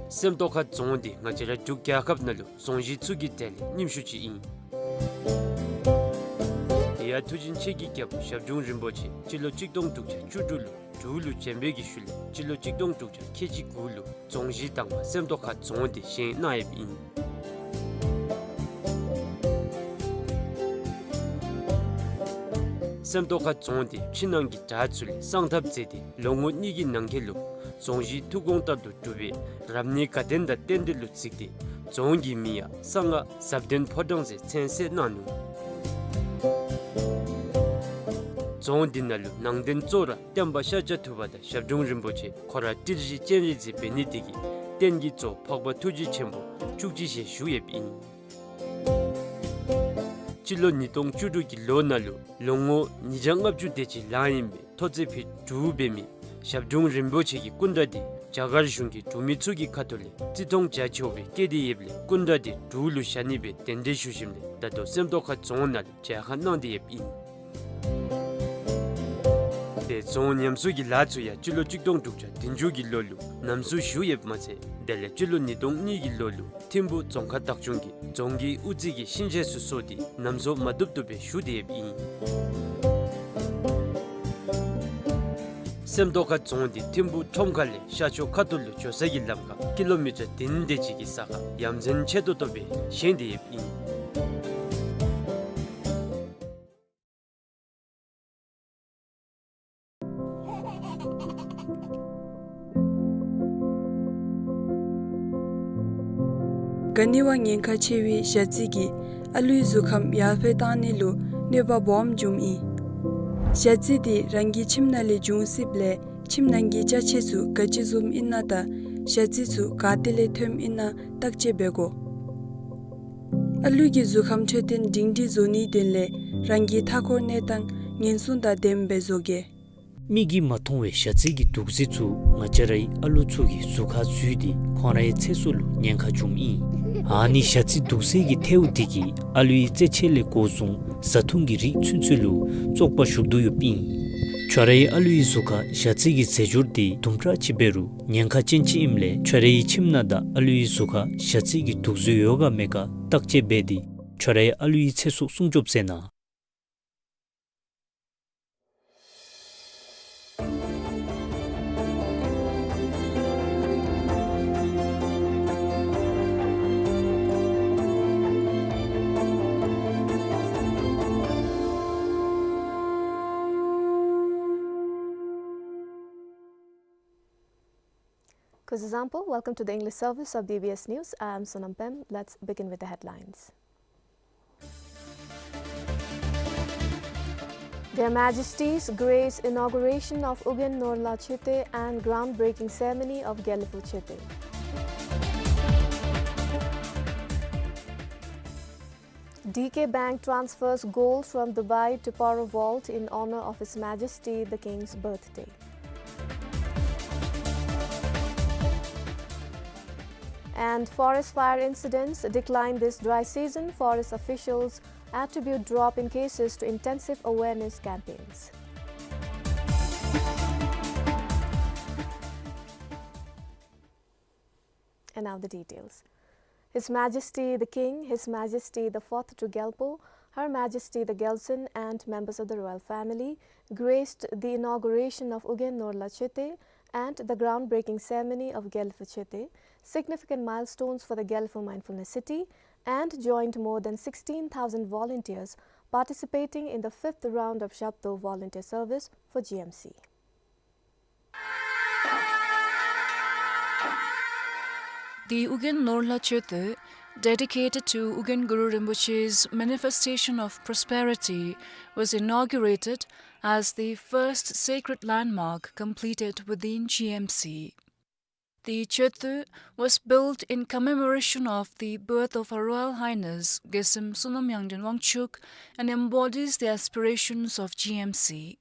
སེམས་རྟོགས་ཁ་རྫོང་འདི་ང་བཅས་ར་འབྲུག་རྒྱལ་ཁབ་ནང་ལུ་རྫོང་གཞི་ཚུ་གི་གྲས་ལས་རྙིངམ་ཤོས་ཅིག་ཨིན། དེ་ཡང་མཐུ་ཆེན་ཆེ་གི་རྒྱལ་པོ་ཞབས་དྲུང་རིན་པོ་ཆེ་སྤྱི་ལོ་གཅིག་སྟོང་དྲུག་བརྒྱ་བཅུ་དྲུག་ལུ་འབྲུག་ལུ་བྱོན་པའི་གི་ཤུལ་ལས་སྤྱི་ལོ་གཅིག་སྟོང་དྲུག་བརྒྱ་ཁལ་གཅིག་དགུ་ལུ་རྫོང་གཞི་དང་པ་སེམས་རྟོགས་ཁ་རྫོང་འདི་བཞེངས་གནང་ཡོདཔ་ཨིན། སེམས་རྟོགས་ཁ་རྫོང་འདི་ཕྱི་ནང་གི་བྲག་ཚུ་ལས་བསང་ཐབ་མཛད་དེ་ལོ་ངོ་གཉིས་ཀྱི་ནང་འཁོད་ལུ་རྫོང་གཞི་ཐུགས་དགོངས་ལྟར་དུ་གྲུབ་པའི་རབ་གནས་དགའ་ལྡན་དང་རྟེན་འབྲེལ་ལུ་གཟིགས་ཏེ་རྫོང་གི་མིང་ཡང་གསང་སྔགས་ཟབ་དོན་ཕོ་བྲང་ཟེར་མཚན་གསོལ་གནང་ནུག། རྫོང་འདི་ནང་ལུ་ནང་རྟེན་གཙོ་བོ་ར་སྟོན་པ་ཤཱཀྱ་ཐུབ་པ་དང་ཞབས་དྲུང་རིན་པོ་ཆེ་ཁོ་ར་ཏི་རུ་ཤྲཱི་སྤྱན་རས་གཟིགས་འབད་ནི་དེ་གིས་རྟེན་གྱི་གཙོ་འཕགས་པ་ཐུགས་རྗེ་ཆེན་པོ་བཅུ་གཅིག་ཞལ་བཞུགས་ཡོདཔ་ཨིན། སྤྱི་ལོ་ཉིས་སྟོང་བཅུ་དྲུག་གི་ལོ་ནང་ལུ་ལོ་ངོ་ཉིས་བརྒྱ་ལྔ་བཅུ་དེ་ཅིག་ལང་ཡོད་པའི་ཐོག་ཚད་ཕུད་དྲུག་འབད་མི་ཞབས་དྲུང་རིན་པོ་ཆེ་གི་སྐུ་འདྲ་འདི་རྒྱ་གར་གཞུང་གིས་འབྲུག་མི་ཚུ་གི་ཁ་ཐུག་ལས་བརྩི་མཐོང་རྒྱ་ཆེ་བའི་བསྐྱེད་དེ་ཡོདཔ་ལས་སྐུ་འདྲ་འདི་འབྲུག་ལུ་བཞག་ནི་སྦེ་གདན་འདྲེན་ཞུ་ཞིནམ་ལས་ད་ལྟོ་སེམས་རྟོགས་ཁ་རྫོང་ནང་ལུ་མཇལ་ཁ་གནང་སྟེ་ཡོདཔ་ཨིན། དེ་རྫོང་ཉམས་གསོ་གི་ལཱ་ཚུ་ཡང་སྤྱི་ལོ་གཅིག་སྟོང་དྲུག་བརྒྱ་བདུན་ཅུ་གི་ལོ་ལུ་ནམ་གསོ་ཞུ་ཡོདཔ་མ་ཚད་དེ་ལས་སྤྱི་ལོ་ཉིས་སྟོང་གཉིས་ཀྱི་ལོ་ལུ་ཐིམ་ཕུ་རྫོང་ཁག་བདག་སྐྱོང་གིས་རྫོང་གི་དབུ་རྩེ་གི་ཤིང་ཆས་ཚུ་བཟོ་སྟེ་ནམ་གསོ་མ་བཏུབ་བཏུབ་སྦེ་ཞུ་སྟེ་ཡོདཔ་ཨིན། སེམས་རྟོགས་ཁ་རྫོང་འདི་ཐིམ་ཕུ་ཁྲོམ་ཁ་ལས་ཤར་ཕྱོགས་ཁ་ཐུག་ལུ་འགྱོ་ས་གི་ལམ་ཁར་ཀི་ལོ་མི་ཊར་བདུན་དེ་ཅིག་གི་ས་ཁར་ཡ་མཚན་ཆེ་ཏོག་ཏོ་སྦེ་བཞེངས་ཏེ་ཡོདཔ་ཨིན། ག་ནི་བ་ཉེན་ཁ་ཆེ་བའི་ཞ་རྩི་གིས་ཨ་ལུའི་གཟུགས་ཁམས་ཡར་འཕེལ་གཏང་ནི་ལུ་གནོད་པ་སྦོམ་འབྱུངམ་ཨིན། ཞ་རྩི་འདི་རང་གི་ཁྱིམ་ནང་ལས་འབྱུང་སྲིདཔ་ལས་ཁྱིམ་ནང་གི་ཅ་ཆས་ཚུ་ག་ཅི་བཟུམ་ཨིན་ན་དང་ཞ་རྩི་ཚུ་ག་ཏེ་ལས་ཐོནམ་ཨིན་ན་བརྟག་དཔྱད་འབད་དགོ། ཨ་ལུ་གི་གཟུགས་ཁམས་འཕྲོད་བསྟེན་སྒྲིང་སྒྲིང་བཟོ་ནིའི་དོན་ལས་རང་གི་མཐའ་འཁོར་གནས་སྟངས་ཉེན་སྲུང་དང་ལྡནམ་སྦེ་བཟོ་གེ། མིག་གིས་མ་མཐོང་བའི་ཞ་རྩི་གི་དུག་རྫས་ཚུ་ང་བཅས་རའི་ཨ་ལུ་ཚུ་གི་གཟུགས་ཁར་འཛུལ་ཏེ་ཁོང་རའི་ཚེ་སྲོག་ལུ་ཉེན་ཁ་འབྱུངམ་ཨིན། ཨ་ནི་ཞ་རྩི་དུག་རྫས་ཀྱི་ཐལཝ་འདི་གིས་ཨ་ལུའི་རྩེད་ཆས་ལས་འགོ་བཟུང་བཟའ་འཐུང་གི་རིགས་ཚུན་ཚོད་ལུ་བཙོག་པ་ཞུགས་དོ་ཡོདཔ་ཨིན། ཁྱོད་རའི་ཨ་ལུའི་གཟུགས་ཁར་ཞ་རྩི་གི་རྫས་སྦྱོར་འདི་དུམ་གྲ་ཅིག་འབད་རུང་ཉེན་ཁ་ཅན་ཅིག་ཨིནམ་ལས་ཁྱོད་རའི་ཁྱིམ་ནང་དང་ཨ་ལུའི་གཟུགས་ཁར་ཞ་རྩི་གི་དུག་རྫས་ཡོད་ག་མེད་ག་བརྟག་དཔྱད་འབད་དེ་ཁྱོད་རའི་ཨ་ལུའི་ཚེ་སྲོག་སྲུང་སྐྱོབ་མཛད་གནང་། Kuzuzangpo, welcome to the English service of D B S News. I am Sonam Pem. Let's begin with the headlines. Their Majesties grace inauguration of Ugyen Norla Chete and groundbreaking ceremony of Gelphu Chete. D K Bank transfers gold from Dubai to Paro Vault in honor of His Majesty the King's birthday. And forest fire incidents decline this dry season, forest officials attribute drop in cases to intensive awareness campaigns. And now the details. His Majesty the King, His Majesty the Fourth Druk Gyalpo, Her Majesty the Gyaltsuen, and members of the royal family graced the inauguration of Ugyen Norla Chete and the groundbreaking ceremony of Gelphu Chete, significant milestones for the Gelphu Mindfulness City, and joined more than sixteen thousand volunteers participating in the fifth round of Zhabto volunteer service for G M C. The Ugyen Norla Chete, dedicated to Ugyen Guru Rinpoche's manifestation of prosperity, was inaugurated as the first sacred landmark completed within G M C. The Chete was built in commemoration of the birth of Her Royal Highness Gesem Sonam Yangden Wangchuk and embodies the aspirations of G M C.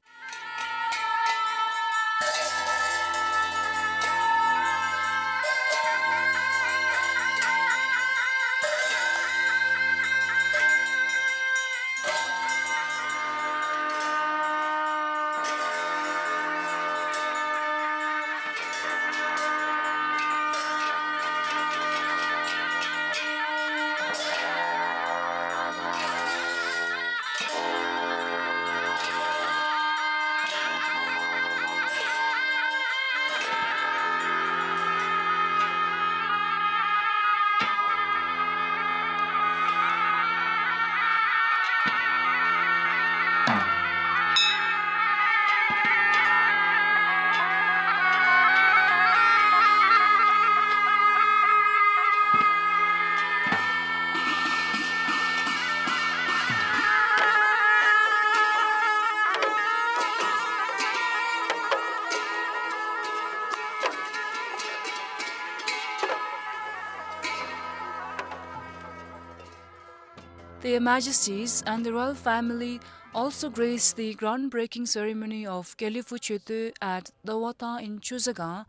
Their Majesties and the royal family also graced the groundbreaking ceremony of Gelephu Choetö at Dawatang in Choesagang.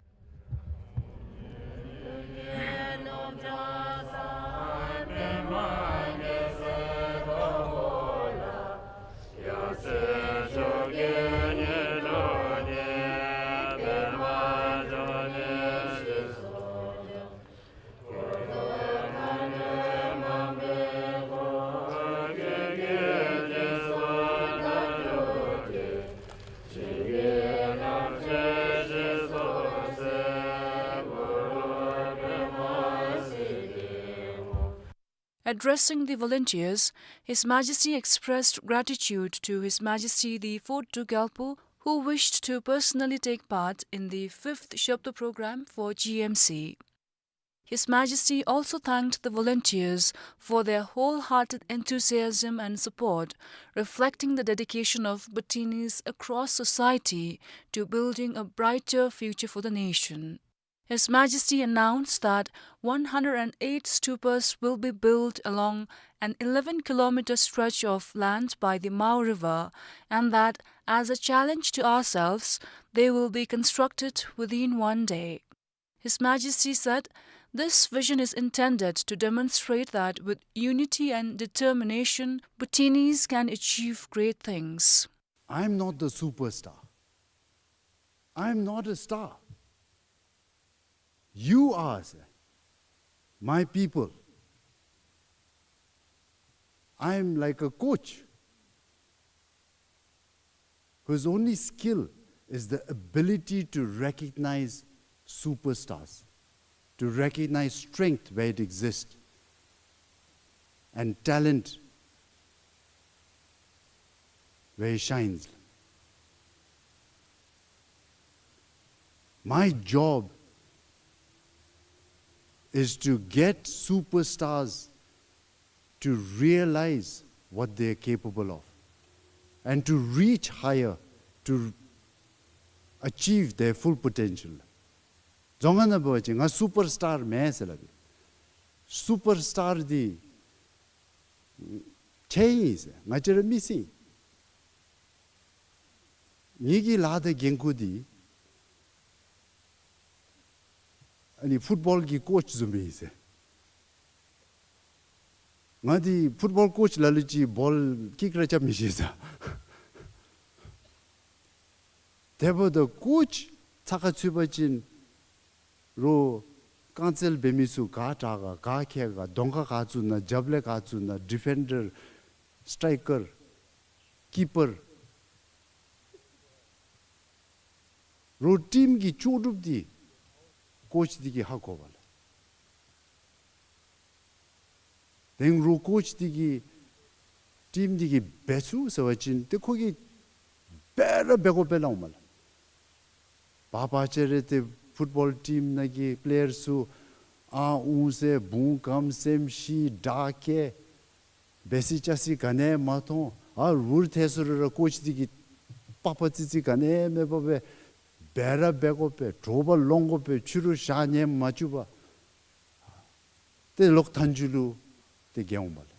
Addressing the volunteers, His Majesty expressed gratitude to His Majesty the Fourth Duk Gyalpo, who wished to personally take part in the fifth Shabdo program for G M C. His Majesty also thanked the volunteers for their wholehearted enthusiasm and support, reflecting the dedication of Bhutinis across society to building a brighter future for the nation. His Majesty announced that one hundred and eight stupas will be built along an eleven kilometer stretch of land by the Mao River, and that, as a challenge to ourselves, they will be constructed within one day. His Majesty said, "This vision is intended to demonstrate that with unity and determination, Bhutinis can achieve great things." I'm not the superstar. I'm not a star. You are, sir, my people. I'm like a coach whose only skill is the ability to recognize superstars, to recognize strength where it exists, and talent where it shines. My job is to get superstars to realize what they are capable of and to reach higher, to achieve their full potential. རྫོང་ཁ་ནང་འབད་བ་ཅིན་ང་སུ་པར་སི་ཊར་མེན་ཟེར་སླབ་ཨིན། སུ་པར་སི་ཊར་འདི་ཁྱེད་ཨིན་ཟེར། ང་བཅས་ར་མི་སེར་ཨིན། ངེ་གི་ལཱ་དང་འགན་ཁུར་འདི་ཨ་ནི་ཕུཊ་བཱོལ་གྱི་ཀོ་ཆི་བཟུམ་ཨིན་ཟེར། ང་འདི་ཕུཊ་བཱོལ་ཀོ་ཆི་ལ་ལུ་ཅིག་བཱོལ་ཀིག་ར་རྐྱབ་མི་ཤེས་ཟེར། དེ་འབདཝ་ད་ཀོ་ཆི་ཚགས་ཁར་ཚུད་པ་ཅིན་རོགས་རྐང་རྩེད་འབད་མི་ཚུ་ག་དྲག་ག་ག་མཁས་ག་གདོང་ཁར་ག་བཙུགས་ན་རྒྱབ་ལས་ག་བཙུགས་ན་ཌི་ཕེན་ཌར་སི་ཊའི་ཀར་ཀི་པར་རོགས་ཊིམ་གྱི་ལྕོགས་གྲུབ་འདི་ཀོ་ཆི་འདི་གིས་ཧ་གོ་བ་ལགས། དེ་རོགས་ཀོ་ཆི་འདི་གིས་ཊིམ་འདི་གིས་འབད་ཚུགས་ཟེར་བ་ཅིན་ཏེ་ཁོ་གིས་འབད་ར་འབད་དགོ་པས་ལགས་འོང་མས་ལགས། བ་བ་ཅིན་རེ་ཏེ་ཕུཊ་བཱོལ་ཊིམ་ནང་གི་པི་ལེ་ཡར་ཚུ་ཨ་ཨུང་ཟེར་བུང་གམ་སེམས་ཤི་དྲག་ཁེ་འབད་སི་ཅ་སི་ག་ནི་ཡང་མ་མཐོང་། ཨ་རུལ་ཐལ་སོང་རུང་ར་ཀོ་ཆི་འདི་གིས་པགས་པ་ཙི་ཙི་ག་ནི་ཡང་མེད་པར་སྦེ་འབད་ར་འབད་དགོ་པས། དྲོ་པ་ལོང་དགོ་པས། ཕྱི་རུ་ཞག་ཉལ་མ་བཅུག་པར་ཏེ་ལོག་མཐའ་མཇུག་ལུ་ཏེ་རྒྱལ་འོང་མས་ལགས།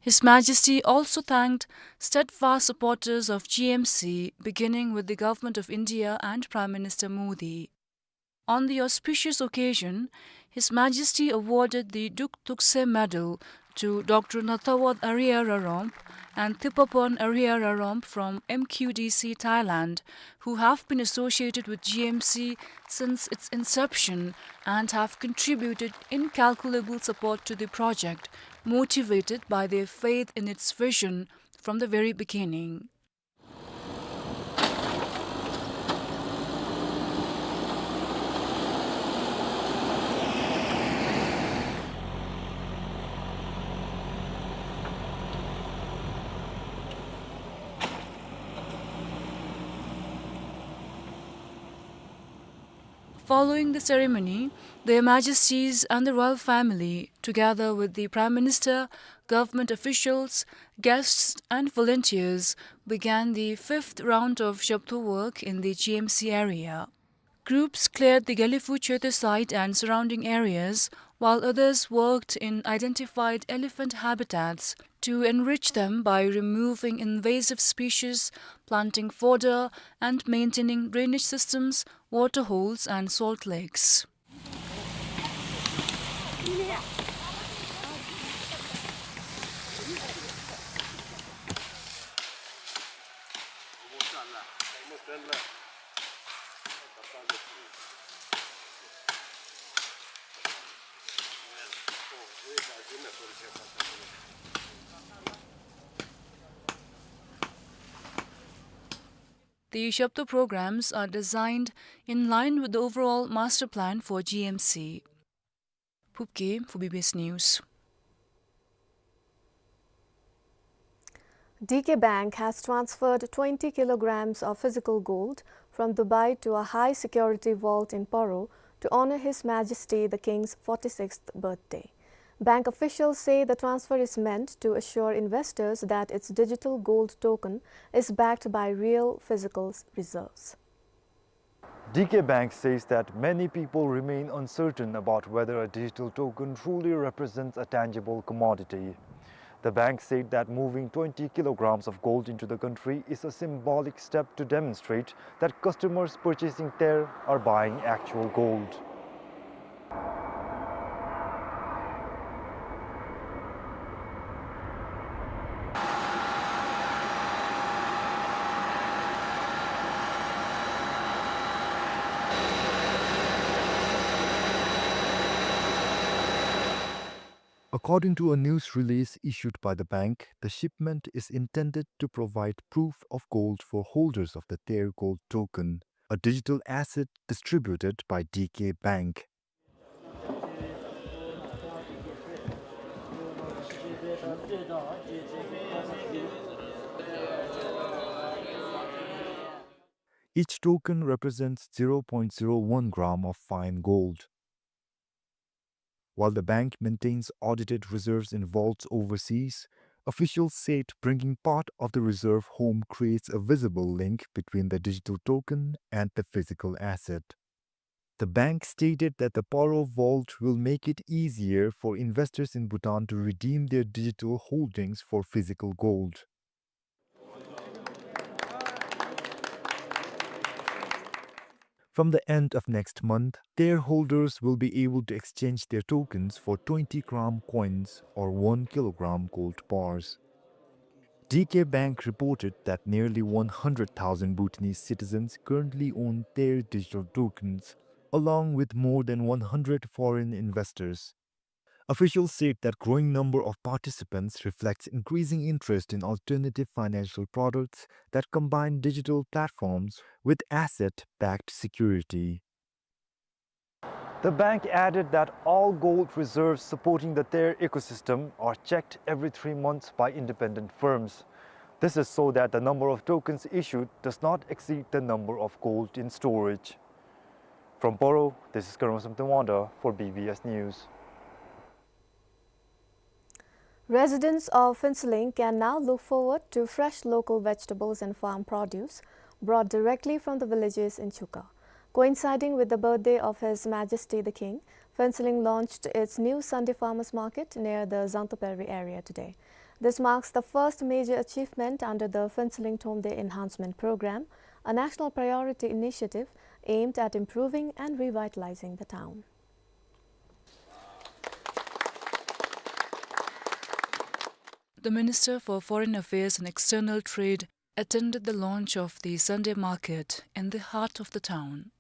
His Majesty also thanked steadfast supporters of G M C, beginning with the Government of India and Prime Minister Modi. On the auspicious occasion, His Majesty awarded the Duk Tukse Medal to Doctor Natawat Ariya Raromp and Thipapon Ariya Raromp from M Q D C Thailand, who have been associated with G M C since its inception and have contributed incalculable support to the project, motivated by their faith in its vision from the very beginning. Following the ceremony, Their Majesties and the royal family, together with the Prime Minister, government officials, guests, and volunteers, began the fifth round of Shabdo work in the G M C area. Groups cleared the Gelephu Choetö site and surrounding areas, while others worked in identified elephant habitats to enrich them by removing invasive species, planting fodder, and maintaining drainage systems, water holes, and salt lakes. These Shabdo programs are designed in line with the overall master plan for G M C. Phub Khem for B B S News. D K Bank has transferred twenty kilograms of physical gold from Dubai to a high-security vault in Paro to honor His Majesty the King's forty-sixth birthday. Bank officials say the transfer is meant to assure investors that its digital gold token is backed by real physical reserves. D K Bank says that many people remain uncertain about whether a digital token truly represents a tangible commodity. The bank said that moving twenty kilograms of gold into the country is a symbolic step to demonstrate that customers purchasing there are buying actual gold. According to a news release issued by the bank, the shipment is intended to provide proof of gold for holders of the Ter Gold Token, a digital asset distributed by D K Bank. Each token represents zero point zero one gram of fine gold. While the bank maintains audited reserves in vaults overseas, officials said bringing part of the reserve home creates a visible link between the digital token and the physical asset. The bank stated that the Paro vault will make it easier for investors in Bhutan to redeem their digital holdings for physical gold. From the end of next month, Ter holders will be able to exchange their tokens for twenty gram coins or one kilogram gold bars. D K Bank reported that nearly one hundred thousand Bhutanese citizens currently own Ter digital tokens, along with more than one hundred foreign investors. Officials said that growing number of participants reflects increasing interest in alternative financial products that combine digital platforms with asset-backed security. The bank added that all gold reserves supporting the Ter ecosystem are checked every three months by independent firms. This is so that the number of tokens issued does not exceed the number of gold in storage. From Paro, this is Karma Samten Wangda for B B S News. Residents of Phuentsholing can now look forward to fresh local vegetables and farm produce brought directly from the villages in Chuka. Coinciding with the birthday of His Majesty the King, Phuentsholing launched its new Sunday Farmers Market near the Zangtaperi area today. This marks the first major achievement under the Phuentsholing Thromde Enhancement Program, a national priority initiative aimed at improving and revitalizing the town. The Minister for Foreign Affairs and External Trade attended the launch of the Sunday market in the heart of the town.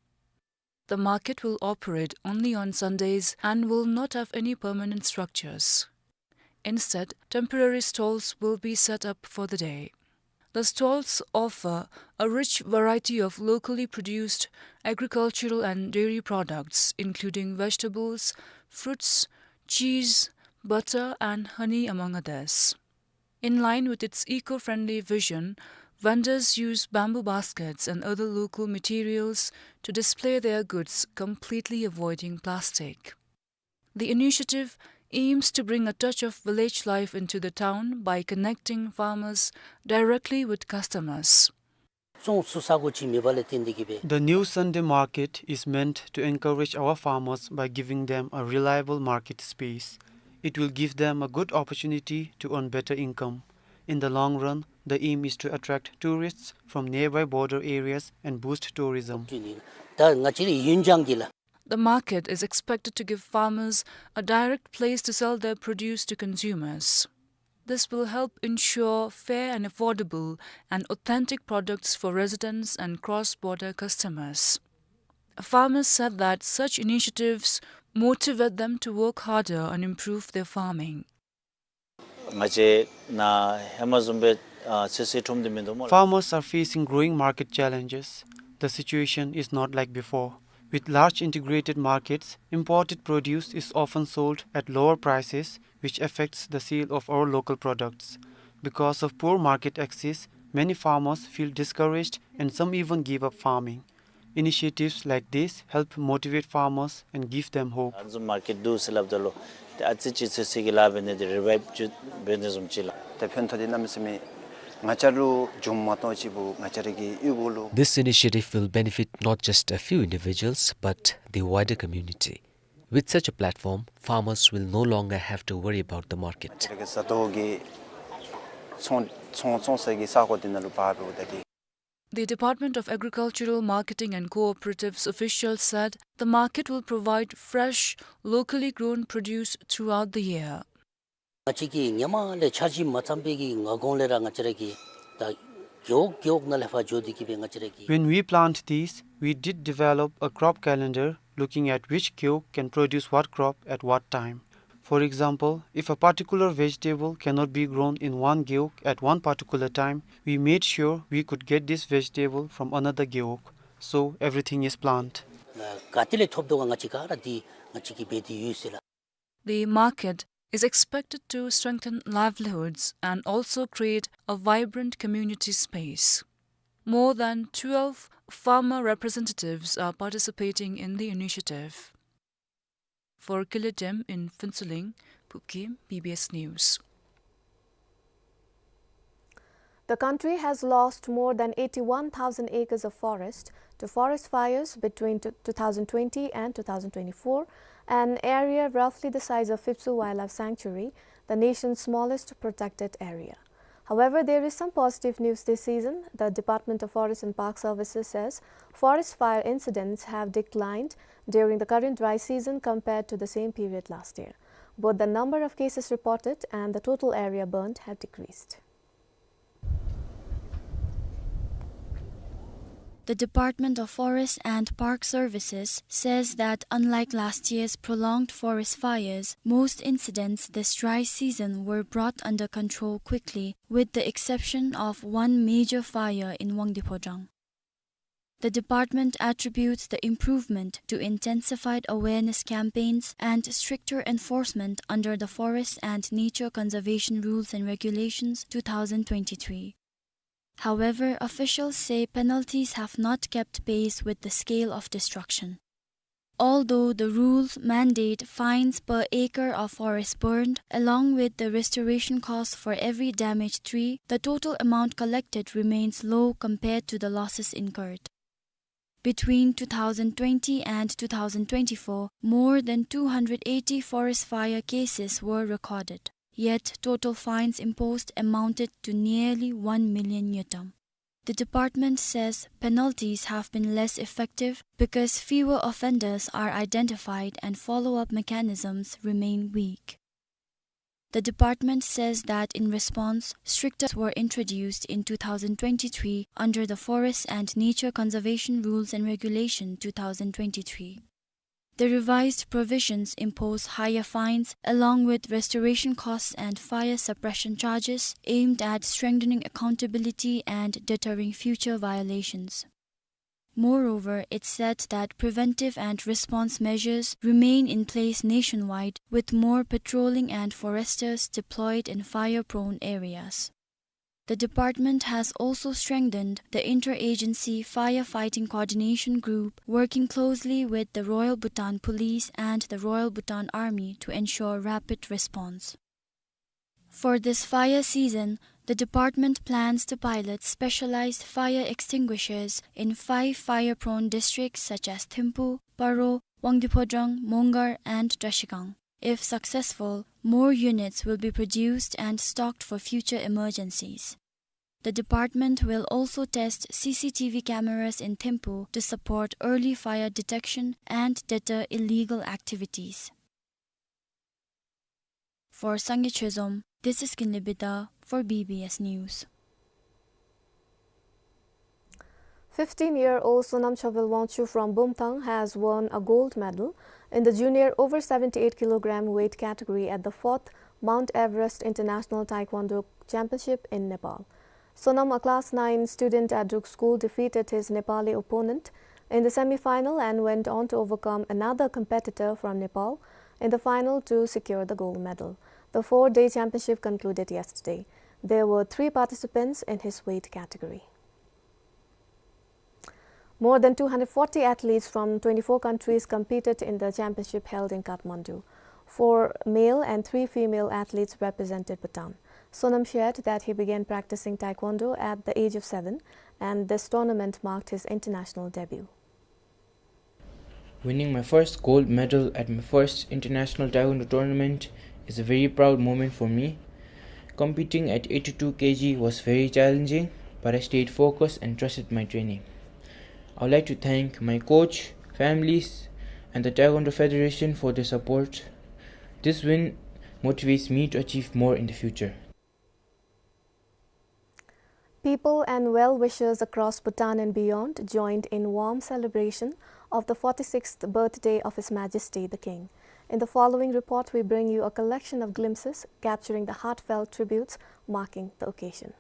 The market will operate only on Sundays and will not have any permanent structures. Instead, temporary stalls will be set up for the day. The stalls offer a rich variety of locally produced agricultural and dairy products, including vegetables, fruits, cheese, butter, and honey, among others. In line with its eco-friendly vision, vendors use bamboo baskets and other local materials to display their goods, completely avoiding plastic. The initiative aims to bring a touch of village life into the town by connecting farmers directly with customers. བཙོང་ཚུགས་ས་གོ་ཅིག་མེད་པ་ལས་བརྟེན་ཏེ་གིས་སྦེ། The new Sunday market is meant to encourage our farmers by giving them a reliable market space. It will give them a good opportunity to earn better income. In the long run, the aim is to attract tourists from nearby border areas and boost tourism. ད་ང་བཅས་རའི་ཡུན་ཅང་གི་ལ། The market is expected to give farmers a direct place to sell their produce to consumers. This will help ensure fair and affordable and authentic products for residents and cross-border customers. Farmers said that such initiatives motivate them to work harder and improve their farming. ང་བཅས་ནཱ་ཧེ་མ་བཟུམ་སྦེ་ཨ་ཚོད་བསྲེ་ཁྲོམ་འདི་མིན་འདུག་སྨོ་ལགས། Farmers are facing growing market challenges. The situation is not like before. With large integrated markets, imported produce is often sold at lower prices, which affects the sale of our local products. Because of poor market access, many farmers feel discouraged and some even give up farming. Initiatives like this help motivate farmers and give them hope. ཨ་ནི་བཟུམ་མར་ཀེཊ་འདུག་ཟེར་སླབ་ད་ལུ་ཏེ་ཨ་ཙི་ཅིག་ཚོད་བསྲེ་གི་ལཱ་འབད་ནི་འདི་རི་བའིབ་འབད་ནི་བཟུམ་ཅིག་ལགས། ཏེ་ཕན་ཐོགས་འདི་གནམ་མེད་ས་མེད་ང་བཅས་ལུ་འབྱུངམ་མ་གཏོགས་ཅིག་པོ་ང་བཅས་ར་གི་གཡུས་སྒོ་ལུ། This initiative will benefit not just a few individuals, but the wider community. With such a platform, farmers will no longer have to worry about the market. ང་བཅས་ར་གི་བཟའ་ཏོག་གི་ཚོང་ཚོང་བཙོང་ས་གི་ས་གོ་འདི་ནང་ལུ་འབག་འབདཝ་ད་གིས། The Department of Agricultural Marketing and Cooperatives officials said the market will provide fresh, locally grown produce throughout the year. ང་བཅས་ཀྱིས་ཧེ་མ་ལས་འཆར་གཞི་མ་བརྩམས་པའི་གི་སྔ་གོང་ལས་ར་ང་བཅས་ར་གིས་ད་རྒེད་འོག་རྒེད་འོག་ནང་ལས་ཕར་འགྱོ་སྟེ་གིས་སྦེ་ང་བཅས་ར་གིས། When we plant these, we did develop a crop calendar looking at which gewog can produce what crop at what time. For example, if a particular vegetable cannot be grown in one gewog at one particular time, we made sure we could get this vegetable from another gewog. So everything is planned. ག་ཏེ་ལས་ཐོབ་དོ་ག་ང་བཅས་ག་ར་འདི་ང་བཅས་ཀྱིས་འབད་དེ་ཡོད་ཟེར་ལགས། The market is expected to strengthen livelihoods and also create a vibrant community space. More than twelve farmer representatives are participating in the initiative. For Killer Dem in Phuentsholing, Pupkim, B B S News. The country has lost more than eighty-one thousand acres of forest to forest fires between t-, two thousand twenty and two thousand twenty-four, an area roughly the size of Phipsoo Wildlife Sanctuary, the nation's smallest protected area. However, there is some positive news this season. The Department of Forest and Park Services says forest fire incidents have declined during the current dry season compared to the same period last year. Both the number of cases reported and the total area burned have decreased. The Department of Forest and Park Services says that unlike last year's prolonged forest fires, most incidents this dry season were brought under control quickly, with the exception of one major fire in Wangdue Phodrang. The department attributes the improvement to intensified awareness campaigns and stricter enforcement under the Forest and Nature Conservation Rules and Regulations two thousand twenty-three. However, officials say penalties have not kept pace with the scale of destruction. Although the rules mandate fines per acre of forest burned, along with the restoration cost for every damaged tree, the total amount collected remains low compared to the losses incurred. Between two thousand twenty and two thousand twenty-four, more than two hundred eighty forest fire cases were recorded. Yet, total fines imposed amounted to nearly one million ngultrum. The department says penalties have been less effective because fewer offenders are identified and follow-up mechanisms remain weak. The department says that in response, stricter were introduced in two thousand twenty-three under the Forest and Nature Conservation Rules and Regulation two thousand twenty-three. The revised provisions impose higher fines along with restoration costs and fire suppression charges aimed at strengthening accountability and deterring future violations. Moreover, it said that preventive and response measures remain in place nationwide, with more patrolling and foresters deployed in fire-prone areas. The department has also strengthened the Interagency Firefighting Coordination Group, working closely with the Royal Bhutan Police and the Royal Bhutan Army to ensure rapid response. For this fire season, The department plans to pilot specialized fire extinguishers in five fire-prone districts such as Thimphu, Paro, Wangdue Phodrang, Mongar, and Trashigang. If successful, more units will be produced and stocked for future emergencies. The department will also test C C T V cameras in Thimphu to support early fire detection and deter illegal activities. For Sangay Chezom, this is Kinley Bida for B B S News. Fifteen-year-old Sonam Chobel Wangchuk from Bumthang has won a gold medal in the junior over seventy-eight kilogram weight category at the fourth Mount Everest International Taekwondo Championship in Nepal. Sonam, a class nine student at Druk School, defeated his Nepali opponent in the semi-final and went on to overcome another competitor from Nepal in the final to secure the gold medal. The four-day championship concluded yesterday. There were three participants in his weight category. More than two hundred forty athletes from twenty-four countries competed in the championship held in Kathmandu. Four male and three female athletes represented Bhutan. Sonam shared that he began practicing Taekwondo at the age of seven, and this tournament marked his international debut. Winning my first gold medal at my first international Taekwondo tournament is a very proud moment for me. Competing at eighty-two K G was very challenging, but I stayed focused and trusted my training. I would like to thank my coach, families, and the Taekwondo Federation for their support. This win motivates me to achieve more in the future. People and well-wishers across Bhutan and beyond joined in warm celebration of the forty-sixth birthday of His Majesty the King. In the following report, we bring you a collection of glimpses capturing the heartfelt tributes marking the occasion.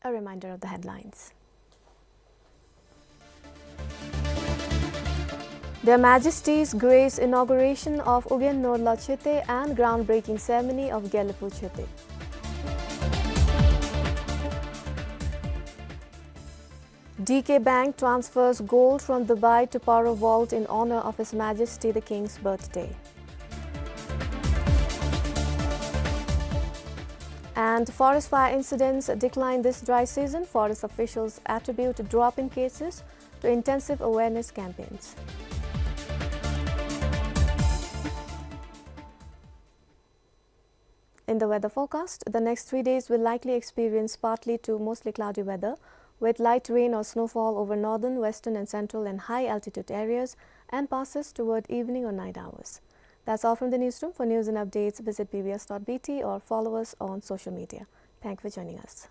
A reminder of the headlines. Their Majesties grace inauguration of Ugyen Norla Chete and groundbreaking ceremony of Gelephu Chete. D K Bank transfers gold from Dubai to Paro Vault in honor of His Majesty the King's birthday. And forest fire incidents decline this dry season. Forest officials attribute drop in cases to intensive awareness campaigns. In the weather forecast, the next three days will likely experience partly to mostly cloudy weather, with light rain or snowfall over northern, western and central and high altitude areas, and passes toward evening or night hours. That's all from the newsroom. For news and updates, visit B B S dot B T or follow us on social media. Thank you for joining us.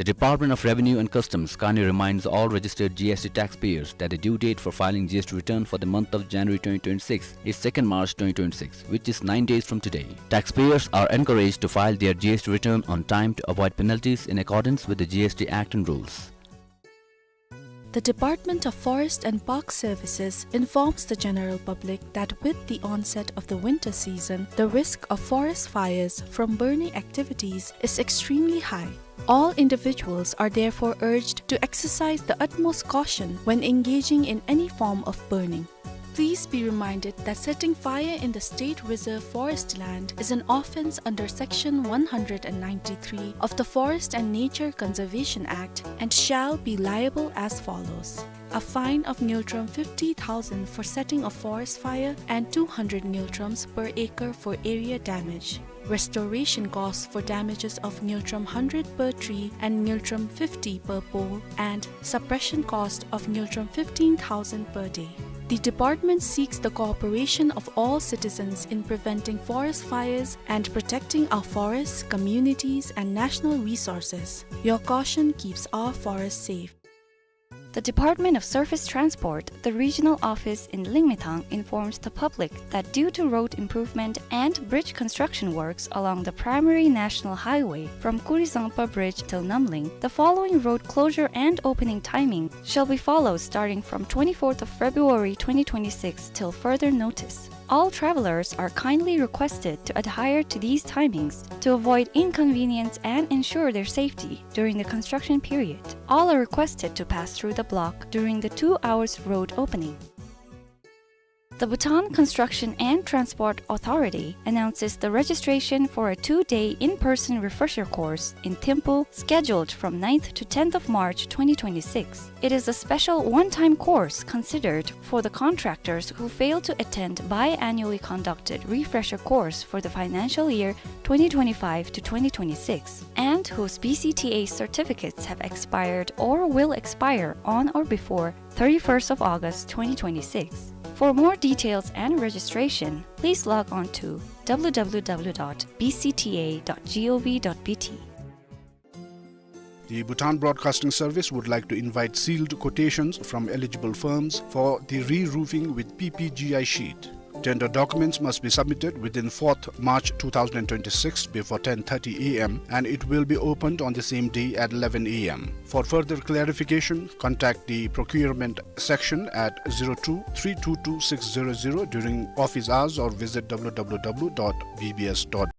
The Department of Revenue and Customs kindly reminds all registered G S T taxpayers that the due date for filing G S T return for the month of January twenty twenty-six is second March twenty twenty-six, which is nine days from today. Taxpayers are encouraged to file their G S T return on time to avoid penalties in accordance with the G S T Act and rules. The Department of Forest and Park Services informs the general public that with the onset of the winter season, the risk of forest fires from burning activities is extremely high. All individuals are therefore urged to exercise the utmost caution when engaging in any form of burning. Please be reminded that setting fire in the state reserve forest land is an offence under Section one hundred and ninety-three of the Forest and Nature Conservation Act and shall be liable as follows: a fine of ngultrum fifty thousand for setting a forest fire and two hundred ngultrums per acre for area damage. Restoration costs for damages of ngultrum hundred per tree and ngultrum fifty per pole, and suppression cost of ngultrum fifteen thousand per day. The department seeks the cooperation of all citizens in preventing forest fires and protecting our forests, communities, and national resources. Your caution keeps our forests safe. The Department of Surface Transport, the regional office in Lingmethang, informs the public that due to road improvement and bridge construction works along the primary national highway from Kurizangpa Bridge till Namling, the following road closure and opening timing shall be followed starting from twenty-fourth of February twenty twenty-six till further notice. All travelers are kindly requested to adhere to these timings to avoid inconvenience and ensure their safety during the construction period. All are requested to pass through the block during the two hours road opening. The Bhutan Construction and Transport Authority announces the registration for a two-day in-person refresher course in Thimphu, scheduled from ninth to tenth of March twenty twenty-six. It is a special one-time course considered for the contractors who fail to attend biannually conducted refresher course for the financial year twenty twenty-five to twenty twenty-six, and whose B C T A certificates have expired or will expire on or before thirty-first of August twenty twenty-six. For more details and registration, please log on to w w w dot b c t a dot g o v dot b t. The Bhutan Broadcasting Service would like to invite sealed quotations from eligible firms for the re-roofing with P P G I sheet. Tender documents must be submitted within fourth March two thousand twenty-six before ten thirty a m, and it will be opened on the same day at eleven a m. For further clarification, contact the procurement section at zero two three two two six zero zero during office hours or visit w w w dot b b s dot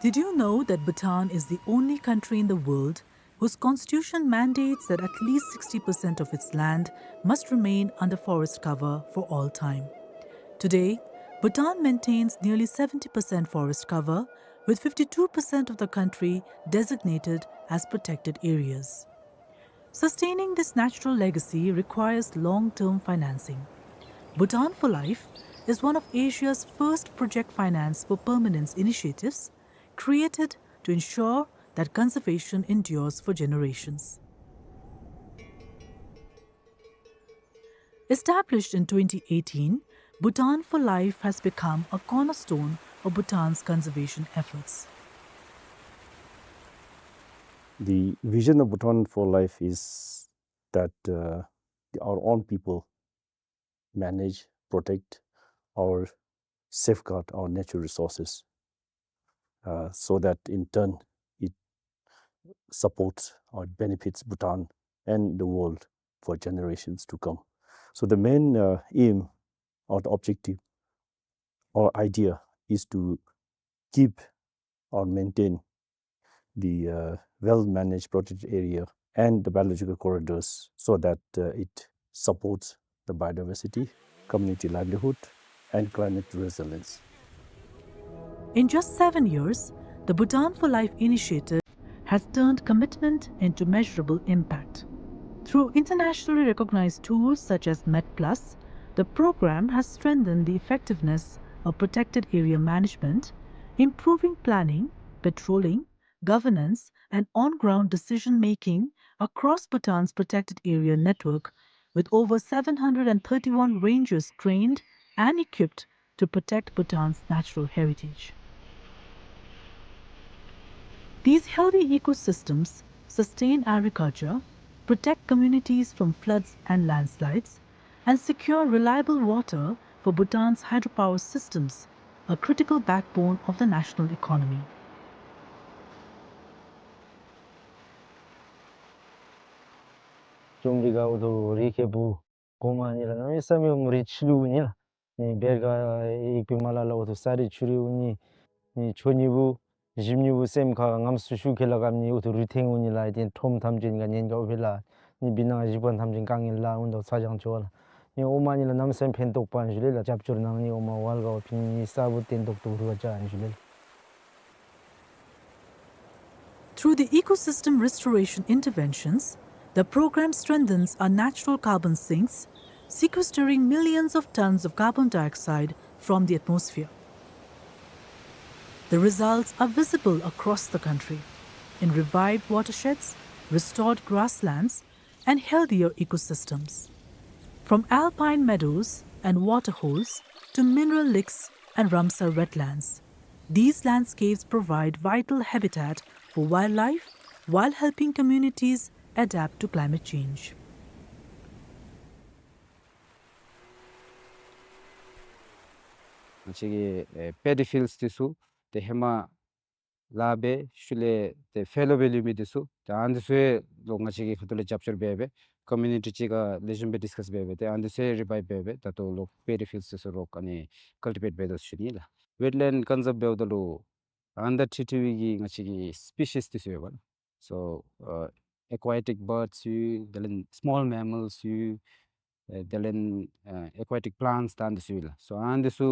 Did you know that Bhutan is the only country in the world whose constitution mandates that at least sixty percent of its land must remain under forest cover for all time? Today, Bhutan maintains nearly seventy percent forest cover, with fifty-two percent of the country designated as protected areas. Sustaining this natural legacy requires long-term financing. Bhutan for Life is one of Asia's first project finance for permanence initiatives, created to ensure that conservation endures for generations. Established in twenty eighteen, Bhutan for Life has become a cornerstone of Bhutan's conservation efforts. The vision of Bhutan for Life is that, uh, our own people manage, protect, or safeguard our natural resources, uh, so that in turn it supports or benefits Bhutan and the world for generations to come. So the main, uh, aim or the objective or idea is to keep or maintain the, uh, well-managed protected area and the biological corridors so that, uh, it supports the biodiversity, community livelihood, and climate resilience. In just seven years, the Bhutan for Life initiative has turned commitment into measurable impact. Through internationally recognized tools such as MetPlus, the program has strengthened the effectiveness of protected area management, improving planning, patrolling, governance, and on-ground decision-making across Bhutan's protected area network, with over seven hundred and thirty-one rangers trained and equipped to protect Bhutan's natural heritage. These healthy ecosystems sustain agriculture, protect communities from floods and landslides, and secure reliable water for Bhutan's hydropower systems, a critical backbone of the national economy. ཅོམ་རི་ག་འོ་དོ་རི་ཁེ་བུ་གོ་མ་ནི་ལ་ནམ་ཡེ་ས་མེ་འོ་རི་ཆི་ལུ་ནི་ལ། ནི་བེར་ག་ཡིག་པི་མ་ལ་ལ་འོ་དོ་ས་རི་ཆུ་རི་འུ་ནི། ནི་ཆོ་ཉི་བུ་ཞིམ་ཉི་བུ་སེམས་ཁ་ངམ་སུ་ཤུ་ཁེ་ལ་གམ་ནི་འོ་དོ་རི་ཐེང་འུ་ནི་ལ་ཡི་ཏེན་ཁྲོམ་ཐམ་ཅན་ག་ཉེན་ག་འོ་ཕེ་ལ། ནི་བི་ནང་ཞི་པ་ཐམ་ཅན་ཀ་ངེ་ལ་འུ་དོ་ཚ་ཅང་ཆོ་ལ། ནི་འོ་མ་ནི་ལ་ནམ་སེམས་ཕན་ཐོགས་པ་ཨན་ཞུ་ལེ་ལ་རྒྱབ་སྐྱོར་གནང་ནི་འོ་མ་ཝལ་ག་འོ་ཕི་ནི་ནི་ས་བུ་ཏེན་ཏོག་ཏོ་རུ་བ་ཅ་ཨན་ཞུ་ལེ་ལ། Through the ecosystem restoration interventions, the program strengthens our natural carbon sinks, sequestering millions of tons of carbon dioxide from the atmosphere. The results are visible across the country in revived watersheds, restored grasslands, and healthier ecosystems. From alpine meadows and waterholes to mineral lakes and Ramsar wetlands, these landscapes provide vital habitat for wildlife while helping communities adapt to climate change. ང་བཅས་ཀྱི་ཨེ་པེ་ཌི་ཕིལཌསི་འདི་ཚུ་ཏེ་ཧེ་མ་ལཱ་འབད་ཤུལ་ལས་ཏེ་ཕལ་ལོ་སྦེ་ལུས་མི་འདི་ཚུ་ཏེ་ཨ་ནི་འདི་ཚུ་ཡང་ལོག་ང་བཅས་ཀྱིས་ཁ་ཐུག་ལས་རྒྱབ་སྐྱོར་འབད་སྦེ་ཀོ་མིའུ་ནི་ཊི་གཅིག་ཁར་ལེགས་ཤོམ་སྦེ་ཌིསི་ཀཱསི་འབད་སྦེ་ཏེ་ཨ་ནི་འདི་ཚུ་ཡང་རི་བའིབ་འབད་སྦེ་ད་ལྟོ་ལོག་པེ་ཌི་ཕིལཌསི་འདི་ཚུ་ལོག་ཨ་ནི་ཀཱལ་ཊི་བེཊ་འབད་དོ་ཟེར་ཞུ་ནི་ལགས། ཝེཊ་ལེནཌ་ཀོན་ཟརབ་འབདཝ་ད་ལུ་ཨན་ཌར་ཊི་ཊི་བི་གི་ང་བཅས་ཀྱི་སི་པི་ཤིས་འདི་ཚུ་ཡོད་པ་ལགས། So, uh, aquatic birds ཡོད། དེ་ལས་སི་མོལ་མེ་མཱལསི་ཡོད། ཨེ་དེ་ལས་ཨེ་ཨེ་ཀུ་ཡ་ཊིག་པི་ལཱནཊསི་དང་འདི་ཚུ་ཡོད་ལགས། སོ་ཨ་ནི་འདི་ཚུ་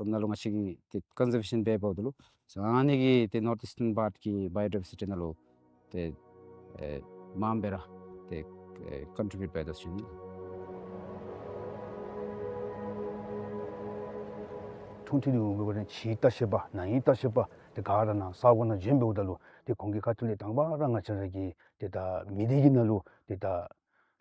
ནང་ལུ་ང་བཅས་ཀྱིས་ཏེ་ཀོན་ཟར་བེ་ཤཱན་འབད་འབདཝ་ད་ལུ་སོ་ཨ་ནི་གིས་ཏེ་ནོརཐ་ཨིསཊན་པཱརཊ་ཀྱི་བའི་ཡོ་ཌའི་ཝར་སི་ཊི་ནང་ལུ་ཏེ་ཨེ་མངམ་སྦེ་ར་ཏེ་ཨེ་ཀོན་ཊི་བིའུཊ་འབད་དོ་ཟེར་ཞུ་ནི། ཁྲུང་ཁྲུང་འདི་འོང་འབད་བ་ཅིན་ཕྱིའི་ལྟ་བཤལ་པ་ནང་ཡི་ལྟ་བཤལ་པ་ཏེ་ག་ར་ནང་ས་གོ་ནང་བྱོན་འབདཝ་ད་ལུ་ཏེ་ཁོང་གི་ཁ་ཐུག་ལས་དང་པ་ར་ང་བཅས་ར་གི་ཏེ་ད་མི་སྡེ་གི་ནང་ལུ་ཏེ་ད་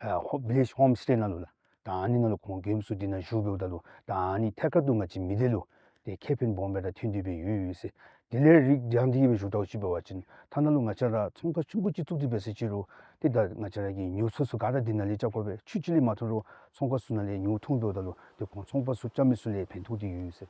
ཨ་ཧོ་བི་ལེཇ་ཧོམ་སི་ཊེ་ནང་ལུ་ལགས། ད་ཨ་ནི་ནང་ལུ་ཁོང་མགྱོནམ་སུ་འདི་ནང་བཞུགས་འབདཝ་ད་ལུ་ད་ཨ་ནི་ཐད་ཀར་དུ་ང་བཅས་མི་སྡེ་ལུ་ཏེ་ཁེ་ཕན་སྦོམ་སྦེ་ར་ཐོན་ཏེ་སྦེ་ཡོད་ཡོད་ཟེར། དེ་ལས་རིགས་རྒྱང་འདི་གིས་སྦེ་ཞུ་དོ་ཅིག་འབད་བ་ཅིན་ཐ་ན་ལུ་ང་བཅས་ར་ཚོང་ཁང་ཆུང་ཀུ་ཅིག་བཙུགས་ཏེ་སྦེ་ཟེར་ཅི་རུང་ཏེ་ད་ང་བཅས་ར་གི་ཉོ་ཚོང་ཚུ་ག་ར་འདི་ནང་ལས་རྐྱབ་དགོ་པས། ཆུ་ཅིག་ལས་མ་ཐོན་རུང་ཚོང་ཁང་ཚུ་ནང་ལས་ཉོ་འཐུང་འབདཝ་ད་ལུ་ཏེ་ཁོང་ཚོང་པ་ཚུ་རྐྱབ་མི་ཚུ་ལས་ཕན་ཐོགས་ཏེ་ཡོད་ཟེར།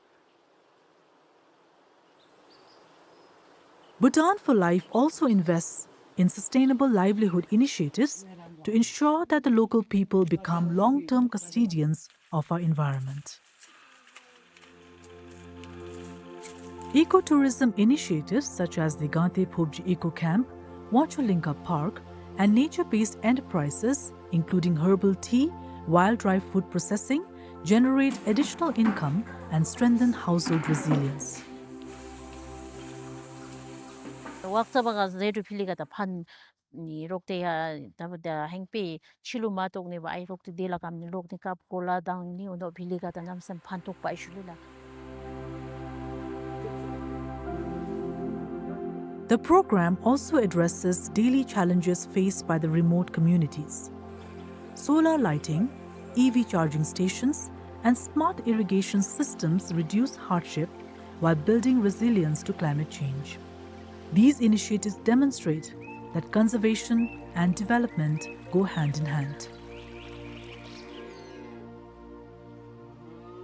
Bhutan for Life also invests in sustainable livelihood initiatives to ensure that the local people become long-term custodians of our environment. Ecotourism initiatives such as the Gangte Phobji Eco Camp, Wancho Lingka Park, and nature-based enterprises, including herbal tea, wild-dried food processing, generate additional income and strengthen household resilience. ཝག་ཙ་བ་ག་ཟེ་དྲུ་ཕི་ལི་ག་ད་ཕན་ནི་རོག་ཏེ་ཡ་ད་བ་ད་ཧེང་པེ་ཕྱི་ལུ་མ་ཏོག་ནི་བ་ཨའི་རོག་ཏེ་དེ་ལ་ཀམ་ནི་ལོག་ནི་ཀབ་གོ་ལ་དང་ནི་འོ་ནོ་ཕི་ལི་ག་ད་ནམ་སེམས་ཕན་ཐོགས་པ་ཨི་ཤུ་ལི་ལ། The program also addresses daily challenges faced by the remote communities. Solar lighting, E V charging stations, and smart irrigation systems reduce hardship while building resilience to climate change. These initiatives demonstrate that conservation and development go hand in hand.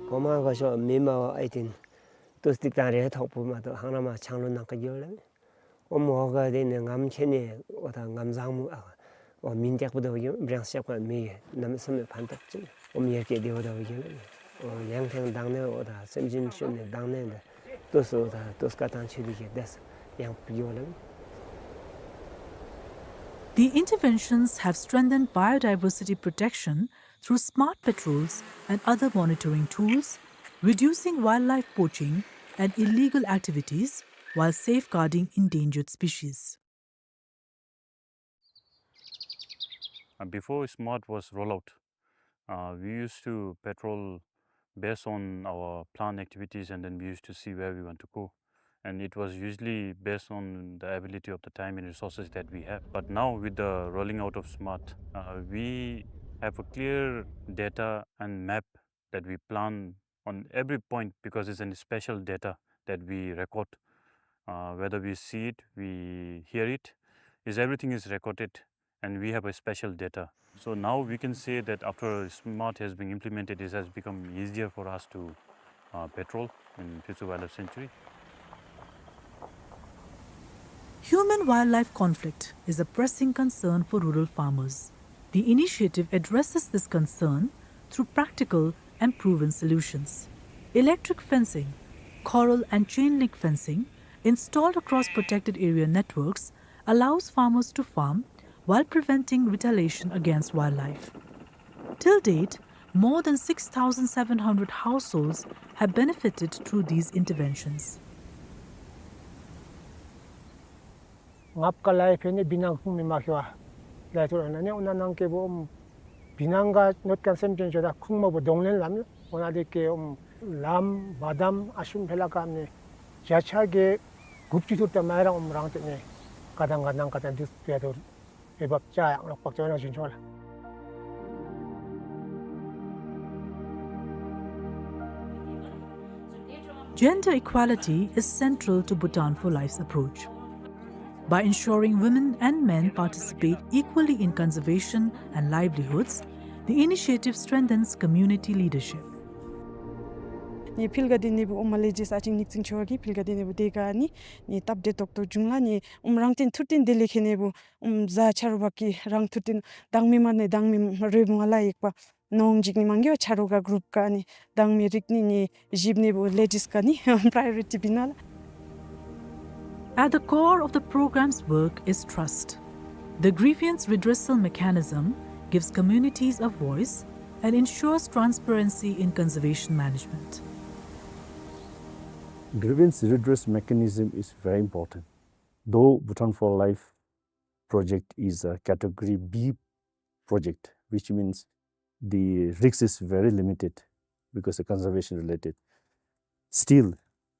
གོ་མ་ག་ཤོ་མི་མ་བ་ཨའི་ཏེན་ཏུས་ཏིག་ཏང་རེ་ཐོག་པུ་མ་ཏོ་ཧང་ར་མ་ཆང་ལུ་ནང་ཀ་གྱོ་ལེ། ཨོམ་འོ་ག་དེ་ནི་ངམ་ཁྱེད་ནི་འོ་ད་ངམ་བཟང་མོ་ཨ་འོ་མིན་ཏེག་པོ་དོ་གི་བྲེང་སེ་ཁོ་མི་ནམ་སེམས་ཕན་ཐོགས་ཅིག་ཨོམ་ཡར་སྐྱེད་དེ་འོ་ད་གི་ལེ། འོ་ཡང་ཐེངས་དང་ནི་འོ་ད་སེམས་ཅན་ཤོད་ནི་དང་ནི་འདི་ཏོ་སོ་ད་ཏོ་སྐ་ཏང་ཆེ་དི་གི་དེས་ཡང་པི་གི་འོ་ལེ། The interventions have strengthened biodiversity protection through smart patrols and other monitoring tools, reducing wildlife poaching and illegal activities while safeguarding endangered species. Uh, before SMART was rolled out, uh, we used to patrol based on our planned activities, and then we used to see where we want to go. And it was usually based on the ability of the time and resources that we have. But now, with the rolling out of SMART, uh, we have a clear data and map that we plan on every point, because it's a special data that we record. Uh, whether we see it, we hear it, is everything is recorded, and we have a special data. So now we can say that after SMART has been implemented, it has become easier for us to, uh, patrol in Phutsu Wildlife Sanctuary. Human-wildlife conflict is a pressing concern for rural farmers. The initiative addresses this concern through practical and proven solutions. Electric fencing, corral and chain link fencing installed across protected area networks allows farmers to farm while preventing retaliation against wildlife. Till date, more than six thousand seven hundred households have benefited through these interventions. ངབ་ཀ་ལའི་ཕེ་ནི་བི་ནང་ཁུང་མི་མ་ཁེ་བ་ལའི་ཐུར་ཨ་ནི་འོ་ན་ནང་ཀེ་བོ་ཨོམ་བི་ནང་ག་ནོད་ཀན་སེམས་ཅན་ཅོ་ད་ཁུང་མ་བོ་གདོང་ལེན་ལམ་འོ་ན་དེ་ཀེ་ཨོམ་ལམ་བ་དམ་ཨ་ཤུམ་ཕེ་ལ་ཀ་ནི་བརྒྱ་ཆ་གི་དགུ་བཅུ་ཐུར་ཏེ་མ་རང་ཨོམ་རང་ཏེ་ནི་ཀ་དང་ཀ་ནང་ཀ་དང་དུས་ཏེ་ཐུར་ཨེ་བབ་ཅ་ཡང་ལོག་པག་ཅོ་ན་ཞིན་ཆོ་ལ། Gender equality is central to Bhutan for Life's approach. By ensuring women and men participate equally in conservation and livelihoods, the initiative strengthens community leadership. ནི་ཕིལ་ག་དེ་ནི་བུ་ཨོམ་མ་ལེ་ཇིས་ཨ་ཅིང་ཉིག་ཙིང་ཆོ་གི་ཕིལ་ག་དེ་ནི་བུ་དེ་ག་ནི་ནི་སྟབས་བདེ་ཏོག་ཏོ་བྱུང་ལ་ནི་ཨོམ་རང་བརྟེན་ཐུར་བརྟེན་དེ་ལེ་ཁེ་ནི་བུ་ཨོམ་ཟ་ཆ་རོ་བ་ཀི་རང་ཐུར་བརྟེན་དང་མི་མ་ནི་དང་མི་རེ་བུང་ལ་ཡེག་པ་ནོང་ཇིག་ནི་མང་གི་བ་ཆ་རོ་ག་གུ་རུབ་ག་ནི་དང་མི་རིག་ནི་ནི་ཞིབ་ནི་བུ་ལེ་ཇིས་ག་ནི་པ་རའི་ཡོ་རི་ཊི་བི་ན་ལ། At the core of the program's work is trust. The grievance redressal mechanism gives communities a voice and ensures transparency in conservation management. Grievance redress mechanism is very important. Though Bhutan for Life project is a category B project, which means the risk is very limited because the conservation related. Still,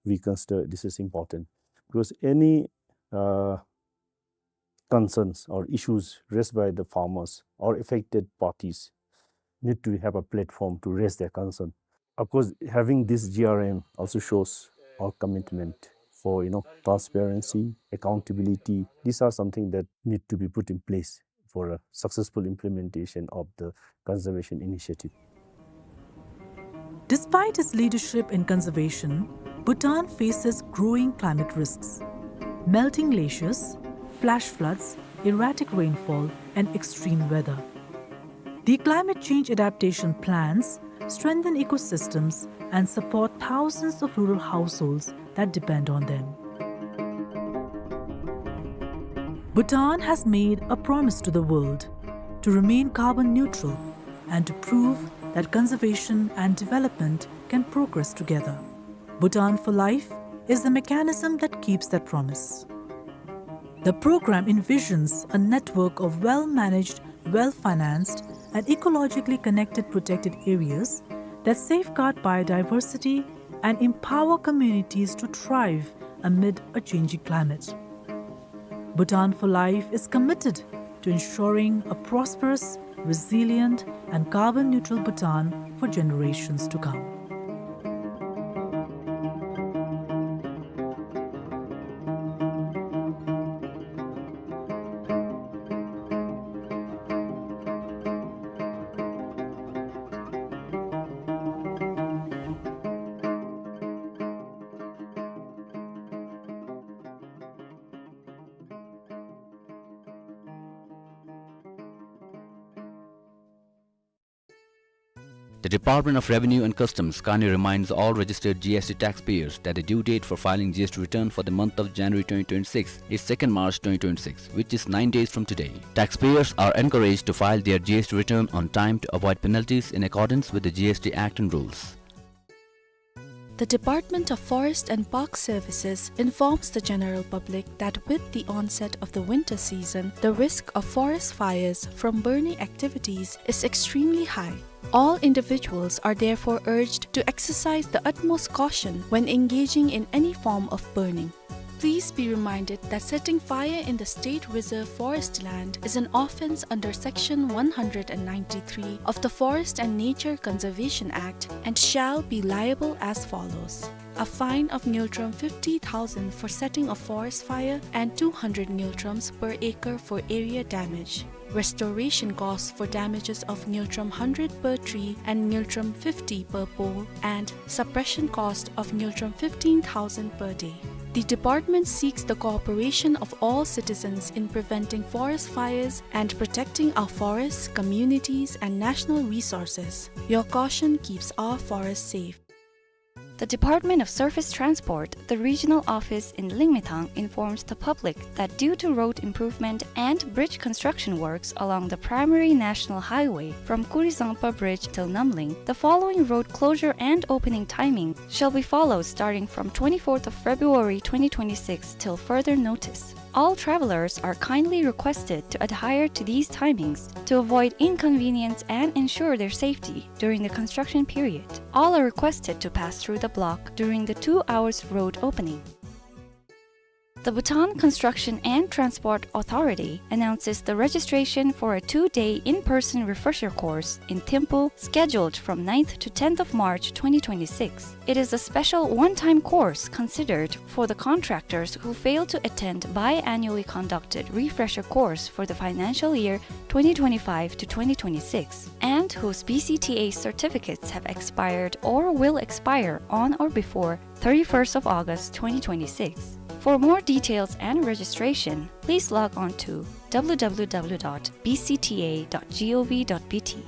we consider this is important because any, uh, concerns or issues raised by the farmers or affected parties need to have a platform to raise their concern. Of course, having this G R M also shows our commitment for, you know, transparency, accountability. These are something that need to be put in place for a successful implementation of the conservation initiative. Despite its leadership in conservation, Bhutan faces growing climate risks. Melting glaciers, flash floods, erratic rainfall, and extreme weather. The climate change adaptation plans strengthen ecosystems and support thousands of rural households that depend on them. Bhutan has made a promise to the world to remain carbon neutral and to prove that conservation and development can progress together. Bhutan for Life is the mechanism that keeps that promise. The program envisions a network of well-managed, well-financed, and ecologically connected protected areas that safeguard biodiversity and empower communities to thrive amid a changing climate. Bhutan for Life is committed to ensuring a prosperous, resilient, and carbon neutral Bhutan for generations to come. The Department of Revenue and Customs kindly reminds all registered G S T taxpayers that the due date for filing G S T return for the month of January twenty twenty-six is second March twenty twenty-six, which is nine days from today. Taxpayers are encouraged to file their G S T return on time to avoid penalties in accordance with the G S T Act and rules. The Department of Forest and Park Services informs the general public that with the onset of the winter season, the risk of forest fires from burning activities is extremely high. All individuals are therefore urged to exercise the utmost caution when engaging in any form of burning. Please be reminded that setting fire in the State Reserve Forest land is an offence under Section one hundred and ninety-three of the Forest and Nature Conservation Act and shall be liable as follows. A fine of ngultrum fifty thousand for setting a forest fire and two hundred ngultrums per acre for area damage. Restoration costs for damages of ngultrum hundred per tree and ngultrum fifty per pole, and suppression cost of ngultrum fifteen thousand per day. The department seeks the cooperation of all citizens in preventing forest fires and protecting our forests, communities, and national resources. Your caution keeps our forests safe. The Department of Surface Transport, the regional office in Lingmethang, informs the public that due to road improvement and bridge construction works along the primary national highway from Kurizangpa Bridge till Namling, the following road closure and opening timing shall be followed starting from twenty-fourth of February twenty twenty-six till further notice. All travelers are kindly requested to adhere to these timings to avoid inconvenience and ensure their safety during the construction period. All are requested to pass through the block during the two hours road opening. The Bhutan Construction and Transport Authority announces the registration for a two-day in-person refresher course in Thimphu, scheduled from ninth to tenth of March twenty twenty-six. It is a special one-time course considered for the contractors who fail to attend biannually conducted refresher course for the financial year twenty twenty-five to twenty twenty-six and whose B C T A certificates have expired or will expire on or before thirty-first of August twenty twenty-six. For more details and registration, please log on to w w w dot b c t a dot g o v dot b t.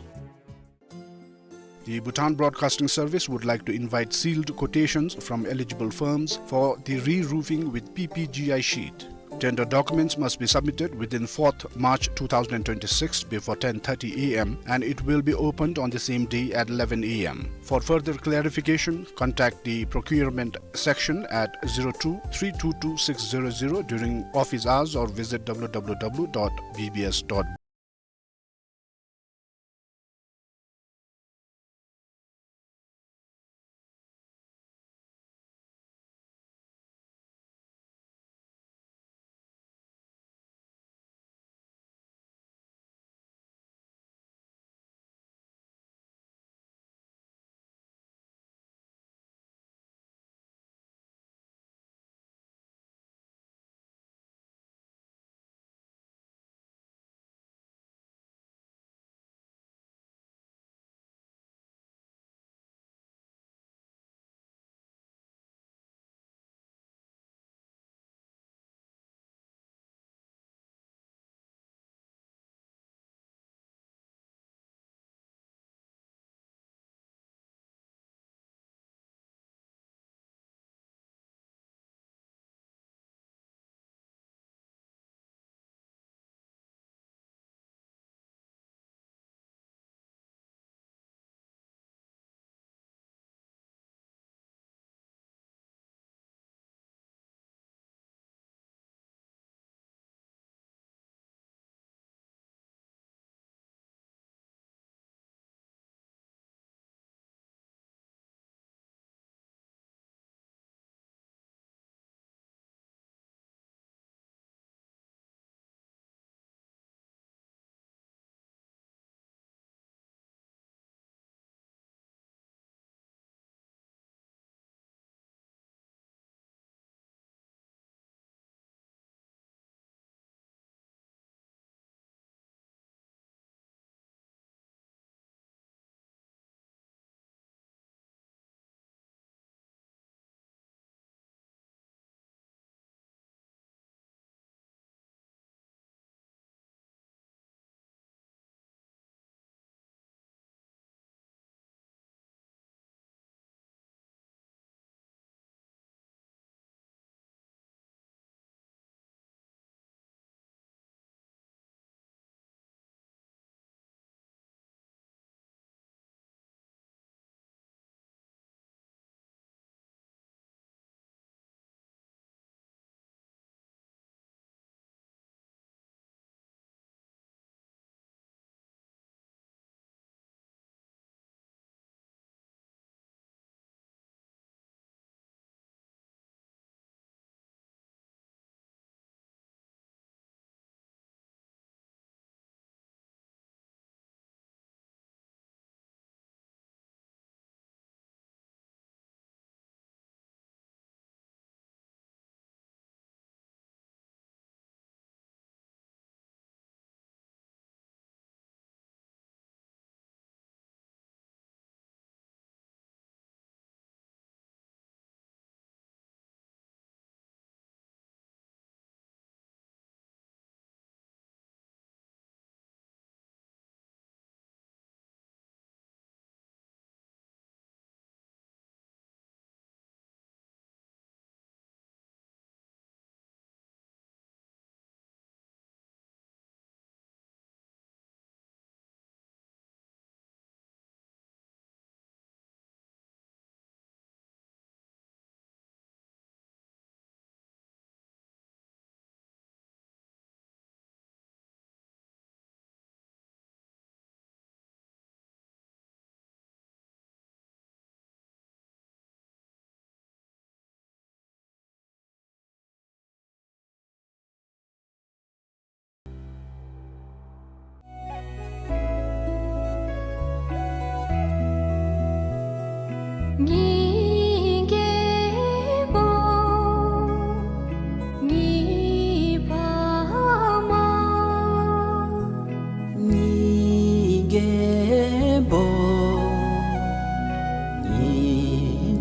The Bhutan Broadcasting Service would like to invite sealed quotations from eligible firms for the re-roofing with P P G I sheet. Tender documents must be submitted within fourth March two thousand twenty-six before ten thirty a m and it will be opened on the same day at eleven a m. For further clarification, contact the procurement section at zero two three two two six zero zero during office hours or visit w w w dot b b s dot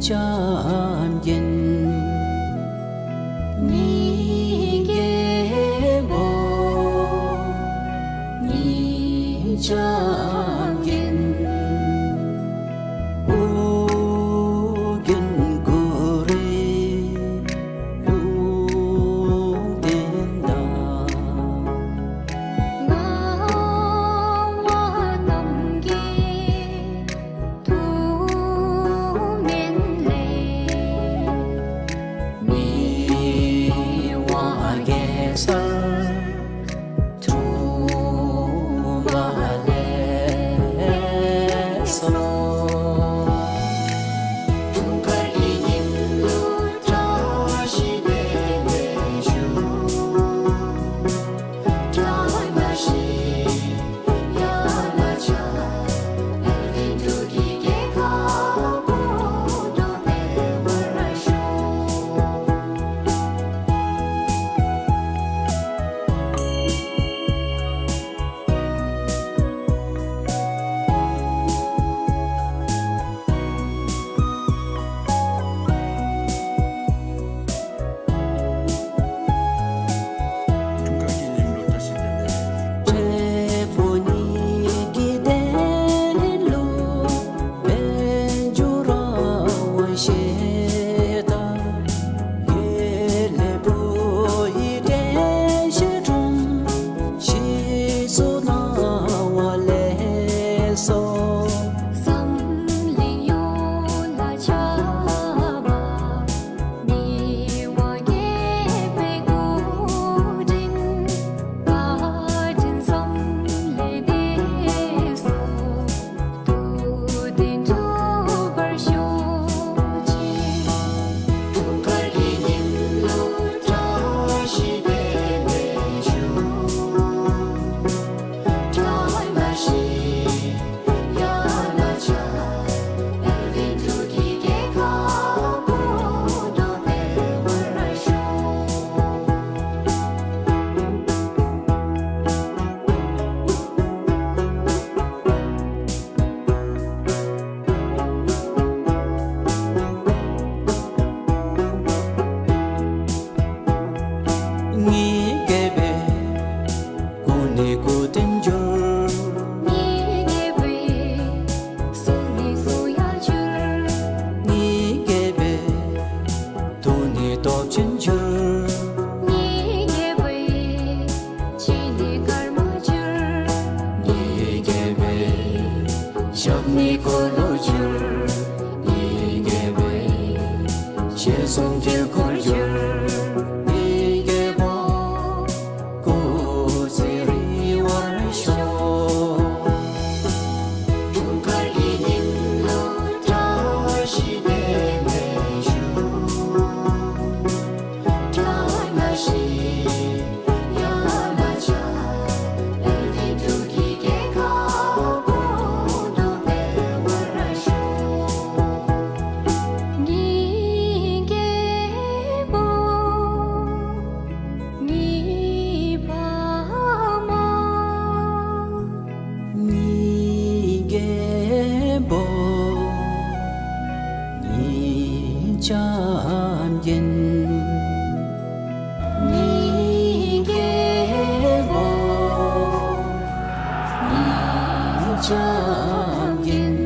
ཅམ་གྱེན། ཉི་གེ་བོ་ཉི་ཅམ་གྱེན། ཨོ་རྒྱན་གུ་རུའི་ལུང་བསྟན་དང་། ངག་དབང་རྣམ་རྒྱལ་ཐུགས་སྨོན་ལས། མི་དབང་གེ་སར་འཁྲུངས་པ་ལེགས་སོ། དུང་དཀར་གྱི་ཉིམ་ལུ་བཀྲ་ཤིས་བདེ་ལེགས་ཞུ། བཀྲ་ཤིས་ཡ་ལ་བྱ། དཔལ་ལྡན་འབྲུག་གི་རྒྱལ་ཁབ་ཀུན་ཏུ་འཕེལ་བར་ཤོག། འབྲས་བུ་གཉིས་ཀྱི་དོན་ལུ་དཔལ་འབྱོར་ར་བ་ཞེ་དྲག། དགེ་ལེགས་བུ་ཡི་དྲན་ཤེས་འཁྲུངས། ཞེས་གསུངས་གནང་བ་ལེགས་སོ། འཛམ་གླིང་ཡུལ་ལ་ཁྱབ་པ། མི་དབང་རྒྱལ་པོའི་སྐུ་དྲིན། བཀའ་དྲིན་འཛམ་གླིང་འདི་སུ། དུས་མཐུན་འགྲུབ་པར་ཤོག་ཅིག། དུང་དཀར་གྱི་ཉིམ་ལུ་བཀྲ་ཤིས་བདེ་ལེགས་ཞུ། བཀྲ་ཤིས་ཡ་ལ་བྱ། དཔལ་ལྡན་འབྲུག་གི་རྒྱལ་ཁབ་ཀུན་ཏུ་འཕེལ་བར་ཤོག། ཉི་གེ་བོའི་སྐུ་ནི་སྐུ་བསྟན་འགྱུར། ཉི་གེ་བོའི་གཟུགས་ནི་གཟུགས་ཡངས་འགྱུར། ཉི་གེ་བོའི་སྟོབས་ནི་སྟོབས་ཆེན་འགྱུར། ཉི་གེ་བོའི་སྤྱན་ནི་དཀར་དམར་འགྱུར། ཉི་གེ་བོའི་ཞབས་ནི་འཁོར་ལོ་འགྱུར། ཉི་གེ་བོའི་ཞལ་གསུམ་དཀྱིལ་འཁོར་འགྱུར། ཉི་གེ་བོ་སྐུ་ཚེ་རིང་བར་ཤོག། དུང་དཀར་གྱི་ཉིམ་ལུ་བཀྲ་ཤིས་བདེ་ལེགས་ཞུ། བཀྲ་ཤིས་ཡ་ལ་བྱ། དཔལ་ལྡན་འབྲུག་གི་རྒྱལ་ཁབ་ཀུན་ཏུ་འཕེལ་བར་ཤོག། ཉི་གེ་བོ་ཉི་ཕ་མ། ཉི་གེ་བོ་ཉི་ཅམ་གྱེན། ཉི་གེ་བོ་ཉི་ཅམ་གྱེན།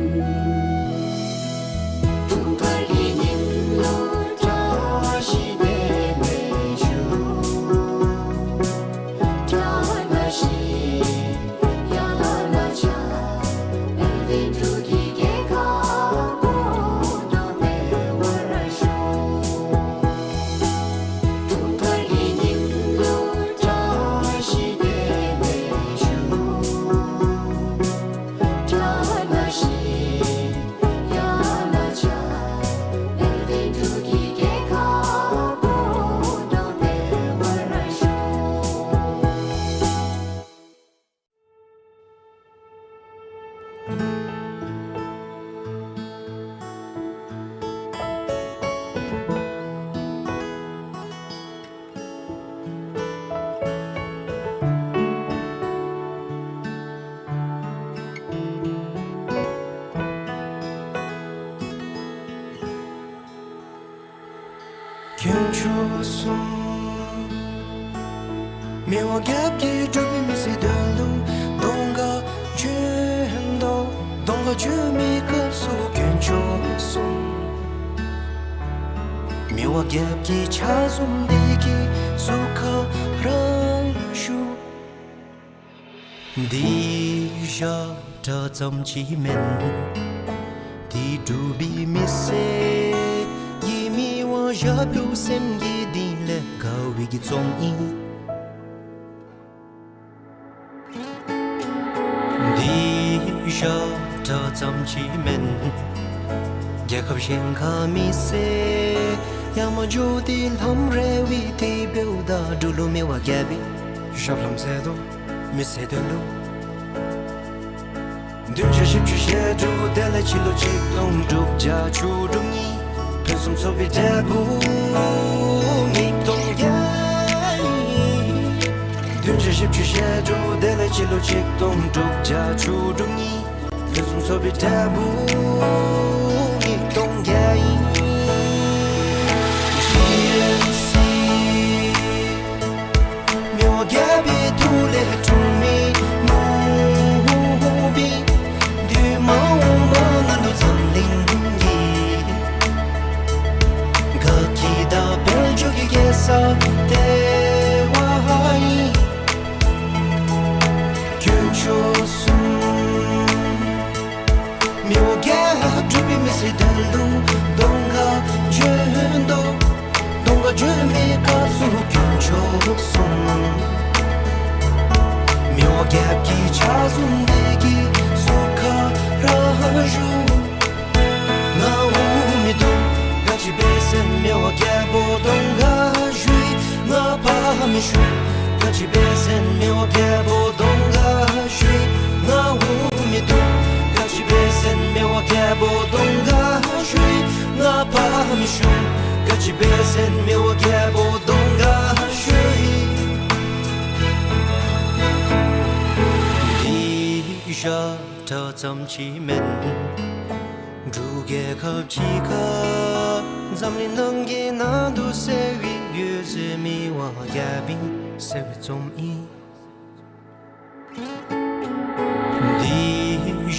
དུང་དཀར་གྱི་ཉིམ་ལུ་བཀྲ་ཤིས་བདེ་ལེགས་ཞུ། བཀྲ་ཤིས་ཡ་ལ་བྱ། དཔལ་ལྡན་འབྲུག་གི་རྒྱལ་ཁབ་ཀུན་ཏུ་འཕེལ་བར་ཤོག། དུང་དཀར་གྱི་ཉིམ་ལུ་བཀྲ་ཤིས་བདེ་ལེགས་ཞུ། བཀྲ་ཤིས་ཡ་ལ་བྱ། དཔལ་ལྡན་འབྲུག་གི་རྒྱལ་ཁབ་ཀུན་ཏུ་འཕེལ་བར་ཤོག། དཀོན་མཆོག་གསུམ། མི་དབང་རྒྱལཔོ་གིས་འབྲུག་པའི་མི་སེར་དོན་ལུ་གདོང་ཁར་བྱོན་དོ། གདོང་ཁར་བྱོན་མི་སྐབས་སུ་དཀོན་མཆོག་གསུམ། མི་དབང་རྒྱལཔོ་གི་ཕྱག་ཟུང་འདི་གི་གཟུགས་ཁར་ར་བཞུགས། འདི་ཞབས་ཁྲ་ཙམ་ཅིག་མེན། འདི་འབྲུག་པའི་མི་སེར་གྱིས་མི་དབང་ཞབས་དྲུང་སེམས་ཀྱི་གཏིང་ལས་དགའ་བའི་གི་རྩོམ་ཨིན། འདི་ཞབས་ཁྲ་ཙམ་ཅིག་མེན། རྒྱལ་ཁབ་གཞན་ཁར་མི་སེར་ཡར་མར་འགྱོ་སྟེ་ལྷམ་རལ་བའི་དེ་འབདཝ་ད་འབྲུག་ལུ་མི་དབང་རྒྱལ་པོའི་ཞབས་ལྷམ་མཛད་དོ། མི་སེར་དོན་ལུ། བདུན་ཕྲག་བཞི་བཅུ་ཞེ་དྲུག་དེ་ལས་སྤྱི་ལོ་ཆིག་སྟོང་དྲུག་བརྒྱ་བཅུ་དྲུག་ཉིན་ཕུན་སུམ་ཚོགས་པའི་འབྲས་བུ་ཉིས་སྟོང་བརྒྱད་ཨིན། བདུན་ཕྲག་བཞི་བཅུ་ཞེ་དྲུག་དེ་ལས་སྤྱི་ལོ་ཆིག་སྟོང་དྲུག་བརྒྱ་བཅུ་དྲུག་ཉིན་ཕུན་སུམ་ཚོགས་པའི་འབྲས་བུ་ཉིས་སྟོང་བརྒྱད་ཨིན། ཇི་ཨེན་སི། མི་དབང་རྒྱལ་པོའི་ཐུགས་ལས་འཁྲུངས་མི་ནོར་བུའི་འདུས་མང་འོག་མ་ང་བཅས་འཛམ་གླིང་གི་དགའ་སྐྱིད་དང་དཔལ་འབྱོར་གྱི་རྒྱལ་ས་ལྟེ་བ་ཨིན། དཀོན་མཆོག་གསུམ། མི་དབང་རྒྱལཔོ་འབྲུག་པའི་མི་སེར་དོན་ལུ་གདོང་ཁར་བྱོན་དོ། གདོང་ཁར་བྱོན་མི་སྐབས་སུ་དཀོན་མཆོག་གསུམ། མི་དབང་རྒྱལཔོ་གི་ཕྱག་ཟུང་འདི་གི་གཟུགས་ཁར་ར་བཞུགས། ང་འུ་མི་བཏུབ་ག་ཅི་འབད་ཟེར་ན་མི་དབང་རྒྱལ་པོ་གདོང་ཁར་བཞུགས། ང་ཕམ་མི་ཞུམ་ག་ཅི་འབད་ཟེར་ན་མི་དབང་རྒྱལ་པོ་གདོང་ཁར་བཞུགས། ང་འུ་མི་བཏུབ་ག་ཅི་འབད་ཟེར་ན་མི་དབང་རྒྱལ་པོ་གདོང་ཁར་བཞུགས། ང་ཕམ་མི་ཞུམ་ག་ཅི་འབད་ཟེར་ན་མི་དབང་རྒྱལ་པོ་གདོང་ཁར་བཞུགས། འདི་ཞབས་ཁྲ་ཙམ་ཅིག་མེན། འབྲུག་རྒྱལ་ཁབ་ཅིག་ཁར་འཛམ་གླིང་ནང་གི་ནང་དུ་གསལ་བའི་འོད་ཟེར་མི་དབང་རྒྱལ་པོའི་གསལ་བའི་རྩོམ་ཨིན། འདི་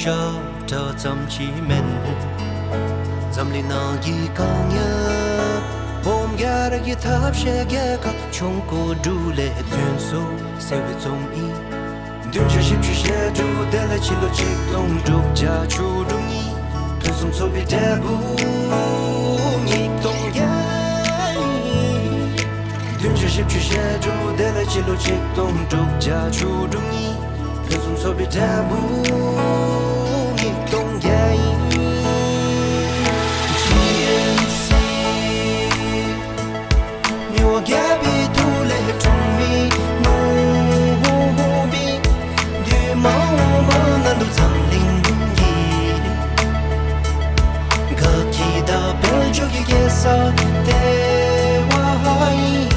ཞབས་ཁྲ་ཙམ་ཅིག་མེན། འཛམ་གླིང་ནང་གི་གང་ཡང་སྦོམ་རྒྱ་ར་གི་ཐབས་ཤེས་རྒྱལ་ཁབ་ཆུང་ཀུ་འབྲུག་ལས་ཐོན་སོང་གསལ་བའི་རྩོམ་ཨིན། བདུན་ཕྲག་བཞི་བཅུ་ཞེ་དྲུག་དེ་ལས་སྤྱི་ལོ་ཆིག་སྟོང་དྲུག་བརྒྱ་བཅུ་དྲུག་ཉིན་ཕུན་སུམ་ཚོགས་པའི་འབྲས་བུ་ཉིས་སྟོང་བརྒྱད་ཨིན། བདུན་ཕྲག་བཞི་བཅུ་ཞེ་དྲུག་དེ་ལས་སྤྱི་ལོ་ཆིག་སྟོང་དྲུག་བརྒྱ་བཅུ་དྲུག་ཉིན་ཕུན་སུམ་ཚོགས་པའི་འབྲས་བུ་ཉིས་སྟོང་བརྒྱད་ཨིན། ཇི་ཨེན་སི། མི་དབང་རྒྱལ་པོའི་ཐུགས་ལས་འཁྲུངས་མི་ནོར་བུའི་འདུས་མང་འོག་མ་ང་བཅས་འཛམ་གླིང་གི་དགའ་སྐྱིད་དང་དཔལ་འབྱོར་གྱི་རྒྱལ་ས་ལྟེ་བ་ཨིན།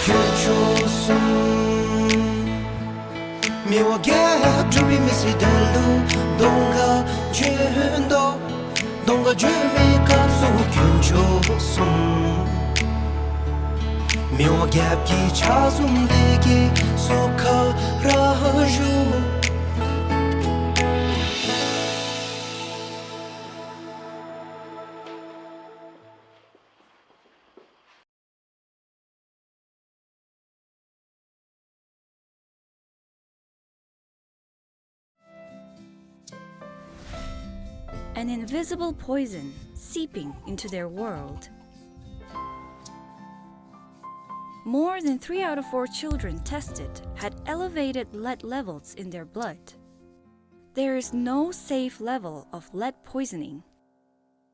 དཀོན་མཆོག་གསུམ། མི་དབང་རྒྱལཔོ་འབྲུག་པའི་མི་སེར་དོན་ལུ་གདོང་ཁར་བྱོན་དོ། གདོང་ཁར་བྱོན་མི་སྐབས་སུ་དཀོན་མཆོག་གསུམ། མི་དབང་རྒྱལཔོ་གི་ཕྱག་ཟུང་འདི་གི་གཟུགས་ཁར་ར་བཞུགས། An invisible poison seeping into their world. More than three out of four children tested had elevated lead levels in their blood. There is no safe level of lead poisoning.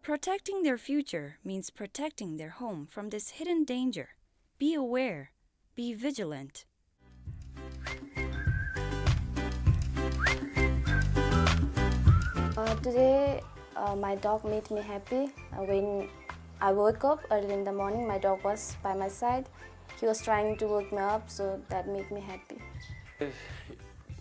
Protecting their future means protecting their home from this hidden danger. Be aware. Be vigilant. Uh, today, uh, my dog made me happy. Uh, when I woke up early in the morning, my dog was by my side. He was trying to wake me up, so that made me happy.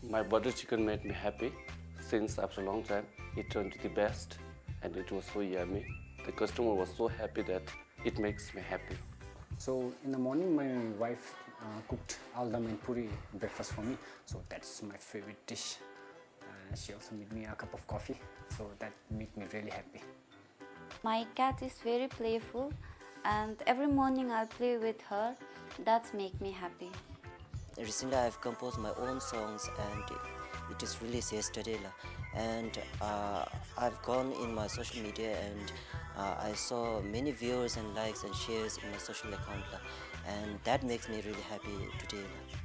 My butter chicken made me happy since after a long time. It turned to the best and it was so yummy. The customer was so happy that it makes me happy. So in the morning, my wife, uh, cooked aldam and puri breakfast for me. So that's my favorite dish. Uh, she also made me a cup of coffee. So that made me really happy. My cat is very playful, and every morning I play with her. That's make me happy. Recently, I've composed my own songs, and it is released yesterday, la. And, uh, I've gone in my social media, and, uh, I saw many viewers and likes and shares in my social account, la. And that makes me really happy today, la.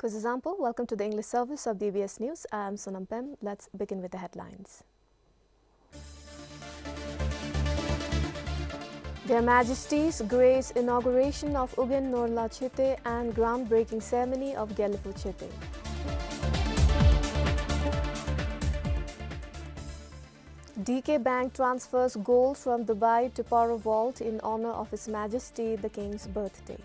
Kuzuzangpo, welcome to the English service of D B S News. I am Sonam Pem. Let's begin with the headlines. Their Majesties grace inauguration of Ugyen Norla Chete and groundbreaking ceremony of Gyalfo Chete. D K Bank transfers gold from Dubai to Paro Vault in honor of His Majesty the King's birthday.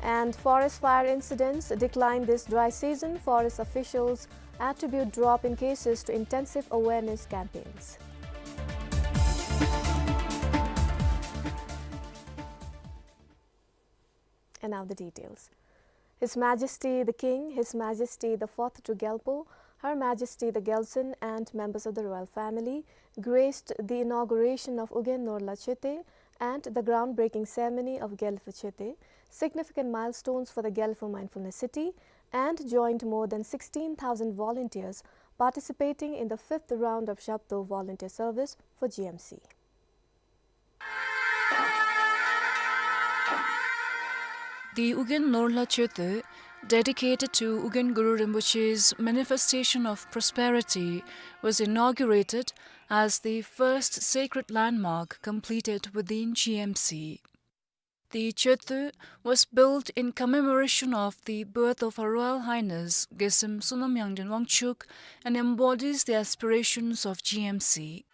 And forest fire incidents decline this dry season, forest officials attribute drop in cases to intensive awareness campaigns. And now the details. His Majesty the King, His Majesty the Fourth Druk Gyalpo, Her Majesty the Gyaltsuen, and members of the royal family graced the inauguration of Ugyen Norla Chete and the groundbreaking ceremony of Gyalfo Chete, significant milestones for the Gyalfo Mindfulness City, and joined more than sixteen thousand volunteers participating in the fifth round of Zhabto volunteer service for G M C. The Ugyen Norla Chete, dedicated to Ugyen Guru Rinpoche's manifestation of prosperity, was inaugurated as the first sacred landmark completed within G M C. The Chete was built in commemoration of the birth of Her Royal Highness Gesem Sonam Yangden Wangchuck and embodies the aspirations of G M C.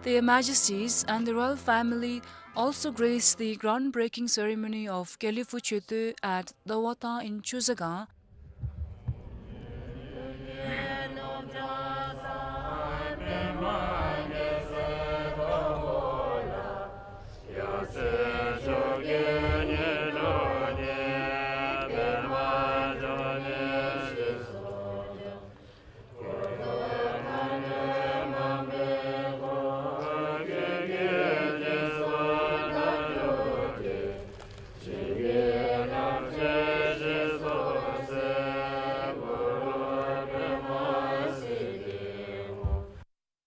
Their Majesties and the royal family also graced the groundbreaking ceremony of Gyalfo Chete at Dawata in Chuzagang.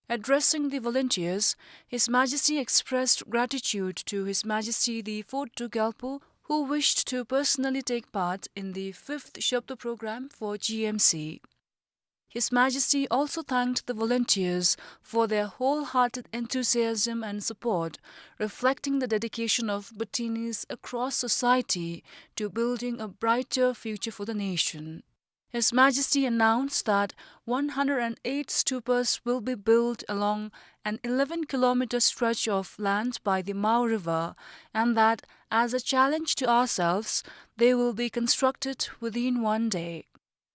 Addressing the volunteers, His Majesty expressed gratitude to His Majesty the Fourth Druk Gyalpo, who wished to personally take part in the fifth Zhabto program for G M C. His Majesty also thanked the volunteers for their wholehearted enthusiasm and support, reflecting the dedication of Bhutinis across society to building a brighter future for the nation. His Majesty announced that one hundred and eight stupas will be built along an eleven kilometer stretch of land by the Mao River, and that, as a challenge to ourselves, they will be constructed within one day.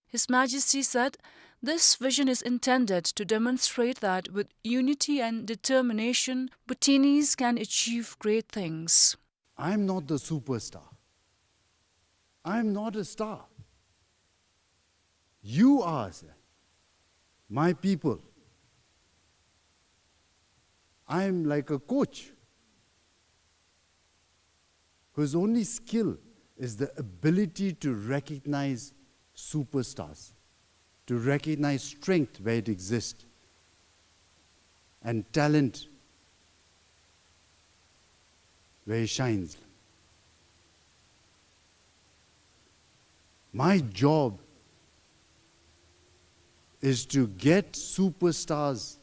His Majesty said this vision is intended to demonstrate that with unity and determination, Bhutinis can achieve great things. I am not the superstar. I am not a star. You are, sir, my people. I am like a coach whose only skill is the ability to recognize superstars, to recognize strength where it exists, and talent where it shines. My job is to get superstars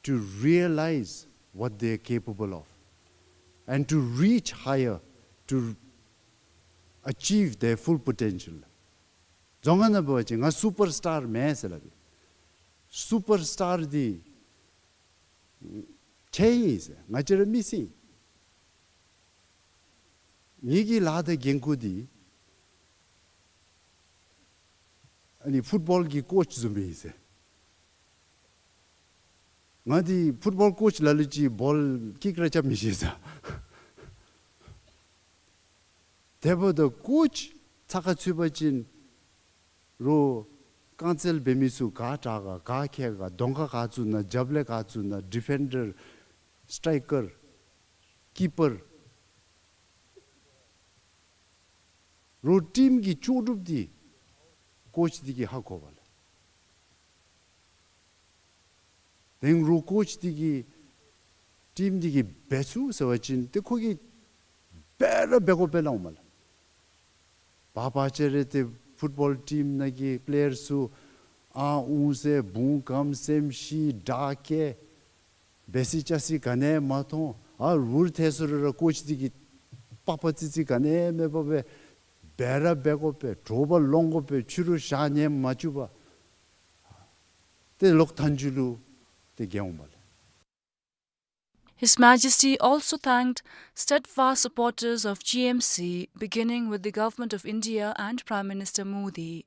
to realize what they are capable of and to reach higher, to achieve their full potential. རྫོང་ཁ་ནང་འབད་བ་ཅིན་ང་སུ་པར་སི་ཊར་མེན་ཟེར་སླབ་ཨིན། སུ་པར་སི་ཊར་འདི་ཁྱེད་ཨིན་ཟེར། ང་བཅས་ར་མི་སེར་ཨིན། ངེ་གི་ལཱ་དང་འགན་ཁུར་འདི་ཨ་ནི་ཕུཊ་བཱོལ་གྱི་ཀོཆ་བཟུམ་སྦེ་ཨིན་ཟེར། ང་འདི་ཕུཊ་བཱོལ་ཀོཆ་ལ་ལུ་ཅིག་བཱོལ་ཀིཀ་ར་རྐྱབ་མི་ཤེས་ཟེར། དེ་འབདཝ་ད་ཀོཆ་ཚགས་ཁར་ཚུད་པ་ཅིན་རོགས་རྐང་རྩལ་འབད་མི་ཚུ་ག་དྲག་ག་ག་མཁས་ག་གདོང་ཁ་ག་བཙུགས་ན་རྒྱབ་ལས་ག་བཙུགས་ན་ཌི་ཕེན་ཌར་སི་ཊའི་ཀར་ཀི་པར་རོགས་ཊིམ་གྱི་ལྕོགས་གྲུབ་འདི་ཀོཆ་འདི་གིས་ཧ་གོ་བས་ལགས། དེ་རོགས་ཀོཆ་འདི་གིས་ཊིམ་འདི་གིས་འབད་ཚུགས་ཟེར་བ་ཅིན་ཏེ་ཁོ་གིས་འབད་ར་འབད་དགོ་པས་ལགས་འོང་མས་ལགས། བ་བ་ཅིག་རེ་ཏེ་ཕུཊ་བཱོལ་ཊིམ་ནང་གི་པེ་ལེ་ཡར་ཚུ་ཨ་འུ་ཟེར་བུང་གམ་སེམས་ཤི་དྲག་སྐྱེད་འབད་སི་ཅ་སི་ག་ནི་ཡང་མ་མཐོང་། ཨ་རུལ་ཐལ་སོང་རུང་ར་ཀོཆ་འདི་གིས་པགས་པ་ཙི་ཙི་ག་ནི་ཡང་མེད་པར་སྦེ་འབད་ར་འབད་དགོ་པས། དྲོ་པ་ལོང་དགོ་པས། ཕྱི་རུ་ཞག་ཉལ་མ་བཅུག་པར། ཏེ་ལོག་མཐའ་མཇུག་ལུ་ཏེ་རྒྱལ་འོང་མས་ལགས། His Majesty also thanked steadfast supporters of G M C, beginning with the Government of India and Prime Minister Modi.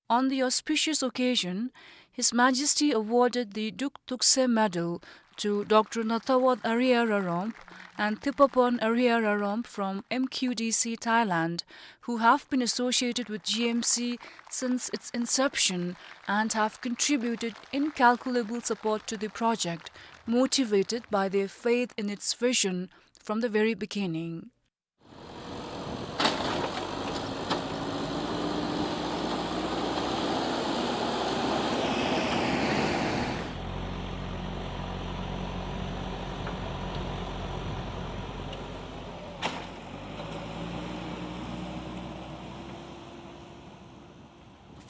On the auspicious occasion, His Majesty awarded the Duk Tukse Medal to Doctor Natawat Ariya Raromp and Thipapon Ariya Raromp from M Q D C Thailand, who have been associated with G M C since its inception and have contributed incalculable support to the project, motivated by their faith in its vision from the very beginning.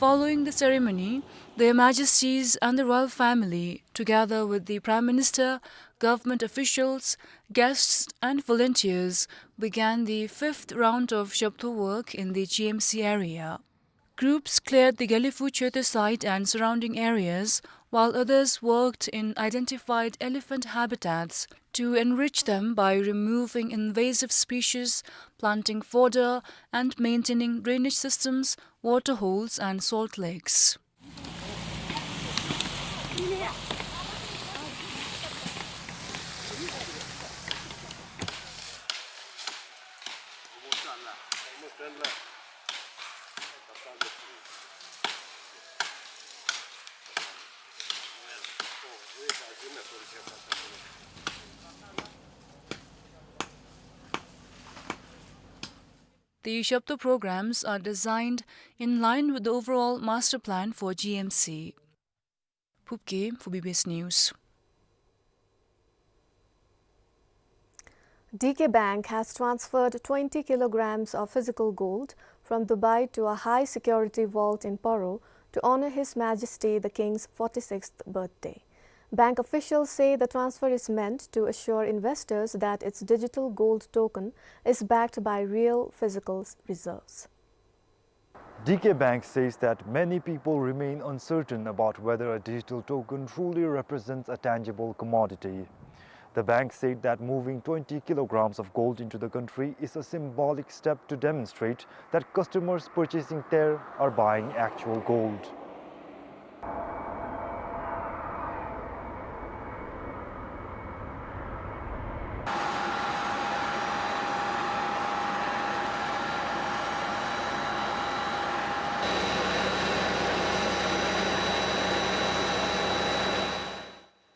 Following the ceremony, Their Majesties and the royal family, together with the Prime Minister, government officials, guests and volunteers, began the fifth round of Zhabto work in the G M C area. Groups cleared the Gelephu Choeto site and surrounding areas, while others worked in identified elephant habitats to enrich them by removing invasive species, planting fodder, and maintaining drainage systems, water holes, and salt lakes. The Zhabto programs are designed in line with the overall master plan for G M C. Phubkay for B B S News. D K Bank has transferred twenty kilograms of physical gold from Dubai to a high security vault in Paro to honor His Majesty the King's forty-sixth birthday. Bank officials say the transfer is meant to assure investors that its digital gold token is backed by real physical reserves. D K Bank says that many people remain uncertain about whether a digital token truly represents a tangible commodity. The bank said that moving twenty kilograms of gold into the country is a symbolic step to demonstrate that customers purchasing there are buying actual gold.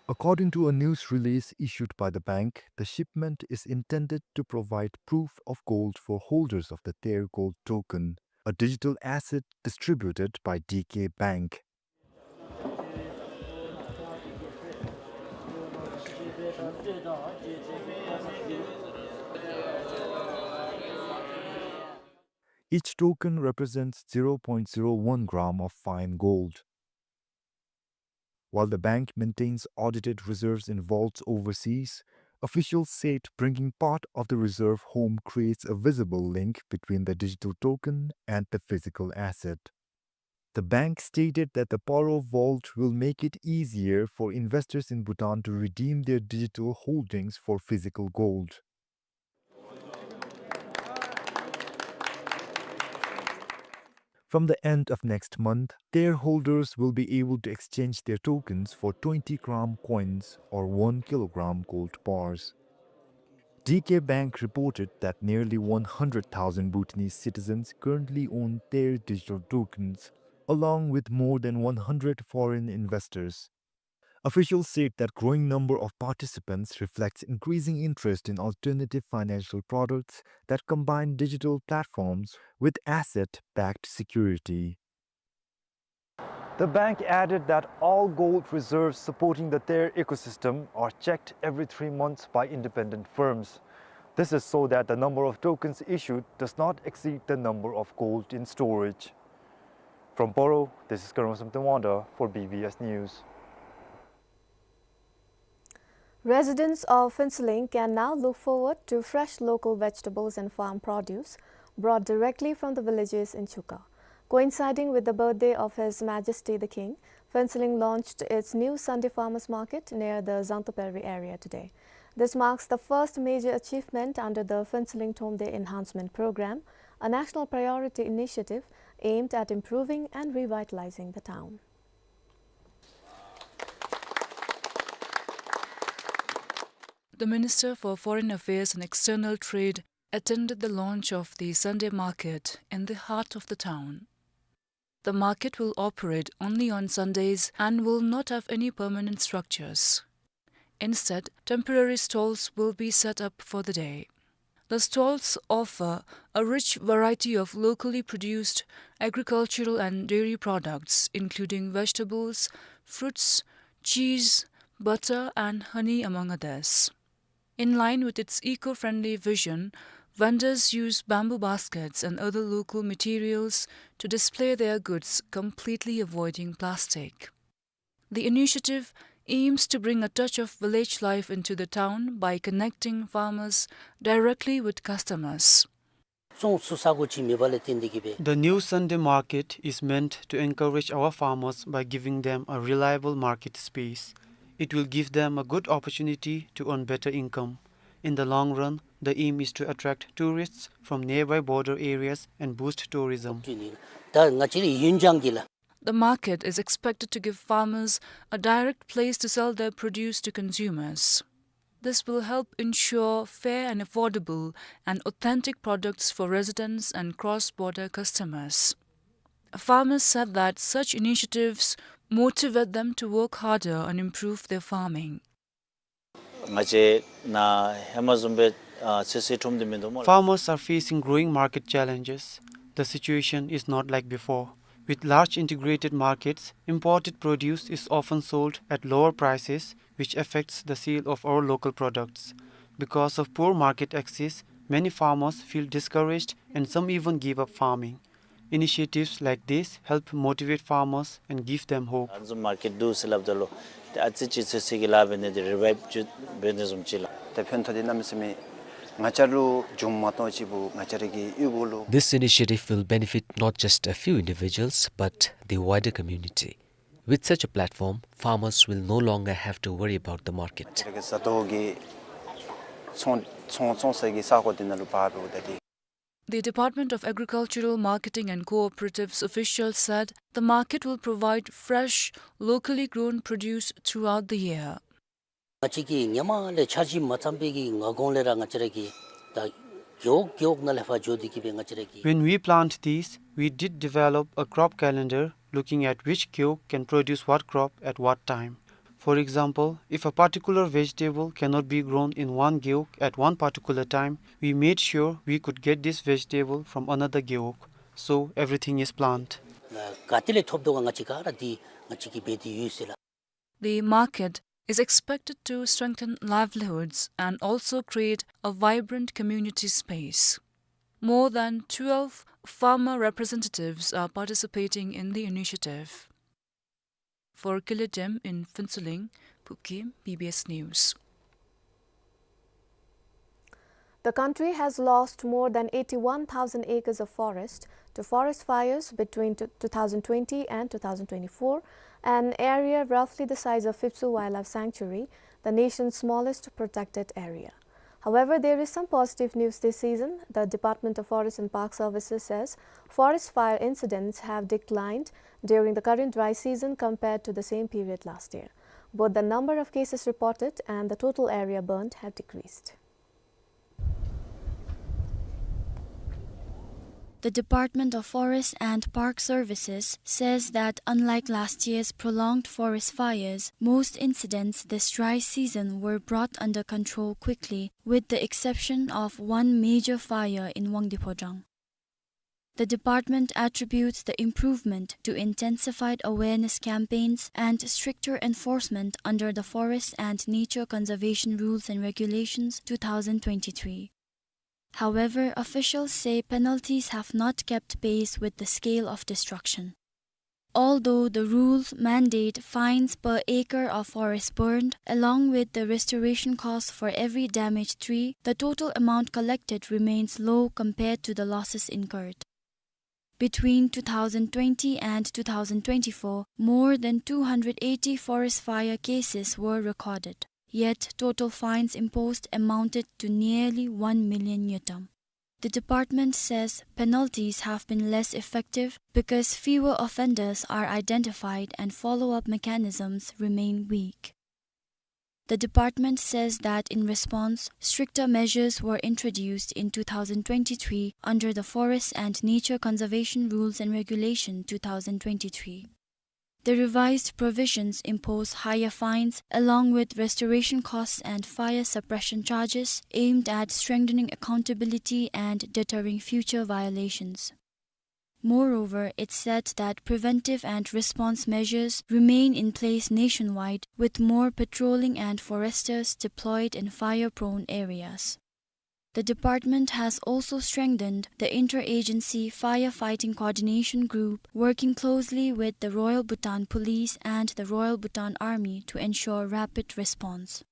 According to a news release issued by the bank, the shipment is intended to provide proof of gold for holders of the Ter Gold Token, a digital asset distributed by D K Bank. Each token represents zero point zero one gram of fine gold. While the bank maintains audited reserves in vaults overseas, officials said bringing part of the reserve home creates a visible link between the digital token and the physical asset. The bank stated that the Paro Vault will make it easier for investors in Bhutan to redeem their digital holdings for physical gold. From the end of next month, Ter holders will be able to exchange their tokens for twenty gram coins or one kilogram gold bars. D K Bank reported that nearly one hundred thousand Bhutanese citizens currently own Ter digital tokens, along with more than one hundred foreign investors. Officials said that growing number of participants reflects increasing interest in alternative financial products that combine digital platforms with asset-backed security. The bank added that all gold reserves supporting the Ter ecosystem are checked every three months by independent firms. This is so that the number of tokens issued does not exceed the number of gold in storage. From Paro, this is Karma Samten Wangda for B B S News. Residents of Phuentsholing can now look forward to fresh local vegetables and farm produce brought directly from the villages in Chuka. Coinciding with the birthday of His Majesty the King, Phuentsholing launched its new Sunday Farmers Market near the Zangtapalri area today. This marks the first major achievement under the Phuentsholing Thromde Enhancement Program, a national priority initiative aimed at improving and revitalizing the town. The Minister for Foreign Affairs and External Trade attended the launch of the Sunday market in the heart of the town. The market will operate only on Sundays and will not have any permanent structures. Instead, temporary stalls will be set up for the day. The stalls offer a rich variety of locally produced agricultural and dairy products, including vegetables, fruits, cheese, butter, and honey, among others. In line with its eco-friendly vision, vendors use bamboo baskets and other local materials to display their goods, completely avoiding plastic. The initiative aims to bring a touch of village life into the town by connecting farmers directly with customers. ཙོང་ཚུ་ས་གོ་ཅིག་མེད་པ་ལས་བརྟེན་ཏེ་གི་སྦེ། The new Sunday market is meant to encourage our farmers by giving them a reliable market space. It will give them a good opportunity to earn better income. In the long run, the aim is to attract tourists from nearby border areas and boost tourism. ད་ང་བཅས་རའི་ཡུན་ཅང་གི་ལ། The market is expected to give farmers a direct place to sell their produce to consumers. This will help ensure fair and affordable and authentic products for residents and cross-border customers. Farmers said that such initiatives motivate them to work harder and improve their farming. ང་བཅས་ནཱ་ཧེ་མ་བཟུམ་སྦེ་ཨ་ཚོད་བསྲེ་ཁྲོམ་འདི་མིན་འདུག་སྨོ་ལགས། Farmers are facing growing market challenges. The situation is not like before. With large integrated markets, imported produce is often sold at lower prices, which affects the sale of our local products. Because of poor market access, many farmers feel discouraged and some even give up farming. Initiatives like this help motivate farmers and give them hope. ཨ་ནི་བཟུམ་མར་ཀེཊ་འདུག་ཟེར་སླབ་ད་ལུ་ཏེ་ཨ་ཙི་ཅིག་ཚོད་བསྲེ་གི་ལཱ་འབད་ནི་དེ་རི་བའིབ་ཅིག་འབད་ནི་བཟུམ་ཅིག་ལགས། ཏེ་ཕན་ཐོགས་འདི་གནམ་མེད་ས་མེད་ང་བཅས་ལུ་བྱུངམ་མ་གཏོགས་ཅིག་འབད་ང་བཅས་ར་གི་གཡུས་སྒོ་ལུ། This initiative will benefit not just a few individuals, but the wider community. With such a platform, farmers will no longer have to worry about the market. ང་བཅས་ར་གི་བཟའ་དོ་གི་ཚོང་ཚོང་བཙོང་ས་གི་ས་གོ་འདི་ནང་ལུ་འབག་འབདཝ་ད་ཏེ། The Department of Agricultural Marketing and Cooperatives officials said the market will provide fresh, locally grown produce throughout the year. ང་བཅས་ཀྱིས་ཧེ་མ་ལས་འཆར་གཞི་མ་བརྩམས་པའི་གི་སྔ་གོང་ལས་ར་ང་བཅས་ར་གིས་ད་རྒེད་འོག་རྒེད་འོག་ནང་ལས་ཕར་འགྱོ་སྟེ་གིས་སྦེ་ང་བཅས་ར་གིས། When we plant these, we did develop a crop calendar looking at which gewog can produce what crop at what time. For example, if a particular vegetable cannot be grown in one gewog at one particular time, we made sure we could get this vegetable from another gewog. So everything is planned. ག་ཏེ་ལས་ཐོབ་དོ་ག་ང་བཅས་ག་ར་འདི་ང་བཅས་ཀྱིས་འབད་དེ་ཡོད་ཟེར་ལགས། The market is expected to strengthen livelihoods and also create a vibrant community space. More than twelve farmer representatives are participating in the initiative. For Killer Dem in Phuentsholing, Phubkhem, B B S News. The country has lost more than eighty-one thousand acres of forest to forest fires between t-, two thousand twenty and two thousand twenty-four, an area roughly the size of Phipsoo Wildlife Sanctuary, the nation's smallest protected area. However, there is some positive news this season. The Department of Forest and Park Services says forest fire incidents have declined during the current dry season compared to the same period last year. Both the number of cases reported and the total area burned have decreased. The Department of Forest and Park Services says that unlike last year's prolonged forest fires, most incidents this dry season were brought under control quickly, with the exception of one major fire in Wangdue Phodrang. The department attributes the improvement to intensified awareness campaigns and stricter enforcement under the Forest and Nature Conservation Rules and Regulations two thousand twenty-three. However, officials say penalties have not kept pace with the scale of destruction. Although the rules mandate fines per acre of forest burned, along with the restoration cost for every damaged tree, the total amount collected remains low compared to the losses incurred. Between two thousand twenty and two thousand twenty-four, more than two hundred eighty forest fire cases were recorded. Yet, total fines imposed amounted to nearly one million ngultrum. The department says penalties have been less effective because fewer offenders are identified and follow-up mechanisms remain weak. The department says that in response, stricter measures were introduced in two thousand twenty-three under the Forest and Nature Conservation Rules and Regulation two thousand twenty-three. The revised provisions impose higher fines, along with restoration costs and fire suppression charges, aimed at strengthening accountability and deterring future violations. Moreover, it said that preventive and response measures remain in place nationwide, with more patrolling and foresters deployed in fire-prone areas. The department has also strengthened the Interagency Firefighting Coordination Group, working closely with the Royal Bhutan Police and the Royal Bhutan Army to ensure rapid response.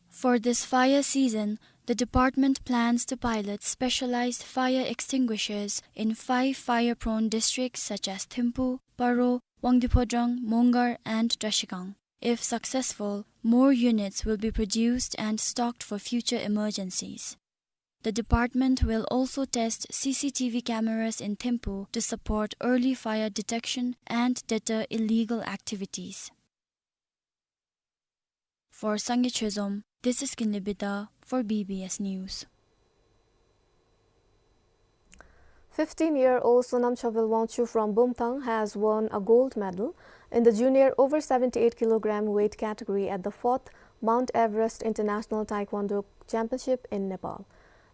For this fire season, the department plans to pilot specialized fire extinguishers in five fire-prone districts such as Thimphu, Paro, Wangdue Phodrang, Mongar, and Trashigang. If successful, more units will be produced and stocked for future emergencies. The department will also test C C T V cameras in Thimphu to support early fire detection and deter illegal activities. For Sangay Chezom, this is Kinley Bida for B B S News. Fifteen-year-old Sonam Chovel Wangchuk from Bumthang has won a gold medal in the junior over seventy-eight kilogram weight category at the fourth Mount Everest International Taekwondo Championship in Nepal.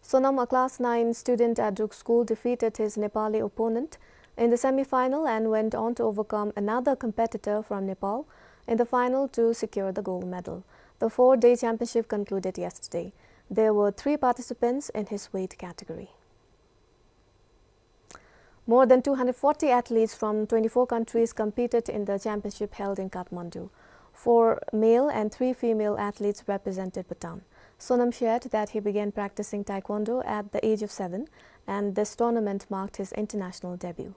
Sonam, a class nine student at Druk School, defeated his Nepali opponent in the semi-final and went on to overcome another competitor from Nepal in the final to secure the gold medal. The four-day championship concluded yesterday. There were three participants in his weight category. More than two hundred forty athletes from twenty-four countries competed in the championship held in Kathmandu. Four male and three female athletes represented Bhutan. Sonam shared that he began practicing taekwondo at the age of seven, and this tournament marked his international debut.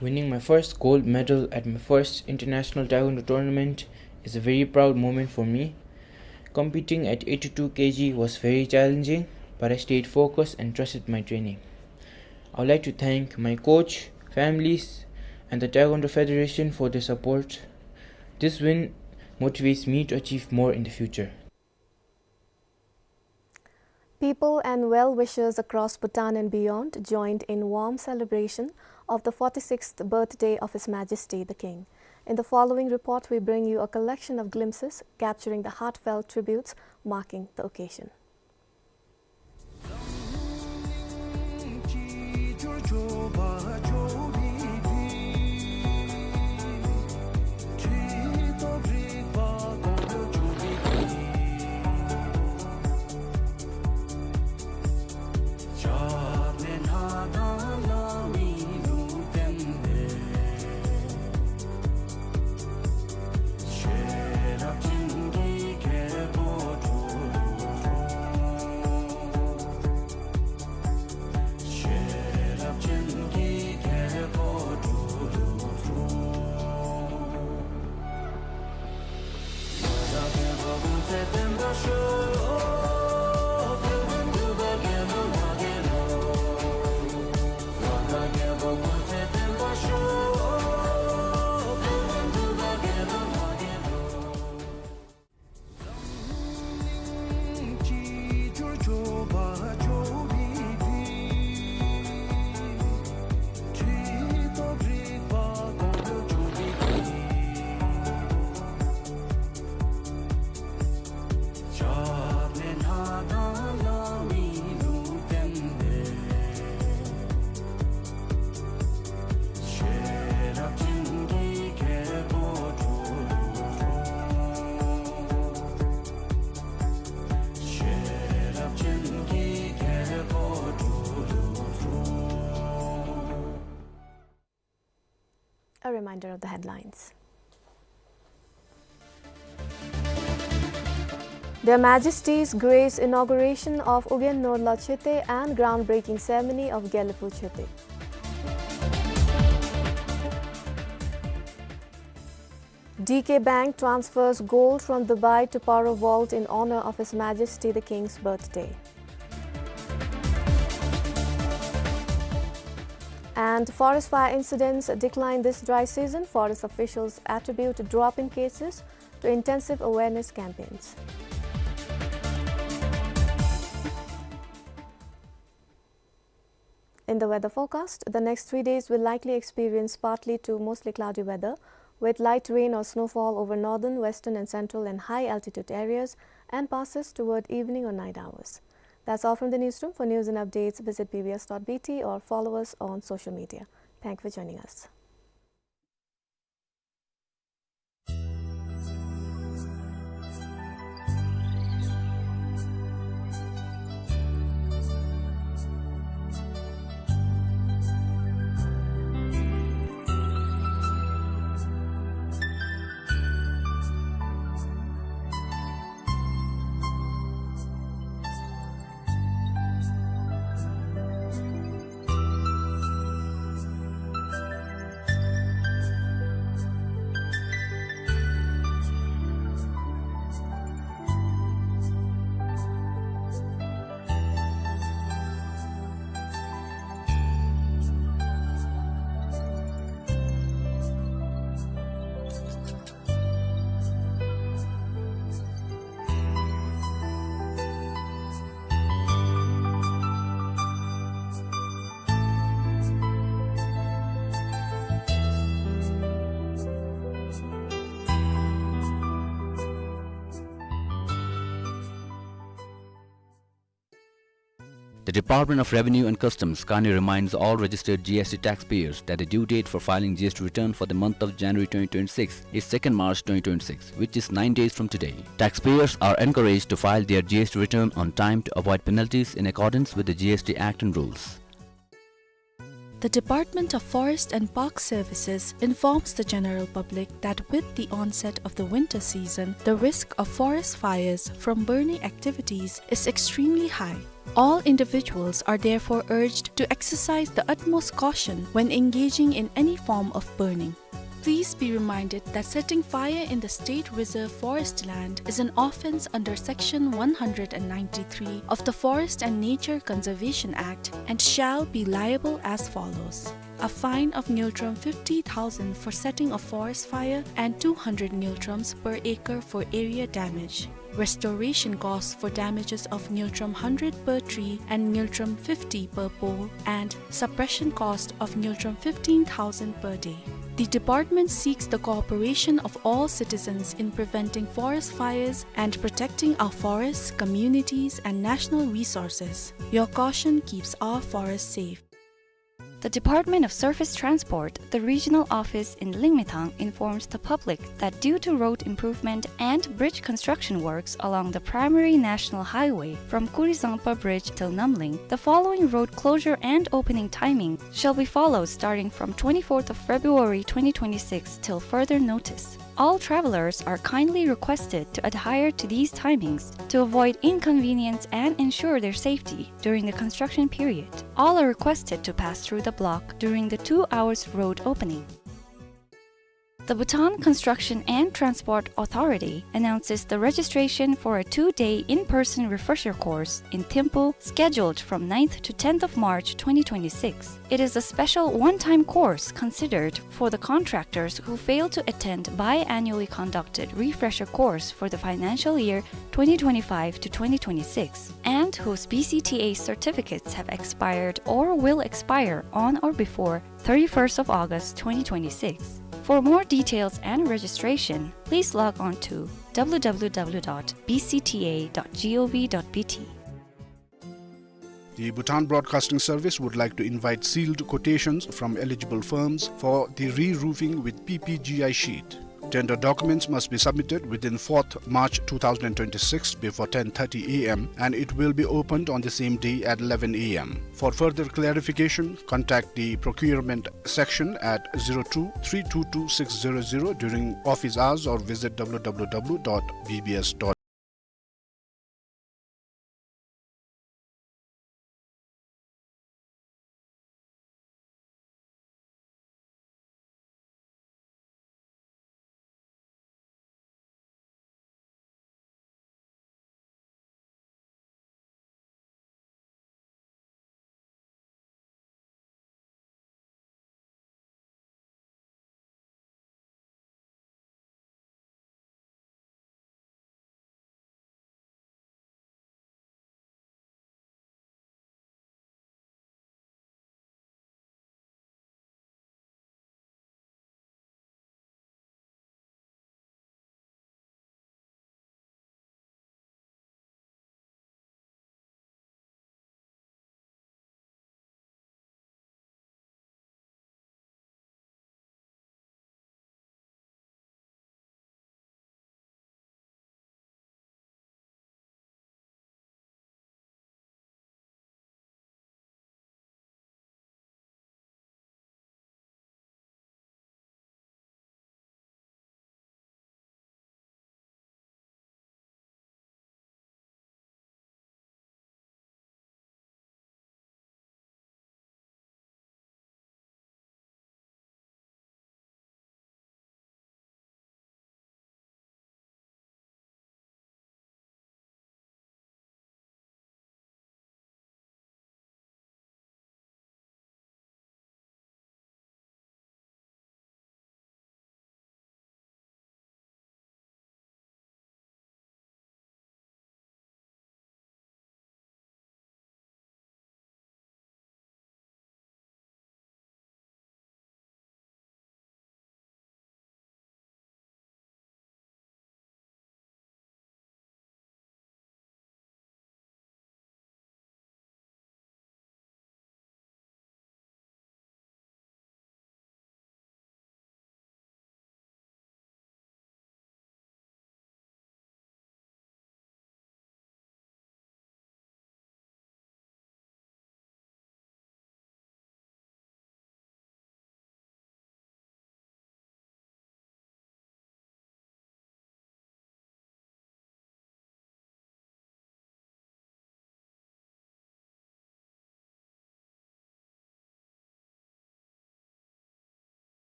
Winning my first gold medal at my first international taekwondo tournament is a very proud moment for me. Competing at eighty-two K G was very challenging, but I stayed focused and trusted my training. I would like to thank my coach, families, and the Taekwondo Federation for their support. This win motivates me to achieve more in the future. People and well-wishers across Bhutan and beyond joined in warm celebration of the forty-sixth birthday of His Majesty the King. In the following report, we bring you a collection of glimpses capturing the heartfelt tributes marking the occasion. A reminder of the headlines. Their Majesties grace inauguration of Ugyen Norla Chhete and groundbreaking ceremony of Gelephu Chhete. D K Bank transfers gold from Dubai to Paro Vault in honor of His Majesty the King's birthday. And forest fire incidents decline this dry season. Forest officials attribute drop in cases to intensive awareness campaigns. In the weather forecast, the next three days will likely experience partly to mostly cloudy weather, with light rain or snowfall over northern, western and central and high altitude areas, and passes toward evening or night hours. That's all from the newsroom. For news and updates, visit B B S dot B T or follow us on social media. Thank you for joining us. The Department of Revenue and Customs kindly reminds all registered G S T taxpayers that the due date for filing G S T return for the month of January twenty twenty-six is second March twenty twenty-six, which is nine days from today. Taxpayers are encouraged to file their G S T return on time to avoid penalties in accordance with the G S T Act and rules. The Department of Forest and Park Services informs the general public that with the onset of the winter season, the risk of forest fires from burning activities is extremely high. All individuals are therefore urged to exercise the utmost caution when engaging in any form of burning. Please be reminded that setting fire in the state reserve forest land is an offense under Section one hundred ninety-three of the Forest and Nature Conservation Act and shall be liable as follows: a fine of ngultrum fifty thousand for setting a forest fire and two hundred ngultrums per acre for area damage. Restoration costs for damages of ngultrum hundred per tree and ngultrum fifty per pole, and suppression cost of ngultrum fifteen thousand per day. The department seeks the cooperation of all citizens in preventing forest fires and protecting our forests, communities, and national resources. Your caution keeps our forests safe. The Department of Surface Transport, the regional office in Lingmethang, informs the public that due to road improvement and bridge construction works along the primary national highway from Kurizangpa Bridge till Namling, the following road closure and opening timing shall be followed starting from twenty-fourth of February twenty twenty-six till further notice. All travelers are kindly requested to adhere to these timings to avoid inconvenience and ensure their safety during the construction period. All are requested to pass through the block during the two hours road opening. The Bhutan Construction and Transport Authority announces the registration for a two-day in-person refresher course in Thimphu, scheduled from ninth to tenth of March twenty twenty-six. It is a special one-time course considered for the contractors who fail to attend biannually conducted refresher course for the financial year twenty twenty-five to twenty twenty-six and whose B C T A certificates have expired or will expire on or before thirty-first of August twenty twenty-six. For more details and registration, please log on to w w w dot b c t a dot g o v dot b t. The Bhutan Broadcasting Service would like to invite sealed quotations from eligible firms for the re-roofing with P P G I sheet. Tender documents must be submitted within fourth March two thousand twenty-six before ten thirty a m and it will be opened on the same day at eleven a m. For further clarification, contact the procurement section at zero two three two two six zero zero during office hours or visit w w w dot b b s dot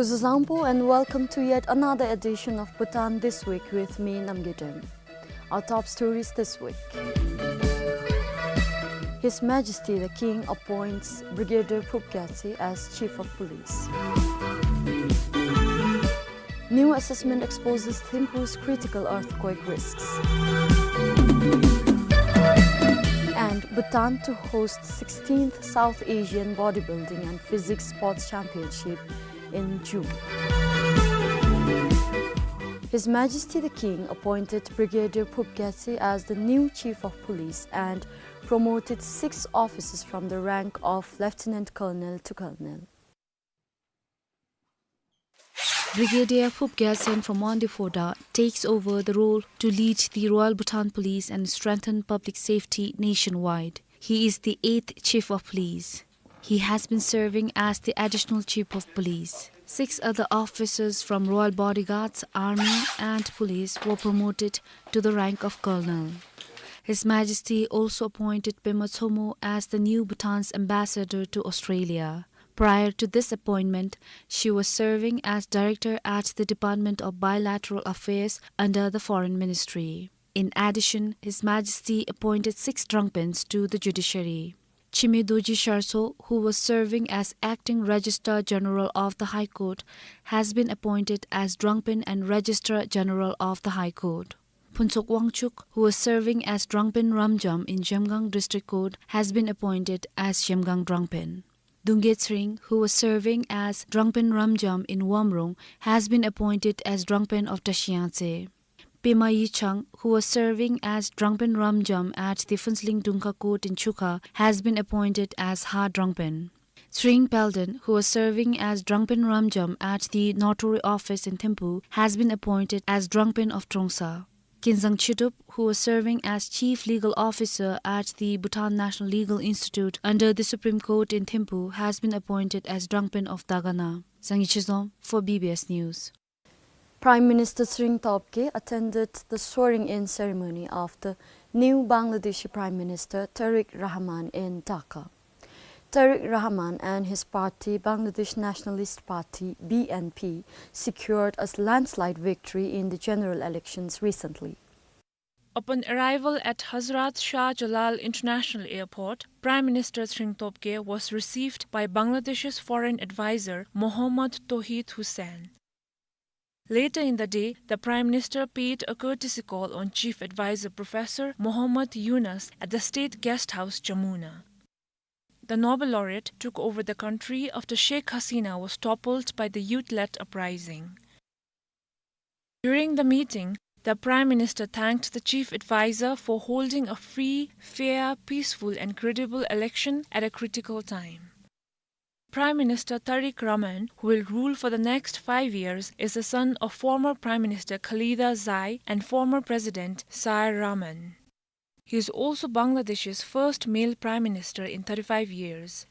Zuzangpo and welcome to yet another edition of Bhutan This Week with me, Namgay Deng. Our top stories this week. His Majesty the King appoints Brigadier Phub Gyatse as Chief of Police. New assessment exposes Thimphu's critical earthquake risks. And Bhutan to host sixteenth South Asian Bodybuilding and Physique Sports Championship in June. His Majesty the King appointed Brigadier Phub Gyatse as the new Chief of Police and promoted six officers from the rank of Lieutenant Colonel to Colonel. Brigadier Phub Gyatsen from Wangdue Phodrang takes over the role to lead the Royal Bhutan Police and strengthen public safety nationwide. He is the eighth Chief of Police. He has been serving as the Additional Chief of Police. Six other officers from Royal Bodyguards, Army, and Police were promoted to the rank of Colonel. His Majesty also appointed Pema Tshomo as the new Bhutan's ambassador to Australia. Prior to this appointment, she was serving as director at the Department of Bilateral Affairs under the Foreign Ministry. In addition, His Majesty appointed six Drangpens to the judiciary. Chime Dorji Shartso, who was serving as acting Registrar General of the High Court, has been appointed as Drangpen and Registrar General of the High Court. Phuntsog Wangchuk, who was serving as Drangpen Ramjam in Zhemgang District Court, has been appointed as Zhemgang Drangpen. Dungge Tsering, who was serving as Drangpen Ramjam in Wamrong, has been appointed as Drangpen of Tashiyangtse. Pema Yichang, who was serving as Drangpen Ramjam at the Phuentsholing Dungkha Court in Chukha, has been appointed as Ha Drangpen. Tsering Palden, who was serving as Drangpen Ramjam at the Notary Office in Thimphu, has been appointed as Drangpen of Trongsa. Kinzang Chidup, who was serving as Chief Legal Officer at the Bhutan National Legal Institute under the Supreme Court in Thimphu, has been appointed as Drangpen of Dagana. Zangye Chizom for B B S News. Prime Minister Tshering Tobgay attended the swearing-in ceremony of the new Bangladeshi Prime Minister Tariq Rahman in Dhaka. Tariq Rahman and his party, Bangladesh Nationalist Party, B N P, secured a landslide victory in the general elections recently. Upon arrival at Hazrat Shah Jalal International Airport, Prime Minister Tshering Tobgay was received by Bangladesh's foreign advisor Mohammad Touhid Hossain. Later in the day, the Prime Minister paid a courtesy call on Chief Advisor Professor Mohammad Yunus at the State Guest House, Jamuna. The Nobel laureate took over the country after Sheikh Hasina was toppled by the youth-led uprising. During the meeting, the Prime Minister thanked the Chief Advisor for holding a free, fair, peaceful and credible election at a critical time. Prime Minister Tariq Rahman, who will rule for the next five years, is the son of former Prime Minister Khaleda Zai and former President Zaharie Rahman. He is also Bangladesh's first male Prime Minister in thirty-five years.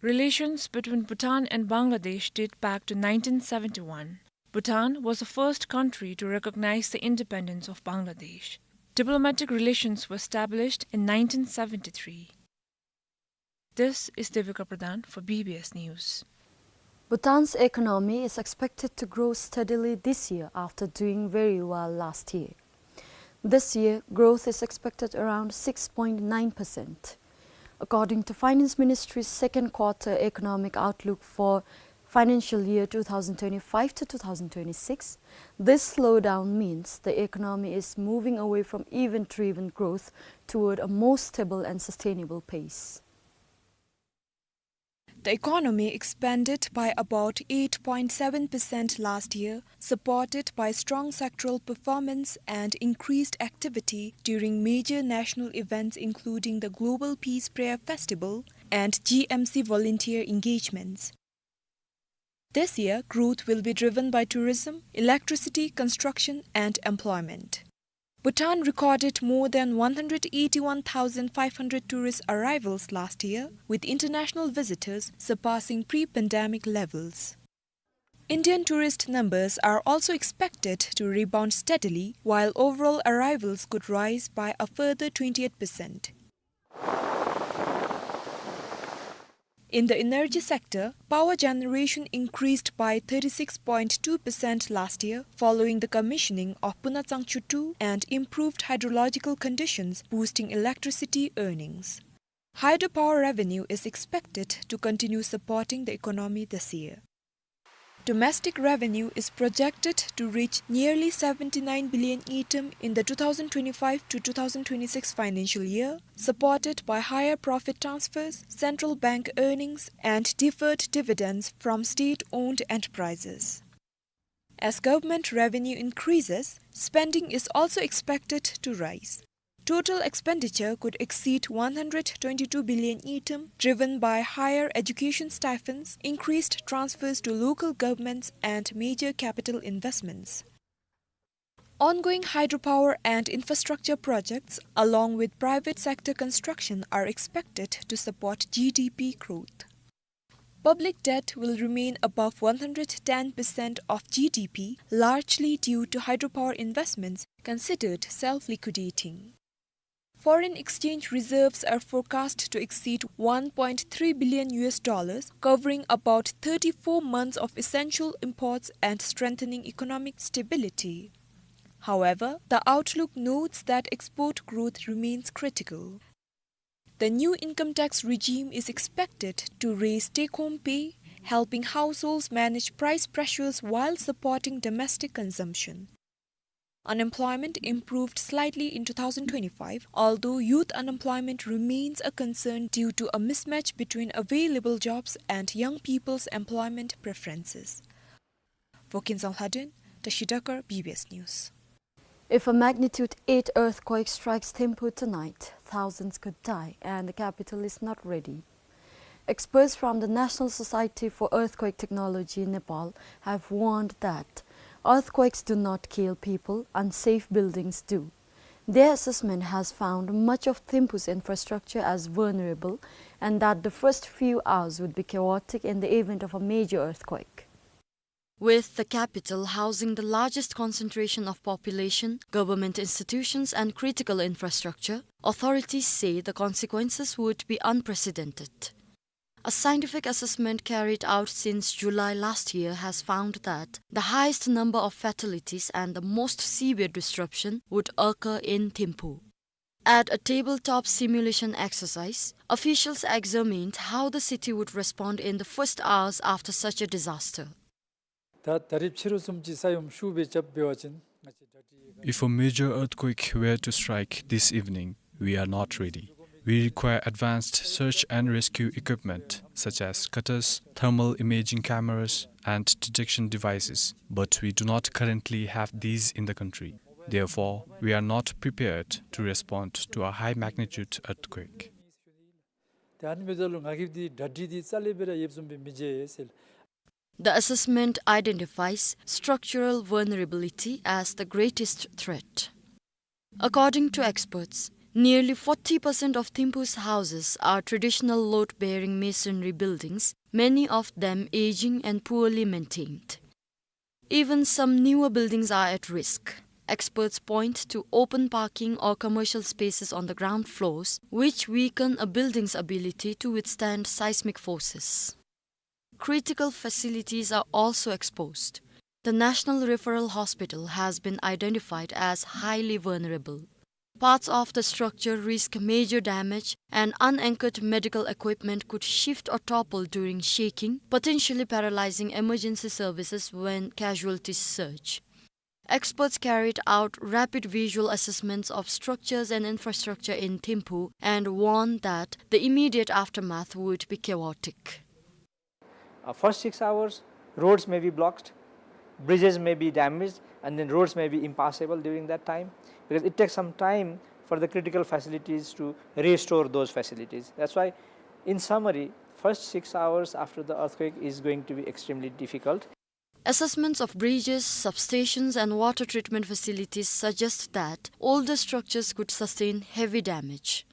Relations between Bhutan and Bangladesh date back to nineteen seventy-one. Bhutan was the first country to recognize the independence of Bangladesh. Diplomatic relations were established in nineteen seventy-three. This is Devika Pradhan for B B S News. Bhutan's economy is expected to grow steadily this year after doing very well last year. This year, growth is expected around six point nine percent. According to Finance Ministry's second quarter economic outlook for financial year two thousand twenty-five to two thousand twenty-six, this slowdown means the economy is moving away from event-driven growth toward a more stable and sustainable pace. The economy expanded by about eight point seven percent last year, supported by strong sectoral performance and increased activity during major national events including the Global Peace Prayer Festival and G M C volunteer engagements. This year, growth will be driven by tourism, electricity, construction, and employment. Bhutan recorded more than one hundred eighty-one thousand five hundred tourist arrivals last year, with international visitors surpassing pre-pandemic levels. Indian tourist numbers are also expected to rebound steadily, while overall arrivals could rise by a further twenty-eight percent. In the energy sector, power generation increased by thirty-six point two percent last year following the commissioning of Puna Tsangchu two and improved hydrological conditions, boosting electricity earnings. Hydropower revenue is expected to continue supporting the economy this year. Domestic revenue is projected to reach nearly seventy-nine billion ngultrum in the two thousand twenty-five to two thousand twenty-six financial year, supported by higher profit transfers, central bank earnings, and deferred dividends from state-owned enterprises. As government revenue increases, spending is also expected to rise. Total expenditure could exceed one hundred twenty-two billion ngultrum, driven by higher education stipends, increased transfers to local governments, and major capital investments. Ongoing hydropower and infrastructure projects, along with private sector construction, are expected to support G D P growth. Public debt will remain above one hundred ten percent of G D P, largely due to hydropower investments considered self-liquidating. Foreign exchange reserves are forecast to exceed one point three billion U S dollars, covering about thirty-four months of essential imports and strengthening economic stability. However, the outlook notes that export growth remains critical. The new income tax regime is expected to raise take-home pay, helping households manage price pressures while supporting domestic consumption. Unemployment improved slightly in two thousand twenty-five, although youth unemployment remains a concern due to a mismatch between available jobs and young people's employment preferences. For Kinzang Lhaden, Tashi Dakar, B B S News. If a magnitude eight earthquake strikes Thimphu tonight, thousands could die and the capital is not ready. Experts from the National Society for Earthquake Technology in Nepal have warned that earthquakes do not kill people, unsafe buildings do. Their assessment has found much of Thimphu's infrastructure as vulnerable and that the first few hours would be chaotic in the event of a major earthquake. With the capital housing the largest concentration of population, government institutions and critical infrastructure, authorities say the consequences would be unprecedented. A scientific assessment carried out since July last year has found that the highest number of fatalities and the most severe disruption would occur in Thimphu. At a tabletop simulation exercise, officials examined how the city would respond in the first hours after such a disaster. ད་ད་རིས་ཕྱི་རུ་བཟུམ་ཅིག་ས་ཡོམ་ཤུགས་སྦེ་རྐྱབ་འབད་བ་ཅིན། If a major earthquake were to strike this evening, we are not ready. We require advanced search and rescue equipment such as cutters, thermal imaging cameras, and detection devices, but we do not currently have these in the country. Therefore, we are not prepared to respond to a high-magnitude earthquake. ད་ཨ་ནི་འབདཝ་ད་ལུ་ང་གིས་འདི་གྲ་སྒྲིག་འདི་རྩ་ལས་སྦེ་ར་ཡོདཔ་བཟུམ་སྦེ་མི་མཇལ་ཟེར། The assessment identifies structural vulnerability as the greatest threat. According to experts, nearly forty percent of Thimphu's houses are traditional load-bearing masonry buildings, many of them aging and poorly maintained. Even some newer buildings are at risk. Experts point to open parking or commercial spaces on the ground floors, which weaken a building's ability to withstand seismic forces. Critical facilities are also exposed. The National Referral Hospital has been identified as highly vulnerable. Parts of the structure risk major damage, and unanchored medical equipment could shift or topple during shaking, potentially paralyzing emergency services when casualties surge. Experts carried out rapid visual assessments of structures and infrastructure in Thimphu and warned that the immediate aftermath would be chaotic. Uh, first six hours, roads may be blocked, bridges may be damaged, and then roads may be impassable during that time, because it takes some time for the critical facilities to restore those facilities. That's why, in summary, first six hours after the earthquake is going to be extremely difficult. Assessments of bridges, substations, and water treatment facilities suggest that older structures could sustain heavy damage.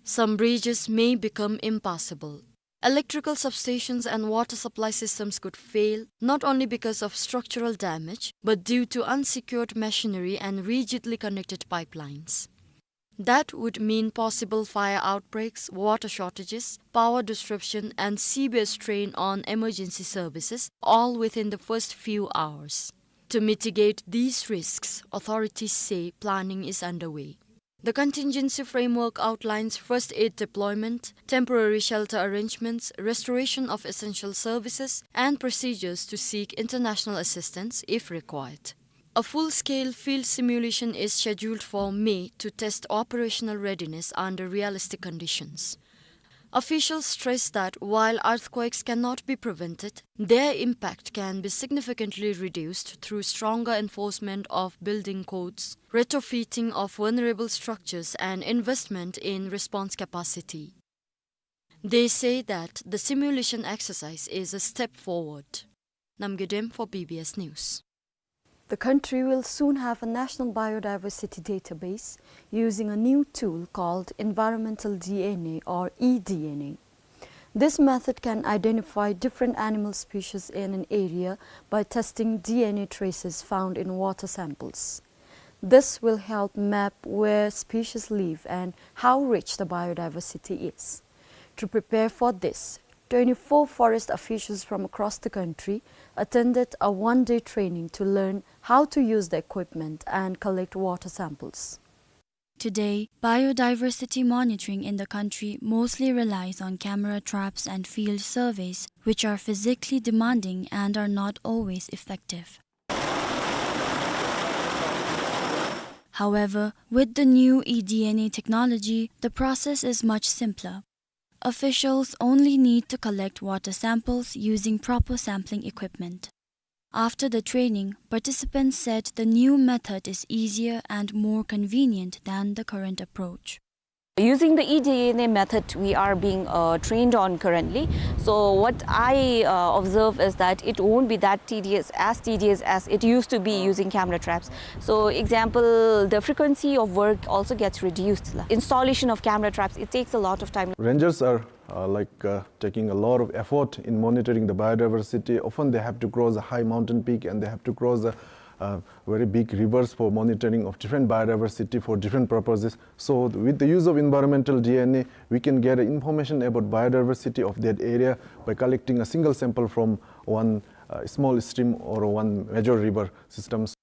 Some bridges may become impassable. Electrical substations and water supply systems could fail, not only because of structural damage, but due to unsecured machinery and rigidly connected pipelines. That would mean possible fire outbreaks, water shortages, power disruption, and severe strain on emergency services, all within the first few hours. To mitigate these risks, authorities say planning is underway. The contingency framework outlines first aid deployment, temporary shelter arrangements, restoration of essential services, and procedures to seek international assistance if required. A full-scale field simulation is scheduled for May to test operational readiness under realistic conditions. Officials stress that while earthquakes cannot be prevented, their impact can be significantly reduced through stronger enforcement of building codes, retrofitting of vulnerable structures, and investment in response capacity. They say that the simulation exercise is a step forward. Namgay Dem for B B S News. The country will soon have a national biodiversity database using a new tool called environmental D N A or e-D N A. This method can identify different animal species in an area by testing D N A traces found in water samples. This will help map where species live and how rich the biodiversity is. To prepare for this, twenty-four forest officials from across the country attended a one-day training to learn how to use the equipment and collect water samples. Today, biodiversity monitoring in the country mostly relies on camera traps and field surveys, which are physically demanding and are not always effective. However, with the new e-D N A technology, the process is much simpler. Officials only need to collect water samples using proper sampling equipment. After the training, participants said the new method is easier and more convenient than the current approach. Using the e-D N A method we are being, uh, trained on currently. So what I, uh, observe is that it won't be that tedious, as tedious as it used to be using camera traps. So example, the frequency of work also gets reduced. Installation of camera traps, it takes a lot of time. Rangers are, uh, like, uh, taking a lot of effort in monitoring the biodiversity. Often they have to cross a high mountain peak and they have to cross a, uh, very big rivers for monitoring of different biodiversity for different purposes. So with the use of environmental D N A, we can get information about biodiversity of that area by collecting a single sample from one, uh, small stream or one major river systems.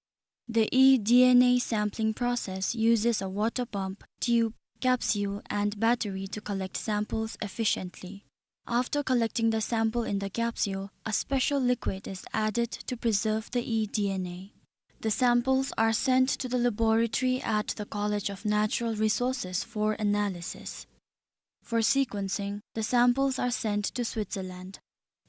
The e-D N A sampling process uses a water pump, tube, capsule, and battery to collect samples efficiently. After collecting the sample in the capsule, a special liquid is added to preserve the e-D N A. The samples are sent to the laboratory at the College of Natural Resources for analysis. For sequencing, the samples are sent to Switzerland.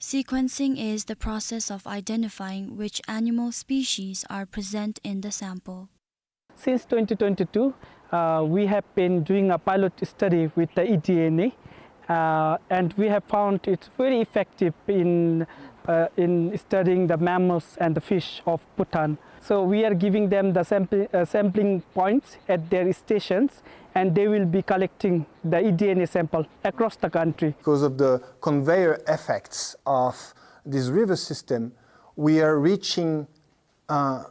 Sequencing is the process of identifying which animal species are present in the sample. Since twenty twenty-two, uh, we have been doing a pilot study with the e-D N A, uh, and we have found it's very effective in, uh, in studying the mammals and the fish of Bhutan. So we are giving them the sampli-, uh, sampling points at their stations, and they will be collecting the e-D N A sample across the country. Because of the conveyor effects of this river system, we are reaching, uh,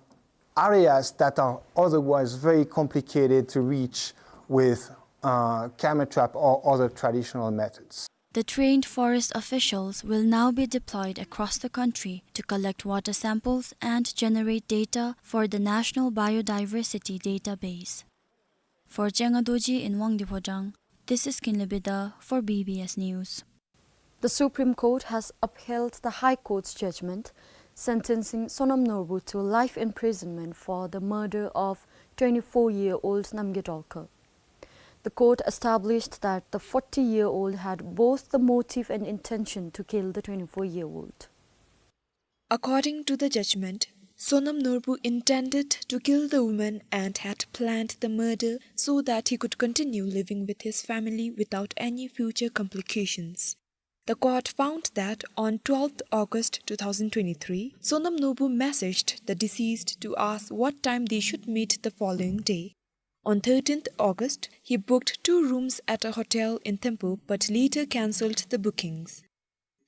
areas that are otherwise very complicated to reach with, uh, camera trap or other traditional methods. The trained forest officials will now be deployed across the country to collect water samples and generate data for the National Biodiversity Database. For Chenga Dorji in Wangdue Phodrang, this is Kinley Bida for B B S News. The Supreme Court has upheld the High Court's judgment sentencing Sonam Norbu to life imprisonment for the murder of twenty-four-year-old Namgay Dolkar. The court established that the forty-year-old had both the motive and intention to kill the twenty-four-year-old. According to the judgment, Sonam Norbu intended to kill the woman and had planned the murder so that he could continue living with his family without any future complications. The court found that on twelfth August two thousand twenty-three, Sonam Norbu messaged the deceased to ask what time they should meet the following day. On thirteenth August, he booked two rooms at a hotel in Thimphu but later cancelled the bookings.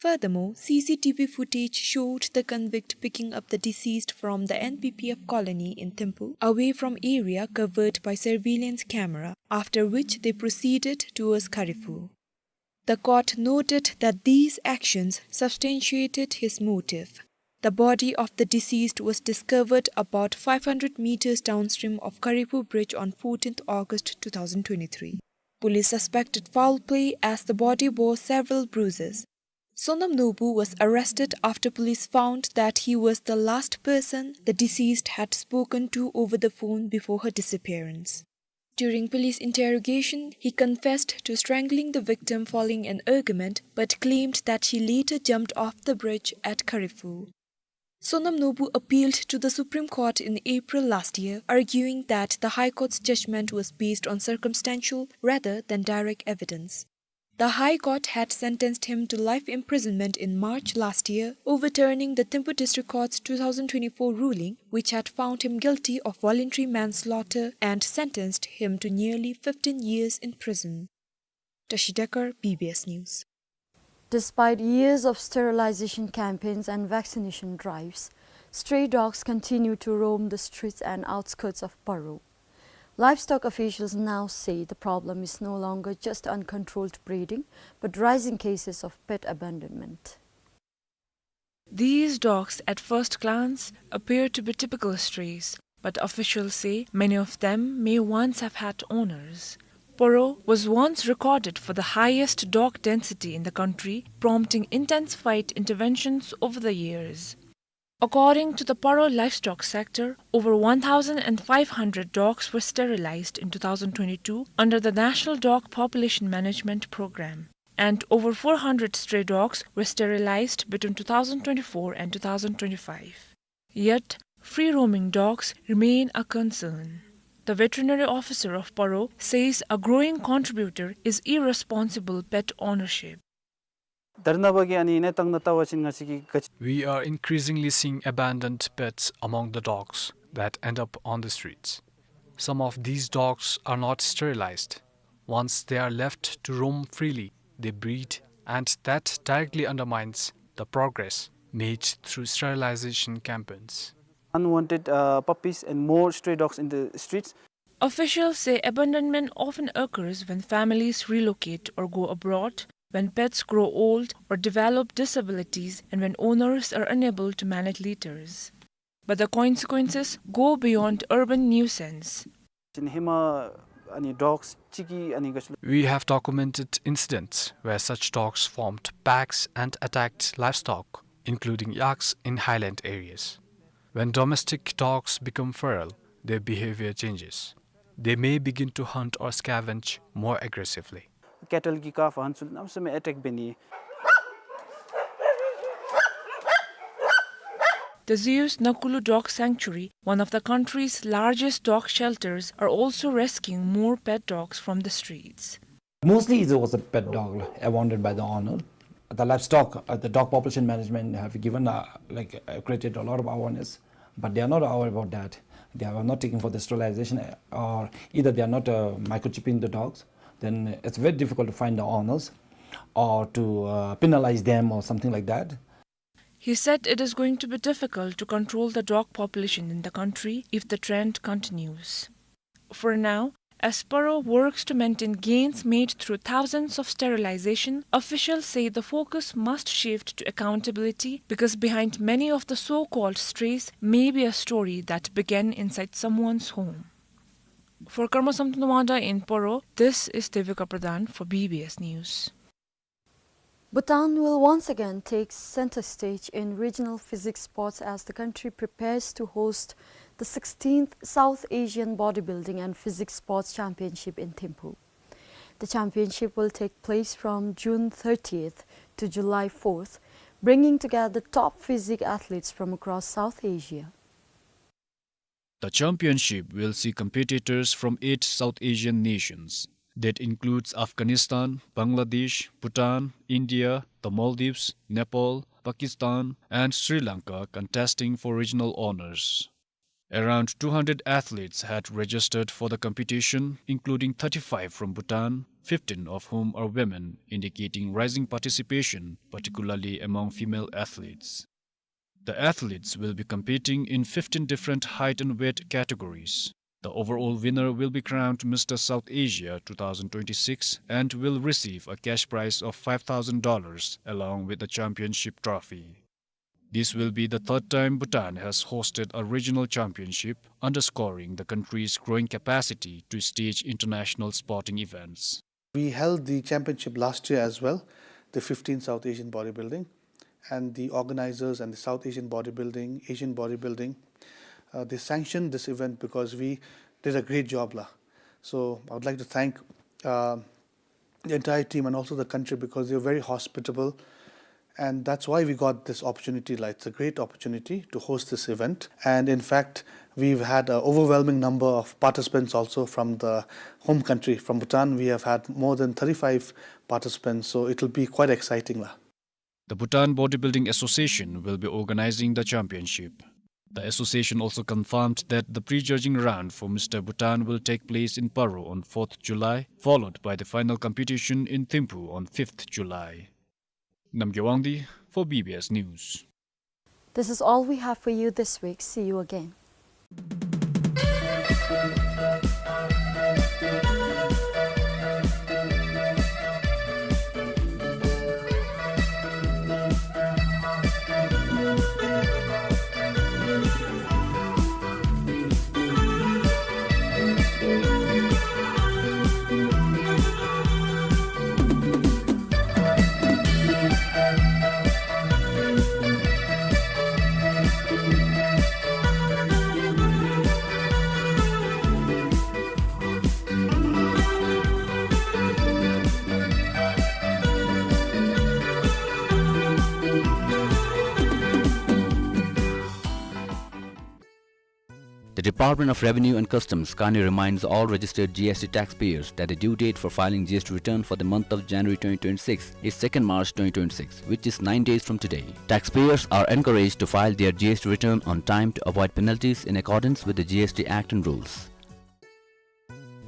Furthermore, C C T V footage showed the convict picking up the deceased from the N P P F colony in Thimphu, away from area covered by surveillance camera, after which they proceeded towards Kharagpur. The court noted that these actions substantiated his motive. The body of the deceased was discovered about five hundred meters downstream of Kharagpur Bridge on fourteenth August two thousand twenty-three. Police suspected foul play as the body bore several bruises. Sonam Nobu was arrested after police found that he was the last person the deceased had spoken to over the phone before her disappearance. During police interrogation, he confessed to strangling the victim following an argument, but claimed that he later jumped off the bridge at Kharagpur. Sonam Nobu appealed to the Supreme Court in April last year, arguing that the High Court's judgment was based on circumstantial rather than direct evidence. The High Court had sentenced him to life imprisonment in March last year, overturning the Thimphu District Court's two thousand twenty-four ruling, which had found him guilty of voluntary manslaughter and sentenced him to nearly fifteen years in prison. Tashi Dekar, B B S News. Despite years of sterilization campaigns and vaccination drives, stray dogs continue to roam the streets and outskirts of Paro. Livestock officials now say the problem is no longer just uncontrolled breeding, but rising cases of pet abandonment. These dogs, at first glance, appear to be typical strays, but officials say many of them may once have had owners. Paro was once recorded for the highest dog density in the country, prompting intensified interventions over the years. According to the Paro livestock sector, over one thousand five hundred dogs were sterilized in two thousand twenty-two under the National Dog Population Management Program, and over four hundred stray dogs were sterilized between two thousand twenty-four and two thousand twenty-five. Yet, free-roaming dogs remain a concern. The veterinary officer of Paro says a growing contributor is irresponsible pet ownership. ད་རེས་ནངས་པ་གི་ཨ་ནི་གནས་སྟངས་ནང་བལྟ་བ་ཅིན་ང་བཅས་ཀྱི་ག་ཅི We are increasingly seeing abandoned pets among the dogs that end up on the streets. Some of these dogs are not sterilized. Once they are left to roam freely, they breed, and that directly undermines the progress made through sterilization campaigns. Unwanted, uh, puppies and more stray dogs in the streets. Officials say abandonment often occurs when families relocate or go abroad, when pets grow old or develop disabilities, and when owners are unable to manage litters. But the consequences go beyond urban nuisance. ཨ་ནི་ཧེ་མ་ཨ་ནི་dogs གཅིག་གིས་ཨ་ནི་ག་ཅི། We have documented incidents where such dogs formed packs and attacked livestock, including yaks in highland areas. When domestic dogs become feral, their behavior changes. They may begin to hunt or scavenge more aggressively. Cattle གི་ཁར་ཕར་ཚུར་གནམ་མེད་ས་མེད་attack འབད་ནི། The Zeus Nakulu Dog Sanctuary, one of the country's largest dog shelters, are also rescuing more pet dogs from the streets. Mostly it was a pet dog, like, abandoned by the owner. The livestock, uh, the dog population management have given, uh, like, uh, created a lot of awareness, but they are not aware about that. They are not taking for the sterilization, uh, or either they are not, uh, microchipping the dogs. Then it's very difficult to find the owners or to, uh, penalize them or something like that. He said it is going to be difficult to control the dog population in the country if the trend continues. For now, as Paro works to maintain gains made through thousands of sterilization, officials say the focus must shift to accountability, because behind many of the so-called strays may be a story that began inside someone's home. For Karma Samten Wangda in Paro, this is Devika Pradhan for B B S News. Bhutan will once again take center stage in regional physique sports as the country prepares to host the sixteenth South Asian Bodybuilding and Physique Sports Championship in Thimphu. The championship will take place from June thirtieth to July fourth, bringing together top physique athletes from across South Asia. The championship will see competitors from eight South Asian nations. That includes Afghanistan, Bangladesh, Bhutan, India, the Maldives, Nepal, Pakistan, and Sri Lanka contesting for regional honors. Around two hundred athletes had registered for the competition, including thirty-five from Bhutan, fifteen of whom are women, indicating rising participation, particularly among female athletes. The athletes will be competing in fifteen different height and weight categories. The overall winner will be crowned Mister South Asia two thousand twenty-six and will receive a cash prize of five thousand dollars along with the championship trophy. This will be the third time Bhutan has hosted a regional championship, underscoring the country's growing capacity to stage international sporting events. We held the championship last year as well, the fifteen South Asian bodybuilding, and the organizers and the South Asian bodybuilding, Asian bodybuilding, uh, they sanctioned this event because we did a great job, la. So I would like to thank, uh, the entire team and also the country because they were very hospitable. And that's why we got this opportunity, la. It's a great opportunity to host this event. And in fact, we've had an overwhelming number of participants also from the home country, from Bhutan. We have had more than thirty-five participants, so it'll be quite exciting, la. The Bhutan Bodybuilding Association will be organizing the championship. The association also confirmed that the prejudging round for Mister Bhutan will take place in Paro on fourth July, followed by the final competition in Thimphu on fifth July. Namgay Wangdi for B B S News. This is all we have for you this week. See you again. The Department of Revenue and Customs kindly reminds all registered G S T taxpayers that the due date for filing G S T return for the month of January twenty twenty-six is second March twenty twenty-six, which is nine days from today. Taxpayers are encouraged to file their G S T return on time to avoid penalties in accordance with the G S T Act and rules.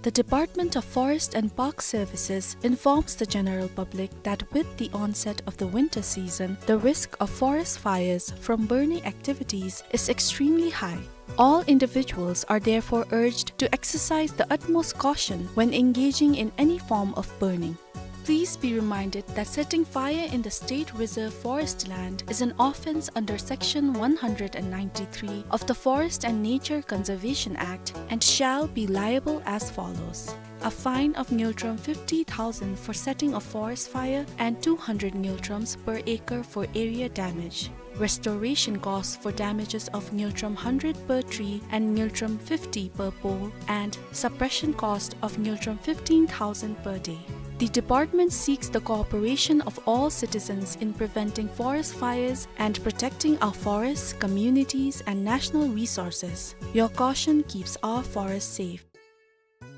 The Department of Forest and Park Services informs the general public that with the onset of the winter season, the risk of forest fires from burning activities is extremely high. All individuals are therefore urged to exercise the utmost caution when engaging in any form of burning. Please be reminded that setting fire in the state reserve forest land is an offence under Section one hundred and ninety-three of the Forest and Nature Conservation Act and shall be liable as follows. A fine of ngultrum fifty thousand for setting a forest fire and two hundred ngultrums per acre for area damage. Restoration costs for damages of ngultrum hundred per tree and ngultrum fifty per pole, and suppression cost of ngultrum fifteen thousand per day. The department seeks the cooperation of all citizens in preventing forest fires and protecting our forests, communities, and national resources. Your caution keeps our forests safe.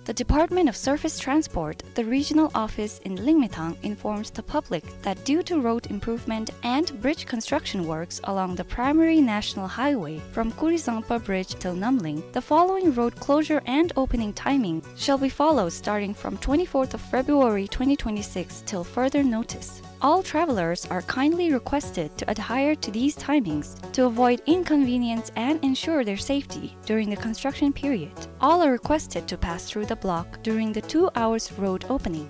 The Department of Surface Transport, the regional office in Lingmethang, informs the public that due to road improvement and bridge construction works along the primary national highway from Kurizangpa Bridge till Namling, the following road closure and opening timing shall be followed starting from twenty-fourth of February twenty twenty-six till further notice. All travelers are kindly requested to adhere to these timings to avoid inconvenience and ensure their safety during the construction period. All are requested to pass through the block during the two hours road opening.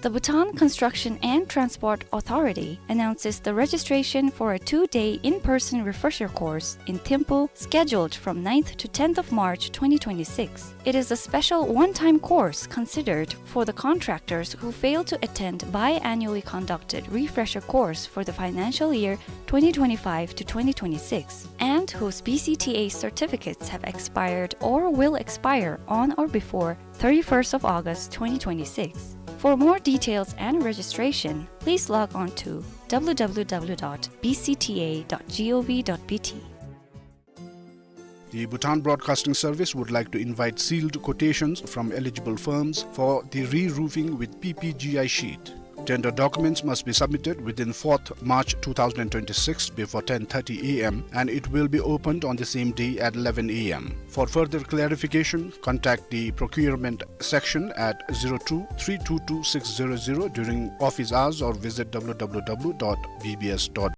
The Bhutan Construction and Transport Authority announces the registration for a two-day in-person refresher course in Thimphu, scheduled from ninth to tenth of March twenty twenty-six. It is a special one-time course considered for the contractors who fail to attend biannually conducted refresher course for the financial year twenty twenty-five to twenty twenty-six and whose B C T A certificates have expired or will expire on or before thirty-first of August twenty twenty-six. For more details and registration, please log on to w w w dot b c t a dot g o v dot b t. The Bhutan Broadcasting Service would like to invite sealed quotations from eligible firms for the re-roofing with P P G I sheet. Tender documents must be submitted within fourth March two thousand twenty-six before ten thirty A M and it will be opened on the same day at eleven A M. For further clarification, contact the procurement section at zero two three two two six zero zero during office hours or visit W W W dot B B S dot